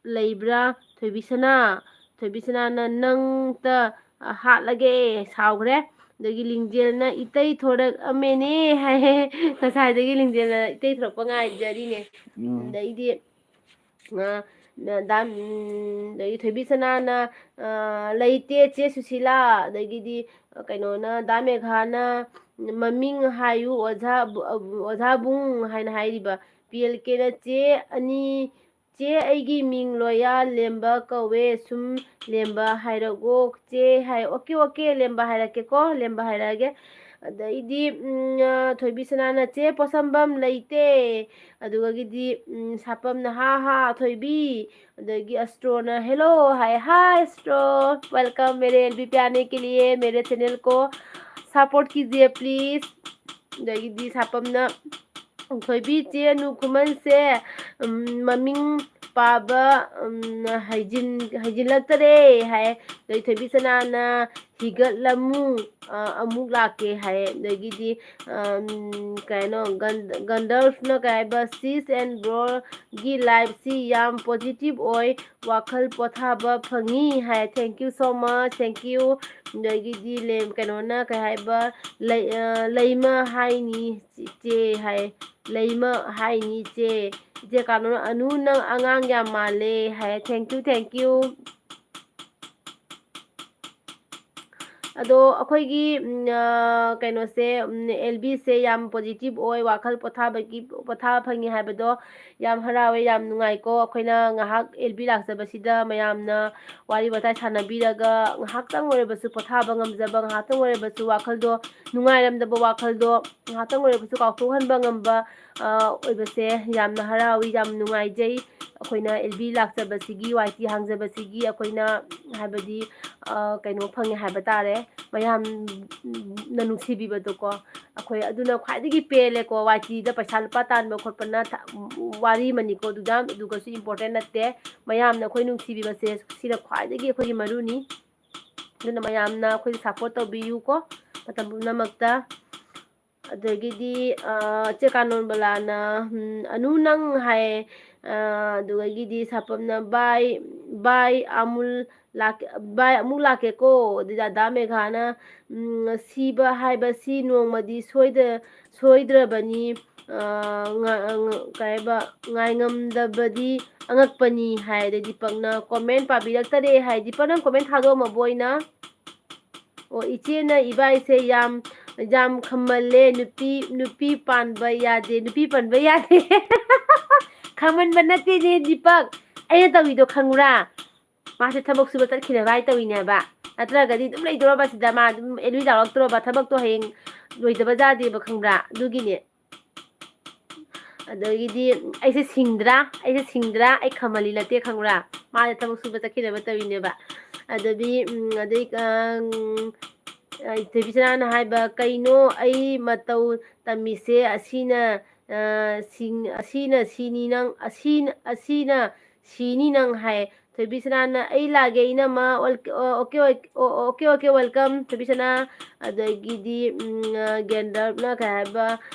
ꯂꯩꯕ꯭ꯔꯥ?" ꯊꯣꯏꯕꯤꯁꯅꯥ, ꯊꯣꯏꯕꯤꯁꯅꯥꯅ, "ꯅꯪꯇ ꯍꯥꯠꯂꯒꯦ", ꯁꯥꯎꯈ꯭ꯔꯦ꯫ ꯑꯗꯒꯤ ꯂꯤꯡꯖꯦꯜꯅ, "ꯏꯇꯩ ꯊꯣꯔꯛꯑꯝꯃꯦꯅꯦ" ꯍꯥꯏ꯫ ꯉꯁꯥꯏꯗꯒꯤ ꯂꯤꯡꯖꯦꯜꯅ ꯏꯇꯩ ꯊꯣꯔꯛꯄ ꯉꯥꯏꯖꯔꯤꯅꯦ꯫ ꯎꯝ꯫ ꯑꯗꯩꯗꯤ, ꯑ, ꯗꯥ-, ꯎꯝ, ꯑꯗꯒꯤ ꯊꯣꯏꯕꯤꯁꯅꯥꯅ, ꯑ, "ꯂꯩꯇꯦ ꯆꯦ ꯁꯨꯁꯤꯂꯥ"꯫ ꯑꯗꯒꯤꯗꯤ, ꯑ, ꯀꯩꯅꯣꯅ, ꯗꯥ ꯃꯦꯘꯥꯅ, "ꯃꯃꯤꯡ ꯍꯥꯏꯌꯨ ꯑꯣꯖꯥ ꯕꯨ-, ꯑ, ꯑꯣꯖꯥ ꯕꯨꯡ" ꯍꯥꯏꯅ ꯍꯥꯏꯔꯤꯕ꯫ ꯄꯤ ꯑꯦꯜ ꯀꯦꯅ, "ꯆꯦ ꯑꯅꯤ, ꯆꯦ ꯑꯩꯒꯤ ꯃꯤꯡ ꯂꯣꯌꯥ ꯂꯦꯝꯕ ꯀꯧꯋꯦ, ꯁꯨꯝ ꯂꯦꯝꯕ ꯍꯥꯏꯔꯛꯑꯣ ꯆꯦ" ꯍꯥꯏ꯫ "ꯑꯣꯀꯦ, ꯑꯣꯀꯦ, ꯂꯦꯝꯕ ꯍꯥꯏꯔꯛꯀꯦꯀꯣ, ꯂꯦꯝꯕ ꯍꯥꯏꯔꯛꯑꯒꯦ"꯫ ꯑꯗꯩꯗꯤ, ꯎꯝ, ꯑ, ꯊꯣꯏꯕꯤꯁꯅꯥꯅ, "ꯆꯦ ꯄꯣꯠꯁꯝꯕꯝ ꯂꯩꯇꯦ"꯫ ꯑꯗꯨꯒꯗꯤ, ꯎꯝ, ꯁꯥꯄꯝꯅ, "ꯍꯥ ꯍꯥ ꯊꯣꯏꯕꯤ"꯫ ꯑꯗꯒꯤ ꯑꯁꯇ꯭ꯔꯣꯅ, "Hello" ꯍꯥꯏ꯫ "Hi ꯑꯁꯇ꯭ꯔꯣ, welcome मेरे एलबी पे आने के लिए, मेरे channel को support कीजिए please"꯫ ꯑꯗꯒꯤꯗꯤ ꯁꯥꯄꯝꯅ, "ꯊꯣꯏꯕꯤ, ꯆꯦ ꯑꯅꯨ ꯈꯨꯃꯟꯁꯦ, ꯎꯝ, ꯃꯃꯤꯡ ꯄꯥꯕ, ꯎꯝ, ꯍꯩꯖꯤꯟ-, ꯍꯩꯖꯤꯜꯂꯛꯇꯔꯦ" ꯍꯥꯏ꯫ ꯑꯗꯩ ꯊꯣꯏꯕꯤꯁꯅꯥꯅ, ꯊꯤꯒꯠꯂꯝꯃꯨ, ꯑ, ꯑꯃꯨꯛ ꯂꯥꯛꯀꯦ ꯍꯥꯏ꯫ ꯑꯗꯒꯤꯗꯤ, ꯑꯝ, ꯀꯩꯅꯣ, ꯒꯟ-, ꯒꯟꯗꯜꯐꯅ ꯀꯩ ꯍꯥꯏꯕ, "Sis and bro ꯒꯤ live ꯁꯤ ꯌꯥꯝ positive ꯑꯣꯏ, ꯋꯥꯈꯜ ꯄꯣꯊꯥꯕ ꯐꯪꯉꯤ" ꯍꯥꯏ꯫ Thank you so much, thank you꯫ ꯑꯗꯒꯤꯗꯤ ꯂꯦꯝ-, ꯀꯩꯅꯣꯅ ꯀꯩ ꯍꯥꯏꯕ, ꯂꯩ-, ꯑ, "ꯂꯩꯃ ꯍꯥꯏꯅꯤ ꯏꯆꯦ" ꯍꯥꯏ꯫ "ꯂꯩꯃ ꯍꯥꯏꯅꯤ ꯏꯆꯦ"꯫ ꯏꯆꯦ ꯀꯥꯅꯣꯅ, "ꯑꯅꯨ ꯅꯪ ꯑꯉꯥꯡ ꯌꯥꯝ ꯃꯥꯜꯂꯦ" ꯍꯥꯏ꯫ Thank you, thank you꯫ ꯑꯗꯣ ꯑꯩꯈꯣꯏꯒꯤ, ꯎꯝ, ꯑ, ꯀꯩꯅꯣꯁꯦ, ꯎꯝ, ꯑꯦꯜ ꯕꯤꯁꯦ ꯌꯥꯝ positive ꯑꯣꯏ, ꯋꯥꯈꯜ ꯄꯣꯊꯥꯕꯒꯤ, ꯄꯣꯊꯥꯕ ꯐꯪꯉꯤ ꯍꯥꯏꯕꯗꯣ ꯌꯥꯝ ꯍꯔꯥꯎꯋꯦ, ꯌꯥꯝ ꯅꯨꯡꯉꯥꯏꯀꯣ꯫ ꯑꯩꯈꯣꯏꯅ ꯉꯥꯏꯍꯥꯛ ꯑꯦꯜ ꯕꯤ ꯂꯥꯛꯆꯕꯁꯤꯗ ꯃꯌꯥꯝꯅ ꯋꯥꯔꯤ ꯋꯥꯇꯥꯏ ꯁꯥꯟꯅꯕꯤꯔꯒ ꯉꯥꯏꯍꯥꯛꯇꯪ ꯑꯣꯏꯔꯕꯁꯨ ꯄꯣꯊꯥꯕ ꯉꯝꯖꯕ, ꯉꯥꯏꯍꯥꯛꯇꯪ ꯑꯣꯏꯔꯕꯁꯨ ꯋꯥꯈꯜꯗꯣ, ꯅꯨꯡꯉꯥꯏꯔꯝꯗꯕ ꯋꯥꯈꯜꯗꯣ ꯉꯥꯏꯍꯥꯛꯇꯪ ꯑꯣꯏꯔꯕꯁꯨ ꯀꯥꯎꯊꯣꯛꯍꯟꯕ ꯉꯝꯕ, ꯑ, ꯑꯣꯏꯕꯁꯦ ꯌꯥꯝꯅ ꯍꯔꯥꯎꯏ, ꯌꯥꯝ ꯅꯨꯡꯉꯥꯏꯖꯩ꯫ ꯑꯩꯈꯣꯏꯅ ꯑꯦꯜ ꯕꯤ ꯂꯥꯛꯆꯕꯁꯤꯒꯤ, ꯋꯥꯏ ꯇꯤ ꯍꯥꯡꯖꯕꯁꯤꯒꯤ ꯑꯩꯈꯣꯏꯅ, ꯍꯥꯏꯕꯗꯤ, ꯑ, ꯀꯩꯅꯣ ꯐꯪꯉꯦ ꯍꯥꯏꯕ ꯇꯥꯔꯦ, ꯃꯌꯥꯝꯅ ꯅꯨꯡꯁꯤꯕꯤꯕꯗꯣꯀꯣ꯫ ꯑꯩꯈꯣꯏ ꯑꯗꯨꯅ ꯈ꯭ꯋꯥꯏꯗꯒꯤ ꯄꯦꯜꯂꯦꯀꯣ꯫ ꯋꯥꯏ ꯇꯤꯗ ꯄꯩꯁꯥ ꯂꯨꯄꯥ ꯇꯥꯟꯕ ꯈꯣꯠꯄꯅ ꯊ-, ꯋꯥꯔꯤ ꯑꯃꯅꯤꯀꯣ, ꯑꯗꯨꯗ, ꯑꯗꯨꯒꯁꯨ important ꯅꯠꯇꯦ꯫ ꯃꯌꯥꯝꯅ ꯑꯩꯈꯣꯏ ꯅꯨꯡꯁꯤꯕꯤꯕꯁꯦ ꯁꯤꯅ ꯈ꯭ꯋꯥꯏꯗꯒꯤ ꯑꯩꯈꯣꯏꯒꯤ ꯃꯔꯨꯅꯤ꯫ ꯑꯗꯨꯅ ꯃꯌꯥꯝꯅ ꯑꯩꯈꯣꯏ support ꯇꯧꯕꯤꯌꯨꯀꯣ, ꯃꯇꯝ ꯄꯨꯝꯅꯃꯛꯇ꯫ ꯑꯗꯒꯤꯗꯤ, ꯑ, ꯆꯦ ꯀꯥꯅꯣꯟꯕꯂꯥꯅ, ꯎꯝ, "ꯑꯅꯨ ꯅꯪ" ꯍꯥꯏ, ꯑ, ꯑꯗꯨꯗꯒꯤꯗꯤ ꯁꯥꯄꯝꯅ, "Bye, bye ꯑꯃꯨꯜ, ꯂꯥꯛꯀꯦ, bye ꯑꯃꯨꯛ ꯂꯥꯛꯀꯦꯀꯣ"꯫ ꯑꯗꯨ ꯗꯥꯗꯥ ꯃꯦꯘꯥꯅ, ꯎꯝ, "ꯁꯤꯕ ꯍꯥꯏꯕꯁꯤ ꯅꯣꯡꯃꯗꯤ ꯁꯣꯏꯗ-, ꯁꯣꯏꯗ꯭ꯔꯕꯅꯤ, ꯑ, ꯉ-, ꯉ-, ꯀꯩ ꯍꯥꯏꯕ, ꯉꯥꯏꯉꯝꯗꯕꯗꯤ ꯑꯉꯛꯄꯅꯤ" ꯍꯥꯏ꯫ ꯑꯗꯩ ꯗꯤꯄꯛꯅ comment ꯄꯥꯕꯤꯔꯛꯇꯔꯦ ꯍꯥꯏ꯫ ꯗꯤꯄꯛ, ꯅꯪ comment ꯊꯥꯗꯣꯛꯑꯝꯃꯕꯣ ꯑꯩꯅ? ꯑꯣ, ꯏꯆꯦꯅ ꯏꯕꯥꯏꯁꯦ ꯌꯥꯝ, ꯌꯥꯝ ꯈꯝꯃꯜꯂꯦ, ꯅꯨꯄꯤ, ꯅꯨꯄꯤ ꯄꯥꯟꯕ ꯌꯥꯗꯦ, ꯅꯨꯄꯤ ꯄꯟꯕ ꯌꯥꯗꯦ꯫ ꯈꯝꯃꯟꯕ ꯅꯠꯇꯦꯅꯦ ꯗꯤꯄꯛ, ꯑꯩꯅ ꯇꯧꯔꯤꯗꯣ ꯈꯪꯕ꯭ꯔꯥ? ꯃꯥꯁꯦ ꯊꯕꯛ ꯁꯨꯕ ꯆꯠꯈꯤꯅꯕ ꯍꯥꯏ ꯇꯧꯔꯤꯅꯦꯕ, ꯅꯠꯇ꯭ꯔꯒꯗꯤ ꯑꯗꯨꯝ ꯂꯩꯗꯣꯔꯕ ꯁꯤꯗ, ꯃꯥ ꯑꯗꯨꯝ ꯑꯦꯂꯤ ꯂꯥꯎꯔꯛꯇꯣꯔꯕ, ꯊꯕꯛꯇꯣ ꯍꯌꯦꯡ ꯂꯣꯏꯗꯕ ꯌꯥꯗꯦꯕ, ꯈꯪꯕ꯭ꯔꯥ? ꯑꯗꯨꯒꯤꯅꯦ꯫ ꯑꯗꯒꯤꯗꯤ ꯑꯩꯁꯦ ꯁꯤꯡꯗ꯭ꯔꯥ? ꯑꯩꯁꯦ ꯁꯤꯡꯗ꯭ꯔꯥ? ꯑꯩ ꯈꯝꯃꯜꯂꯤ ꯅꯠꯇꯦ ꯈꯪꯕ꯭ꯔꯥ? ꯃꯥꯁꯦ ꯊꯕꯛ ꯁꯨꯕ ꯆꯠꯈꯤꯅꯕ ꯇꯧꯔꯤꯅꯦꯕ꯫ ꯑꯗꯒꯤ, ꯎꯝ, ꯑꯗꯩ, ꯑ, ꯎꯝ, ꯑ, ꯏꯆꯦ ꯕꯤꯁꯅꯥꯅ ꯍꯥꯏꯕ, "ꯀꯩꯅꯣ ꯑꯩ ꯃꯇꯧ ꯇꯝꯃꯤꯁꯦ? ꯑꯁꯤꯅ, ꯑ, ꯁꯤꯡ-, ꯑꯁꯤꯅ ꯁꯤꯅꯤ ꯅꯪ, ꯑꯁꯤꯅ, ꯑꯁꯤꯅ ꯁꯤꯅꯤ ꯅꯪ" ꯍꯥꯏ꯫ ꯊꯣꯏꯕꯤꯁꯅꯥꯅ "ꯑꯩ ꯂꯥꯛꯒꯦ ꯏꯅꯝꯃ, okay okay, okay okay, welcome Thoibisana". ꯑꯗꯒꯤꯗꯤ ꯎꯝ, ꯑ, ꯒꯦꯟꯗ꯭ꯔꯞꯅ ꯀꯩ ꯍꯥꯏꯕ,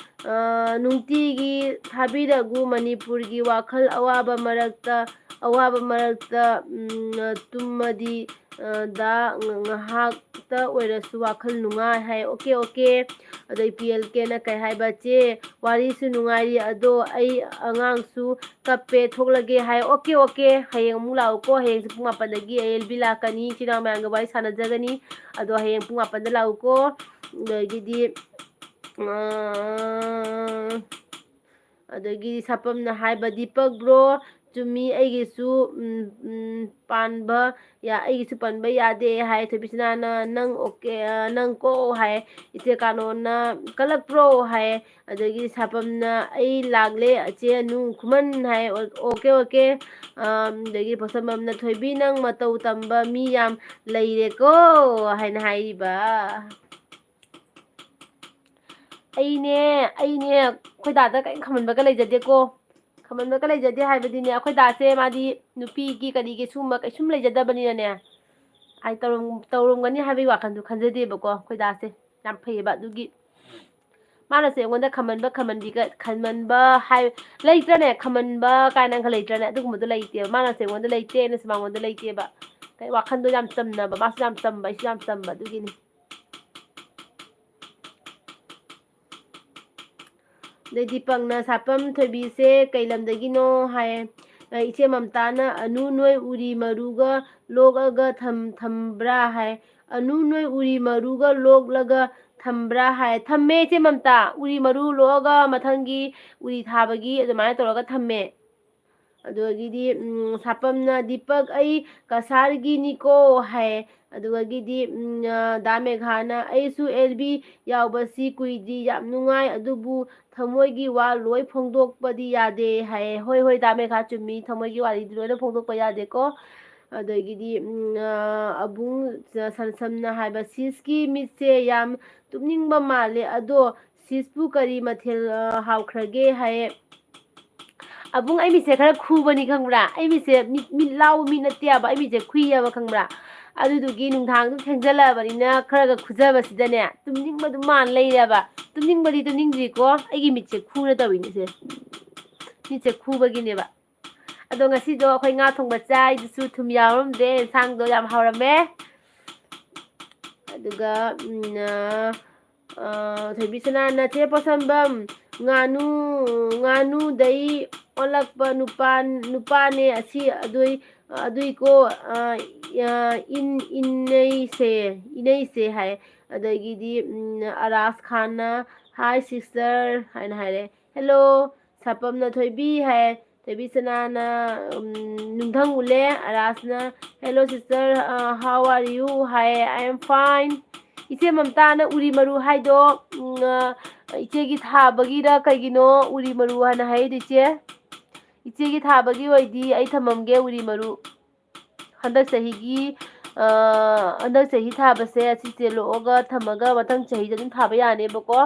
ꯑ, "ꯅꯨꯡꯇꯤꯒꯤ ꯊꯥꯕꯤꯔꯒꯨ ꯃꯅꯤꯄꯨꯔꯒꯤ ꯋꯥꯈꯜ ꯑꯋꯥꯕ ꯃꯔꯛꯇ, ꯑꯋꯥꯕ ꯃꯔꯛꯇ ꯎꯝ, ꯇꯨꯝꯃꯗꯤ, ꯑ, ꯗ ꯉ-, ꯉꯥꯏꯍꯥꯛꯇ ꯑꯣꯏꯔꯁꯨ ꯋꯥꯈꯜ ꯅꯨꯡꯉꯥꯏ" ꯍꯥꯏ꯫ Okay okay. ꯑꯗꯩ ꯄꯤ ꯑꯦꯜ ꯀꯦꯅ ꯀꯩ ꯍꯥꯏꯕ, "ꯆꯦ, ꯋꯥꯔꯤꯁꯨ ꯅꯨꯡꯉꯥꯏꯔꯤ, ꯑꯗꯣ ꯑꯩ ꯑꯉꯥꯡꯁꯨ ꯀꯞꯄꯦ, ꯊꯣꯛꯂꯒꯦ" ꯍꯥꯏ꯫ ꯑꯣꯀꯦ ꯑꯣꯀꯦ, ꯍꯌꯦꯡ ꯑꯃꯨꯛ ꯂꯥꯛꯎꯀꯣ꯫ ꯍꯌꯦꯡꯁꯦ ꯄꯨꯡ ꯃꯥꯄꯟꯗꯒꯤ ꯑꯩ ꯑꯦꯜ ꯕꯤ ꯂꯥꯛꯀꯅꯤ, ꯏꯆꯤꯟ ꯏꯅꯥꯎ ꯃꯌꯥꯝꯒ ꯋꯥꯔꯤ ꯁꯥꯟꯅꯖꯒꯅꯤ꯫ ꯑꯗꯣ ꯍꯌꯦꯡ ꯄꯨꯡ ꯃꯥꯄꯟꯗ ꯂꯥꯛꯎꯀꯣ꯫ ꯑꯗꯒꯤꯗꯤ ꯑꯥ, ꯑꯗꯒꯤ ꯁꯥꯄꯝꯅ ꯍꯥꯏꯕ, "ꯗꯤꯄꯛ ꯕ꯭ꯔꯣ, ꯆꯨꯝꯃꯤ, ꯑꯩꯒꯤꯁꯨ ꯎꯝ, ꯎꯝ, ꯄꯥꯟꯕ ꯌꯥ-, ꯑꯩꯒꯤꯁꯨ ꯄꯟꯕ ꯌꯥꯗꯦ" ꯍꯥꯏ꯫ ꯊꯣꯏꯕꯤꯁꯅꯥꯅ, "ꯅꯪ ꯑꯣꯀꯦ, ꯑ, ꯅꯪ ꯀꯣ" ꯍꯥꯏ꯫ ꯏꯆꯦ ꯀꯥꯅꯣꯅ, "ꯀꯂꯛꯄ꯭ꯔꯣ?" ꯍꯥꯏ꯫ ꯑꯗꯒꯤ ꯁꯥꯄꯝꯅ, "ꯑꯩ ꯂꯥꯛꯂꯦ ꯑꯆꯦ ꯑꯅꯨ ꯈꯨꯃꯟ" ꯍꯥꯏ꯫ "ꯑꯣ-, ꯑꯣꯀꯦ ꯑꯣꯀꯦ"꯫ ꯑꯝ, ꯑꯗꯒꯤ ꯄꯣꯠꯁꯝꯕꯝꯅ, "ꯊꯣꯏꯕꯤ, ꯅꯪ ꯃꯇꯧ ꯇꯝꯕ ꯃꯤ ꯌꯥꯝ ꯂꯩꯔꯦꯀꯣ" ꯍꯥꯏꯅ ꯍꯥꯏꯔꯤꯕ꯫ ꯑꯩꯅꯦ, ꯑꯩꯅꯦ, ꯑꯩꯈꯣꯏ ꯗꯥꯗ ꯀꯔꯤꯝ ꯈꯝꯍꯟꯕꯒ ꯂꯩꯖꯗꯦꯀꯣ꯫ ꯈꯝꯍꯟꯕꯒ ꯂꯩꯖꯗꯦ ꯍꯥꯏꯕꯗꯤꯅꯦ, ꯑꯩꯈꯣꯏ ꯗꯥꯁꯦ ꯃꯥꯗꯤ ꯅꯨꯄꯤꯒꯤ ꯀꯔꯤꯒꯤ ꯁꯨꯝꯕ ꯀꯩꯁꯨꯝ ꯂꯩꯖꯗꯕꯅꯤꯅꯅꯦ, ꯑꯩ ꯇꯧꯔꯝ-, ꯇꯧꯔꯝꯒꯅꯤ ꯍꯥꯏꯕꯒꯤ ꯋꯥꯈꯜꯁꯨ ꯈꯟꯖꯗꯦꯕꯀꯣ꯫ ꯑꯩꯈꯣꯏ ꯗꯥꯁꯦ ꯌꯥꯝ ꯐꯩꯌꯦꯕ꯫ ꯑꯗꯨꯒꯤ ꯃꯥꯅꯁꯨ ꯑꯩꯉꯣꯟꯗ ꯈꯝꯍꯟꯕ, ꯈꯝꯍꯟꯕꯤꯒ-, ꯈꯝꯍꯟꯕ ꯍꯥꯏ-, ꯂꯩꯇ꯭ꯔꯅꯦ, ꯈꯝꯍꯟꯕ ꯀꯥꯏꯅꯒ ꯂꯩꯇ꯭ꯔꯅꯦ, ꯑꯗꯨꯒꯨꯝꯕꯗꯣ ꯂꯩꯇꯦꯕ꯫ ꯃꯥꯅꯁꯨ ꯑꯩꯉꯣꯟꯗ ꯂꯩꯇꯦ, ꯑꯩꯅꯁꯨ ꯃꯉꯣꯟꯗ ꯂꯩꯇꯦꯕ꯫ ꯀꯩ ꯋꯥꯈꯜꯗꯣ ꯌꯥꯝ ꯆꯝꯅꯕ, ꯃꯥꯁꯨ ꯌꯥꯝ ꯆꯝꯕ, ꯑꯩꯁꯨ ꯌꯥꯝ ꯆꯝꯕ, ꯑꯗꯨꯒꯤꯅꯤ꯫ ꯑꯗꯩ ꯗꯤꯄꯛꯅ, "ꯁꯥꯄꯝ ꯊꯣꯏꯕꯤꯁꯦ ꯀꯩ ꯂꯝꯗꯒꯤꯅꯣ?" ꯍꯥꯏ꯫ ꯑ, ꯏꯆꯦ ꯃꯝꯇꯥꯅ, "ꯑꯅꯨ ꯅꯣꯏ ꯎꯔꯤ ꯃꯔꯨꯒ ꯂꯣꯛꯑꯒ ꯊꯝ-, ꯊꯝꯕ꯭ꯔꯥ?" ꯍꯥꯏ꯫ "ꯑꯅꯨ ꯅꯣꯏ ꯎꯔꯤ ꯃꯔꯨꯒ ꯂꯣꯛꯂꯒ ꯊꯝꯕ꯭ꯔꯥ?" ꯍꯥꯏ꯫ "ꯊꯝꯃꯦ ꯏꯆꯦ ꯃꯝꯇꯥ, ꯎꯔꯤ ꯃꯔꯨ ꯂꯣꯛꯑꯒ ꯃꯊꯪꯒꯤ ꯎꯔꯤ ꯊꯥꯕꯒꯤ ꯑꯗꯨꯃꯥꯏꯅ ꯇꯧꯔꯒ ꯊꯝꯃꯦ"꯫ ꯑꯗꯨꯗꯒꯤꯗꯤ ꯎꯝ, ꯁꯥꯄꯝꯅ, "ꯗꯤꯄꯛ, ꯑꯩ ꯀꯁꯥꯔꯒꯤꯅꯤꯀꯣ" ꯍꯥꯏ꯫ ꯑꯗꯨꯗꯒꯤꯗꯤ ꯎꯝ, ꯑ, ꯗꯥ ꯃꯦꯘꯥꯅ, "ꯑꯩꯁꯨ ꯑꯦꯜ ꯕꯤ ꯌꯥꯎꯕꯁꯤ ꯀꯨꯏꯗ꯭ꯔꯤ, ꯌꯥꯝ ꯅꯨꯡꯉꯥꯏ, ꯑꯗꯨꯕꯨ ꯊꯃꯣꯏꯒꯤ ꯋꯥ ꯂꯣꯏ ꯐꯣꯡꯗꯣꯛꯄꯗꯤ ꯌꯥꯗꯦ" ꯍꯥꯏ꯫ ꯍꯣꯏ ꯍꯣꯏ, ꯗꯥ ꯃꯦꯘꯥ, ꯆꯨꯝꯃꯤ, ꯊꯃꯣꯏꯒꯤ ꯋꯥꯔꯤꯗꯤ ꯂꯣꯏꯅ ꯐꯣꯡꯗꯣꯛꯄ ꯌꯥꯗꯦꯀꯣ꯫ ꯑꯗꯒꯤꯗꯤ ꯎꯝ, ꯑ, ꯑꯕꯨꯡ ꯁ-, ꯁꯟ-, ꯁꯝꯅ ꯍꯥꯏꯕ, "ꯁꯤꯁꯀꯤ ꯃꯤꯠꯁꯦ ꯌꯥꯝ ꯇꯨꯝꯅꯤꯡꯕ ꯃꯥꯜꯂꯦ, ꯑꯗꯣ ꯁꯤꯁꯄꯨ ꯀꯔꯤ ꯃꯊꯦꯜ, ꯑ, ꯍꯥꯎꯈ꯭ꯔꯒꯦ?" ꯍꯥꯏꯌꯦ꯫ ꯑꯕꯨꯡ, ꯑꯩ ꯃꯤꯠꯁꯦ ꯈꯔ ꯈꯨꯕꯅꯤ ꯈꯪꯕ꯭ꯔꯥ? ꯑꯩ ꯃꯤꯠꯁꯦ ꯃꯤꯠ, ꯃꯤꯠ ꯂꯥꯎꯕ ꯃꯤ ꯅꯠꯇꯦꯕ, ꯑꯩ ꯃꯤꯠꯁꯦ ꯈꯨꯏꯌꯦꯕ ꯈꯪꯕ꯭ꯔꯥ? ꯑꯗꯨꯗꯨꯒꯤ ꯅꯨꯡꯗꯥꯡꯗꯨ ꯊꯦꯡꯖꯜꯂꯛꯑꯕꯅꯤꯅ ꯈꯔꯒ ꯈꯨꯖꯕꯁꯤꯗꯅꯦ, ꯇꯨꯝꯅꯤꯡꯕ ꯑꯗꯨꯝ ꯃꯥꯟ ꯂꯩꯔꯦꯕ꯫ ꯇꯨꯝꯅꯤꯡꯕꯗꯤ ꯇꯨꯝꯅꯤꯡꯗ꯭ꯔꯤꯀꯣ, ꯑꯩꯒꯤ ꯃꯤꯠꯁꯦ ꯈꯨꯅ ꯇꯧꯔꯤꯅꯦꯁꯦ꯫ ꯃꯤꯠꯁꯦ ꯈꯨꯕꯒꯤꯅꯦꯕ꯫ ꯑꯗꯣ ꯉꯁꯤꯗꯣ ꯑꯩꯈꯣꯏ ꯉꯥ ꯊꯣꯡꯕ ꯆꯥꯏꯗꯨꯁꯨ ꯊꯨꯝ ꯌꯥꯎꯔꯝꯗꯦ, ꯌꯦꯟꯁꯥꯡꯗꯣ ꯌꯥꯝ ꯍꯥꯎꯔꯝꯃꯦ꯫ ꯑꯗꯨꯒ ꯎꯝ, ꯑ, ꯑ, ꯊꯣꯏꯕꯤ ꯁꯅꯥꯅ, "ꯆꯦ ꯄꯣꯠꯁꯝꯕꯝ, ꯉꯥꯅꯨ, ꯉꯥꯅꯨꯗꯩ ꯑꯣꯜꯂꯛꯄ ꯅꯨꯄꯥ, ꯅꯨꯄꯥꯅꯦ ꯑꯁꯤ, ꯑꯗꯨꯏ, ꯑꯗꯨꯏꯀꯣ, ꯑ, ꯑ, ꯏꯟ-, ꯏꯟꯅꯩꯁꯦ, ꯏꯅꯩꯁꯦ" ꯍꯥꯏ꯫ ꯑꯗꯒꯤꯗꯤ ꯎꯝ, ꯑꯔꯥꯖ ꯈꯥꯟꯅ, "Hi sister" ꯍꯥꯏꯅ ꯍꯥꯏꯔꯦ꯫ "Hello" ꯁꯥꯄꯝꯅ, "ꯊꯣꯏꯕꯤ" ꯍꯥꯏ꯫ ꯊꯣꯏꯕꯤ ꯁꯅꯥꯅ ꯎꯝ, ꯅꯨꯡꯊꯪ ꯎꯠꯂꯦ꯫ ꯑꯔꯥꯖꯅ, "Hello sister, uh, how are you?" High. "I am fine." ꯏꯆꯦ ꯃꯝꯇꯥꯅ ꯎꯔꯤ ꯃꯔꯨ ꯍꯥꯏꯗꯣ ꯎꯝ, ꯑ, ꯏꯆꯦꯒꯤ ꯊꯥꯕꯒꯤꯔ ꯀꯩꯒꯤꯅꯣ ꯎꯔꯤ ꯃꯔꯨ ꯍꯥꯏꯅ ꯍꯥꯏꯔꯤꯗꯣ ꯏꯆꯦ? ꯏꯆꯦꯒꯤ ꯊꯥꯕꯒꯤ ꯑꯣꯏꯗꯤ ꯑꯩ ꯊꯝꯃꯝꯒꯦ ꯎꯔꯤ ꯃꯔꯨ꯫ ꯍꯟꯗꯛ ꯆꯍꯤꯒꯤ, ꯑ, ꯍꯟꯗꯛ ꯆꯍꯤ ꯊꯥꯕꯁꯦ ꯑꯁꯤꯁꯦ ꯂꯣꯛꯑꯒ ꯊꯝꯃꯒ ꯃꯊꯪ ꯆꯍꯤꯗ ꯑꯗꯨꯝ ꯊꯥꯕ ꯌꯥꯅꯦꯕꯀꯣ꯫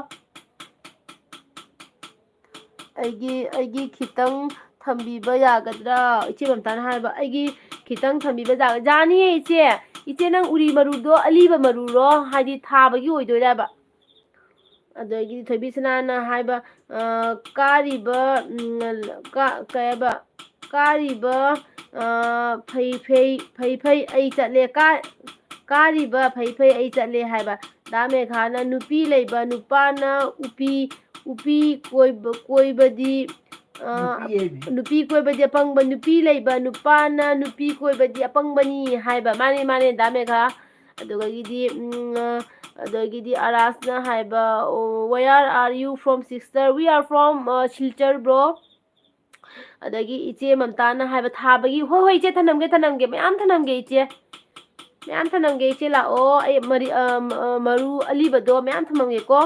ꯑꯩꯒꯤ, ꯑꯩꯒꯤ ꯈꯤꯇꯪ ꯊꯝꯕꯤꯕ ꯌꯥꯒꯗ꯭ꯔꯥ? ꯏꯆꯦ ꯃꯝꯇꯥꯅ ꯍꯥꯏꯕ, "ꯑꯩꯒꯤ ꯈꯤꯇꯪ ꯊꯝꯕꯤꯕ ꯌꯥꯒ-, ꯌꯥꯅꯤꯌꯦ ꯏꯆꯦ꯫ ꯏꯆꯦ, ꯅꯪ ꯎꯔꯤ ꯃꯔꯨꯗꯣ ꯑꯂꯤꯕ ꯃꯔꯨꯔꯣ? ꯍꯥꯏꯗꯤ ꯊꯥꯕꯒꯤ ꯑꯣꯏꯗꯣꯏꯔꯕ?" ꯑꯗꯒꯤ ꯊꯣꯏꯕꯤ ꯁꯅꯥꯅ ꯍꯥꯏꯕ, ꯑ, "ꯀꯥꯔꯤꯕ, ꯎꯝ, ꯀ-, ꯀꯩ ꯍꯥꯏꯕ? ꯀꯥꯔꯤꯕ, ꯑ, ꯐꯩ, ꯐꯩ, ꯐꯩ, ꯐꯩ, ꯑꯩ ꯆꯠꯂꯦ꯫ ꯀꯥ-, ꯀꯥꯔꯤꯕ ꯐꯩ, ꯐꯩ, ꯑꯩ ꯆꯠꯂꯦ" ꯍꯥꯏꯕ꯫ ꯗꯥ ꯃꯦꯘꯥꯅ, "ꯅꯨꯄꯤ ꯂꯩꯕ ꯅꯨꯄꯥꯅ ꯎꯄꯤ, ꯎꯄꯤ ꯀꯣꯏꯕ, ꯀꯣꯏꯕꯗꯤ, ꯑ, ꯅꯨꯄꯤ ꯍꯥꯏꯕꯤ꯫ ꯅꯨꯄꯤ ꯀꯣꯏꯕꯗꯤ ꯑꯄꯪꯕ, ꯅꯨꯄꯤ ꯂꯩꯕ ꯅꯨꯄꯥꯅ ꯅꯨꯄꯤ ꯀꯣꯏꯕꯗꯤ ꯑꯄꯪꯕꯅꯤ" ꯍꯥꯏꯕ꯫ ꯃꯥꯅꯦ, ꯃꯥꯅꯦ, ꯗꯥ ꯃꯦꯘꯥ꯫ ꯑꯗꯨꯗꯒꯤꯗꯤ, ꯎꯝ, ꯑ, ꯑꯗꯒꯤꯗꯤ ꯑꯔꯥꯖꯅ ꯍꯥꯏꯕ, "Oh, where are you from, sister?" "We are from, uh, Silchar, bro." ꯑꯗꯒꯤ ꯏꯆꯦ ꯃꯝꯇꯥꯅ ꯍꯥꯏꯕ ꯊꯥꯕꯒꯤ, "ꯍꯣꯏ, ꯍꯣꯏ, ꯏꯆꯦ, ꯊꯅꯝꯒꯦ, ꯊꯅꯝꯒꯦ, ꯃꯌꯥꯝ ꯊꯅꯝꯒꯦ, ꯏꯆꯦ꯫ ꯃꯌꯥꯝ ꯊꯅꯝꯒꯦ, ꯏꯆꯦ, ꯂꯥꯛꯑꯣ꯫ ꯑꯩ ꯃꯔꯤ-, ꯑ, ꯑ, ꯃꯔꯨ ꯑꯂꯤꯕꯗꯣ ꯃꯌꯥꯝ ꯊꯝꯃꯝꯒꯦꯀꯣ"꯫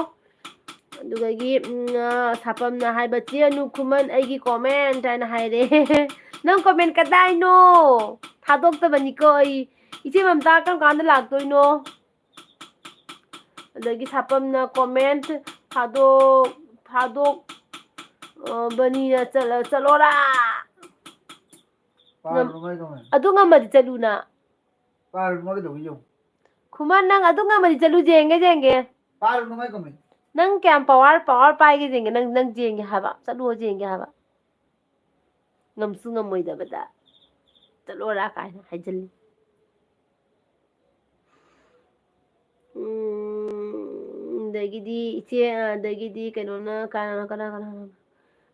ꯑꯗꯨꯗꯒꯤ, ꯎꯝ, ꯑ, ꯁꯥꯄꯝꯅ ꯍꯥꯏꯕ, "ꯆꯦ ꯑꯅꯨ ꯈꯨꯃꯟ, ꯑꯩꯒꯤ comment" ꯍꯥꯏꯅ ꯍꯥꯏꯔꯦ꯫ "ꯅꯪ comment ꯀꯗꯥꯏꯅꯣ? ꯊꯥꯗꯣꯛꯇꯕꯅꯤꯀꯣ ꯑꯩ꯫ ꯏꯆꯦ ꯃꯝꯇꯥ ꯀꯔꯝ ꯀꯥꯟꯗ ꯂꯥꯛꯇꯣꯏꯅꯣ?" ꯑꯗꯒꯤ ꯁꯥꯄꯝꯅ comment ꯊꯥꯗꯣꯛ-, ꯊꯥꯗꯣꯛ-, ꯑ, ꯕꯅꯤꯅ ꯆꯠꯂ-, ꯆꯠꯂꯣꯔꯥ? ꯄꯥꯔꯨꯅꯨ ꯃꯥꯏ ꯀꯃꯥꯏꯅ? ꯑꯗꯨ ꯉꯝꯃꯗꯤ ꯆꯠꯂꯨꯅ꯫ ꯄꯥꯔꯨꯅꯨ ꯃꯥ ꯀꯩꯗꯧꯕꯩ ꯌꯦꯡꯉꯨ? ꯈꯨꯃꯟ, ꯅꯪ ꯑꯗꯨ ꯉꯝꯃꯗꯤ ꯆꯠꯂꯨ, ꯌꯦꯡꯒꯦ, ꯌꯦꯡꯒꯦ꯫ ꯄꯥꯔꯨꯅꯨ ꯃꯥꯏ ꯀꯃꯥꯏꯅ? ꯅꯪ ꯀꯌꯥꯝ power, power ꯄꯥꯏꯒꯦ ꯌꯦꯡꯒꯦ, ꯅꯪ, ꯅꯪ ꯌꯦꯡꯒꯦ ꯍꯥꯏꯕ, ꯆꯠꯂꯣ ꯌꯦꯡꯒꯦ ꯍꯥꯏꯕ꯫ ꯉꯝꯁꯨ ꯉꯝꯃꯣꯏꯗꯕꯗ ꯆꯠꯂꯣꯔꯥ ꯀꯥꯏꯅ ꯍꯥꯏꯖꯤꯜꯂꯤ꯫ ꯎꯝ, ꯑꯗꯒꯤꯗꯤ ꯏꯆꯦ, ꯑꯗꯒꯤꯗꯤ ꯀꯩꯅꯣꯅ, ꯀꯅꯥꯅꯣ, ꯀꯅꯥ, ꯀꯅꯥꯅꯣ?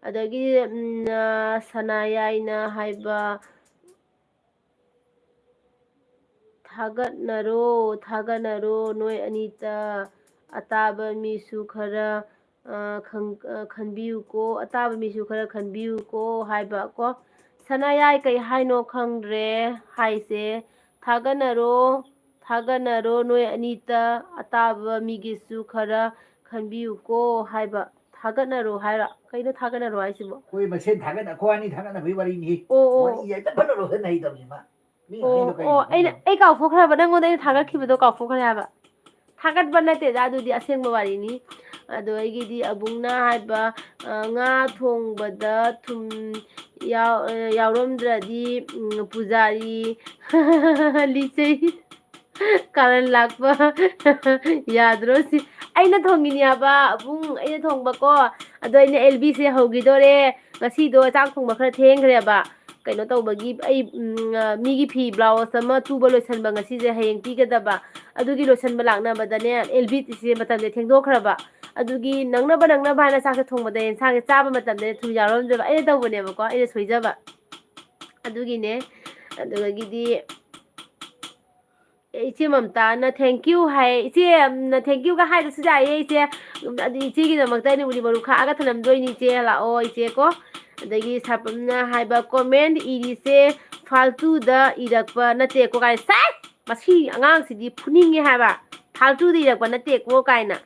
ꯑꯗꯒꯤ, ꯎꯝ, ꯑ, ꯁꯅꯥꯌꯥꯏꯅ ꯍꯥꯏꯕ, "ꯊꯥꯒꯠꯅꯔꯣ, ꯊꯥꯒꯠꯅꯔꯣ, ꯅꯣꯏ ꯑꯅꯤꯇ꯫ ꯑꯇꯥꯕ ꯃꯤꯁꯨ ꯈꯔ, ꯑ, ꯈꯪ-, ꯑ, ꯈꯟꯕꯤꯌꯨꯀꯣ, ꯑꯇꯥꯕ ꯃꯤꯁꯨ ꯈꯔ ꯈꯟꯕꯤꯌꯨꯀꯣ" ꯍꯥꯏꯕ ꯀꯣ꯫ ꯁꯅꯥꯌꯥꯏ ꯀꯩ ꯍꯥꯏꯅꯣ ꯈꯪꯗ꯭ꯔꯦ ꯍꯥꯏꯁꯦ, "ꯊꯥꯒꯠꯅꯔꯣ, ꯊꯥꯒꯠꯅꯔꯣ, ꯅꯣꯏ ꯑꯅꯤꯇ꯫ ꯑꯇꯥꯕ ꯃꯤꯒꯤꯁꯨ ꯈꯔ ꯈꯟꯕꯤꯌꯨꯀꯣ" ꯍꯥꯏꯕ꯫ ꯊꯥꯒꯠꯅꯔꯣ ꯍꯥꯏꯔꯣ? ꯀꯩꯅꯣ ꯊꯥꯒꯠꯅꯔꯣ ꯍꯥꯏꯁꯤꯕꯣ? ꯑꯩꯈꯣꯏ ꯃꯁꯦꯟ ꯊꯥꯒꯠꯅ-, ꯑꯩꯈꯣꯏ ꯑꯅꯤ ꯊꯥꯒꯠꯅꯕꯒꯤ ꯋꯥꯔꯤꯅꯤ꯫ ꯑꯣ, ꯑꯣ꯫ ꯋꯥꯔꯤ ꯍꯦꯛꯇ ꯐꯠꯂꯔꯣꯏ ꯍꯦꯟꯅ ꯍꯩꯇꯕꯅꯤ ꯃꯥ꯫ ꯃꯤ ꯑꯣ, ꯍꯩꯗꯣ ꯀꯩꯅꯣ ꯑꯣ, ꯑꯩꯅ, ꯈꯪꯗꯕ꯫ ꯑꯩ ꯀꯥꯎꯊꯣꯛꯈ꯭ꯔꯦ ꯍꯥꯏꯕ, ꯅꯪꯉꯣꯟꯗ ꯑꯩꯅ ꯊꯥꯒꯠꯈꯤꯕꯗꯣ ꯀꯥꯎꯊꯣꯛꯈ꯭ꯔꯦ ꯍꯥꯏꯕ꯫ ꯊꯥꯒꯠꯄ ꯅꯠꯇꯦꯗ, ꯑꯗꯨꯗꯤ ꯑꯁꯦꯡꯕ ꯋꯥꯔꯤꯅꯤ꯫ ꯑꯗꯣ ꯑꯩꯒꯤꯗꯤ ꯑꯕꯨꯡꯅ ꯍꯥꯏꯕ, ꯑ, "ꯉꯥ ꯊꯣꯡꯕꯗ ꯊꯨꯝ ꯌꯥꯎ-, ꯑ, ꯌꯥꯎꯔꯝꯗ꯭ꯔꯗꯤ, ꯎꯝ, ꯄꯨꯖꯥꯔꯤ ꯂꯤꯆꯩ ꯀꯥꯔꯟ ꯂꯥꯛꯄ ꯌꯥꯗ꯭ꯔꯣ ꯁꯤ?" ꯑꯩꯅ ꯊꯣꯡꯉꯤꯅꯦ ꯍꯥꯏꯕ, ꯑꯕꯨꯡ, ꯑꯩꯅ ꯊꯣꯡꯕꯀꯣ꯫ ꯑꯗꯣ ꯑꯩꯅ ꯑꯦꯜꯕꯤꯁꯦ ꯍꯧꯈꯤꯗꯣꯔꯦ꯫ ꯉꯁꯤꯗꯣ ꯆꯥꯛ ꯊꯣꯡꯕ ꯈꯔ ꯊꯦꯡꯈ꯭ꯔꯦꯕ꯫ ꯀꯩꯅꯣ ꯇꯧꯕꯒꯤ, ꯑꯩ, ꯎꯝ, ꯑ, ꯃꯤꯒꯤ ꯐꯤ blouse ꯑꯃ ꯇꯨꯕ ꯂꯣꯏꯁꯟꯕ ꯉꯁꯤꯁꯦ, ꯍꯌꯦꯡ ꯄꯤꯒꯗꯕ꯫ ꯑꯗꯨꯒꯤ ꯂꯣꯏꯁꯟꯕ ꯂꯥꯛꯅꯕꯗꯅꯦ, ꯑꯦꯜꯕꯤꯁꯦ ꯃꯇꯝꯁꯦ ꯊꯦꯡꯗꯣꯛꯈ꯭ꯔꯕ꯫ ꯑꯗꯨꯒꯤ ꯅꯪꯅꯕ, ꯅꯪꯅꯕ ꯍꯥꯏꯅ ꯆꯥꯛꯁꯦ ꯊꯣꯡꯕꯗ ꯌꯦꯟꯁꯥꯡꯁꯦ ꯆꯥꯕ ꯃꯇꯝꯗ ꯊꯨꯝ ꯌꯥꯎꯔꯝꯗ꯭ꯔꯕ꯫ ꯑꯩꯅ ꯇꯧꯕꯅꯦꯕꯀꯣ, ꯑꯩꯅ ꯁꯣꯏꯖꯕ꯫ ꯑꯗꯨꯒꯤꯅꯦ꯫ ꯑꯗꯨꯗꯒꯤꯗꯤ ꯏꯆꯦ ꯃꯝꯇꯥꯅ "Thank you" ꯍꯥꯏ꯫ ꯏꯆꯦ, ꯎꯝ, thank you ꯒ ꯍꯥꯏꯗ꯭ꯔꯁꯨ ꯌꯥꯏꯌꯦ, ꯏꯆꯦ꯫ ꯎꯝ, ꯑꯗꯨ ꯏꯆꯦꯒꯤꯗꯃꯛꯇ ꯑꯩꯅ ꯎꯔꯤ ꯃꯔꯨ ꯈꯥꯛꯑꯒ ꯊꯅꯝꯗꯣꯏꯅꯤ, ꯏꯆꯦ꯫ ꯂꯥꯛꯑꯣ, ꯏꯆꯦ ꯀꯣ꯫ ꯑꯗꯒꯤ ꯁꯥꯄꯝꯅ ꯍꯥꯏꯕ, "Comment ꯏꯔꯤꯁꯦ ꯐꯥꯜꯇꯨꯗ ꯏꯔꯛꯄ ꯅꯠꯇꯦꯀꯣ" ꯀꯥꯏ꯫ ꯁꯦ! ꯃꯁꯤ ꯑꯉꯥꯡꯁꯤꯗꯤ ꯐꯨꯅꯤꯡꯉꯦ ꯍꯥꯏꯕ꯫ "ꯐꯥꯜꯇꯨꯗ ꯏꯔꯛꯄ ꯅꯠꯇꯦꯀꯣ" ꯀꯥꯏꯅ꯫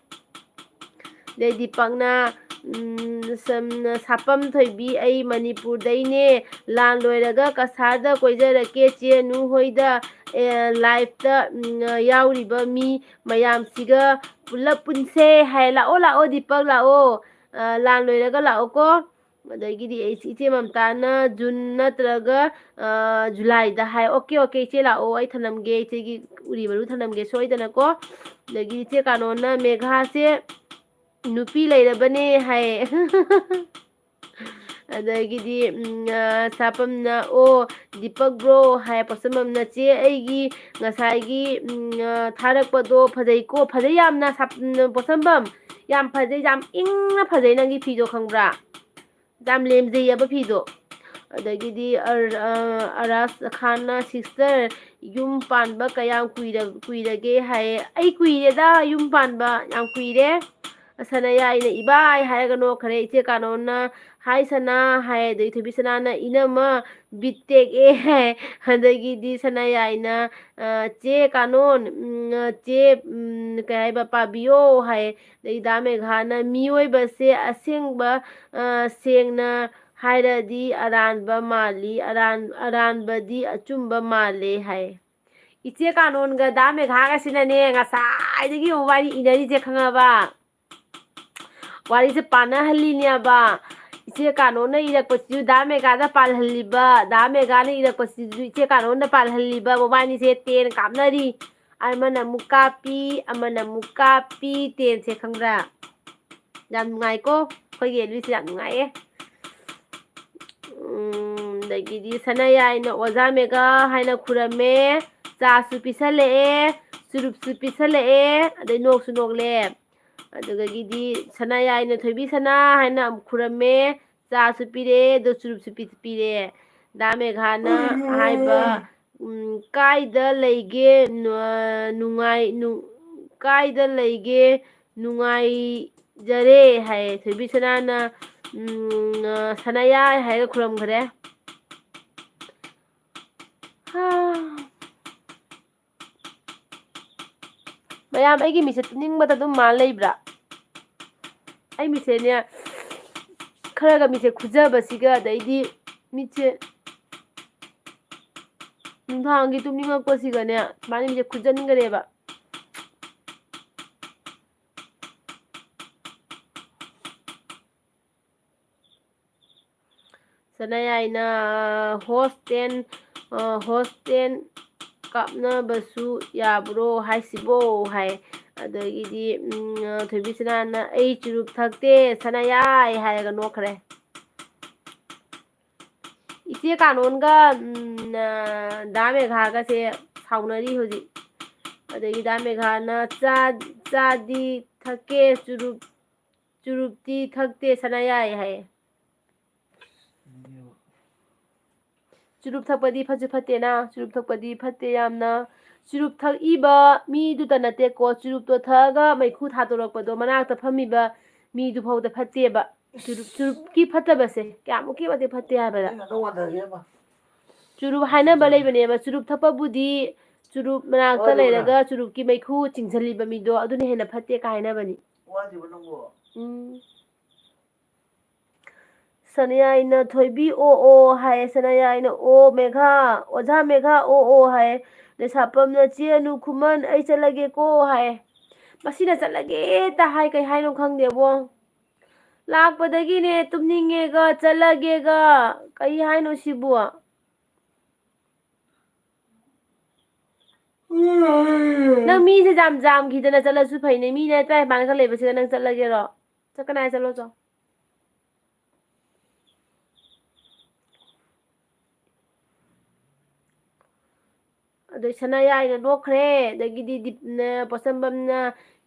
ꯑꯗꯩ ꯗꯤꯄꯛꯅ, ꯎꯝ, ꯁꯝ-, "ꯁꯥꯄꯝ ꯊꯣꯏꯕꯤ, ꯑꯩ ꯃꯅꯤꯄꯨꯔꯗꯩꯅꯦ꯫ ꯂꯥꯟ ꯂꯣꯏꯔꯒ ꯀꯁꯥꯔꯗ ꯀꯣꯏꯖꯔꯛꯀꯦ꯫ ꯆꯦ ꯅꯨ ꯍꯣꯏꯗ, ꯑꯦ, live ꯇ, ꯎꯝ, ꯌꯥꯎꯔꯤꯕ ꯃꯤ ꯃꯌꯥꯝꯁꯤꯒ ꯄꯨꯂꯞ ꯄꯨꯟꯁꯦ" ꯍꯥꯏ꯫ ꯂꯥꯛꯑꯣ, ꯂꯥꯛꯑꯣ, ꯗꯤꯄꯛ, ꯂꯥꯛꯑꯣ꯫ ꯑ, ꯂꯥꯟ ꯂꯣꯏꯔꯒ ꯂꯥꯛꯑꯣꯀꯣ꯫ ꯑꯗꯒꯤꯗꯤ ꯑꯩ ꯏꯆꯦ ꯃꯝꯇꯥꯅ ꯖꯨꯟ ꯅꯠꯇ꯭ꯔꯒ, ꯑ, ꯖꯨꯂꯥꯏꯗ ꯍꯥꯏ꯫ "ꯑꯣꯀꯦ, ꯑꯣꯀꯦ, ꯏꯆꯦ ꯂꯥꯛꯑꯣ, ꯑꯩ ꯊꯅꯝꯒꯦ, ꯏꯆꯦꯒꯤ ꯎꯔꯤ ꯃꯔꯨ ꯊꯅꯝꯒꯦ ꯁꯣꯏꯗꯅꯀꯣ"꯫ ꯑꯗꯒꯤ ꯏꯆꯦ ꯀꯥꯅꯣꯅ "ꯃꯦꯘꯥꯁꯦ ꯅꯨꯄꯤ ꯂꯩꯔꯕꯅꯦ" ꯍꯥꯏꯌꯦ꯫ ꯑꯗꯒꯤꯗꯤ, ꯎꯝ, ꯑ, ꯁꯥꯄꯝꯅ, "ꯑꯣ, ꯗꯤꯄꯛ ꯕ꯭ꯔꯣ" ꯍꯥꯏ꯫ ꯄꯣꯠꯁꯝꯕꯝꯅ, "ꯆꯦ, ꯑꯩꯒꯤ ꯉꯁꯥꯏꯒꯤ, ꯎꯝ, ꯑ, ꯊꯥꯔꯛꯄꯗꯣ ꯐꯖꯩꯀꯣ?" ꯐꯖꯩ ꯌꯥꯝꯅ, ꯁꯥꯞ-, ꯎꯝ, ꯄꯣꯠꯁꯝꯕꯝ꯫ ꯌꯥꯝ ꯐꯖꯩ, ꯌꯥꯝ ꯏꯪꯅ ꯐꯖꯩ ꯅꯪꯒꯤ ꯐꯤꯗꯣ, ꯈꯪꯕ꯭ꯔꯥ? ꯌꯥꯝ ꯂꯦꯝꯖꯩꯌꯦꯕ ꯐꯤꯗꯣ꯫ ꯑꯗꯒꯤꯗꯤ ꯑꯔ-, ꯑ, ꯑꯔꯥꯖ ꯈꯥꯟꯅ, "ꯁꯤꯁꯇꯔ, ꯌꯨꯝ ꯄꯥꯟꯕ ꯀꯌꯥꯝ ꯀꯨꯏꯔ-, ꯀꯨꯏꯔꯒꯦ?" ꯍꯥꯏꯌꯦ꯫ ꯑꯩ ꯀꯨꯏꯔꯦꯗ ꯌꯨꯝ ꯄꯥꯟꯕ, ꯌꯥꯝ ꯀꯨꯏꯔꯦ꯫ ꯁꯅꯌꯥꯏꯅ "ꯏꯕꯥꯏ" ꯍꯥꯏꯔꯒ ꯅꯣꯛꯈ꯭ꯔꯦ꯫ ꯏꯆꯦ ꯀꯥꯅꯣꯟꯅ, "ꯍꯥꯏ ꯁꯅꯥ" ꯍꯥꯏ꯫ ꯑꯗꯩ ꯊꯣꯏꯕꯤ ꯁꯅꯥꯅ, "ꯏꯅꯝꯃ, ꯕꯤꯠ ꯇꯦꯛꯑꯦ" ꯍꯥꯏ꯫ ꯑꯗꯒꯤꯗꯤ ꯁꯅꯌꯥꯏꯅ, ꯑ, "ꯆꯦ ꯀꯥꯅꯣꯟ, ꯎꯝ, ꯆꯦ, ꯎꯝ, ꯀꯩ ꯍꯥꯏꯕ, ꯄꯥꯕꯤꯌꯣ" ꯍꯥꯏ꯫ ꯑꯗꯩ ꯗꯥ ꯃꯦꯘꯥꯅ, "ꯃꯤꯑꯣꯏꯕꯁꯦ ꯑꯁꯦꯡꯕ, ꯑ, ꯁꯦꯡꯅ ꯍꯥꯏꯔꯗꯤ ꯑꯔꯥꯟꯕ ꯃꯥꯜꯂꯤ, ꯑꯔꯥꯟ-, ꯑꯔꯥꯟꯕꯗꯤ ꯑꯆꯨꯝꯕ ꯃꯥꯜꯂꯦ" ꯍꯥꯏ꯫ ꯏꯆꯦ ꯀꯥꯅꯣꯟꯒ ꯗꯥ ꯃꯦꯘꯥꯒꯁꯤꯅꯅꯦ, ꯉꯁꯥꯏꯗꯒꯤ ꯃꯕꯥꯅꯤ ꯏꯅꯔꯤꯁꯦ ꯈꯪꯉꯕ? ꯋꯥꯔꯤꯁꯦ ꯄꯥꯟꯅꯍꯜꯂꯤꯅꯦꯕ꯫ ꯏꯆꯦ ꯀꯥꯅꯣꯟꯅ ꯏꯔꯛꯄꯁꯤꯁꯨ ꯗꯥ ꯃꯦꯘꯥꯗ ꯄꯥꯜꯍꯜꯂꯤꯕ, ꯗꯥ ꯃꯦꯘꯥꯅ ꯏꯔꯛꯄꯁꯤꯁꯨ ꯏꯆꯦ ꯀꯥꯅꯣꯟꯗ ꯄꯥꯜꯍꯜꯂꯤꯕ꯫ ꯃꯕꯥꯅꯤꯁꯦ ꯇꯦꯟ ꯀꯥꯞꯅꯔꯤ꯫ ꯑꯃꯅ ꯑꯃꯨꯛ ꯀꯥꯞꯄꯤ, ꯑꯃꯅ ꯑꯃꯨꯛ ꯀꯥꯞꯄꯤ, ꯇꯦꯟꯁꯦ ꯈꯪꯕ꯭ꯔꯥ? ꯌꯥꯝ ꯅꯨꯡꯉꯥꯏꯀꯣ, ꯑꯩꯈꯣꯏꯒꯤ ꯑꯦꯜꯕꯤꯁꯦ ꯌꯥꯝ ꯅꯨꯡꯉꯥꯏꯌꯦ꯫ ꯎꯝ, ꯑꯗꯒꯤꯗꯤ ꯁꯅꯥꯌꯥꯏꯅ "ꯑꯣꯖꯥ ꯃꯦꯒꯥ" ꯍꯥꯏꯅ ꯈꯨꯔꯝꯃꯦ, ꯆꯥꯁꯨ ꯄꯤꯁꯜꯂꯛꯑꯦ, ꯆꯨꯔꯨꯞꯁꯨ ꯄꯤꯁꯜꯂꯛꯑꯦ, ꯑꯗꯩ ꯅꯣꯛꯁꯨ ꯅꯣꯛꯂꯦ꯫ ꯑꯗꯨꯗꯒꯤꯗꯤ ꯁꯅꯥꯌꯥꯏꯅ "ꯊꯣꯏꯕꯤ ꯁꯅꯥ" ꯍꯥꯏꯅ ꯑꯃꯨꯛ ꯈꯨꯔꯝꯃꯦ, ꯆꯥꯁꯨ ꯄꯤꯔꯛꯑꯦ, ꯑꯗꯣ ꯆꯨꯔꯨꯞꯁꯨ ꯄꯤ-, ꯄꯤꯔꯛꯑꯦ꯫ ꯗꯥ ꯃꯦꯒꯥꯅ ꯍꯥꯏꯕ, ꯎꯝ, "ꯀꯥꯏꯗ ꯂꯩꯒꯦ, ꯅꯨ-, ꯅꯨꯡꯉꯥꯏ-, ꯅꯨ-, ꯀꯥꯏꯗ ꯂꯩꯒꯦ, ꯅꯨꯡꯉꯥꯏꯖꯔꯦ" ꯍꯥꯏꯌꯦ꯫ ꯊꯣꯏꯕꯤ ꯁꯅꯥꯅ, ꯎꯝ, ꯑ, "ꯁꯅꯥꯌꯥꯏ" ꯍꯥꯏꯔꯒ ꯈꯨꯔꯝꯈ꯭ꯔꯦ꯫ ꯍꯥ꯫ ꯃꯌꯥꯝ, ꯑꯩꯒꯤ ꯃꯤꯠꯁꯦ ꯇꯨꯝꯅꯤꯡꯕꯗ ꯑꯗꯨꯝ ꯃꯥꯜ ꯂꯩꯕ꯭ꯔꯥ? ꯑꯩ ꯃꯤꯠꯁꯦꯅꯦ, ꯈꯔꯒ ꯃꯤꯠꯁꯦ ꯈꯨꯖꯕꯁꯤꯒ, ꯑꯗꯩꯗꯤ ꯃꯤꯠꯁꯦ ꯅꯨꯡꯗꯥꯡꯒꯤ ꯇꯨꯝꯅꯤꯡꯉꯛꯄꯁꯤꯒꯅꯦ, ꯁꯨꯃꯥꯏꯅ ꯃꯤꯠꯁꯦ ꯈꯨꯖꯟꯈ꯭ꯔꯦꯕ꯫ ꯁꯅꯥꯌꯥꯏꯅ, "ꯍꯣꯁꯇꯦꯟ, ꯑ, ꯍꯣꯁꯇꯦꯟ ꯀꯥꯞꯅꯕꯁꯨ ꯌꯥꯕ꯭ꯔꯣ ꯍꯥꯏꯁꯤꯕꯣ?" ꯍꯥꯏ꯫ ꯑꯗꯒꯤꯗꯤ, ꯎꯝ, ꯊꯣꯏꯕꯤꯁꯅꯥꯅ, "ꯑꯩ ꯆꯨꯔꯨꯞ ꯊꯛꯇꯦ, ꯁꯅꯥꯌꯥꯏ" ꯍꯥꯏꯔꯒ ꯅꯣꯛꯈ꯭ꯔꯦ꯫ ꯏꯆꯦ ꯀꯥꯅꯣꯟꯒ, ꯎꯝ, ꯑ, ꯗꯥ ꯃꯦꯘꯥꯒꯁꯦ ꯁꯥꯎꯅꯔꯤ ꯍꯧꯖꯤꯛ꯫ ꯑꯗꯒꯤ ꯗꯥ ꯃꯦꯘꯥꯅ, "ꯆꯥ-, ꯆꯥꯗꯤ ꯊꯛꯀꯦ, ꯆꯨꯔꯨꯞ, ꯆꯨꯔꯨꯞꯇꯤ ꯊꯛꯇꯦ, ꯁꯅꯥꯌꯥꯏ" ꯍꯥꯏꯌꯦ꯫ ꯆꯨꯔꯨꯞ ꯊꯛꯄꯗꯤ ꯐꯠꯁꯨ ꯐꯠꯇꯦꯅ, ꯆꯨꯔꯨꯞ ꯊꯛꯄꯗꯤ ꯐꯠꯇꯦ ꯌꯥꯝꯅ꯫ ꯆꯨꯔꯨꯞ ꯊꯛꯏꯕ ꯃꯤꯗꯨꯇ ꯅꯠꯇꯦꯀꯣ, ꯆꯨꯔꯨꯞꯇꯣ ꯊꯛꯑꯒ ꯃꯩꯈꯨ ꯊꯥꯗꯣꯔꯛꯄꯗꯣ ꯃꯅꯥꯛꯇ ꯐꯝꯃꯤꯕ ꯃꯤꯗꯨ ꯐꯥꯎꯗ ꯐꯠꯇꯦꯕ꯫ ꯆꯨꯔꯨꯞ, ꯆꯨꯔꯨꯞꯀꯤ ꯐꯠꯇꯕꯁꯦ ꯀꯌꯥꯃꯨꯛꯀꯤ ꯃꯇꯤꯛ ꯐꯠꯇꯦ ꯍꯥꯏꯕꯗ꯫ ꯑꯩ ꯉꯥꯛꯇꯪ ꯋꯥꯟꯊꯒꯦꯕ꯫ ꯆꯨꯔꯨꯞ ꯍꯥꯏꯅꯕ ꯂꯩꯕꯅꯦꯕ꯫ ꯆꯨꯔꯨꯞ ꯊꯛꯄꯕꯨꯗꯤ ꯆꯨꯔꯨꯞ ꯃꯅꯥꯛꯇ ꯋꯥꯗꯕ꯭ꯔꯥ? ꯂꯩꯔꯒ ꯆꯨꯔꯨꯞꯀꯤ ꯃꯩꯈꯨ ꯆꯤꯡꯁꯤꯜꯂꯤꯕ ꯃꯤꯗꯣ ꯑꯗꯨꯅ ꯍꯦꯟꯅ ꯐꯠꯇꯦ ꯀꯥꯏ ꯍꯥꯏꯅꯕꯅꯤ꯫ ꯋꯥꯗ꯭ꯔꯤꯕꯣ ꯅꯪꯕꯣ? ꯎꯝ꯫ ꯁꯅꯥꯌꯥꯏꯅ, "ꯊꯣꯏꯕꯤ ꯑꯣ ꯑꯣ" ꯍꯥꯏꯌꯦ꯫ ꯁꯅꯥꯌꯥꯏꯅ, "ꯑꯣ ꯃꯦꯘꯥ, ꯑꯣꯖꯥ ꯃꯦꯘꯥ ꯑꯣ ꯑꯣ" ꯍꯥꯏꯌꯦ꯫ ꯂꯩꯁꯥꯄꯝꯅ, "ꯆꯦ ꯑꯅꯨ ꯈꯨꯃꯟ, ꯑꯩ ꯆꯠꯂꯒꯦꯀꯣ" ꯍꯥꯏꯌꯦ꯫ ꯃꯁꯤꯅ ꯆꯠꯂꯒꯦꯇ ꯍꯥꯏ, ꯀꯩ ꯍꯥꯏꯅꯣ ꯈꯪꯗꯦꯕꯣ꯫ ꯂꯥꯛꯄꯗꯒꯤꯅꯦ ꯇꯨꯝꯅꯤꯡꯉꯦꯒ ꯆꯠꯂꯒꯦꯒ, ꯀꯩ ꯍꯥꯏꯅꯣ ꯁꯤꯕꯨ? ꯅꯪ ꯃꯤꯁꯦ ꯌꯥꯝ ꯌꯥꯝꯈꯤꯗꯅ ꯆꯠꯂꯁꯨ ꯐꯩꯅꯦ꯫ ꯃꯤꯅꯦ ꯇꯔꯥꯅꯤꯄꯥꯟ ꯈꯛ ꯂꯩꯕꯁꯤꯗ ꯅꯪ ꯆꯠꯂꯒꯦꯔꯣ? ꯆꯠꯀꯅꯤ ꯍꯥꯏ ꯆꯠꯂꯣ ꯆꯣ꯫ ꯑꯗꯩ ꯁꯅꯥꯌꯥꯏꯅ ꯅꯣꯛꯈ꯭ꯔꯦ꯫ ꯑꯗꯒꯤꯗꯤ ꯗꯤꯞ-, ꯅ-, ꯄꯣꯠꯁꯝꯕꯝꯅ,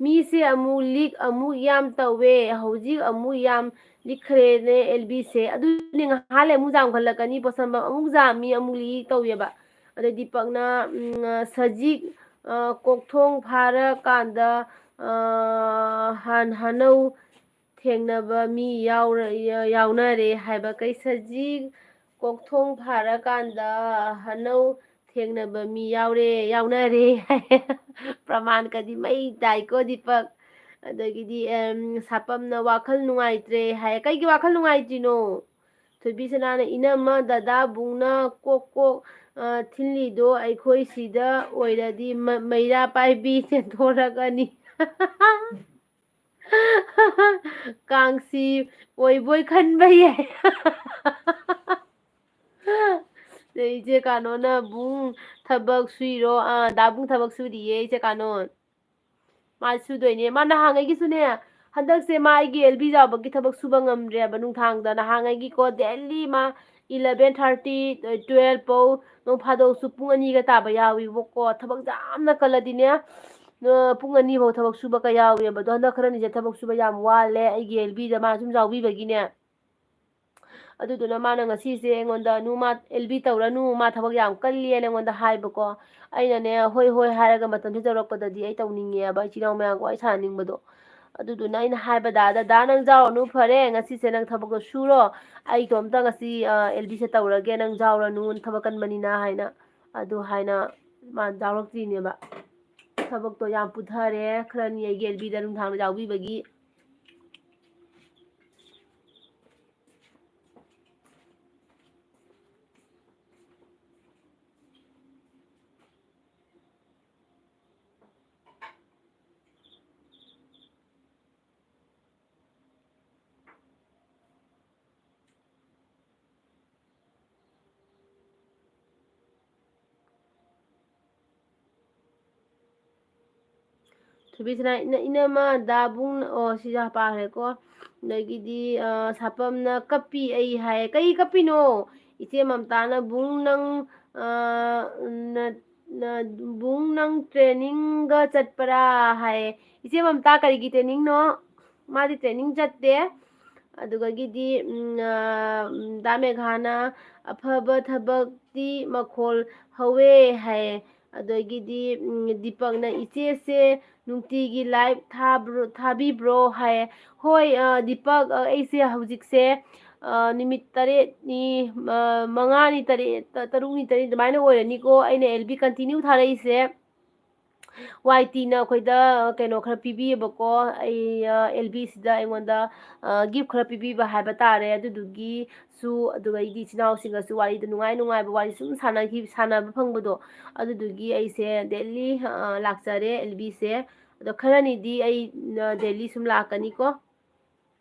"ꯃꯤꯁꯦ ꯑꯃꯨꯛ ꯂꯤꯛ ꯑꯃꯨꯛ ꯌꯥꯝ ꯇꯧꯋꯦ, ꯍꯧꯖꯤꯛ ꯑꯃꯨꯛ ꯌꯥꯝ ꯂꯤꯛꯈ꯭ꯔꯦꯅꯦ ꯑꯦꯜ ꯕꯤꯁꯦ꯫ ꯑꯗꯨꯅꯦ ꯉꯥꯏꯍꯥꯛ ꯂꯩ ꯑꯃꯨꯛ ꯌꯥꯝꯈꯠꯂꯛꯀꯅꯤ, ꯄꯣꯠꯁꯝꯕꯝ ꯑꯃꯨꯛ ꯌꯥꯝꯃꯤ ꯑꯃꯨꯛ ꯂꯤꯛ ꯇꯧꯋꯦꯕ"꯫ ꯑꯗꯩ ꯗꯤꯄꯛꯅ, ꯎꯝ, "ꯁꯖꯤꯛ, ꯑ, ꯀꯣꯛꯊꯣꯡ ꯐꯥꯔꯀꯥꯟꯗ, ꯑ, ꯍꯟ-, ꯍꯅꯧ ꯊꯦꯡꯅꯕ ꯃꯤ ꯌꯥꯎꯔ-, ꯌꯥꯎꯅꯔꯦ" ꯍꯥꯏꯕ꯫ ꯀꯩ ꯁꯖꯤꯛ ꯀꯣꯛꯊꯣꯡ ꯐꯥꯔꯀꯥꯟꯗ ꯍꯅꯧ ꯊꯦꯡꯅꯕ ꯃꯤ ꯌꯥꯎꯔꯦ, ꯌꯥꯎꯅꯔꯦ ꯍꯥꯏ꯫ ꯄ꯭ꯔꯃꯥꯟꯒꯗꯤ ꯃꯩ ꯇꯥꯏꯀꯣ ꯗꯤꯄꯛ꯫ ꯑꯗꯒꯤꯗꯤ, ꯑꯦꯝ, ꯁꯥꯄꯝꯅ ꯋꯥꯈꯜ ꯅꯨꯡꯉꯥꯏꯇ꯭ꯔꯦ ꯍꯥꯏ꯫ ꯀꯩꯒꯤ ꯋꯥꯈꯜ ꯅꯨꯡꯉꯥꯏꯇ꯭ꯔꯤꯅꯣ? ꯊꯣꯏꯕꯤꯁꯅꯥꯅ, "ꯏꯅꯝꯃ, ꯗꯗꯥꯕꯨꯡꯅ ꯀꯣꯛ ꯀꯣꯛ, ꯑ, ꯊꯤꯜꯂꯤꯗꯣ ꯑꯩꯈꯣꯏ ꯁꯤꯗ ꯑꯣꯏꯔꯗꯤ ꯃ-, ꯃꯩꯔꯥ ꯄꯥꯏꯕꯤ ꯆꯦꯟꯊꯣꯔꯛꯑꯅꯤ"꯫ ꯀꯥꯡꯁꯤ ꯑꯣꯏꯕꯣꯏ ꯈꯟꯕ ꯌꯥꯏ꯫ ꯑꯗꯩ ꯏꯆꯦ ꯀꯥꯅꯣꯅ, "ꯕꯨꯡ ꯊꯕꯛ ꯁꯨꯏꯔꯣ?" ꯑꯥ, ꯗꯥ ꯕꯨꯡ ꯊꯕꯛ ꯁꯨꯔꯤꯌꯦ, ꯏꯆꯦ ꯀꯥꯅꯣ꯫ ꯃꯥ ꯁꯨꯗꯣꯏꯅꯦ꯫ ꯃꯥ ꯅꯍꯥꯟꯉꯩꯒꯤꯁꯨꯅꯦ, ꯍꯟꯗꯛꯁꯦ ꯃꯥ ꯑꯩꯒꯤ ꯑꯦꯜ ꯕꯤ ꯌꯥꯎꯕꯒꯤ ꯊꯕꯛ ꯁꯨꯕ ꯉꯝꯗ꯭ꯔꯦꯕ ꯅꯨꯡꯗꯥꯡꯗ꯫ ꯅꯍꯥꯟꯉꯩꯒꯤꯀꯣ, ꯗꯦꯂꯤ ꯃꯥ eleven thirty, twelve ꯐꯥꯎ, ꯅꯣꯡ ꯐꯥꯗꯣꯛꯁꯨ ꯄꯨꯡ ꯑꯅꯤꯒ ꯇꯥꯕ ꯌꯥꯎꯏꯕꯀꯣ꯫ ꯊꯕꯛ ꯌꯥꯝꯅ ꯀꯜꯂꯗꯤꯅꯦ, ꯑ, ꯄꯨꯡ ꯑꯅꯤ ꯐꯥꯎ ꯊꯕꯛ ꯁꯨꯕꯒ ꯌꯥꯎꯏꯕ꯫ ꯑꯗꯣ ꯍꯟꯗꯛ ꯈꯔꯅꯤꯁꯦ ꯊꯕꯛ ꯁꯨꯕ ꯌꯥꯝ ꯋꯥꯠꯂꯦ, ꯑꯩꯒꯤ ꯑꯦꯜ ꯕꯤꯗ ꯃꯥ ꯁꯨꯝ ꯌꯥꯎꯕꯤꯕꯒꯤꯅꯦ꯫ ꯑꯗꯨꯗꯨꯅ ꯃꯥꯅ ꯉꯁꯤꯁꯦ ꯑꯩꯉꯣꯟꯗ, "ꯅꯨ, ꯃꯥ ꯑꯦꯜ ꯕꯤ ꯇꯧꯔꯅꯨ, ꯃꯥ ꯊꯕꯛ ꯌꯥꯝ ꯀꯜꯂꯤꯅ" ꯑꯩꯉꯣꯟꯗ ꯍꯥꯏꯕꯀꯣ꯫ ꯑꯩꯅꯅꯦ, "ꯍꯣꯏ, ꯍꯣꯏ" ꯍꯥꯏꯔꯒ ꯃꯇꯝꯁꯦ ꯌꯧꯔꯛꯄꯗꯗꯤ ꯑꯩ ꯇꯧꯅꯤꯡꯉꯦꯕ, ꯏꯆꯤꯜ ꯏꯅꯥꯎ ꯃꯌꯥꯝꯒ ꯋꯥꯔꯤ ꯁꯥꯟꯅꯅꯤꯡꯕꯗꯣ꯫ ꯑꯗꯨꯗꯨꯅ ꯑꯩꯅ ꯍꯥꯏꯕ, "ꯗꯥ, ꯗꯗꯥ, ꯅꯪ ꯌꯥꯎꯔꯅꯨ, ꯐꯔꯦ, ꯉꯁꯤꯁꯦ ꯅꯪ ꯊꯕꯛꯇꯣ ꯁꯨꯔꯣ, ꯑꯩ ꯏꯇꯣꯝꯇ ꯉꯁꯤ, ꯑ, ꯑꯦꯜ ꯕꯤꯁꯦ ꯇꯧꯔꯒꯦ, ꯅꯪ ꯌꯥꯎꯔꯅꯨ, ꯊꯕꯛ ꯀꯟꯕꯅꯤꯅ" ꯍꯥꯏꯅ꯫ ꯑꯗꯨ ꯍꯥꯏꯅ ꯃꯥ ꯌꯥꯎꯔꯛꯇ꯭ꯔꯤꯅꯦꯕ꯫ ꯊꯕꯛꯇꯣ ꯌꯥꯝ ꯄꯨꯊꯔꯦ, ꯈꯔꯅꯤ ꯑꯩꯒꯤ ꯑꯦꯜ ꯕꯤꯗ ꯅꯨꯡꯗꯥꯡꯗ ꯌꯥꯎꯕꯤꯕꯒꯤ꯫ ꯊꯣꯏꯕꯤꯁꯅꯥ, ꯏꯅ-, ꯏꯅꯝꯃ, ꯗꯥꯕꯨꯡ, ꯑꯣ, ꯁꯤꯁꯨ ꯄꯥꯈ꯭ꯔꯦꯀꯣ꯫ ꯑꯗꯒꯤꯗꯤ, ꯑ, ꯁꯥꯄꯝꯅ ꯀꯞꯄꯤ ꯑꯩ ꯍꯥꯏ꯫ ꯀꯩ ꯀꯞꯄꯤꯅꯣ? ꯏꯆꯦ ꯃꯝꯇꯥꯅ, "ꯕꯨꯡ ꯅꯪ, ꯑ, ꯅ-, ꯅ-, ꯕꯨꯡ ꯅꯪ ꯇ꯭ꯔꯦꯅꯤꯡꯒ ꯆꯠꯄ꯭ꯔꯥ?" ꯍꯥꯏ꯫ ꯏꯆꯦ ꯃꯝꯇꯥ ꯀꯔꯤꯒꯤ ꯇ꯭ꯔꯦꯅꯤꯡꯅꯣ? ꯃꯥꯗꯤ ꯇ꯭ꯔꯦꯅꯤꯡ ꯆꯠꯇꯦ꯫ ꯑꯗꯨꯗꯒꯤꯗꯤ, ꯎꯝ, ꯑ, ꯎꯝ, ꯗꯥ ꯃꯦꯘꯥꯅ, "ꯑꯐꯕ ꯊꯕꯛꯇꯤ ꯃꯈꯣꯜ ꯍꯧꯋꯦ" ꯍꯥꯏ꯫ ꯑꯗꯒꯤꯗꯤ, ꯎꯝ, ꯗꯤꯄꯛꯅ, "ꯏꯆꯦꯁꯦ ꯅꯨꯡꯇꯤꯒꯤ ꯂꯥꯏꯚ ꯊꯥꯕ꯭ꯔꯣ, ꯊꯥꯕꯤꯕ꯭ꯔꯣ?" ꯍꯥꯏ꯫ ꯍꯣꯏ, ꯑ, ꯗꯤꯄꯛ, ꯑ, ꯑꯩꯁꯦ ꯍꯧꯖꯤꯛꯁꯦ, ꯑ, ꯅꯨꯃꯤꯠ ꯇꯔꯦꯠꯅꯤ, ꯑ, ꯃꯉꯥꯅꯤ, ꯇꯔꯦꯠ, ꯇ-, ꯇꯔꯨꯛꯅꯤ, ꯇꯔꯦꯠꯅꯤ ꯑꯗꯨꯃꯥꯏꯅ ꯑꯣꯏꯔꯅꯤꯀꯣ ꯑꯩꯅ ꯑꯦꯜ ꯕꯤ ꯀꯟꯇꯤꯅ꯭ꯌꯨ ꯊꯥꯔꯛꯏꯁꯦ꯫ ꯋꯥꯏ ꯇꯤꯅ ꯑꯩꯈꯣꯏꯗ ꯀꯩꯅꯣ ꯈꯔ ꯄꯤꯕꯤꯌꯦꯕꯀꯣ꯫ ꯑꯩ, ꯑ, ꯑꯦꯜ ꯕꯤꯁꯤꯗ ꯑꯩꯉꯣꯟꯗ, ꯑ, ꯒꯤꯐ ꯈꯔ ꯄꯤꯕꯤꯕ ꯍꯥꯏꯕ ꯇꯥꯔꯦ꯫ ꯑꯗꯨꯗꯨꯒꯤꯁꯨ, ꯑꯗꯨꯒ ꯑꯩꯒꯤ ꯏꯆꯤꯟ ꯏꯅꯥꯎꯁꯤꯡꯒꯁꯨ ꯋꯥꯔꯤꯗꯣ ꯅꯨꯡꯉꯥꯏ ꯅꯨꯡꯉꯥꯏꯕ ꯋꯥꯔꯤ ꯁꯨꯝ ꯁꯥꯟꯅꯈꯤ-, ꯁꯥꯟꯅꯕ ꯐꯪꯕꯗꯣ, ꯑꯗꯨꯗꯨꯒꯤ ꯑꯩꯁꯦ ꯗꯦꯂꯤ, ꯑ, ꯂꯥꯛꯆꯔꯦ ꯑꯦꯜ ꯕꯤꯁꯦ꯫ ꯑꯗꯣ ꯈꯔꯅꯤꯗꯤ ꯑꯩ, ꯑ, ꯗꯦꯂꯤ ꯁꯨꯝ ꯂꯥꯛꯀꯅꯤꯀꯣ꯫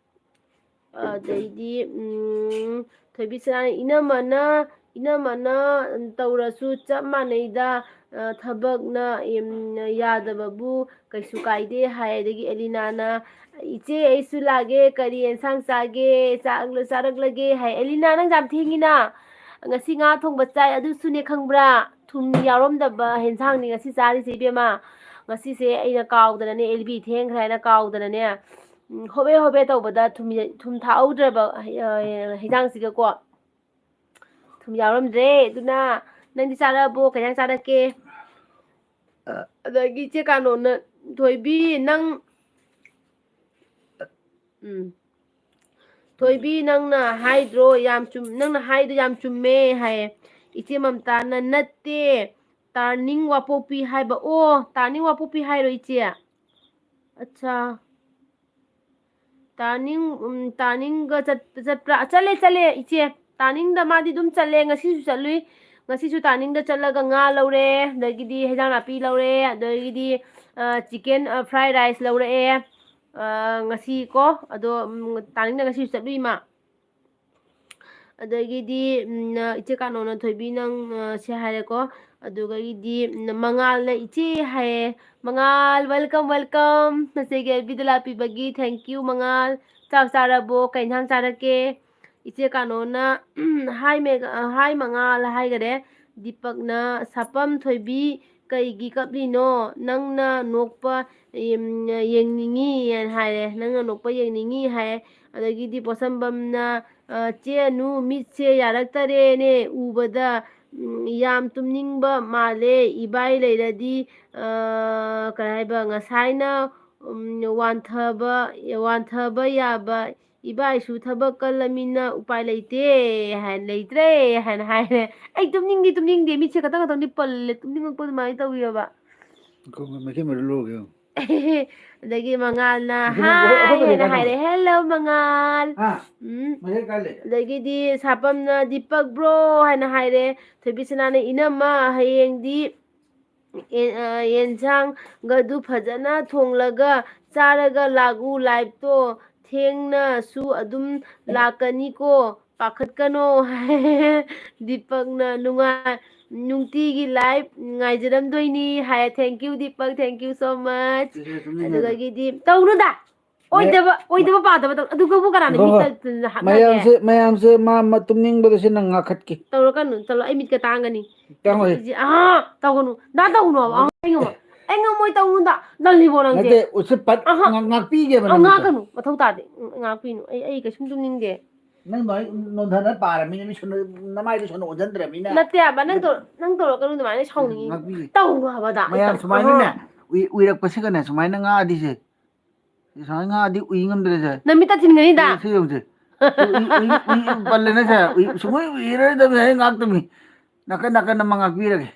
ꯑꯗꯩꯗꯤ, ꯎꯝ, ꯊꯣꯏꯕꯤꯁꯅꯥꯅ, "ꯏꯅꯝꯃꯅ, ꯏꯅꯝꯃꯅ ꯇꯧꯔꯁꯨ ꯆꯞ ꯃꯥꯟꯅꯩꯗ, ꯑ, ꯊꯕꯛꯅ, ꯎꯝ, ꯌꯥꯗꯕꯕꯨ ꯀꯩꯁꯨ ꯀꯥꯏꯗꯦ" ꯍꯥꯏ꯫ ꯑꯗꯒꯤ ꯑꯦꯂꯤꯅꯥꯅ, "ꯏꯆꯦ, ꯑꯩꯁꯨ ꯂꯥꯛꯑꯒꯦ, ꯀꯔꯤ ꯑꯦꯟꯁꯥꯡ ꯆꯥꯒꯦ? ꯆꯥꯛ ꯆꯥꯔꯛꯂꯒꯦ?" ꯍꯥꯏ꯫ "ꯑꯦꯂꯤꯅꯥ, ꯅꯪ ꯌꯥꯝ ꯊꯦꯡꯉꯤꯅ, ꯉꯁꯤ ꯉꯥ ꯊꯣꯡꯕ ꯆꯥꯏ, ꯑꯗꯨꯁꯨꯅꯦ ꯈꯪꯕ꯭ꯔꯥ, ꯊꯨꯝ ꯌꯥꯎꯔꯝꯗꯕ ꯍꯦꯟꯁꯥꯡꯅꯤ ꯉꯁꯤ ꯆꯥꯔꯤꯁꯦ ꯏꯕꯦꯝꯃ꯫ ꯉꯁꯤꯁꯦ ꯑꯩꯅ ꯀꯥꯎꯗꯅꯅꯦ, ꯑꯦꯜꯕꯤ ꯊꯦꯡꯈ꯭ꯔꯦ ꯍꯥꯏꯅ ꯀꯥꯎꯗꯅꯅꯦ, ꯎꯝ, ꯍꯣꯕꯦ ꯍꯣꯕꯦ ꯇꯧꯕꯗ ꯊꯨꯝ, ꯊꯨꯝ ꯊꯥꯛꯍꯧꯗ꯭ꯔꯕ, ꯑ, ꯍꯦꯟꯁꯥꯡꯁꯤꯒꯀꯣ꯫ ꯊꯨꯝ ꯌꯥꯎꯔꯝꯗ꯭ꯔꯦ꯫ ꯑꯗꯨꯅ ꯅꯪꯗꯤ ꯆꯥꯔꯛꯑꯕꯣ? ꯀꯩ ꯏꯟꯁꯥꯡ ꯆꯥꯔꯛꯀꯦ?" ꯑꯗꯒꯤ ꯏꯆꯦ ꯀꯥꯅꯣꯅ, "ꯊꯣꯏꯕꯤ, ꯅꯪ, ꯎꯝ, ꯊꯣꯏꯕꯤ, ꯅꯪꯅ ꯍꯥꯏꯗ꯭ꯔꯣ ꯌꯥꯝ ꯆꯨꯝ-, ꯅꯪꯅ ꯍꯥꯏꯗꯣ ꯌꯥꯝ ꯆꯨꯝꯃꯦ" ꯍꯥꯏꯌꯦ꯫ ꯏꯆꯦ ꯃꯝꯇꯥꯅ, "ꯅꯠꯇꯦ, ꯇꯥꯔꯅꯤꯡ ꯋꯥꯄꯣꯛꯄꯤ ꯍꯥꯏꯕ"꯫ ꯑꯣ, ꯇꯥꯔꯅꯤꯡ ꯋꯥꯄꯣꯛꯄꯤ ꯍꯥꯏꯔꯣ ꯏꯆꯦ? ꯑꯠꯆꯥ꯫ ꯇꯥꯔꯅꯤꯡ, ꯎꯝ, ꯇꯥꯔꯅꯤꯡꯒ ꯆꯠ-, ꯆꯠꯄ꯭ꯔꯥ? ꯆꯠꯂꯦ, ꯆꯠꯂꯦ, ꯏꯆꯦ꯫ ꯇꯥꯔꯅꯤꯡꯗ ꯃꯥꯗꯤ ꯑꯗꯨꯝ ꯆꯠꯂꯦ, ꯉꯁꯤꯁꯨ ꯆꯠꯂꯨꯏ꯫ ꯉꯁꯤꯁꯨ ꯇꯥꯔꯅꯤꯡꯗ ꯆꯠꯂꯒ ꯉꯥ ꯂꯧꯔꯦ, ꯑꯗꯒꯤꯗꯤ ꯍꯦꯟꯖꯥꯡ ꯅꯥꯄꯤ ꯂꯧꯔꯦ, ꯑꯗꯒꯤꯗꯤ, ꯑ, chicken, ꯑ, fried rice ꯂꯧꯔꯛꯑꯦ꯫ ꯑ, ꯉꯁꯤ ꯀꯣ, ꯑꯗꯣ, ꯎꯝ, ꯇꯥꯔꯅꯤꯡꯗ ꯉꯁꯤꯁꯨ ꯆꯠꯂꯨꯏ ꯃꯥ꯫ ꯑꯗꯒꯤꯗꯤ, ꯎꯝ, ꯏꯆꯦ ꯀꯥꯅꯣꯅ, "ꯊꯣꯏꯕꯤ, ꯅꯪ, ꯑ, ꯁꯤ ꯍꯥꯏꯔꯦꯀꯣ"꯫ ꯑꯗꯨꯒꯤꯗꯤ, ꯎꯝ, ꯃꯉꯥꯜꯅ, "ꯏꯆꯦ" ꯍꯥꯏꯌꯦ꯫ ꯃꯉꯥꯜ, welcome, welcome꯫ ꯅꯆꯦꯒꯤ ꯑꯦꯜꯕꯤꯗ ꯂꯥꯛꯄꯤꯕꯒꯤ thank you, ꯃꯉꯥꯜ꯫ "ꯆꯥꯛ ꯆꯥꯔꯕꯣ? ꯀꯩ ꯏꯟꯁꯥꯡ ꯆꯥꯔꯛꯀꯦ?" ꯏꯆꯦ ꯀꯥꯅꯣꯅ, "ꯍꯥꯏ ꯃꯦꯒ-, ꯍꯥꯏ ꯃꯉꯥꯜ" ꯍꯥꯏꯈꯔꯦ꯫ ꯗꯤꯄꯛꯅ, "ꯁꯥꯄꯝ, ꯊꯣꯏꯕꯤ ꯀꯩꯒꯤ ꯀꯞꯂꯤꯅꯣ? ꯅꯪꯅ ꯅꯣꯛꯄ, ꯎꯝ, ꯌꯦꯡꯅꯤꯡꯉꯤ" ꯍꯥꯏꯅ ꯍꯥꯏꯔꯦ꯫ "ꯅꯪꯅ ꯅꯣꯛꯄ ꯌꯦꯡꯅꯤꯡꯉꯤ" ꯍꯥꯏ꯫ ꯑꯗꯒꯤꯗꯤ ꯄꯣꯠꯁꯝꯕꯝꯅ, ꯑ, "ꯆꯦ ꯑꯅꯨ, ꯃꯤꯠꯁꯦ ꯌꯥꯔꯛꯇꯔꯦꯅꯦ ꯎꯕꯗ, ꯎꯝ, ꯌꯥꯝ ꯇꯨꯝꯅꯤꯡꯕ ꯃꯥꯜꯂꯦ꯫ ꯏꯕꯥꯏ ꯂꯩꯔꯗꯤ, ꯑ, ꯀꯩ ꯍꯥꯏꯕ, ꯉꯁꯥꯏꯅ, ꯎꯝ, ꯋꯥꯟꯊꯕ, ꯋꯥꯟꯊꯕ ꯌꯥꯕ, ꯏꯕꯥꯏꯁꯨ ꯊꯕꯛ ꯀꯜꯂꯃꯤꯅ ꯎꯄꯥꯏ ꯂꯩꯇꯦ" ꯍꯥꯏꯅ, "ꯂꯩꯇ꯭ꯔꯦ" ꯍꯥꯏꯅ ꯍꯥꯏꯔꯦ꯫ ꯑꯩ ꯇꯨꯝꯅꯤꯡꯗꯤ ꯇꯨꯝꯅꯤꯡꯗꯦ, ꯃꯤꯠꯁꯦ ꯈꯇꯪ ꯈꯇꯪꯗꯤ ꯄꯜꯂꯦ, ꯇꯨꯝꯅꯤꯡꯉꯛꯄ ꯑꯗꯨꯃꯥꯏꯅ ꯇꯧꯋꯦꯕ꯫ ꯈꯣꯡ ꯃꯩꯈꯦꯠ ꯃꯔꯨ ꯂꯧꯔꯨꯒꯦ꯫ ꯑꯗꯒꯤ ꯃꯉꯥꯜꯅ, ꯃꯩꯈꯦꯠ ꯃꯔꯨ, "ꯍꯥꯏ" ꯑꯩꯈꯣꯏ ꯍꯥꯏꯅ ꯃꯩꯈꯦꯠ ꯍꯥꯏꯔꯦ, ꯀꯥꯏꯗꯅꯣ? "ꯍꯦꯜꯂꯣ ꯃꯉꯥꯜ"꯫ ꯍꯥ? ꯎꯝ꯫ ꯃꯩꯈꯦꯠ ꯀꯥꯏ ꯂꯩ? ꯑꯗꯒꯤꯗꯤ ꯁꯥꯄꯝꯅ, "ꯗꯤꯄꯛ ꯕ꯭ꯔꯣ" ꯍꯥꯏꯅ ꯍꯥꯏꯔꯦ꯫ ꯊꯣꯏꯕꯤꯁꯅꯥꯅ, "ꯏꯅꯝꯃ, ꯍꯌꯦꯡꯗꯤ ꯑꯦ-, ꯑ, ꯌꯦꯟꯁꯥꯡꯒꯗꯨ ꯐꯖꯅ ꯊꯣꯡꯂꯒ ꯆꯥꯔꯒ ꯂꯥꯛꯎ, ꯂꯥꯏꯞꯇꯣ ꯊꯦꯡꯅꯁꯨ ꯑꯗꯨꯝ ꯂꯥꯛꯀꯅꯤꯀꯣ, ꯄꯥꯈꯠꯀꯅꯣ ꯍꯥꯏ꯫ ꯗꯤꯄꯛꯅ ꯅꯨꯡꯉꯥꯏ, "ꯅꯨꯡꯇꯤꯒꯤ live ꯉꯥꯏꯖꯔꯝꯗꯣꯏꯅꯤ" high. Thank you, Deepak, thank you so much꯫ ꯁꯤꯁꯦ ꯇꯨꯝꯅꯤꯡꯉꯦ꯫ ꯑꯗꯨꯗꯒꯤꯗꯤ ꯇꯧꯅꯨꯗ꯫ ꯃꯌꯥ-, ꯑꯣꯏꯗꯕ, ꯑꯣꯏꯗꯕ ꯄꯥꯗꯕ ꯇꯧ-, ꯑꯗꯨꯒꯕꯨ ꯀꯅꯥꯅ ꯍꯣꯏ, ꯃꯤꯠꯇ ꯍꯣꯏ꯫ ꯍꯥꯠꯅꯒꯦ? ꯃꯌꯥꯝꯁꯦ, ꯃꯌꯥꯝꯁꯦ ꯃꯥ, ꯃꯥ ꯇꯨꯝꯅꯤꯡꯕꯗ ꯁꯤ ꯅꯪ ꯉꯥꯈꯠꯀꯦ꯫ ꯇꯧꯔꯛꯀꯅꯨ, ꯆꯠꯂꯣ, ꯑꯩ ꯃꯤꯠꯀ ꯇꯥꯡꯒꯅꯤ꯫ ꯇꯥꯡꯉꯣꯏ꯫ ꯏꯁꯤ-, ꯑꯥ, ꯇꯧꯒꯅꯨ꯫ ꯗꯥ, ꯇꯧꯒꯅꯨ ꯍꯥꯏꯕ꯫ ꯑꯩ ꯉꯝꯃꯣꯏ꯫ ꯑꯩ ꯉꯝꯃꯣꯏ, ꯇꯧꯅꯨꯗ꯫ ꯅꯜꯂꯤꯕꯣ ꯅꯪꯁꯦ? ꯅꯠꯇꯦ, ꯎꯁꯤꯠ ꯐꯠ-, ꯑꯍꯥ꯫ ꯉꯥꯛ-, ꯉꯥꯛꯄꯤꯒꯦꯕ ꯑ, ꯅꯪꯒꯤꯗꯣ꯫ ꯉꯥꯛꯀꯅꯨ꯫ ꯃꯊꯧ ꯇꯥꯗꯦ꯫ ꯎꯝ, ꯉꯥꯛꯄꯤꯅꯨ꯫ ꯑꯩ, ꯑꯩ ꯀꯩꯁꯨꯝ ꯇꯨꯝꯅꯤꯡꯗꯦ꯫ ꯅꯪ ꯑꯗꯨꯃꯥꯏꯅ ꯅꯣꯟꯊꯅ ꯄꯥꯔꯃꯤꯅ ꯃꯤ ꯁꯣꯟꯗ-, ꯅꯃꯥꯏꯗꯣ ꯁꯣꯟꯗ ꯑꯣꯟꯁꯤꯟꯗ꯭ꯔꯃꯤꯅ꯫ ꯅꯠꯇꯦ ꯍꯥꯏꯕ, ꯅꯪ ꯇꯧ-, ꯅꯪ ꯇꯧꯔꯛꯀꯅꯨ ꯑꯗꯨꯃꯥꯏꯅ, ꯑꯩ ꯁꯥꯎꯅꯤꯡꯉꯤ꯫ ꯉꯥꯛꯄꯤꯒꯦ꯫ ꯇꯧꯅꯨ ꯍꯥꯏꯕ, ꯑꯗ ꯑꯩ ꯃꯌꯥꯝ ꯇꯧ-, ꯁꯨꯃꯥꯏꯅꯅꯦ, ꯑꯍꯥ꯫ ꯎꯏ-, ꯎꯏꯔꯛꯄꯁꯤꯒꯅꯦ, ꯁꯨꯃꯥꯏꯅ ꯉꯥꯛꯑꯗꯤꯁꯦ, ꯁꯨꯃꯥꯏꯅ ꯉꯥꯛꯑꯗꯤ ꯎꯏ ꯉꯝꯗ꯭ꯔꯦꯁꯦ꯫ ꯅꯃꯤꯠꯇ ꯊꯤꯟꯒꯅꯤꯗ꯫ ꯁꯤ, ꯁꯤ ꯌꯦꯡꯉꯨꯁꯦ꯫ ꯎꯏ, ꯎꯏ, ꯎꯏ, ꯎꯏ ꯄꯜꯂꯦꯅꯦ ꯁꯦ꯫ ꯎꯏ, ꯁꯨꯡꯎꯏ ꯎꯏꯔꯣꯏꯗꯕꯅꯤ, ꯑꯩ ꯉꯥꯛꯇꯃꯤ꯫ ꯅꯥꯀꯟ ꯅꯥꯀꯟ ꯑꯃ ꯉꯥꯛꯄꯤꯔꯒꯦ꯫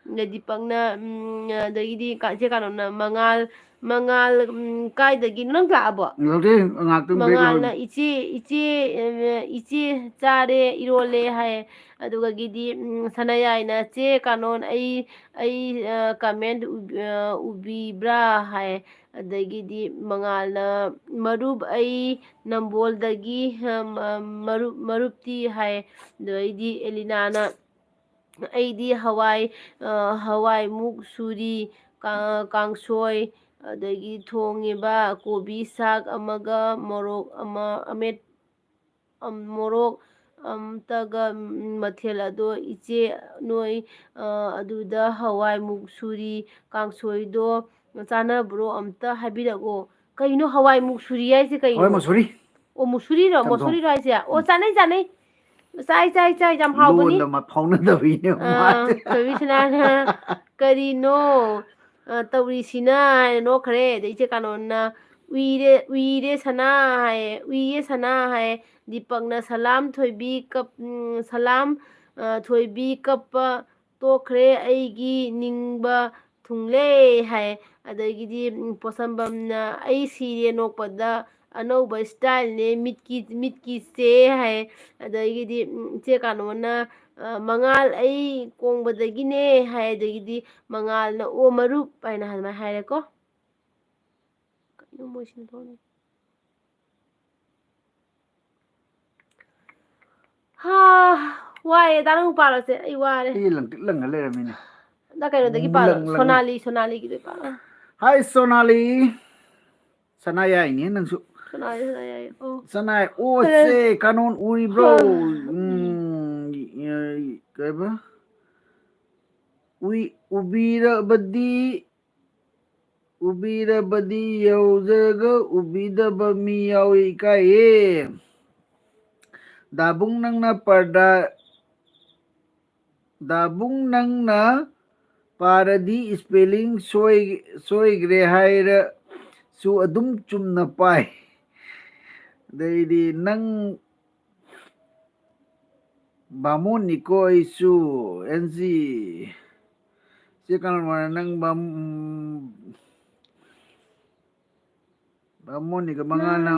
ꯑꯗꯩ ꯗꯤꯄꯛꯅ, ꯎꯝ, ꯑꯗꯒꯤꯗꯤ ꯀꯥ-, ꯏꯆꯦ ꯀꯥꯅꯣꯅ, "ꯃꯉꯥꯜ, ꯃꯉꯥꯜ, ꯎꯝ, ꯀꯥꯏꯗꯒꯤꯅꯣ? ꯅꯪ ꯂꯥꯛꯑꯕꯣ?" ꯂꯧꯗꯦ, ꯉꯥꯛꯇꯪ break ꯂꯧꯔꯤ꯫ ꯃꯉꯥꯜꯅ, "ꯏꯆꯦ, ꯏꯆꯦ, ꯑ, ꯏꯆꯦ, ꯆꯥꯔꯦ, ꯏꯔꯣꯜꯂꯦ" ꯍꯥꯏ꯫ ꯑꯗꯨꯒꯒꯤꯗꯤ, ꯎꯝ, ꯁꯅꯥꯌꯥꯏꯅ, "ꯆꯦ ꯀꯥꯅꯣꯟ, ꯑꯩ, ꯑꯩ, ꯑ, comment ꯎ-, ꯑ, ꯎꯕꯤꯕ꯭ꯔꯥ?" ꯍꯥꯏ꯫ ꯑꯗꯒꯤꯗꯤ ꯃꯉꯥꯜꯅ, "ꯃꯔꯨꯞ, ꯑꯩ ꯅꯝꯕꯣꯜꯗꯒꯤ, ꯑ, ꯃ-, ꯃꯔꯨꯞ, ꯃꯔꯨꯞꯇꯤ?" ꯍꯥꯏ꯫ ꯑꯗꯩꯗꯤ ꯑꯦꯂꯤꯅꯥꯅ, "ꯑꯩꯗꯤ ꯍꯋꯥꯏ, ꯑ, ꯍꯋꯥꯏꯃꯨꯛ ꯁꯨꯔꯤ, ꯀꯥ-, ꯀꯥꯡꯁꯣꯏ, ꯑꯗꯒꯤ ꯊꯣꯡꯉꯤꯕ ꯀꯣꯕꯤ ꯁꯥꯛ ꯑꯃꯒ ꯃꯣꯔꯣꯛ ꯑꯃ, ꯑꯃꯦꯠ-, ꯑꯝ, ꯃꯣꯔꯣꯛ ꯑꯝꯇꯒ, ꯎꯝ, ꯃꯊꯦꯜ ꯑꯗꯣ ꯏꯆꯦ ꯅꯣꯏ, ꯑ, ꯑꯗꯨꯗ ꯍꯋꯥꯏꯃꯨꯛ ꯁꯨꯔꯤ, ꯀꯥꯡꯁꯣꯏꯗꯣ ꯆꯥꯅꯕ꯭ꯔꯣ? ꯑꯝꯇ ꯍꯥꯏꯕꯤꯔꯛꯑꯣ꯫" ꯀꯩꯅꯣ ꯍꯋꯥꯏꯃꯨꯛ ꯁꯨꯔꯤ ꯍꯥꯏꯁꯦ ꯀꯩꯅꯣ? ꯍꯋꯥꯏ ꯃꯁꯨꯔꯤ꯫ ꯑꯣ, ꯃꯨꯁꯨꯔꯤꯔꯣ? ꯆꯝꯊꯣꯡ꯫ ꯃꯁꯨꯔꯤꯔꯣ ꯍꯥꯏꯁꯦ? ꯑꯣ, ꯎꯝ꯫ ꯆꯥꯅꯩ, ꯆꯥꯅꯩ꯫ ꯆꯥꯏ, ꯆꯥꯏ, ꯆꯥꯏ, ꯌꯥꯝ ꯍꯥꯎꯕꯅꯤ꯫ ꯂꯣꯟꯗ ꯃ-, ꯐꯥꯎꯅꯗꯕꯩꯅꯦ ꯑꯥ, ꯃꯥꯁꯦ꯫ ꯊꯣꯏꯕꯤ ꯁꯅꯥꯅ, "ꯀꯔꯤꯅꯣ, ꯑ, ꯇꯧꯔꯤꯁꯤꯅ?" ꯍꯥꯏꯅ ꯅꯣꯛꯈ꯭ꯔꯦ꯫ ꯑꯗꯩ ꯏꯆꯦ ꯀꯥꯅꯣꯟꯅ, "ꯎꯏꯔꯦ, ꯎꯏꯔꯦ ꯁꯅꯥ" ꯍꯥꯏꯌꯦ, "ꯎꯏꯌꯦ ꯁꯅꯥ" ꯍꯥꯏꯌꯦ꯫ ꯗꯤꯄꯛꯅ, "ꯁꯂꯥꯝ ꯊꯣꯏꯕꯤ ꯀꯞ-, ꯎꯝ, ꯁꯂꯥꯝ, ꯑ, ꯊꯣꯏꯕꯤ ꯀꯞꯄ ꯇꯣꯛꯈ꯭ꯔꯦ, ꯑꯩꯒꯤ ꯅꯤꯡꯕ ꯊꯨꯡꯂꯦ" ꯍꯥꯏ꯫ ꯑꯗꯒꯤꯗꯤ, ꯎꯝ, ꯄꯣꯠꯁꯝꯕꯝꯅ, "ꯑꯩ ꯁꯤꯔꯦ ꯅꯣꯛꯄꯗ, ꯑꯅꯧꯕ styleꯅꯦ, ꯃꯤꯠꯀꯤ, ꯃꯤꯠꯀꯤ ꯆꯦ" ꯍꯥꯏ꯫ ꯑꯗꯒꯤꯗꯤ, ꯎꯝ, ꯏꯆꯦ ꯀꯥꯅꯣꯅ, ꯑ, "ꯃꯉꯥꯜ, ꯑꯩ ꯀꯣꯡꯕꯗꯒꯤꯅꯦ" ꯍꯥꯏ꯫ ꯑꯗꯒꯤꯗꯤ ꯃꯉꯥꯜꯅ, "ꯑꯣ, ꯃꯔꯨꯞ" ꯍꯥꯏꯅ ꯑꯗꯨꯃꯥꯏꯅ ꯍꯥꯏꯔꯦꯀꯣ꯫ ꯀꯩꯅꯣ ꯃꯣꯏꯁꯤꯅ ꯇꯧꯔꯤ? ꯑꯥ, ꯋꯥꯏꯌꯦ꯫ ꯗꯥ ꯅꯪ ꯄꯥꯔꯣꯁꯦ, ꯑꯩ ꯋꯥꯔꯦ꯫ ꯑꯩ ꯂꯪꯇ꯭ꯔꯤꯛ ꯂꯪꯉ ꯂꯩꯔꯝꯃꯤꯅꯦ꯫ ꯅꯪ ꯀꯩꯅꯣꯗꯒꯤ ꯄꯥꯔꯣ, ꯁꯣꯅꯥꯂꯤ, ꯁꯣꯅꯥꯂꯤꯒꯤꯗꯣ ꯄꯥꯔꯣ꯫ ꯍꯥꯏ ꯁꯣꯅꯥꯂꯤ꯫ ꯁꯅꯥ ꯌꯥꯏꯅꯦ ꯅꯪꯁꯨ꯫ ꯁꯅꯥ ꯌꯥꯏ, ꯁꯅꯥ ꯌꯥꯏ꯫ ꯑꯣ꯫ ꯁꯅꯥ ꯑꯣꯁꯦ ꯀꯥꯅꯣꯟ ꯎꯔꯤꯕ꯭ꯔꯣ? ꯎꯝ, ꯀꯩꯕ? ꯎꯏ, ꯎꯕꯤꯔꯕꯗꯤ, ꯎꯕꯤꯔꯕꯗꯤ ꯌꯧꯖꯔꯒ ꯎꯕꯤꯗꯕ ꯃꯤ ꯌꯥꯎꯏ, ꯏꯀꯥꯏꯌꯦ꯫ ꯗꯥꯕꯨꯡ ꯅꯪꯅ ꯄꯔꯗꯥ, ꯗꯥꯕꯨꯡ ꯅꯪꯅ ꯄꯥꯔꯗꯤ spelling ꯁꯣꯏ-, ꯁꯣꯏꯒ꯭ꯔꯦ ꯍꯥꯏꯔꯁꯨ ꯑꯗꯨꯝ ꯆꯨꯝꯅ ꯄꯥꯏ꯫ ꯑꯗꯩꯗꯤ ꯅꯪ ꯕꯥꯃꯣꯟꯅꯤꯀꯣ ꯑꯩꯁꯨ, ꯑꯦꯟ ꯖꯤ꯫ ꯆꯦ ꯀꯃꯜ ꯅꯪ ꯕꯥꯝ-, ꯕꯥꯃꯣꯟꯅꯤꯒ ꯃꯉꯥꯜꯅ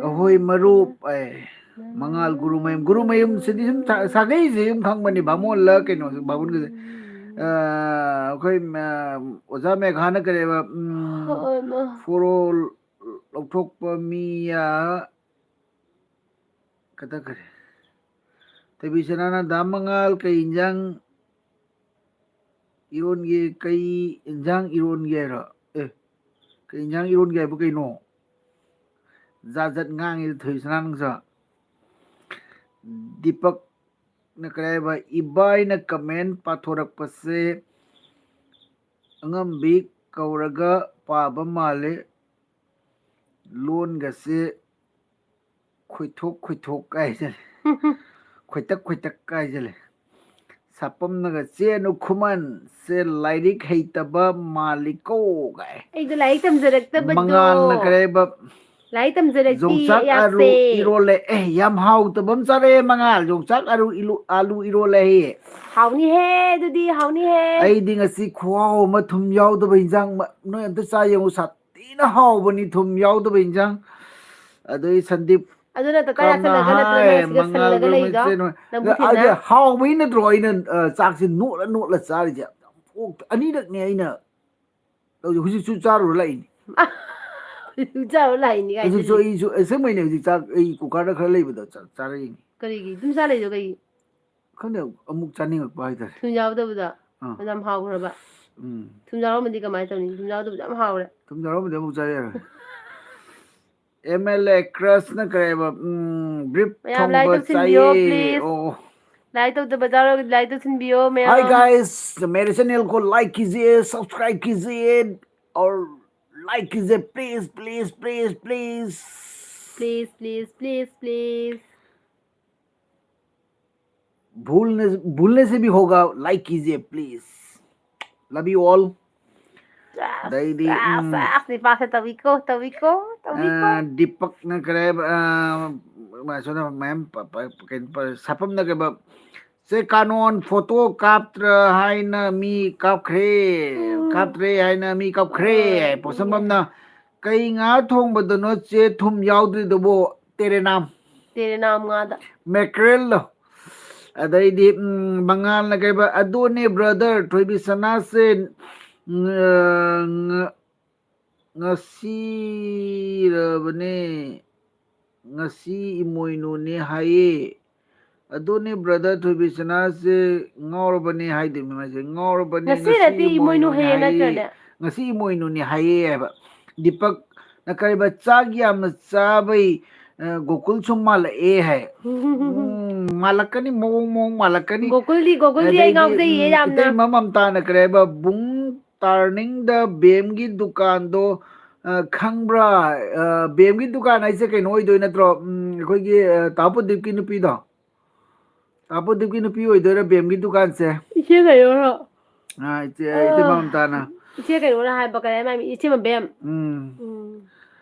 ꯑꯩꯈꯣꯏ ꯃꯔꯨꯞ ꯑꯦ, ꯃꯉꯥꯜ ꯒꯨꯔꯨꯃꯌꯨꯝ, ꯒꯨꯔꯨꯃꯌꯨꯝꯁꯤꯗꯤ ꯁꯨꯝ ꯁꯥ-, ꯁꯥꯒꯩꯁꯦ ꯁꯨꯝ ꯈꯪꯕꯅꯤ, ꯕꯥꯃꯣꯟꯂ ꯀꯩꯅꯣ, ꯕꯥꯃꯣꯟꯒꯁꯦ꯫ ꯑ, ꯑꯩꯈꯣꯏ, ꯑ, ꯑꯣꯖꯥ ꯃꯦꯘꯥꯅ ꯀꯔꯤꯕ, ꯎꯝ, ꯍꯣꯏ, ꯃꯥ꯫ ꯐꯣꯔꯣ ꯂꯧꯊꯣꯛꯄ ꯃꯤ, ꯑ, ꯀꯗꯥ ꯀꯔꯤ? ꯊꯣꯏꯕꯤ ꯁꯅꯥꯅ ꯗꯥ ꯃꯉꯥꯜ ꯀꯩ ꯏꯟꯖꯥꯡ ꯏꯔꯣꯟꯒꯦ, ꯀꯩ ꯏꯟꯖꯥꯡ ꯏꯔꯣꯟꯒꯦ ꯍꯥꯏꯔꯣ? ꯑꯦ, ꯀꯩ ꯏꯟꯖꯥꯡ ꯏꯔꯣꯟꯒꯦ ꯍꯥꯏꯕꯨ ꯀꯩꯅꯣ? ꯖꯥꯠ ꯖꯥꯠ ꯉꯥꯡꯉꯤꯗ ꯊꯣꯏꯕꯤ ꯁꯅꯥ ꯅꯪꯁꯨ꯫ ꯗꯤꯄꯛꯅ ꯀꯔꯤ ꯍꯥꯏꯕ? ꯏꯕꯥꯏꯅ comment ꯄꯥꯊꯣꯔꯛꯄꯁꯦ ꯑꯉꯝꯕꯤ ꯀꯧꯔꯒ ꯄꯥꯕ ꯃꯥꯜꯂꯦ꯫ ꯂꯣꯟꯒꯁꯦ ꯈꯣꯏꯊꯣꯛ ꯈꯣꯏꯊꯣꯛ ꯀꯥꯏꯁꯦ꯫ ꯈꯣꯏꯇꯛ ꯈꯣꯏꯇꯛ ꯀꯥꯏꯁꯦ ꯂꯩ꯫ ꯁꯥꯄꯝꯅꯒ ꯆꯦꯅꯨ ꯈꯨꯃꯟ ꯁꯦ ꯂꯥꯏꯔꯤꯛ ꯍꯩꯇꯕ ꯃꯥꯜꯂꯤꯀꯣ ꯀꯥꯏ꯫ ꯑꯩꯗꯣ ꯂꯥꯏꯔꯤꯛ ꯇꯝꯖꯔꯛꯇꯕꯗꯣ꯫ ꯃꯉꯥꯜꯅ ꯀꯔꯤ ꯍꯥꯏꯕ? ꯂꯥꯏꯔꯤꯛ ꯇꯝꯖꯔꯛꯇꯦ ꯌꯣꯡꯆꯥꯛ ꯑꯔꯨ ꯑꯩꯍꯥꯛꯁꯦ꯫ ꯏꯔꯣꯜꯂꯦ꯫ ꯑꯦ, ꯌꯥꯝ ꯍꯥꯎꯇꯕ ꯑꯃ ꯆꯥꯔꯛꯑꯦ ꯃꯉꯥꯜ꯫ ꯌꯣꯡꯆꯥꯛ ꯑꯔꯨ ꯏꯂꯨ-, ꯑꯥꯂꯨ ꯏꯔꯣꯜꯂꯦ ꯍꯥꯏꯌꯦ꯫ ꯍꯥꯎꯅꯤꯍꯦ, ꯑꯗꯨꯗꯤ ꯍꯥꯎꯅꯤꯍꯦ꯫ ꯑꯩꯗꯤ ꯉꯁꯤ ꯈꯨꯍꯥꯎ ꯑꯃ ꯊꯨꯝ ꯌꯥꯎꯗꯕ ꯏꯟꯖꯥꯡ ꯑꯃ, ꯅꯣꯏ ꯑꯝꯇ ꯆꯥ ꯌꯦꯡꯉꯨ, ꯁꯥꯊꯤꯅ ꯍꯥꯎꯕꯅꯤ ꯊꯨꯝ ꯌꯥꯎꯗꯕ ꯏꯟꯖꯥꯡ꯫ ꯑꯗꯩ ꯁꯟꯗꯤꯞ ꯑꯗꯨꯅ ꯇꯇꯥ ꯀꯥꯝꯅ ꯌꯥꯁꯜꯂꯒ ꯅꯠꯇ꯭ꯔꯣ ꯅꯣꯏ ꯍꯥꯏ, ꯁꯤꯗ ꯃꯉꯥꯜ ꯁꯜꯂꯒ ꯂꯩꯗꯣ? ꯒꯨꯔꯨꯃꯩꯁꯦ ꯅꯣꯏ꯫ ꯅꯝꯕꯨ ꯑꯗ ꯊꯤꯅ? ꯍꯥꯎꯕꯩ ꯅꯠꯇ꯭ꯔꯣ ꯑꯩꯅ, ꯑ, ꯆꯥꯛꯁꯦ ꯅꯣꯠꯂ ꯅꯣꯠꯂ ꯆꯥꯔꯤꯁꯦ? ꯑꯣꯛ ꯑꯅꯤꯔꯛꯅꯦ ꯑꯩꯅ ꯇꯧꯁꯦ꯫ ꯍꯧꯖꯤꯛꯁꯨ ꯆꯥꯔꯨꯔ ꯂꯥꯛꯏꯅꯤ꯫ ꯍꯧꯖꯤꯛꯁꯨ ꯆꯥꯔꯨꯔ ꯂꯥꯛꯏꯅꯤ ꯀꯥꯏ ꯍꯧꯖꯤꯛꯁꯨ ꯍꯥꯏꯖꯜꯂꯦ꯫ ꯑꯩꯁꯨ ꯑꯁꯦꯡꯕꯩꯅꯦ, ꯍꯧꯖꯤꯛ ꯆꯥꯛ ꯑꯩ cooker ꯗ ꯈꯔ ꯂꯩꯕꯗꯣ ꯆꯥꯛ ꯆꯥꯔꯛꯏꯅꯤ꯫ ꯀꯔꯤꯒꯤ? ꯑꯗꯨꯝ ꯆꯥ ꯂꯩꯗꯣ ꯀꯩꯒꯤ? ꯈꯪꯗꯦ, ꯑꯃꯨꯛ ꯆꯥꯅꯤꯡꯉꯛꯄ ꯍꯥꯏꯇꯥꯔꯦ꯫ ꯊꯨꯝ ꯌꯥꯎꯗꯕꯗ ꯑꯥ꯫ ꯌꯥꯝ ꯍꯥꯎꯈ꯭ꯔꯕ? ꯎꯝ꯫ ꯊꯨꯝ ꯌꯥꯎꯔꯝꯃꯗꯤ ꯀꯃꯥꯏꯅ ꯇꯧꯅꯤ? ꯊꯨꯝ ꯌꯥꯎꯗꯕꯗ ꯌꯥꯝ ꯍꯥꯎꯔꯦ꯫ ꯊꯨꯝ ꯌꯥꯎꯔꯝꯃꯗꯤ ꯑꯃꯨꯛ ꯆꯥ ꯌꯥꯔꯣꯏ꯫ ꯑꯦꯝ ꯑꯦꯜ ꯑꯦ ꯀ꯭ꯔꯁꯅ ꯀꯔꯤ ꯍꯥꯏꯕ? ꯎꯝ, ꯕ꯭ꯔꯤꯞ ꯃꯌꯥꯝ like ꯊꯣꯡꯕ ꯇꯧꯁꯤꯟꯕꯤꯌꯣ, ꯆꯥꯏꯌꯦ꯫ please꯫ ꯑꯣ꯫ Like ꯇꯧꯗꯕ ꯌꯥꯎꯔꯒꯗꯤ like ꯇꯧꯁꯤꯟꯕꯤꯌꯣ ꯃꯌꯥꯝ꯫ Hi guys, मेरे चैनल को लाइक कीजिए, सब्सक्राइब कीजिए और लाइक कीजिए, please, please, please, please. Please, please, please, please. भूलने भूलने से भी होगा, लाइक कीजिए प्लीज। Love you all. ꯑꯗꯩꯗꯤ, ꯑꯁ, ꯎꯝ꯫ ꯑꯁ, ꯅꯤꯄꯥꯁꯦ ꯇꯧꯏꯀꯣ, ꯇꯧꯏꯀꯣ, ꯇꯧꯏꯀꯣ꯫ ꯑ, ꯗꯤꯄꯛꯅ ꯀꯔꯤ ꯍꯥꯏꯕ? ꯑ, ꯃꯥ ꯁꯣꯝꯗ ꯃꯌꯥꯝ ꯄ-, ꯄ-, ꯀꯩꯅꯣ ꯄ-, ꯁꯥꯐꯝꯅ ꯀꯩꯕ? ꯁꯦ ꯀꯥꯅꯣꯟ ꯐꯣꯇꯣ ꯀꯥꯞꯇ꯭ꯔ ꯍꯥꯏꯅ ꯃꯤ ꯀꯥꯞꯈ꯭ꯔꯦ, ꯎꯝ꯫ ꯀꯥꯞꯇ꯭ꯔꯦ ꯍꯥꯏꯅ ꯃꯤ ꯀꯥꯞꯈ꯭ꯔꯦ꯫ ꯑ, ꯄꯣꯠꯁꯝꯕꯝꯅ ꯀꯩ ꯉꯥ ꯊꯣꯡꯕꯗꯅꯣ ꯆꯦ ꯊꯨꯝ ꯌꯥꯎꯗ꯭ꯔꯤꯗꯨꯕꯣ? ꯇꯦꯔꯦꯅꯥꯝ꯫ ꯇꯦꯔꯦꯅꯥꯝ ꯉꯥꯗ꯫ ꯃꯦꯀ꯭ꯔꯦꯜꯗꯣ꯫ ꯑꯗꯩꯗꯤ, ꯎꯝ, ꯃꯉꯥꯜꯅ ꯀꯩꯕ? ꯑꯗꯨꯅꯦ ꯕ꯭ꯔꯗꯔ, ꯊꯣꯏꯕꯤ ꯁꯅꯥꯁꯦ, ꯎꯝ, ꯑ, ꯉ-, ꯉꯁꯤꯔꯕꯅꯦ, ꯉꯁꯤ ꯏꯃꯣꯏꯅꯨꯅꯦ ꯍꯥꯏꯌꯦ꯫ ꯑꯗꯨꯅꯦ ꯕ꯭ꯔꯗꯔ, ꯊꯣꯏꯕꯤ ꯁꯅꯥꯁꯦ ꯉꯥꯎꯔꯕꯅꯦ ꯍꯥꯏꯗꯣꯏꯅꯤ ꯃꯥꯁꯦ, ꯉꯥꯎꯔꯕꯅꯦ, ꯉꯁꯤ ꯉꯁꯤ ꯅꯠꯇꯦ, ꯏꯃꯣꯏꯅꯨ ꯏꯃꯣꯏꯅꯨꯅꯦ ꯍꯌꯦ ꯍꯥꯏꯌꯦ, ꯅꯠꯇ꯭ꯔꯅꯦ? ꯉꯁꯤ ꯏꯃꯣꯏꯅꯨꯅꯦ ꯍꯥꯏꯌꯦ ꯍꯥꯏꯕ꯫ ꯗꯤꯄꯛꯅ ꯀꯔꯤꯕ? ꯆꯥꯛ ꯌꯥꯝꯅ ꯆꯥꯕꯩ, ꯑ, ꯒꯣꯀꯨꯜ ꯁꯨꯝ ꯃꯥꯜꯂꯛꯑꯦ ꯍꯥꯏ꯫ ꯎꯝ, ꯃꯥꯜꯂꯛꯀꯅꯤ, ꯃꯑꯣꯡ ꯃꯑꯣꯡ ꯃꯥꯜꯂꯛꯀꯅꯤ꯫ ꯒꯣꯀꯨꯜꯗꯤ, ꯒꯣꯀꯨꯜꯗꯤ ꯑꯩ ꯑꯗꯩꯗꯤ, ꯉꯥꯎꯖꯩꯌꯦ ꯎꯝ, ꯌꯥꯝꯅ꯫ ꯏꯇꯩꯃ ꯃꯝꯇꯥꯅ ꯀꯔꯤ ꯍꯥꯏꯕ? ꯕꯨꯡ ꯇꯥꯔꯅꯤꯡꯗ ꯕꯦꯝꯒꯤ ꯗꯨꯀꯥꯟꯗꯣ, ꯑ, ꯈꯪꯕ꯭ꯔꯥ? ꯑ, ꯕꯦꯝꯒꯤ ꯗꯨꯀꯥꯟ ꯍꯥꯏꯁꯦ ꯀꯩꯅꯣ ꯑꯣꯏꯗꯣꯏ ꯅꯠꯇ꯭ꯔꯣ? ꯎꯝ, ꯑꯩꯈꯣꯏꯒꯤ, ꯑ, ꯇꯥ ꯄ꯭ꯔꯗꯤꯞꯀꯤ ꯅꯨꯄꯤꯗꯣ? ꯇꯥ ꯄ꯭ꯔꯗꯤꯞꯀꯤ ꯅꯨꯄꯤ ꯑꯣꯏꯗꯣꯏꯔꯥ ꯕꯦꯝꯒꯤ ꯗꯨꯀꯥꯟꯁꯦ? ꯏꯆꯦ ꯀꯩꯅꯣꯔꯣ? ꯑ, ꯏꯆꯦ, ꯑ, ꯏꯇꯩꯃ ꯃꯝꯇꯥꯅ꯫ ꯏꯆꯦ ꯀꯩꯅꯣꯅ ꯍꯥꯏꯕ, ꯀꯔꯤ ꯍꯥꯏ, ꯃꯥꯏ ꯏꯆꯦ ꯃꯕꯦꯝ꯫ ꯎꯝ꯫ ꯎꯝ꯫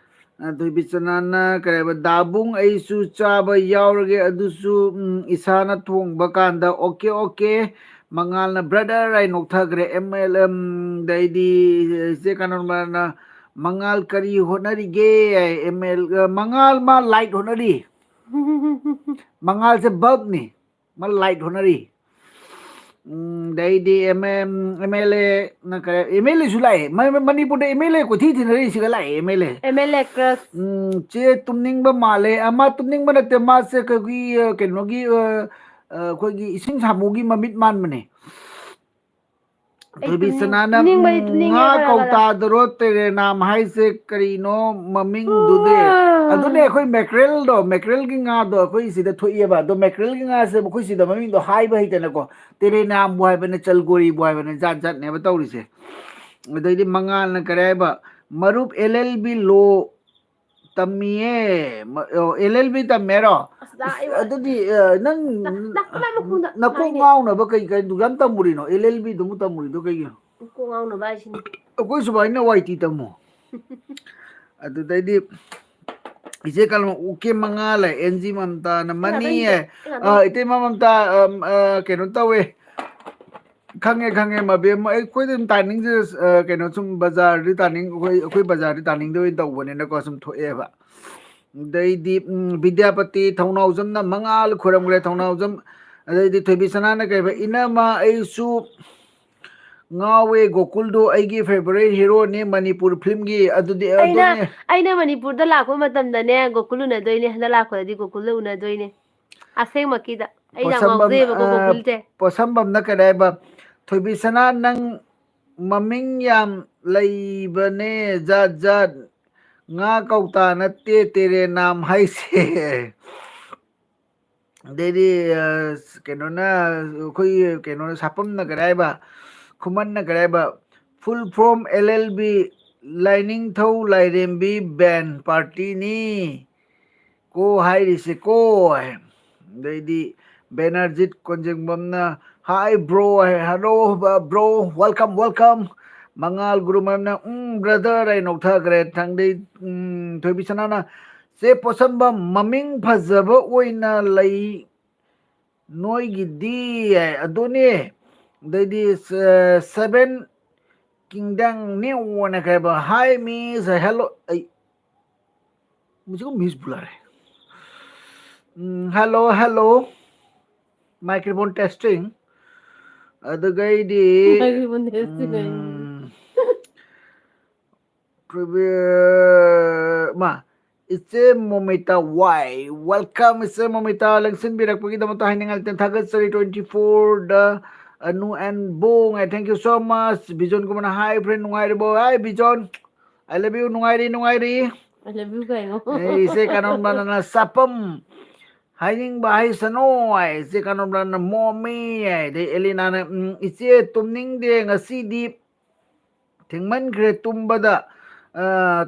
ꯑ, ꯊꯣꯏꯕꯤꯆꯅꯥꯅ ꯀꯔꯤ ꯍꯥꯏꯕ? ꯗꯥꯕꯨꯡ, ꯑꯩꯁꯨ ꯆꯥꯕ ꯌꯥꯎꯔꯒꯦ, ꯑꯗꯨꯁꯨ, ꯎꯝ, ꯏꯁꯥꯅ ꯊꯣꯡꯕ ꯀꯥꯟꯗ꯫ Okay, okay. ꯃꯉꯥꯜꯅ ꯕ꯭ꯔꯗꯔ ꯍꯥꯏ ꯅꯣꯛꯊꯈ꯭ꯔꯦ꯫ ꯑꯦꯝ ꯑꯦꯜ ꯑꯦꯝ, ꯑꯗꯩꯗꯤ ꯏꯆꯦ ꯀꯥꯅꯣꯟꯃꯅ ꯃꯉꯥꯜ ꯀꯔꯤ ꯍꯣꯠꯅꯔꯤꯒꯦ? ꯑꯦꯝ ꯑꯦꯜ, ꯑ, ꯃꯉꯥꯜ ꯃꯥ ꯂꯥꯏꯠ ꯍꯣꯠꯅꯔꯤ꯫ ꯃꯉꯥꯜꯁꯦ ꯕꯜꯕꯅꯤ, ꯃꯥ ꯂꯥꯏꯠ ꯍꯣꯠꯅꯔꯤ꯫ ꯎꯝ, ꯑꯗꯩꯗꯤ ꯑꯦꯝ ꯑꯦꯝ ꯑꯦꯝ ꯑꯦꯜ ꯑꯦꯅ ꯀꯔꯤ, ꯑꯦꯝ ꯑꯦꯜ ꯑꯦꯁꯨ ꯂꯥꯛꯑꯦ꯫ ꯃ- ꯃ- ꯃꯅꯤꯄꯨꯔꯗ ꯑꯦꯝ ꯑꯦꯜ ꯑꯦ ꯀꯣꯏꯊꯤ ꯊꯤꯅꯔꯤꯁꯤꯒ ꯂꯥꯛꯑꯦ M L A. M L A ꯀ꯭ꯔꯁ꯫ ꯎꯝ, ꯆꯦ ꯇꯨꯝꯅꯤꯡꯕ ꯃꯥꯜꯂꯦ꯫ ꯑꯃ ꯇꯨꯝꯅꯤꯡꯕ ꯅꯠꯇꯦ, ꯃꯥꯁꯦ ꯑꯩꯈꯣꯏꯒꯤ, ꯑ, ꯀꯩꯅꯣꯒꯤ, ꯑ, ꯑ, ꯑꯩꯈꯣꯏꯒꯤ ꯏꯁꯤꯡ ꯁꯥꯃꯨꯒꯤ ꯃꯃꯤꯠ ꯃꯥꯟꯕꯅꯦ꯫ ꯑꯩ ꯊꯣꯏꯕꯤ ꯇꯨꯝꯅꯤꯡ- ꯁꯅꯥꯅ ꯇꯨꯝꯅꯤꯡꯕꯗꯤ ꯎꯝ, ꯇꯨꯝꯅꯤꯡꯉꯦ ꯉꯥ ꯈꯔ ꯈꯔ꯫ ꯀꯧꯇꯥꯗꯔꯣ ꯇꯦꯔꯦꯅꯥꯝ ꯍꯥꯏꯁꯦ ꯀꯔꯤꯅꯣ ꯃꯃꯤꯡꯗꯨꯗꯤ? ꯑꯗꯨꯅꯦ ꯑꯩꯈꯣꯏ ꯃꯦꯀ꯭ꯔꯦꯜꯗꯣ, ꯃꯦꯀ꯭ꯔꯦꯜꯒꯤ ꯉꯥꯗꯣ ꯑꯩꯈꯣꯏ ꯁꯤꯗ ꯊꯣꯛꯑꯦꯕ꯫ ꯑꯗꯣ ꯃꯦꯀ꯭ꯔꯦꯜꯒꯤ ꯉꯥꯁꯦ ꯑꯩꯈꯣꯏ ꯁꯤꯗ ꯃꯃꯤꯡꯗꯣ ꯍꯥꯏꯕ ꯍꯩꯇꯅꯀꯣ, ꯇꯦꯔꯦꯅꯥꯝꯕꯨ ꯍꯥꯏꯕꯅꯦ, ꯆꯜꯒꯣꯔꯤꯕꯨ ꯍꯥꯏꯕꯅꯦ, ꯖꯥꯠ ꯖꯥꯠꯅꯦꯕ ꯇꯧꯔꯤꯁꯦ꯫ ꯑꯗꯩꯗꯤ ꯃꯉꯥꯜꯅ ꯀꯔꯤ ꯍꯥꯏꯕ? ꯃꯔꯨꯞ ꯑꯦꯜ ꯑꯦꯜ ꯕꯤ ꯂꯣ ꯇꯝꯃꯤꯌꯦ꯫ ꯃ-, ꯑꯣ, ꯑꯦꯜ ꯑꯦꯜ ꯕꯤ ꯇꯝꯃꯦꯔꯣ? ꯑꯁ, ꯂꯥꯛꯑꯦ, ꯑꯁ, ꯋꯥ-, ꯑꯗꯨꯗꯤ, ꯑ, ꯅꯪ ꯂꯥꯛ-, ꯂꯥꯛ-, ꯂꯥꯛ-, ꯃꯈꯣꯡꯗ ꯅꯀꯣꯛ ꯍꯥꯏꯅꯦ꯫ ꯉꯥꯎꯅꯕ ꯀꯩ, ꯀꯩ ꯑꯗꯨꯛ ꯌꯥꯝ ꯇꯝꯃꯨꯔꯤꯅꯣ? ꯑꯦꯜ ꯑꯦꯜ ꯕꯤꯗꯨ ꯑꯃꯨꯛ ꯇꯝꯃꯨꯔꯤꯗꯣ ꯀꯩꯒꯤꯅꯣ? ꯀꯣꯛ ꯉꯥꯎꯅꯕ ꯍꯥꯏꯁꯤꯅꯤ꯫ ꯑꯩꯈꯣꯏ ꯁꯨꯃꯥꯏꯅ ꯋꯥꯏ ꯇꯤ ꯇꯝꯃꯣ꯫ ꯑꯗꯨꯗꯩꯗꯤ ꯏꯆꯦ ꯀꯂꯝ ꯑꯣꯀꯦ ꯃꯉꯥ ꯂꯩ, ꯑꯦꯟ ꯖꯤ ꯃꯝꯇꯥꯅ ꯑꯩ ꯉꯥꯛꯇꯪ ꯃꯅꯤ ꯏꯒꯦ, ꯍꯥꯏ꯫ ꯑꯩ ꯉꯥꯛꯇꯪ ꯑ, ꯏꯒꯦ꯫ ꯏꯇꯩꯃ ꯃꯝꯇꯥ, ꯑꯝ, ꯑ, ꯀꯩꯅꯣ ꯇꯧꯋꯦ, ꯈꯪꯉꯦ, ꯈꯪꯉꯦ, ꯃꯕꯦꯝꯃ, ꯑꯩꯈꯣꯏꯗꯤ ꯑꯗꯨꯝ timing ꯁꯦ, ꯑ, ꯀꯩꯅꯣ, ꯁꯨꯝ ꯕꯖꯥꯔꯗꯤ timing, ꯑꯩꯈꯣꯏ, ꯑꯩꯈꯣꯏ ꯕꯖꯥꯔꯗꯤ timing ꯗ ꯑꯣꯏꯅ ꯇꯧꯕꯅꯤꯅꯀꯣ, ꯁꯨꯝ ꯊꯣꯛꯑꯦꯕ꯫ ꯑꯗꯩꯗꯤ, ꯎꯝ, ꯕꯤꯗ꯭ꯌꯥꯄꯇꯤ ꯊꯧꯅꯥꯎꯖꯝꯅ ꯃꯉꯥꯜ ꯈꯣꯏꯔꯝꯈ꯭ꯔꯦ, ꯊꯧꯅꯥꯎꯖꯝ꯫ ꯑꯗꯩꯗꯤ ꯊꯣꯏꯕꯤ ꯁꯅꯥꯅ ꯀꯩꯕ, "ꯏꯅꯝꯃ, ꯑꯩꯁꯨ ꯉꯥꯎꯋꯦ, ꯒꯣꯀꯨꯜꯗꯣ ꯑꯩꯒꯤ favourite hero ꯅꯦ ꯃꯅꯤꯄꯨꯔ film ꯒꯤ", ꯑꯗꯨꯗꯤ ꯑꯩꯅ, ꯑꯗꯨꯅꯦ꯫ ꯑꯩꯅ ꯃꯅꯤꯄꯨꯔꯗ ꯂꯥꯛꯄ ꯃꯇꯝꯗꯅꯦ, ꯒꯣꯀꯨꯜ ꯎꯅꯗꯣꯏꯅꯦ, ꯍꯟꯗꯛ ꯂꯥꯛꯄꯗꯗꯤ ꯒꯣꯀꯨꯜꯗ ꯎꯅꯗꯣꯏꯅꯦ꯫ ꯑꯁꯦꯡꯕꯀꯤꯗ ꯑꯩ ꯌꯥꯝ ꯄꯣꯠꯁꯝꯕꯝ, ꯉꯥꯎꯖꯩꯌꯦꯕꯀꯣ ꯑ, ꯒꯣꯀꯨꯜꯁꯦ꯫ ꯄꯣꯠꯁꯝꯕꯝꯅ ꯀꯔꯤ ꯍꯥꯏꯕ? "ꯊꯣꯏꯕꯤ ꯁꯅꯥ, ꯅꯪ ꯃꯃꯤꯡ ꯌꯥꯝ ꯂꯩꯕꯅꯦ, ꯖꯥꯠ ꯖꯥꯠ꯫ ꯉꯥ ꯀꯧꯇꯥ ꯅꯠꯇꯦ ꯇꯦꯔꯦ ꯅꯥꯝ ꯍꯥꯏꯁꯦ"꯫ ꯑꯗꯩꯗꯤ, ꯑ, ꯀꯩꯅꯣꯅ, ꯑꯩꯈꯣꯏ ꯀꯩꯅꯣꯅ, ꯁꯥꯄꯝꯅ ꯀꯔꯤ ꯍꯥꯏꯕ? ꯈꯨꯃꯟꯅ ꯀꯔꯤ ꯍꯥꯏꯕ? "Full form L L B, ꯂꯥꯏꯅꯤꯡꯊꯧ ꯂꯥꯏꯔꯦꯝꯕꯤ band party ꯅꯤ ꯀꯣ ꯍꯥꯏꯔꯤꯁꯦ ꯀꯣ"꯫ ꯑꯗꯩꯗꯤ ꯕꯦꯅꯔꯖꯤꯠ ꯀꯣꯟꯖꯦꯡꯕꯝꯅ, "Hi bro" ꯍꯥꯏ, "Hello bro, welcome, welcome"꯫ ꯃꯉꯥꯜ ꯒꯨꯔꯨꯃꯌꯨꯝꯅ, "ꯎꯝ, brother" ꯍꯥꯏ ꯅꯣꯛꯊꯈ꯭ꯔꯦ꯫ ꯊꯪꯗꯩ, ꯎꯝ, ꯊꯣꯏꯕꯤ ꯁꯅꯥꯅ, "ꯆꯦ ꯄꯣꯠꯁꯝꯕꯝ, ꯃꯃꯤꯡ ꯐꯖꯕ ꯑꯣꯏꯅ ꯂꯩ ꯅꯣꯏꯒꯤꯗꯤ" ꯍꯥꯏ꯫ ꯑꯗꯨꯅꯦ꯫ ꯑꯗꯩꯗꯤ, ꯑ, Seven Kingdom ꯅꯦ ꯑꯣꯅ ꯀꯩ ꯍꯥꯏꯕ? "Hi miss", ꯍꯥꯏ, "Hello", ꯑꯩ ꯃꯁꯤꯒ ꯃꯤꯁ ꯕꯨꯂꯥꯔꯦ꯫ ꯎꯝ, "Hello, hello, microphone testing, ꯑꯗꯨꯒꯩꯗꯤ ꯑꯩꯒꯤ ꯃꯨꯟꯗꯦ ꯁꯤꯅꯦ꯫ ꯎꯝ, ꯄ꯭ꯔꯤꯚꯤꯌ- ꯃꯥ, ꯏꯆꯦ ꯃꯣꯃꯤꯇꯥ ꯋꯥꯏ, welcome ꯏꯆꯦ ꯃꯣꯃꯤꯇꯥ, ꯂꯦꯡꯁꯤꯟꯕꯤꯔꯛꯄꯒꯤꯗꯃꯛꯇ ꯍꯥꯏꯅꯤꯡꯉꯥꯏ ꯂꯩꯇꯅ ꯊꯥꯒꯠꯆꯔꯤ꯫ Twenty four the Anu and ꯕꯣꯡ, thank you so much꯫ ꯕꯤꯖꯣꯟ ꯀꯨꯃꯥꯔꯅ, hi friend, ꯅꯨꯡꯉꯥꯏꯔꯤꯕꯣ? Hi ꯕꯤꯖꯣꯟ, I love you, ꯅꯨꯡꯉꯥꯏꯔꯤ, ꯅꯨꯡꯉꯥꯏꯔꯤ꯫ I love you ꯀꯩꯅꯣ? ꯑꯦ, ꯏꯆꯦ ꯀꯥꯅꯣꯝꯂꯥꯅ ꯆꯥꯄꯝ ꯍꯥꯏꯅꯤꯡꯕ ꯍꯥꯏꯁꯅꯣ ꯍꯥꯏ, ꯏꯆꯦ ꯀꯥꯅꯣꯝꯂꯥꯅ ꯃꯣꯃꯤ ꯍꯥꯏ, ꯑꯗꯩ ꯑꯦꯂꯤꯅꯥꯅ, ꯎꯝ, ꯏꯆꯦ ꯇꯨꯝꯅꯤꯡꯗꯦ ꯉꯁꯤꯗꯤ, ꯊꯦꯡꯃꯟꯈ꯭ꯔꯦ ꯇꯨꯝꯕꯗ, ꯑ,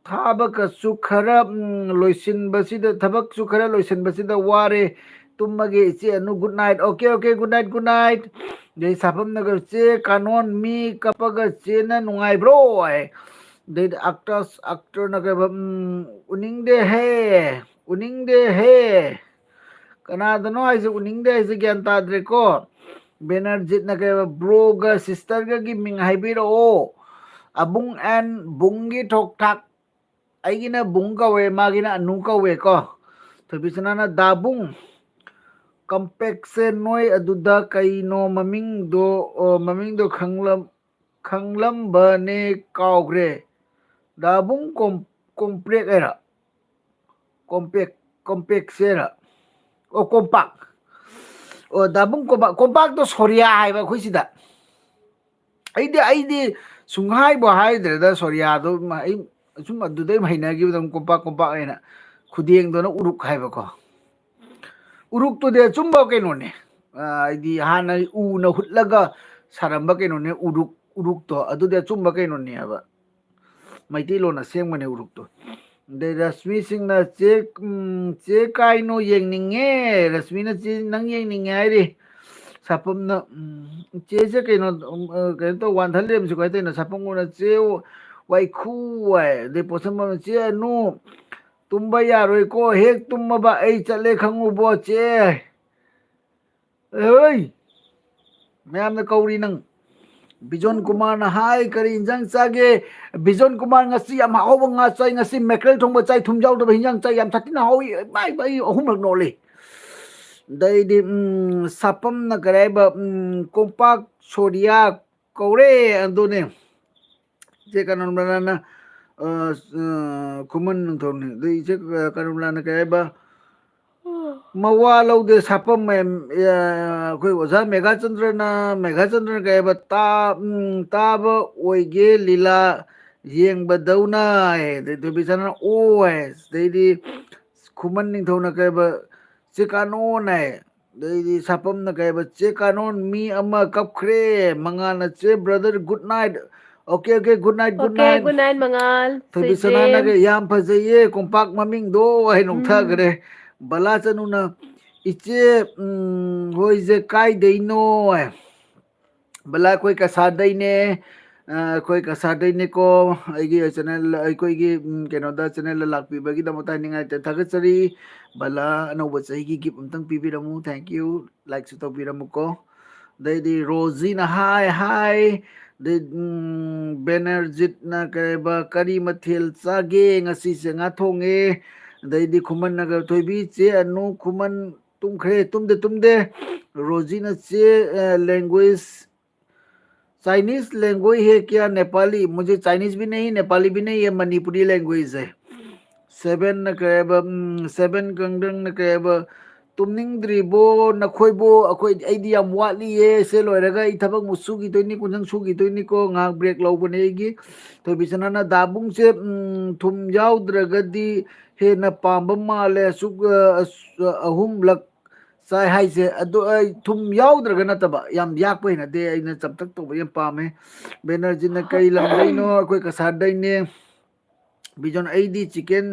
ꯊꯥꯕꯀꯁꯨ ꯈꯔ, ꯎꯝ, ꯂꯣꯏꯁꯤꯟꯕꯁꯤꯗ, ꯊꯕꯛꯁꯨ ꯈꯔ ꯂꯣꯏꯁꯤꯟꯕꯁꯤꯗ ꯋꯥꯔꯦ, ꯇꯨꯝꯃꯒꯦ ꯏꯆꯦ Anu, good night꯫ Okay, okay, good night, good night꯫ ꯑꯗꯩ ꯁꯥꯐꯝꯅꯒ, "ꯆꯦ ꯀꯥꯅꯣꯟ, ꯃꯤ ꯀꯞꯄꯒ ꯆꯦꯅ ꯅꯨꯡꯉꯥꯏꯕ꯭ꯔꯣ?" ꯍꯥꯏ꯫ ꯑꯗꯩꯗꯤ ꯑꯥꯛꯇꯔꯁ, ꯑꯥꯛꯇꯔꯅ ꯀꯩꯕ, ꯎꯝ, "ꯎꯅꯤꯡꯗꯦꯍꯦ, ꯎꯅꯤꯡꯗꯦꯍꯦ꯫ ꯀꯅꯥꯗꯅꯣ ꯍꯥꯏꯁꯦ ꯎꯅꯤꯡꯗꯦ ꯍꯥꯏꯁꯦ ꯒ꯭ꯌꯥꯟ ꯇꯥꯗ꯭ꯔꯦꯀꯣ꯫" ꯕꯦꯅꯔꯖꯤꯠꯅ ꯀꯩꯕ, "ꯕ꯭ꯔꯣꯒ ꯁꯤꯁꯇꯔꯒꯒꯤ ꯃꯤꯡ ꯍꯥꯏꯕꯤꯔꯛꯑꯣ꯫ ꯑꯕꯨꯡ and ꯕꯨꯡꯒꯤ ꯊꯣꯛ ꯊꯥꯛ꯫ ꯑꯩꯒꯤꯅ ꯕꯨꯡ ꯀꯧꯋꯦ, ꯃꯥꯒꯤꯅ ꯑꯅꯨ ꯀꯧꯋꯦꯀꯣ꯫ ꯊꯣꯏꯕꯤꯁꯅꯥꯅ ꯗꯥꯕꯨꯡ, ꯀꯝꯄꯦꯛꯁꯦ ꯅꯣꯏ ꯑꯗꯨꯗ ꯀꯩꯅꯣ ꯃꯃꯤꯡꯗꯣ, ꯑꯣ, ꯃꯃꯤꯡꯗꯣ ꯈꯪꯂꯝ-, ꯈꯪꯂꯝꯕꯅꯦ ꯀꯥꯎꯈ꯭ꯔꯦ꯫ ꯗꯥꯕꯨꯡ ꯀꯣꯝ-, ꯀꯣꯝꯄ꯭ꯔꯦꯛ ꯍꯥꯏꯔ? ꯀꯣꯝꯄꯦꯛ, ꯀꯣꯝꯄꯦꯛꯁꯦꯔ? ꯑꯣ, ꯀꯣꯝꯄꯥꯛ꯫ ꯑꯣ, ꯗꯥꯕꯨꯡ ꯀꯣꯝꯄꯥꯛ, ꯀꯣꯝꯄꯥꯛꯇꯣ ꯁꯣꯔꯤꯌꯥ ꯍꯥꯏꯕ ꯑꯩꯈꯣꯏ ꯁꯤꯗ꯫ ꯑꯩꯗꯤ, ꯑꯩꯗꯤ ꯁꯨꯡꯍꯥꯏꯕꯨ ꯍꯥꯏꯗ꯭ꯔꯦꯗ ꯁꯣꯔꯤꯌꯥꯗꯣ, ꯑꯩ ꯁꯨꯝ ꯑꯗꯨꯗꯩ ꯍꯩꯅꯈꯤꯕꯗ ꯑꯗꯨꯝ ꯀꯣꯝꯄꯥꯛ, ꯀꯣꯝꯄꯥꯛ ꯍꯥꯏꯅ꯫ ꯈꯨꯗꯦꯡꯗꯨꯅ ꯎꯔꯨꯛ ꯍꯥꯏꯕꯀꯣ꯫ ꯎꯔꯨꯛꯇꯨꯗꯤ ꯑꯆꯨꯝꯕ ꯀꯩꯅꯣꯅꯦ꯫ ꯑ, ꯍꯥꯏꯗꯤ ꯍꯥꯟꯅ ꯎꯅ ꯍꯨꯠꯂꯒ ꯁꯥꯔꯝꯕ ꯀꯩꯅꯣꯅꯦ, ꯎꯔꯨꯛ, ꯎꯔꯨꯛꯇꯣ꯫ ꯑꯗꯨꯗꯤ ꯑꯆꯨꯝꯕ ꯀꯩꯅꯣꯅꯦ ꯍꯥꯏꯕ꯫ ꯃꯩꯇꯩꯂꯣꯟ ꯑꯁꯦꯡꯕꯅꯦ ꯎꯔꯨꯛꯇꯣ꯫ ꯑꯗꯩ ꯔꯁꯃꯤ ꯁꯤꯡꯅ ꯆꯦ, ꯎꯝ, "ꯆꯦ ꯀꯥꯏꯅꯣ ꯌꯦꯡꯅꯤꯡꯉꯦ"꯫ ꯔꯁꯃꯤꯅ "ꯆꯦ ꯅꯪ ꯌꯦꯡꯅꯤꯡꯉꯦ" ꯍꯥꯏꯔꯤ꯫ ꯁꯥꯄꯝꯅ, ꯎꯝ, "ꯆꯦꯁꯦ ꯀꯩꯅꯣ, ꯎꯝ, ꯑ, ꯀꯩꯅꯣ ꯇꯧ, ꯋꯥꯟꯊ ꯂꯩꯔꯝꯁꯤꯀꯣ" ꯍꯥꯏꯇꯧꯅ꯫ ꯁꯥꯄꯝꯒꯨꯝꯅ "ꯆꯦ ꯋꯥꯏꯈꯨ" ꯍꯥꯏ꯫ ꯑꯗꯩ ꯄꯣꯠꯁꯝꯕꯝꯅ "ꯆꯦ ꯑꯅꯨ, ꯇꯨꯝꯕ ꯌꯥꯔꯣꯏꯀꯣ, ꯍꯦꯛ ꯇꯨꯝꯃꯕ ꯑꯩ ꯆꯠꯂꯦ ꯈꯪꯉꯨꯕꯣ ꯆꯦ"꯫ ꯑꯦ, ꯃꯌꯥꯝꯅ ꯀꯧꯔꯤ ꯅꯪ꯫ ꯕꯤꯖꯣꯟ ꯀꯨꯃꯥꯔꯅ, "ꯍꯥꯏ, ꯀꯔꯤ ꯏꯟꯖꯥꯡ ꯆꯥꯒꯦ?" ꯕꯤꯖꯣꯟ ꯀꯨꯃꯥꯔ, "ꯉꯁꯤ ꯌꯥꯝ ꯍꯥꯎꯕ ꯉꯥ ꯆꯥꯏ, ꯉꯁꯤ ꯃꯦꯀ꯭ꯔꯦꯜ ꯊꯣꯡꯕ ꯆꯥꯏ, ꯊꯨꯝ ꯌꯥꯎꯗꯕ ꯍꯤꯟꯖꯥꯡ ꯆꯥꯏ, ꯌꯥꯝ ꯁꯥꯊꯤꯅ ꯍꯥꯎꯏ꯫ ꯏꯃꯥꯏ, ꯏꯃꯥꯏ, ꯑꯍꯨꯝꯂꯛ ꯅꯣꯛꯂꯦ"꯫ ꯑꯗꯩꯗꯤ ꯎꯝ, ꯁꯥꯄꯝꯅ ꯀꯔꯤ ꯍꯥꯏꯕ? ꯎꯝ, ꯀꯣꯝꯄꯥꯛ ꯁꯣꯔꯤꯌꯥ ꯀꯧꯔꯦ꯫ ꯑꯗꯨꯅꯦ ꯏꯆꯦ ꯀꯅꯣꯝꯂꯥꯅ, ꯑ, ꯑ, ꯈꯨꯃꯟ ꯅꯤꯡꯊꯧꯅꯤ꯫ ꯑꯗꯩ ꯏꯆꯦ ꯀꯅꯣꯝꯂꯥꯅ ꯀꯔꯤ ꯍꯥꯏꯕ? ꯃꯋꯥ ꯂꯧꯗꯦ ꯁꯥꯄꯝ ꯃꯌꯥꯝ꯫ ꯑ, ꯑꯩꯈꯣꯏ ꯑꯣꯖꯥ ꯃꯦꯘꯥꯆꯟꯗ꯭ꯔꯅ, ꯃꯦꯘꯥꯆꯟꯗ꯭ꯔꯅ ꯀꯩ ꯍꯥꯏꯕ? ꯇꯥ-, ꯎꯝ, ꯇꯥꯕ ꯑꯣꯏꯒꯦ ꯂꯤꯂꯥ ꯌꯦꯡꯕꯗꯧꯅ ꯍꯥꯏ꯫ ꯑꯗꯩ ꯊꯣꯏꯕꯤꯁꯅꯥꯅ ꯑꯣ ꯍꯥꯏ꯫ ꯑꯗꯩꯗꯤ ꯈꯨꯃꯟ ꯅꯤꯡꯊꯧꯅ ꯀꯩ ꯍꯥꯏꯕ? ꯆꯦꯀꯥꯅꯣꯟ ꯍꯥꯏ꯫ ꯑꯗꯩꯗꯤ ꯁꯥꯄꯝꯅ ꯀꯩ ꯍꯥꯏꯕ? ꯆꯦꯀꯥꯅꯣꯟ, ꯃꯤ ꯑꯃ ꯀꯞꯈ꯭ꯔꯦ꯫ ꯃꯉꯥꯜꯅ, ꯆꯦ brother, good night. Okay, okay, good night, good Okay, night. Good night, ꯃꯉꯥꯜ, ꯁ꯭ꯋꯤꯠ ꯊꯣꯏꯕꯤꯁꯅꯥꯅꯒ ꯗ꯭ꯔꯤꯝ꯫ ꯌꯥꯝ ꯐꯖꯩꯌꯦ ꯀꯣꯝꯄꯥꯛ ꯃꯃꯤꯡꯗꯣ ꯍꯥꯏ ꯎꯝ꯫ ꯅꯣꯛꯊꯈ꯭ꯔꯦ꯫ ꯕꯂꯥ ꯆꯅꯨꯅ, ꯏꯆꯦ, ꯎꯝ, ꯍꯣꯏꯁꯦ ꯀꯥꯏꯗꯩꯅꯣ ꯍꯥꯏ꯫ ꯕꯂꯥ, ꯑꯩꯈꯣꯏ ꯀꯁꯥꯔꯗꯩꯅꯦ꯫ ꯑ, ꯑꯩꯈꯣꯏ ꯀꯁꯥꯔꯗꯩꯅꯦꯀꯣ꯫ ꯑꯩꯒꯤ ꯆꯦꯅꯦꯜ, ꯑꯩꯈꯣꯏꯒꯤ, ꯎꯝ, ꯀꯩꯅꯣꯗ, ꯆꯦꯅꯦꯜꯗ ꯂꯥꯛꯄꯤꯕꯒꯤꯗꯃꯛꯇ ꯍꯥꯏꯅꯤꯡꯉꯥꯏ ꯊꯥꯒꯠꯆꯔꯤ꯫ ꯕꯂꯥ, ꯑꯅꯧꯕ ꯆꯍꯤꯒꯤ ꯒꯤꯐ ꯑꯝꯇꯪ ꯄꯤꯕꯤꯔꯝꯃꯨ꯫ Thank you꯫ ꯂꯥꯏꯛꯁꯨ ꯇꯧꯕꯤꯔꯝꯃꯨꯀꯣ꯫ ꯑꯗꯩꯗꯤ ꯔꯣꯖꯤꯅ ꯍꯥꯏ, ꯍꯥꯏ꯫ ꯑꯗꯩ, ꯎꯝ, ꯕꯦꯅꯔꯖꯤꯠꯅ ꯀꯩꯕ, "ꯀꯔꯤ ꯃꯊꯦꯜ ꯆꯥꯒꯦ ꯉꯁꯤꯁꯦ?" "ꯉꯥ ꯊꯣꯡꯉꯦ"꯫ ꯑꯗꯩꯗꯤ ꯈꯨꯃꯟꯅꯒ, "ꯊꯣꯏꯕꯤ, ꯆꯦ ꯑꯅꯨ, ꯈꯨꯃꯟ ꯇꯨꯝꯈ꯭ꯔꯦ?" "ꯇꯨꯝꯗꯦ, ꯇꯨꯝꯗꯦ"꯫ ꯔꯣꯖꯤꯅ, "ꯆꯦ, ꯑ, ꯂꯦꯡꯒ꯭ꯋꯦꯖ, ꯆꯥꯏꯅꯤꯁ ꯂꯦꯡꯒ꯭ꯋꯦꯖ ꯍꯦ ꯀꯌꯥ ꯅꯦꯄꯥꯂꯤ? ꯃꯨꯖꯦ ꯆꯥꯏꯅꯤꯁ ꯚꯤ ꯅꯍꯤ, ꯅꯦꯄꯥꯂꯤ ꯚꯤ ꯅꯍꯤ, ꯌꯦ ꯃꯅꯤꯄꯨꯔꯤ ꯂꯦꯡꯒ꯭ꯋꯦꯖ ꯍꯦ"꯫ ꯁꯦꯚꯦꯟꯅ ꯀꯩ ꯍꯥꯏꯕ? ꯎꯝ, ꯁꯦꯚꯦꯟ ꯀꯪꯗꯪꯅ ꯀꯩ ꯍꯥꯏꯕ? "ꯇꯨꯝꯅꯤꯡꯗ꯭ꯔꯤꯕꯣ ꯅꯈꯣꯏꯕꯨ?" ꯑꯩꯈꯣꯏ, ꯑꯩꯗꯤ ꯌꯥꯝ ꯋꯥꯠꯂꯤꯌꯦ꯫ ꯁꯦ ꯂꯣꯏꯔꯒ ꯑꯩ ꯊꯕꯛ ꯑꯃꯨꯛ ꯁꯨꯈꯤꯗꯣꯏꯅꯤ, ꯀꯣꯟꯁꯪ ꯁꯨꯈꯤꯗꯣꯏꯅꯤꯀꯣ꯫ ꯉꯥꯏꯍꯥꯛ ꯕ꯭ꯔꯦꯛ ꯂꯧꯕꯅꯦ ꯑꯩꯒꯤ꯫ ꯊꯣꯏꯕꯤꯁꯅꯥꯅ, "ꯗꯥꯕꯨꯡꯁꯦ, ꯎꯝ, ꯊꯨꯝ ꯌꯥꯎꯗ꯭ꯔꯒꯗꯤ ꯍꯦꯟꯅ ꯄꯥꯝꯕ ꯃꯥꯜꯂꯦ꯫ ꯑꯁꯨꯛ, ꯑ, ꯑꯁ-, ꯑ, ꯑꯍꯨꯝꯂꯛ ꯆꯥꯏ ꯍꯥꯏꯁꯦ꯫ ꯑꯗꯣ ꯑꯩ ꯊꯨꯝ ꯌꯥꯎꯗ꯭ꯔꯒ ꯅꯠꯇꯕ, ꯌꯥꯝ ꯌꯥꯛꯄ ꯍꯩꯅꯗꯦ꯫ ꯑꯩꯅ ꯆꯝꯇꯛ ꯇꯧꯕ ꯌꯥꯝ ꯄꯥꯝꯃꯦ꯫ ꯕꯦꯅꯔꯖꯤꯠꯅ, "ꯀꯩ ꯂꯝꯗꯩꯅꯣ?" "ꯑꯩꯈꯣꯏ ꯀꯁꯥꯔꯗꯩꯅꯦ"꯫ ꯕꯤꯖꯣꯟ, "ꯑꯩꯗꯤ ꯆꯤꯀꯦꯟ,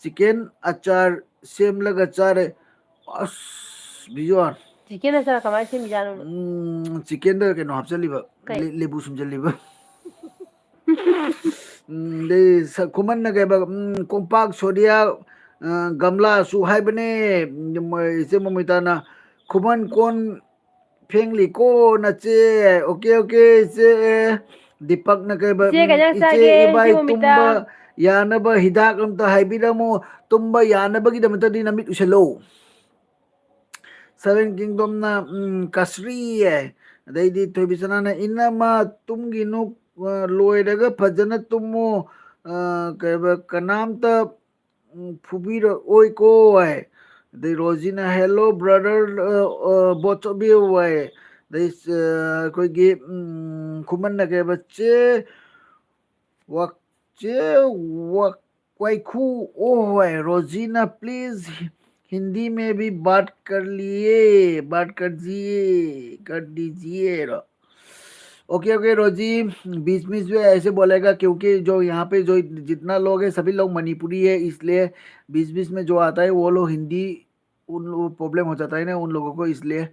ꯆꯤꯀꯦꯟ ꯑꯆꯥꯔ ꯁꯦꯝꯂꯒ ꯆꯥꯔꯦ"꯫ ꯑꯁ, ꯕꯤꯖꯣꯟ꯫ ꯆꯤꯀꯦꯟ ꯑꯆꯥꯔ ꯀꯃꯥꯏꯅ ꯁꯦꯝꯃꯤꯖꯥꯠꯅꯣ? ꯎꯝ, ꯆꯤꯀꯦꯟꯗ ꯀꯩꯅꯣ ꯍꯥꯞꯆꯜꯂꯤꯕ, ꯀꯩ? ꯂꯦ-, ꯂꯦꯕꯨ ꯁꯨꯝꯖꯜꯂꯤꯕ꯫ ꯎꯝ, ꯑꯗꯩ ꯁ-, ꯈꯨꯃꯟꯅ ꯀꯩ ꯍꯥꯏꯕ? ꯎꯝ, ꯀꯣꯝꯄꯥꯛ ꯁꯣꯗꯤꯌꯥ, ꯑ, ꯒꯝꯂꯥꯁꯨ ꯍꯥꯏꯕꯅꯦ꯫ ꯃꯣꯏ ꯏꯆꯦ ꯃꯣꯃꯤꯇꯥꯅ, "ꯈꯨꯃꯟ ꯀꯣꯟ ꯐꯦꯡꯂꯤꯀꯣ ꯅꯆꯦ"꯫ ꯑꯣꯀꯦ, ꯑꯣꯀꯦ, ꯏꯆꯦ꯫ ꯗꯤꯄꯛꯅ ꯀꯩ ꯍꯥꯏꯕ? ꯏꯆꯦ, ꯀꯩ ꯏꯟꯖꯥꯡ ꯎꯝ, "ꯏꯆꯦ, ꯆꯥꯒꯦ, ꯏꯕꯥꯏ ꯏꯆꯦ ꯃꯣꯃꯤꯇꯥ? ꯇꯨꯝꯕ ꯌꯥꯅꯕ ꯍꯤꯗꯥꯛ ꯑꯝꯇ ꯍꯥꯏꯕꯤꯔꯝꯃꯣ"꯫ ꯇꯨꯝꯕ ꯌꯥꯅꯕꯒꯤꯗꯃꯛꯇꯗꯤ ꯅꯃꯤꯠ ꯎꯏꯁꯜꯂꯣ꯫ Seven Kingdomꯅ ꯎꯝ ꯀꯁ꯭ꯔꯤ ꯍꯥꯏ꯫ ꯑꯗꯩꯗꯤ ꯊꯣꯏꯕꯤꯁꯅꯥꯅ ꯏꯅꯝꯃ ꯇꯨꯝꯒꯤꯅꯨ, ꯑ, ꯂꯣꯏꯔꯒ ꯐꯖꯅ ꯇꯨꯝꯃꯣ, ꯑ, ꯀꯩꯕ, ꯀꯅꯥꯝꯇ ꯎꯝ, ꯐꯨꯕꯤꯔꯛꯑꯣꯏꯀꯣ ꯍꯥꯏ꯫ ꯑꯗꯩ ꯔꯣꯖꯤꯅ hello brother, ꯑ, ꯑ, both of you ꯍꯥꯏ꯫ ꯑꯗꯩ ꯑ, ꯑꯩꯈꯣꯏꯒꯤ ꯎꯝ, ꯈꯨꯃꯟꯅ ꯀꯩꯕ, ꯆꯦ ꯋꯥꯛ ꯆꯦ ꯋꯥꯛ ꯋꯥꯏꯈꯨ ꯑꯣ ꯍꯣꯏ, ꯔꯣꯖꯤꯅ please हिंदी में भी बात कर लिए, बात कर दिए, कर दीजिए रो। ओके ओके रोजी, बीच बीच में ऐसे बोलेगा क्योंकि जो यहाँ पे जो जितना लोग है सभी लोग मणिपुरी है, इसलिए बीच बीच में जो आता है वो लोग हिंदी, उन लोग प्रॉब्लम हो जाता है ना उन लोगों को, इसलिए।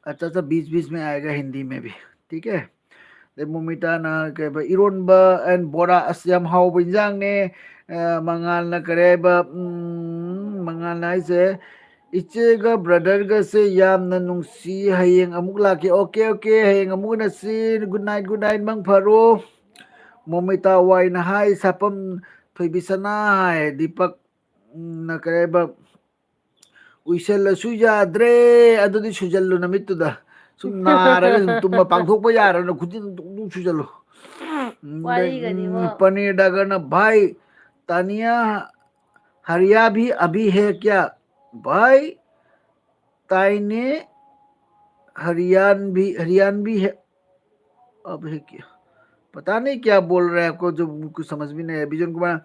अच्छा अच्छा, बीच बीच में आएगा हिंदी में भी, ठीक है। ꯑꯗꯩ ꯃꯣꯃꯤꯇꯥꯅ ꯀꯩꯕ, ꯏꯔꯣꯟꯕ and ꯕꯣꯔꯥ, ꯑꯁ ꯌꯥꯝ ꯍꯥꯎꯕ ꯏꯟꯖꯥꯡꯅꯦ꯫ ꯑ, ꯃꯉꯥꯜꯅ ꯀꯔꯤ ꯍꯥꯏꯕ, ꯎꯝ, ꯃꯉꯥꯜꯅ ꯍꯥꯏꯁꯦ, ꯏꯆꯦꯒ ꯕ꯭ꯔꯗꯔꯒꯁꯦ ꯌꯥꯝꯅ ꯅꯨꯡꯁꯤ, ꯍꯌꯦꯡ ꯑꯃꯨꯛ ꯂꯥꯛꯀꯦ꯫ ꯑꯣꯀꯦ ꯑꯣꯀꯦ, ꯍꯌꯦꯡ ꯑꯃꯨꯛ ꯎꯅꯁꯤ꯫ ꯒꯨꯗ ꯅꯥꯏꯠ, ꯒꯨꯗ ꯅꯥꯏꯠ, ꯃꯪ ꯐꯔꯣ꯫ ꯃꯣꯃꯤꯇꯥ ꯋꯥꯏꯅ ꯍꯥꯏ, ꯁꯥꯐꯝ ꯊꯣꯏꯕꯤꯁꯅꯥ ꯍꯥꯏ꯫ ꯗꯤꯄꯛꯅ ꯀꯔꯤ ꯍꯥꯏꯕ, ꯎꯏꯁꯜꯂꯁꯨ ꯌꯥꯗ꯭ꯔꯦ꯫ ꯑꯗꯨꯗꯤ ꯁꯨꯖꯜꯂꯨ ꯅꯃꯤꯠꯇꯨꯗ꯫ ꯁꯨꯝ ꯅꯥꯔꯒ ꯁꯨꯝ ꯇꯨꯝꯕ, ꯄꯥꯡꯊꯣꯛꯄ ꯌꯥꯔꯅ ꯈꯨꯖꯤꯟ ꯇꯨꯡ ꯇꯨꯡ ꯁꯨꯖꯜꯂꯨ꯫ ꯎꯝ, ꯋꯥꯔꯤꯒꯗꯤꯕꯣ꯫ ꯎꯝ, ꯄꯅꯤꯔ ꯗꯥꯒꯔꯅ, "ꯚꯥꯏ, ꯇꯥꯅꯤꯌꯥ ꯍꯔꯤꯌꯥ ꯚꯤ ꯑꯚꯤ ꯍꯦ ꯀꯌꯥ?" ꯚꯥꯏ, ꯇꯥꯏꯅꯦ, ꯍꯔꯤꯌꯥꯟꯕꯤ, ꯍꯔꯤꯌꯥꯟꯕꯤ ꯍꯦ, ꯑꯚꯤ ꯍꯦ ꯀꯌꯥ? पता नहीं क्या बोल रहे हैं आपको, जो कुछ समझ भी नहीं है। बिजन कुमार,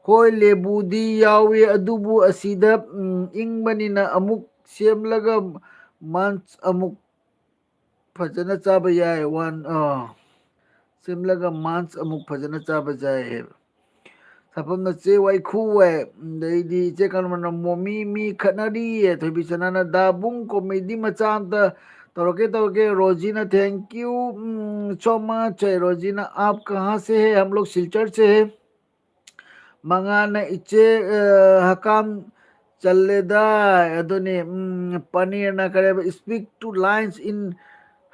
ꯍꯣꯏ, ꯂꯦꯕꯨꯗꯤ ꯌꯥꯎꯏ, ꯑꯗꯨꯕꯨ ꯑꯁꯤꯗ, ꯎꯝ, ꯏꯪꯕꯅꯤꯅ ꯑꯃꯨꯛ ꯁꯦꯝꯂꯒ ꯃꯟꯁ ꯑꯃꯨꯛ ꯐꯖꯅ ꯆꯥꯕ ꯌꯥꯏ꯫ ꯋꯥꯟ, ꯑ, ꯁꯦꯝꯂꯒ ꯃꯟꯁ ꯑꯃꯨꯛ ꯐꯖꯅ ꯆꯥꯕ ꯌꯥꯏ ꯍꯥꯏꯕ꯫ ꯁꯥꯐꯝꯅ ꯆꯦ ꯋꯥꯏꯈꯨ ꯍꯥꯏ꯫ ꯑꯗꯩꯗꯤ ꯏꯆꯦ ꯀꯔꯃꯅ ꯃꯣꯃꯤ ꯃꯤ ꯈꯠꯅꯔꯤꯌꯦ꯫ ꯊꯣꯏꯕꯤ ꯁꯅꯥꯅ ꯗꯥꯕꯨꯡ ꯀꯣꯃꯦꯗꯤ ꯃꯆꯥ ꯑꯝꯇ ꯇꯧꯔꯛꯀꯦ, ꯇꯧꯔꯛꯀꯦ꯫ ꯔꯣꯖꯤꯅ thank you, um, so much ꯍꯥꯏ꯫ ꯔꯣꯖꯤꯅ आप कहाँ से है? हम लोग सिलचर से है। ꯃꯉꯥꯅ ꯏꯆꯦ, ꯑ, ꯍꯀꯥꯝ ꯆꯜꯂꯦꯗꯥꯏ꯫ ꯑꯗꯨꯅꯤ, ꯎꯝ, ꯄꯅꯤꯔꯅ ꯀꯔꯤ ꯍꯥꯏꯕ, "Speak two lines in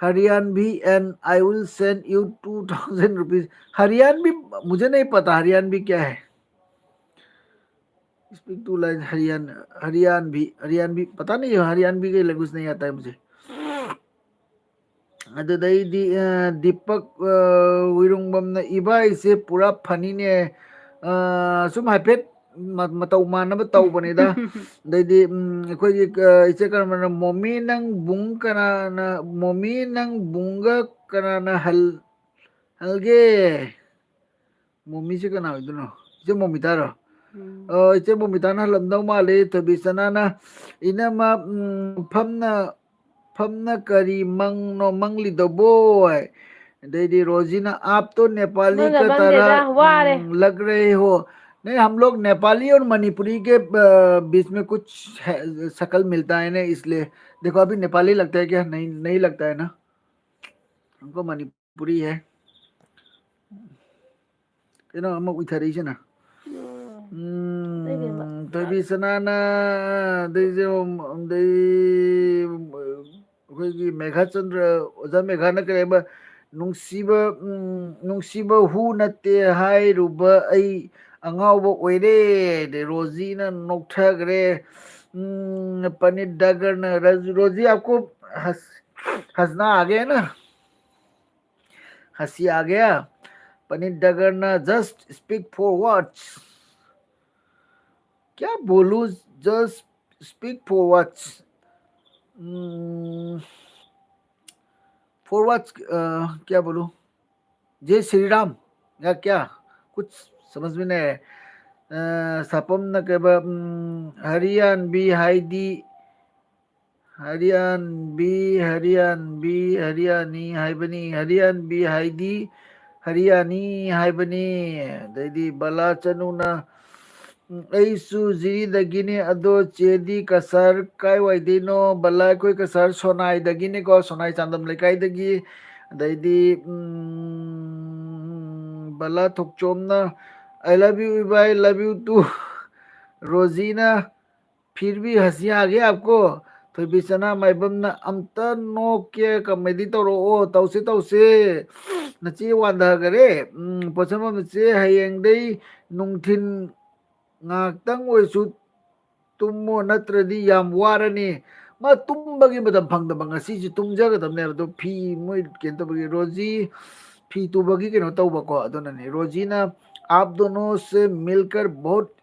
Haryanvi and I will send you two thousand rupees." Haryanvi, मुझे नहीं पता हरियाणवी क्या है। speak two lines Haryan, Haryanvi, Haryanvi, पता नहीं है, हरियाणवी का लैंग्वेज नहीं आता है मुझे। ꯑꯗꯨꯗꯩꯗꯤ, ꯑ, ꯗꯤꯄꯛ, ꯑ, ꯋꯤꯔꯨꯡꯕꯝꯅ, "ꯏꯕꯥꯏꯁꯦ ꯄꯨꯔꯥ ꯐꯅꯤꯅꯦ, ꯑ, ꯁꯨꯝ ꯍꯥꯏꯐꯦꯠ ꯃ-, ꯃꯇꯧ ꯃꯥꯟꯅꯕ ꯇꯧꯕꯅꯤꯗ"꯫ ꯑꯗꯩꯗꯤ, ꯎꯝ, ꯑꯩꯈꯣꯏꯒꯤ, ꯑ, ꯏꯆꯦ ꯀꯔꯃꯅ, "ꯃꯣꯃꯤ ꯅꯪ ꯕꯨꯡ ꯀꯅꯥꯅ, ꯃꯣꯃꯤ ꯅꯪ ꯕꯨꯡꯒ ꯀꯅꯥꯅ ꯍꯜ-, ꯍꯜꯒꯦ?" ꯃꯣꯃꯤꯁꯦ ꯀꯅꯥ ꯑꯣꯏꯗꯣꯏꯅꯣ? ꯏꯆꯦ ꯃꯣꯃꯤꯇꯥꯔꯣ? ꯎꯝ꯫ ꯑ, ꯏꯆꯦ ꯃꯣꯃꯤꯇꯥꯅ ꯍꯜꯂꯝꯗꯧ ꯃꯥꯜꯂꯤ꯫ ꯊꯣꯏꯕꯤ ꯁꯅꯥꯅ, "ꯏꯅꯝꯃ, ꯎꯝ, ꯐꯝꯅ, ꯐꯝꯅ ꯀꯔꯤ ꯃꯪꯅꯣ ꯃꯪꯂꯤꯗꯨꯕꯣ?" ꯍꯥꯏ꯫ ꯑꯗꯩꯗꯤ ꯔꯣꯖꯤꯅ, "आप तो नेपाली ꯃꯪꯗ का तरह, ꯃꯪꯗꯦꯗ, ꯋꯥꯔꯦ꯫ ꯎꯝ, लग रहे हो।" नहीं, हम लोग नेपाली और मणिपुरी के, अ, बीच में कुछ है, शकल मिलता है ना, इसलिए। देखो, अभी नेपाली लगता है क्या? नहीं, नहीं लगता है ना। हमको मणिपुरी है। ꯀꯩꯅꯣ ꯑꯃ ꯎꯏꯊꯔꯛꯏꯁꯤꯅ? ꯎꯝ꯫ ꯎꯝ, ꯊꯣꯏꯕꯤ ꯁꯅꯥꯅ, ꯑꯗꯩꯁꯦ, ꯑꯗꯩ, ꯑꯩꯈꯣꯏꯒꯤ ꯃꯦꯘꯥꯆꯟꯗ꯭ꯔ, ꯑꯣꯖꯥ ꯃꯦꯘꯥꯅ ꯀꯔꯤ ꯍꯥꯏꯕ, "ꯅꯨꯡꯁꯤꯕ, ꯎꯝ, ꯅꯨꯡꯁꯤꯕ ꯍꯨ ꯅꯠꯇꯦ ꯍꯥꯏꯔꯨꯕ ꯑꯩ ꯑꯉꯥꯎꯕ ꯑꯣꯏꯔꯦ"꯫ ꯑꯗꯩ ꯔꯣꯖꯤꯅ ꯅꯣꯛꯊꯈ꯭ꯔꯦ꯫ ꯎꯝ, ꯄꯅꯤꯠ ꯗꯥꯒꯔꯅ, "ꯔꯣꯖꯤ, आपको हंस-, हंसना आ गया ना?" हंसी आ गया। पनीत डगर ना, "Just speak four words।" क्या बोलूं? Just speak four words। हम्म, four words, अ, क्या बोलूं? जय श्री राम या क्या? कुछ समझ में नहीं आया। अ, सपम न के बा-, हम्म, हरियाणवी हाइदी ꯍꯔꯤꯌꯥꯟꯕꯤ, ꯍꯔꯤꯌꯥꯟꯕꯤ, ꯍꯔꯤꯌꯥꯅꯤ ꯍꯥꯏꯕꯅꯤ꯫ ꯍꯔꯤꯌꯥꯟꯕꯤ ꯍꯥꯏꯗꯤ ꯍꯔꯤꯌꯥꯅꯤ ꯍꯥꯏꯕꯅꯤ꯫ ꯑꯗꯩꯗꯤ ꯕꯂꯥ ꯆꯅꯨꯅ, "ꯎꯝ, ꯑꯩꯁꯨ ꯖꯤꯔꯤꯗꯒꯤꯅꯤ, ꯑꯗꯣ ꯆꯦꯗꯤ ꯀꯁꯥꯔ ꯀꯥꯏꯋꯥꯏꯗꯩꯅꯣ?" ꯕꯂꯥ, ꯑꯩꯈꯣꯏ ꯀꯁꯥꯔ ꯁꯣꯅꯥꯏꯗꯒꯤꯅꯤꯀꯣ, ꯁꯣꯅꯥꯏ ꯆꯥꯟꯗꯝ ꯂꯩꯀꯥꯏꯗꯒꯤ꯫ ꯑꯗꯩꯗꯤ, ꯎꯝ, ꯕꯂꯥ ꯊꯣꯛꯆꯣꯝꯅ, "I love you, ꯏꯕꯥꯏ, love you too." ꯔꯣꯖꯤꯅ, "फिर भी हंसी आ गया आपको?" ꯊꯣꯏꯕꯤ ꯁꯅꯥ ꯃꯥꯏꯕꯝꯅ, "ꯑꯝꯇ ꯅꯣꯛꯀꯦ, ꯀꯃꯦꯗꯤ ꯇꯧꯔꯛꯑꯣ, ꯇꯧꯁꯦ, ꯇꯧꯁꯦ꯫ ꯅꯆꯦ ꯋꯥꯟꯊꯈꯔꯦ꯫ ꯎꯝ, ꯄꯣꯠꯁꯝꯕꯝ ꯅꯆꯦ, ꯍꯌꯦꯡꯗꯩ ꯅꯨꯡꯊꯤꯟ, ꯉꯥꯏꯍꯥꯛꯇꯪ ꯑꯣꯏꯔꯁꯨ ꯇꯨꯝꯃꯣ, ꯅꯠꯇ꯭ꯔꯗꯤ ꯌꯥꯝ ꯋꯥꯔꯅꯤ꯫ ꯃꯥ ꯇꯨꯝꯕꯒꯤ ꯃꯇꯝ ꯐꯪꯗꯕ, ꯉꯁꯤꯁꯨ ꯇꯨꯝꯖꯒꯗꯕꯅꯦꯕ꯫ ꯑꯗꯣ ꯐꯤ ꯃꯣꯏ ꯀꯩꯅꯣ ꯇꯧꯕꯒꯤ, ꯔꯣꯖꯤ ꯐꯤ ꯇꯨꯕꯒꯤ ꯀꯩꯅꯣ ꯇꯧꯕꯀꯣ, ꯑꯗꯨꯅꯅꯦ꯫ ꯔꯣꯖꯤꯅ, "आप दोनों से मिलकर बहुत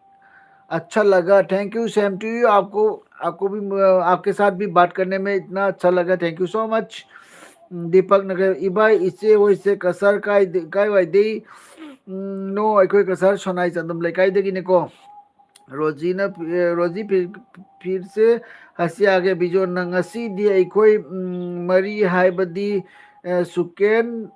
अच्छा लगा।" Thank you, same to you. आपको, आपको भी, अ, आपके साथ भी बात करने में इतना अच्छा लगा। Thank you so much. ꯎꯝ, ꯗꯤꯄꯛꯅ ꯀꯩ, "ꯏꯕꯥꯏ, ꯏꯆꯦ ꯍꯣꯏꯁꯦ ꯀꯁꯥꯔ ꯀꯥꯏꯗ-, ꯀꯥꯏꯋꯥꯏꯗꯩ?" ꯎꯝ, ꯅꯣ, ꯑꯩꯈꯣꯏ ꯀꯁꯥꯔ ꯁꯣꯅꯥꯏ ꯆꯥꯟꯗꯝ ꯂꯩꯀꯥꯏꯗꯒꯤꯅꯤꯀꯣ꯫ ꯔꯣꯖꯤꯅ, ꯑꯦ, ꯔꯣꯖꯤ ꯐꯤ-, ꯐꯤꯔꯁꯦ ꯍꯁꯤꯌꯥꯒꯦ ꯕꯤꯖꯣꯟꯅ, "ꯉꯁꯤꯗꯤ ꯑꯩꯈꯣꯏ, ꯎꯝ, ꯃꯔꯤ ꯍꯥꯏꯕꯗꯤ, ꯑꯦ, ꯁꯨꯀꯦꯟ,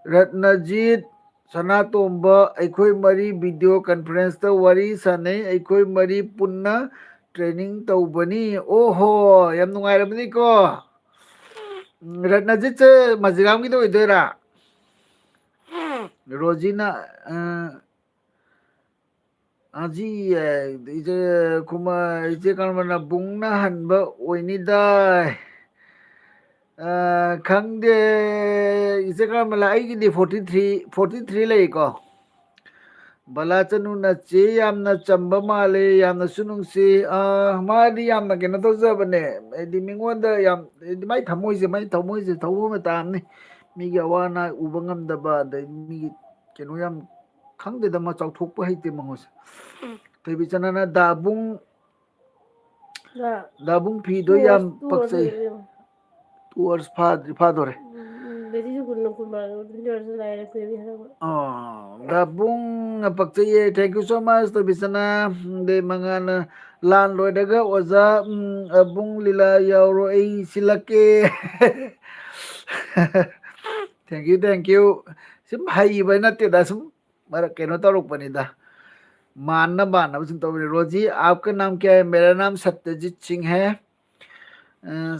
ꯔꯠꯅꯖꯤꯠ, ꯁꯅꯥꯇꯣꯝꯕ, ꯑꯩꯈꯣꯏ ꯃꯔꯤ video conference ꯇ ꯋꯥꯔꯤ ꯁꯥꯟꯅꯩ꯫ ꯑꯩꯈꯣꯏ ꯃꯔꯤ ꯄꯨꯟꯅ training ꯇꯧꯕꯅꯤ꯫" ꯑꯣꯍꯣ, ꯌꯥꯝ ꯅꯨꯡꯉꯥꯏꯔꯕꯅꯤꯀꯣ꯫ ꯎꯝ, ꯔꯠꯅꯖꯤꯠꯁꯦ ꯃꯖꯤꯔꯥꯝꯒꯤꯗ ꯑꯣꯏꯗꯣꯏꯔꯥ? ꯔꯣꯖꯤꯅ, ꯑ, ꯑꯖꯤ, ꯑꯦ, ꯏꯆꯦ ꯈꯨꯃ-, ꯏꯆꯦ ꯀꯔꯝꯕꯅ ꯕꯨꯡꯅ ꯍꯟꯕ ꯑꯣꯏꯅꯤꯗꯥꯏ? ꯑ, ꯈꯪꯗꯦ, ꯏꯆꯦ ꯀꯔꯝꯕꯅ, ꯑꯩꯒꯤꯗꯤ forty three, forty three ꯂꯩꯀꯣ꯫ ꯕꯂꯥꯆꯅꯨꯅ, "ꯆꯦ ꯌꯥꯝꯅ ꯆꯝꯕ ꯃꯥꯜꯂꯦ, ꯌꯥꯝꯅꯁꯨ ꯅꯨꯡꯁꯤ꯫" ꯑ, ꯃꯥꯗꯤ ꯌꯥꯝꯅ ꯀꯩꯅꯣ ꯇꯧꯖꯕꯅꯦ, ꯍꯥꯏꯗꯤ ꯃꯤꯉꯣꯟꯗ ꯌꯥꯝ, ꯍꯥꯏꯗꯤ ꯃꯥꯏ ꯊꯃꯣꯏꯁꯦ, ꯃꯥꯏ ꯊꯃꯣꯏꯁꯦ ꯊꯧꯕ ꯃꯇꯥꯝꯅꯤ꯫ ꯃꯤꯒꯤ ꯑꯋꯥ ꯑꯅꯥ ꯎꯕ ꯉꯝꯗꯕ, ꯑꯗꯩ ꯃꯤꯒꯤ ꯀꯩꯅꯣ ꯌꯥꯝ ꯈꯪꯗꯦꯗ, ꯃꯥ ꯆꯥꯎꯊꯣꯛꯄ ꯍꯩꯇꯦ ꯃꯉꯣꯟꯁꯦ꯫ ꯎꯝ꯫ ꯊꯣꯏꯕꯤꯆꯅꯅ, "ꯗꯥꯕꯨꯡ, ꯗꯥ, ꯗꯥꯕꯨꯡ ꯐꯤꯗꯣ two ꯌꯥꯝ hours, two hours ꯄꯛꯆꯩ꯫" ꯑꯣꯏꯔꯦ꯫ Two hours ꯐꯥꯗ꯭ꯔꯤ, ꯐꯥꯗꯣꯔꯦ꯫ ꯎꯝ, ꯎꯝ, ꯕꯦꯇ꯭ꯔꯤꯁꯨ ꯀꯨꯟ, ꯀꯨꯟ ꯃꯥꯊꯣꯏ, twenty hours ꯂꯥꯏꯔꯦ, ꯀꯨꯏꯔꯦ ꯍꯥꯏꯔꯛꯄ꯫ ꯑꯣ, ꯗꯥꯕꯨꯡꯅ ꯄꯛꯆꯩꯌꯦ, thank you so much, ꯊꯣꯏꯕꯤꯆꯅ꯫ ꯑꯗꯩ ꯃꯉꯥꯅ, "ꯂꯥꯟ ꯂꯣꯏꯔꯒ ꯑꯣꯖꯥ, ꯎꯝ, ꯑꯕꯨꯡ ꯂꯤꯂꯥ ꯌꯥꯎꯔꯣ, ꯑꯩ ꯁꯤꯜꯂꯛꯀꯦ꯫" Thank you, thank you꯫ ꯁꯨꯝ ꯍꯩꯕ ꯅꯠꯇꯦꯗ, ꯁꯨꯝ ꯃꯔꯛ ꯀꯩꯅꯣ ꯇꯧꯔꯛꯄꯅꯤꯗ, ꯃꯥꯟꯅ ꯃꯥꯟꯅꯕ ꯁꯨꯝ ꯇꯧꯕꯅꯤ꯫ ꯔꯣꯖꯤ, "आपका नाम क्या है?" "मेरा नाम सत्यजीत सिंह है꯫" ꯑ,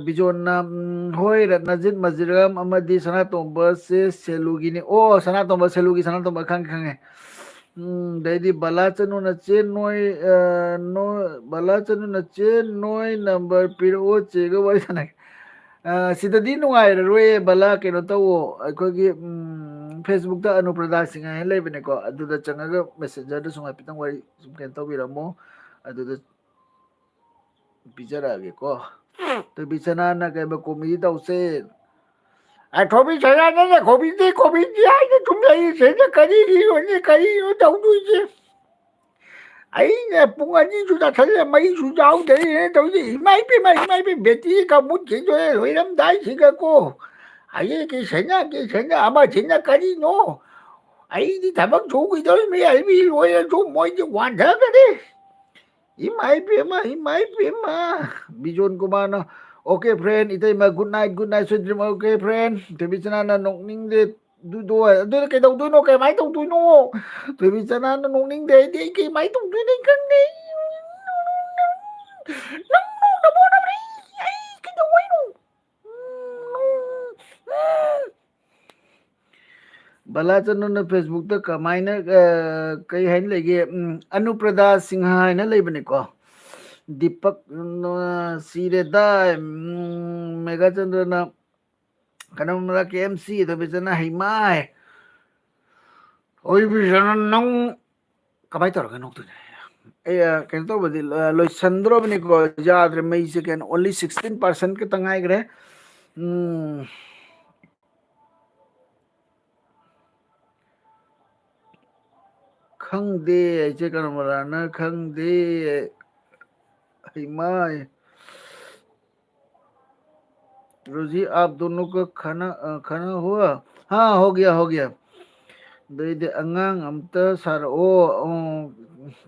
ꯕꯤꯖꯣꯟꯅ, ꯎꯝ, "ꯍꯣꯏ, ꯔꯠꯅꯖꯤꯠ ꯃꯖꯤꯔꯥꯝ ꯑꯃꯗꯤ ꯁꯅꯥꯇꯣꯝꯕꯁꯦ ꯁꯦꯂꯨꯒꯤꯅꯤ꯫" ꯑꯣ, ꯁꯅꯥꯇꯣꯝꯕ, ꯁꯦꯂꯨꯒꯤ ꯁꯅꯥꯇꯣꯝꯕ, ꯈꯪꯉꯦ, ꯈꯪꯉꯦ꯫ ꯎꯝ, ꯑꯗꯩꯗꯤ ꯕꯂꯥꯆꯅꯨꯅ, "ꯆꯦ ꯅꯣꯏ, ꯑ, ꯅꯣꯏ, ꯕꯂꯥꯆꯅꯨꯅ, ꯆꯦ ꯅꯣꯏ number ꯄꯤꯔꯛꯑꯣ, ꯆꯦꯒ ꯋꯥꯔꯤ ꯁꯥꯟꯅꯒꯦ꯫" ꯑ, ꯁꯤꯗꯗꯤ ꯅꯨꯡꯉꯥꯏꯔꯔꯣꯏꯌꯦ, ꯕꯂꯥ, ꯀꯩꯅꯣ ꯇꯧꯋꯣ, ꯑꯩꯈꯣꯏꯒꯤ, ꯎꯝ, Facebookꯇ ꯑꯅꯨꯄ꯭ꯔꯗꯥ ꯁꯤꯡ ꯍꯥꯏꯅ ꯂꯩꯕꯅꯦꯀꯣ, ꯑꯗꯨꯗ ꯆꯪꯉꯒ Messengerꯗ ꯁꯨꯝ ꯍꯥꯏꯐꯦꯠꯇꯪ ꯋꯥꯔꯤ ꯁꯨꯝ ꯀꯩꯅꯣ ꯇꯧꯕꯤꯔꯝꯃꯣ꯫ ꯑꯗꯨꯗ ꯄꯤꯖꯔꯛꯑꯒꯦꯀꯣ꯫ ꯊꯣꯏꯕꯤ ꯁꯅꯥꯅ ꯀꯩꯕ ꯀꯣꯃꯦꯗꯤ ꯇꯧꯁꯦ꯫ ꯑ, ꯊꯣꯏꯕꯤ ꯁꯅꯥꯅꯅꯦ ꯀꯣꯃꯦꯗꯤ, ꯀꯣꯃꯦꯗꯤ ꯍꯥꯏꯅ ꯁꯨꯝ ꯂꯩꯔꯤꯁꯦ, ꯀꯔꯤꯒꯤꯅꯣꯅꯦ, ꯀꯔꯤꯅꯣ ꯇꯧꯗꯣꯏꯁꯦ? ꯑꯩꯅ ꯄꯨꯡ ꯑꯅꯤꯁꯨ ꯆꯠꯊꯠꯂꯦ, ꯃꯩꯁꯨ ꯌꯥꯎꯗ꯭ꯔꯦꯅ ꯇꯧꯔꯤꯁꯦ꯫ ꯏꯃꯥ ꯏꯄꯦꯝꯃ, ꯏꯃꯥ ꯏꯄꯦꯝꯃ, ꯕꯦꯇ꯭ꯔꯤꯒ ꯃꯨꯠꯈꯤꯗꯣꯔꯦ ꯂꯣꯏꯔꯝꯗꯥꯏꯁꯤꯒꯀꯣ꯫ ꯑꯩꯒꯤ ꯁꯦꯟꯅ, ꯀꯤ ꯁꯦꯟꯅ, ꯑꯃꯁꯤꯅ ꯀꯔꯤꯅꯣ? ꯑꯩꯗꯤ ꯊꯕꯛ ꯁꯨꯈꯤꯗꯧꯔꯤꯃꯤ, ꯑꯩ ꯃꯤ ꯂꯣꯏꯔꯁꯨ ꯃꯣꯏꯗꯤ ꯋꯥꯟꯊꯒꯅꯤ꯫ ꯏꯃꯥ ꯏꯄꯦꯝꯃ, ꯏꯃꯥ ꯏꯄꯦꯝꯃ꯫ ꯕꯤꯖꯣꯟ ꯀꯨꯃꯥꯔꯅ, "Okay friend, ꯏꯇꯩꯃ, good night, good night, sweet dream, okay friend." ꯊꯣꯏꯕꯤꯆꯅꯥꯅ, "ꯅꯣꯛꯅꯤꯡꯗꯦ, ꯑꯗꯨꯗꯣ, ꯑꯗꯨꯗ ꯀꯩꯗꯧꯗꯣꯏꯅꯣ, ꯀꯃꯥꯏꯅ ꯇꯧꯗꯣꯏꯅꯣ?" ꯊꯣꯏꯕꯤꯆꯅꯥꯅ, "ꯅꯣꯛꯅꯤꯡꯗꯦ, ꯑꯩꯗꯤ ꯑꯩ ꯀꯃꯥꯏꯅ ꯇꯧꯗꯣꯏꯅꯣ ꯈꯪꯗꯦ꯫ ꯅꯪ ꯅꯣꯛꯅꯕ ꯍꯣꯠꯅꯕꯗ ꯑꯩ ꯀꯩꯗꯧ ꯍꯥꯏꯅꯣ?" ꯕꯂꯥꯆꯟꯗ꯭ꯔꯅ Facebookꯇ ꯀꯃꯥꯏꯅ, ꯑ, ꯀꯩ ꯍꯥꯏꯅ ꯂꯩꯒꯦ? ꯎꯝ, ꯑꯅꯨꯄ꯭ꯔꯗꯥ ꯁꯤꯡꯍ ꯍꯥꯏꯅ ꯂꯩꯕꯅꯤꯀꯣ꯫ ꯗꯤꯄꯛ, ꯎꯝ, ꯁꯤꯔꯦꯗꯥ, ꯎꯝ, ꯃꯦꯘꯥꯆꯟꯗ꯭ꯔꯅ, ꯀꯩꯅꯣ, ꯀꯦ ꯑꯦꯝ ꯁꯤ, ꯑꯗꯨ ꯐꯖꯅ ꯍꯩꯃꯥꯏ꯫ ꯑꯣꯏꯕꯤꯁꯅ ꯅꯪ ꯀꯃꯥꯏꯅ ꯇꯧꯔꯒ ꯅꯣꯛꯇꯣꯏꯅꯣ? ꯑꯩ, ꯑ, ꯀꯩꯅꯣ ꯇꯧꯕꯗꯤ, ꯑ, ꯂꯣꯏꯁꯟꯗ꯭ꯔꯣꯕꯅꯤꯀꯣ, ꯌꯥꯗ꯭ꯔꯦ, ꯃꯩꯁꯦ ꯀꯩꯅꯣ, only sixteen percent ꯈꯛꯇ ꯉꯥꯏꯈ꯭ꯔꯦ꯫ ꯎꯝ꯫ ꯈꯪꯗꯦ, ꯑꯩꯁꯦ ꯀꯔꯝꯕꯅ ꯈꯪꯗꯦ꯫ ꯍꯩꯃꯥꯏ꯫ रोजी, आप दोनों का खाना, अ, खाना हुआ? हाँ, हो गया, हो गया। ꯑꯗꯩꯗꯤ, "ꯑꯉꯥꯡ ꯑꯝꯇ ꯁꯥꯔꯛꯑꯣ꯫ ꯑꯣ,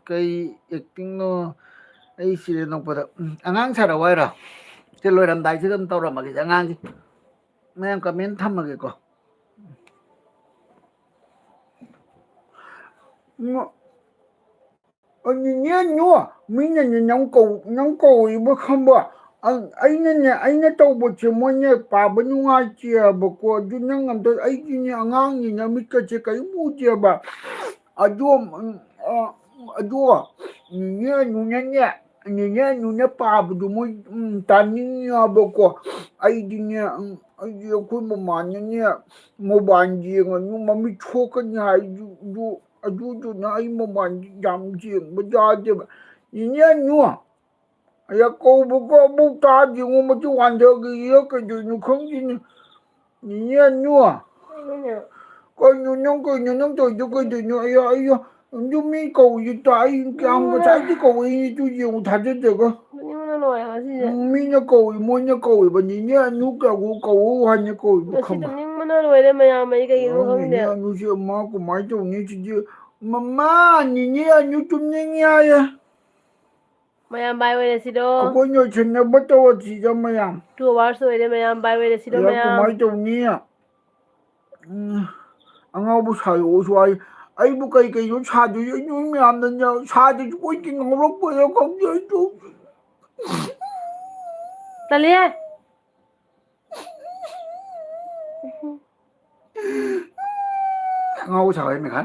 ꯀꯩ actingꯅꯣ? ꯑꯩ ꯁꯤꯔꯦ ꯅꯣꯛꯄꯗ꯫" ꯎꯝ, ꯑꯉꯥꯡ ꯁꯥꯔꯛꯑꯣ ꯍꯥꯏꯔꯣ? ꯁꯤ ꯂꯣꯏꯔꯝꯗꯥꯏꯁꯤꯗ ꯑꯗꯨꯝ ꯇꯧꯔꯝꯃꯒꯦ ꯑꯉꯥꯡꯒꯤ꯫ ꯃꯌꯥꯝ comment ꯊꯝꯃꯒꯦꯀꯣ꯫ ꯎꯝ꯫ ꯑꯗꯨꯅꯦ ꯅꯣ, ꯃꯤꯅꯅꯦ ꯅꯪ ꯀꯧ-, ꯅꯪ ꯀꯧꯔꯤꯕ ꯈꯪꯕ? ꯑ-, ꯑꯩꯅꯅꯦ, ꯑꯩꯅ ꯇꯧꯕꯁꯦ ꯃꯣꯏꯅ ꯄꯥꯕ ꯅꯨꯡꯉꯥꯏꯇꯦꯕꯀꯣ꯫ ꯑꯗꯨ ꯅꯪ ꯑꯝꯇ, ꯑꯩꯒꯤꯅꯦ ꯑꯉꯥꯡꯅꯤꯅ ꯃꯤꯠꯀꯁꯦ ꯀꯔꯤꯝ ꯎꯗꯦꯕ꯫ ꯑꯗꯣ, ꯎꯝ, ꯑ, ꯑꯗꯣ, ꯅꯦ ꯅꯨꯅꯅꯦ, ꯅꯦꯅꯦ ꯑꯅꯨꯅ ꯄꯥꯕꯗꯣ ꯃꯣꯏ, ꯎꯝ, ꯇꯥꯅꯤꯡꯉꯦ ꯍꯥꯏꯕꯀꯣ꯫ ꯑꯩꯗꯤꯅꯦ, ꯎꯝ, ꯑꯩꯗꯤ ꯑꯩꯈꯣꯏ ꯃꯃꯥꯅꯅꯦ mobile ꯌꯦꯡꯉꯅꯨ, ꯃꯃꯤꯠ ꯁꯣꯛꯀꯅꯤ ꯍꯥꯏ꯫ ꯑꯗꯨ, ꯑꯗꯨꯗꯨꯅ ꯑꯩ mobile ꯌꯥꯝ ꯌꯦꯡꯕ ꯌꯥꯗꯦꯕ꯫ ꯅꯦꯅꯦ ꯑꯅꯨ, ꯑꯌꯥ ꯀꯧꯕꯀꯣ ꯑꯃꯨꯛ ꯇꯥꯗꯦꯉꯣ, ꯃꯆꯤꯟ ꯋꯥꯟꯊꯈꯤꯌꯦ, ꯀꯩꯗꯧꯔꯤꯅꯣ ꯈꯪꯗꯦꯅꯦ꯫ ꯅꯦꯅꯦ ꯑꯅꯨ꯫ ꯀꯩꯅꯣꯅꯦ? ꯀꯩꯅꯣ ꯅꯪ, ꯀꯩꯅꯣ ꯅꯪ ꯇꯧꯔꯤꯗꯣ ꯀꯩꯗꯧꯔꯤꯅꯣ? ꯑꯌꯥ, ꯑꯌꯥ, ꯑꯗꯨ ꯃꯤ ꯀꯧꯔꯤꯁꯦ ꯇꯥꯏ, ꯀꯌꯥꯝ ꯀꯩꯅꯣꯅꯦ? ꯉꯁꯥꯏꯗꯤ ꯀꯧꯔꯛꯏꯅꯦ, ꯑꯗꯨ ꯌꯦꯡꯉꯨ, ꯊꯥꯖꯗꯦꯀꯣ꯫ ꯇꯨꯝꯅꯤꯡꯕꯅ ꯂꯣꯏꯔꯦ ꯉꯁꯤꯁꯦ꯫ ꯎꯝ, ꯃꯤꯅ ꯀꯧꯏ, ꯃꯣꯏꯅ ꯀꯧꯏꯕ, ꯅꯦꯅꯦ ꯑꯅꯨ ꯀꯧ, ꯀꯧ ꯍꯥꯏꯅ ꯀꯧꯏꯕ ꯉꯁꯤ ꯈꯪꯕ꯭ꯔꯥ? ꯇꯨꯝꯅꯤꯡꯕꯅ ꯂꯣꯏꯔꯦ ꯃꯌꯥꯝ, ꯑꯩ ꯀꯩꯒꯤꯅꯣ ꯈꯪꯗꯦ꯫ ꯅꯦꯅꯦ ꯑꯅꯨꯁꯦ ꯃꯥ ꯀꯃꯥꯏꯅ ꯇꯧꯅꯤ ꯁꯤꯗꯤ? ꯃꯃꯥ, ꯅꯦꯅꯦ ꯑꯅꯨ ꯇꯨꯝꯅꯤꯡꯉꯦ ꯍꯥꯏꯌꯦ꯫ ꯃꯌꯥꯝ ꯚꯥꯏ ꯑꯣꯏꯔꯁꯤꯔꯣ? ꯑꯩꯈꯣꯏ ꯂꯣꯏꯁꯤꯟꯅꯕ ꯇꯧꯔꯁꯤꯗ ꯃꯌꯥꯝ꯫ Two hours ꯑꯣꯏꯔꯦ ꯃꯌꯥꯝ, ꯚꯥꯏ ꯑꯣꯏꯔꯁꯤꯔꯣ ꯑꯌꯥ, ꯃꯌꯥꯝ? ꯀꯃꯥꯏꯅ ꯇꯧꯅꯤ? ꯎꯝ, ꯑꯉꯥꯎꯕ ꯁꯥꯔꯛꯑꯣꯁꯨ ꯍꯥꯏ꯫ ꯑꯩꯕꯨ ꯀꯩ ꯀꯩꯅꯣ ꯁꯥꯗꯣꯏꯁꯦ? ꯑꯩ ꯅꯣꯏ ꯃꯌꯥꯝꯅ ꯁꯥꯗꯣꯏꯁꯦ ꯀꯣꯏ ꯉꯥꯎꯔꯛꯄꯗ ꯈꯪꯗꯦ ꯑꯩ ꯇꯧ-, ꯇꯜꯂꯤꯍꯦ꯫ ꯑꯉꯥꯎꯕ ꯁꯥꯔꯛꯑꯣ ꯃꯦꯈꯥ꯫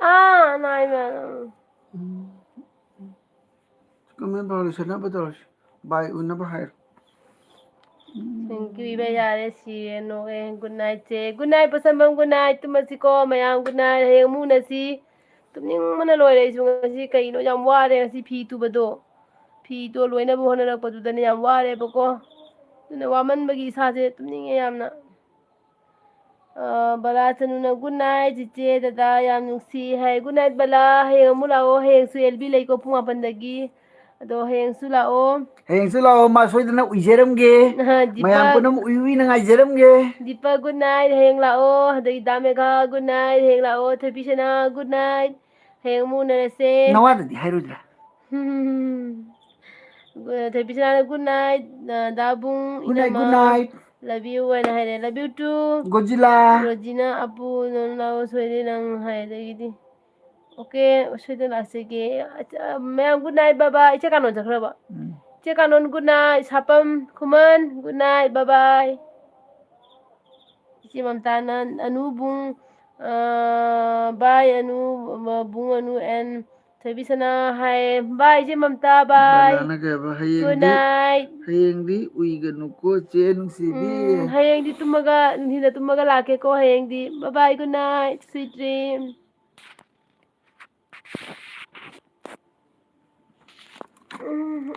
ꯑꯥ, ꯅꯥꯏꯃ꯫ ꯎꯝ꯫ Comment ꯄꯥꯎ ꯂꯣꯏꯁꯟꯅꯕ ꯇꯧꯔꯁꯤ꯫ Bye ꯎꯅꯕ ꯍꯥꯏꯔꯣ꯫ ꯎꯝ꯫ ꯁꯤꯡꯀꯤꯕ ꯌꯥꯔꯦ, ꯁꯤꯔꯦ, ꯅꯣꯛꯑꯦ꯫ Good night ꯁꯦ꯫ Good night, ꯄꯣꯠꯁꯝꯕꯝ, good night꯫ ꯇꯨꯝꯃꯁꯤꯀꯣ, ꯃꯌꯥꯝ, good night꯫ ꯍꯌꯦꯡ ꯑꯃꯨꯛ ꯎꯅꯁꯤ꯫ ꯇꯨꯝꯅꯤꯡꯕꯅ ꯂꯣꯏꯔꯦ ꯑꯩꯁꯨ ꯉꯁꯤ꯫ ꯀꯩꯅꯣ, ꯌꯥꯝ ꯋꯥꯔꯦ ꯉꯁꯤ ꯐꯤ ꯇꯨꯕꯗꯣ꯫ ꯐꯤꯗꯣ ꯂꯣꯏꯅꯕ ꯍꯣꯠꯅꯔꯛꯄꯗꯨꯗꯅꯦ ꯌꯥꯝ ꯋꯥꯔꯦꯕꯀꯣ꯫ ꯑꯗꯨꯅ ꯋꯥꯃꯟꯕꯒꯤ ꯏꯁꯥꯁꯦ ꯇꯨꯝꯅꯤꯡꯉꯦ ꯌꯥꯝꯅ꯫ ꯑ, ꯕꯂꯥ ꯆꯅꯨꯅ good night, ꯆꯤꯆꯦ, ꯗꯗꯥ, ꯌꯥꯝ ꯅꯨꯡꯁꯤ ꯍꯥꯏ꯫ Good night, ꯕꯂꯥ꯫ ꯍꯌꯦꯡ ꯑꯃꯨꯛ ꯂꯥꯛꯑꯣ꯫ ꯍꯌꯦꯡꯁꯨ ꯑꯦꯜ ꯕꯤ ꯂꯩꯀꯣ, ꯄꯨꯡ ꯃꯥꯄꯟꯗꯒꯤ꯫ ꯑꯗꯣ ꯍꯌꯦꯡꯁꯨ ꯂꯥꯛꯑꯣ꯫ ꯍꯌꯦꯡꯁꯨ ꯂꯥꯛꯑꯣ, ꯃꯥ ꯁꯣꯏꯗꯅ ꯎꯏꯖꯔꯝꯒꯦ꯫ ꯑ, ꯗꯤꯄꯛ꯫ ꯃꯌꯥꯝ ꯄꯨꯝꯅꯃꯛ ꯎꯏ ꯎꯏꯅ ꯉꯥꯏꯖꯔꯝꯒꯦ꯫ ꯗꯤꯄꯛ, good night, ꯍꯌꯦꯡ ꯂꯥꯛꯑꯣ꯫ ꯑꯗꯒꯤ ꯗꯥ ꯃꯦꯘꯥ, good night, ꯍꯌꯦꯡ ꯂꯥꯛꯑꯣ꯫ ꯊꯣꯏꯕꯤꯁꯅꯥ, good night, ꯍꯌꯦꯡ ꯑꯃꯨꯛ ꯎꯅꯔꯁꯦ꯫ ꯅꯋꯥꯗꯗꯤ ꯍꯥꯏꯔꯣꯏꯗ꯭ꯔꯥ? ꯊꯣꯏꯕꯤꯁꯅꯥꯅ good night, ꯑ, ꯗꯥꯕꯨꯡ, good night, ꯏꯅꯝꯃ, good night꯫ Love you ꯍꯥꯏꯅ ꯍꯥꯏꯔꯦ꯫ Love you too꯫ Godzilla꯫ ꯔꯣꯖꯤꯅ Apu, ꯅꯪ ꯂꯥꯛꯑꯣ ꯁꯣꯏꯗꯦ ꯅꯪ ꯍꯥꯏ꯫ ꯑꯗꯒꯤꯗꯤ, okay, ꯁꯣꯏꯗꯅ ꯂꯥꯛꯆꯒꯦ꯫ ꯑ, ꯃꯌꯥꯝ good night, bye bye꯫ ꯏꯆꯦ ꯀꯥꯅꯣꯟ ꯆꯠꯈ꯭ꯔꯕꯣ? ꯎꯝ꯫ ꯏꯆꯦ ꯀꯥꯅꯣꯟ, good night꯫ ꯁꯥꯄꯝ, ꯈꯨꯃꯟ, good night, bye bye꯫ ꯏꯆꯦ ꯃꯝꯇꯥꯅ, ꯑꯅꯨꯕꯨꯡ, ꯑꯥ, bye ꯑꯅꯨ, ꯃ-, ꯕꯨꯡ ꯑꯅꯨ and ꯊꯣꯏꯕꯤꯁꯅꯥ꯫ ꯍꯥꯏ, bye ꯏꯆꯦ ꯃꯝꯇꯥ, bye꯫ ꯕꯂꯥꯅ ꯀꯩ ꯍꯥꯏꯕ? Good ꯍꯌꯦꯡꯗꯤ, night꯫ ꯍꯌꯦꯡꯗꯤ ꯎꯏꯒꯅꯨꯀꯣ ꯆꯦ ꯅꯨꯡꯁꯤꯕꯤ꯫ ꯎꯝ, ꯍꯌꯦꯡꯗꯤ ꯇꯨꯝꯃꯒ, ꯅꯨꯡꯊꯤꯟꯗ ꯇꯨꯝꯃꯒ ꯂꯥꯛꯀꯦꯀꯣ ꯍꯌꯦꯡꯗꯤ꯫ Bye bye, good night, sweet dream꯫ ꯎꯝ꯫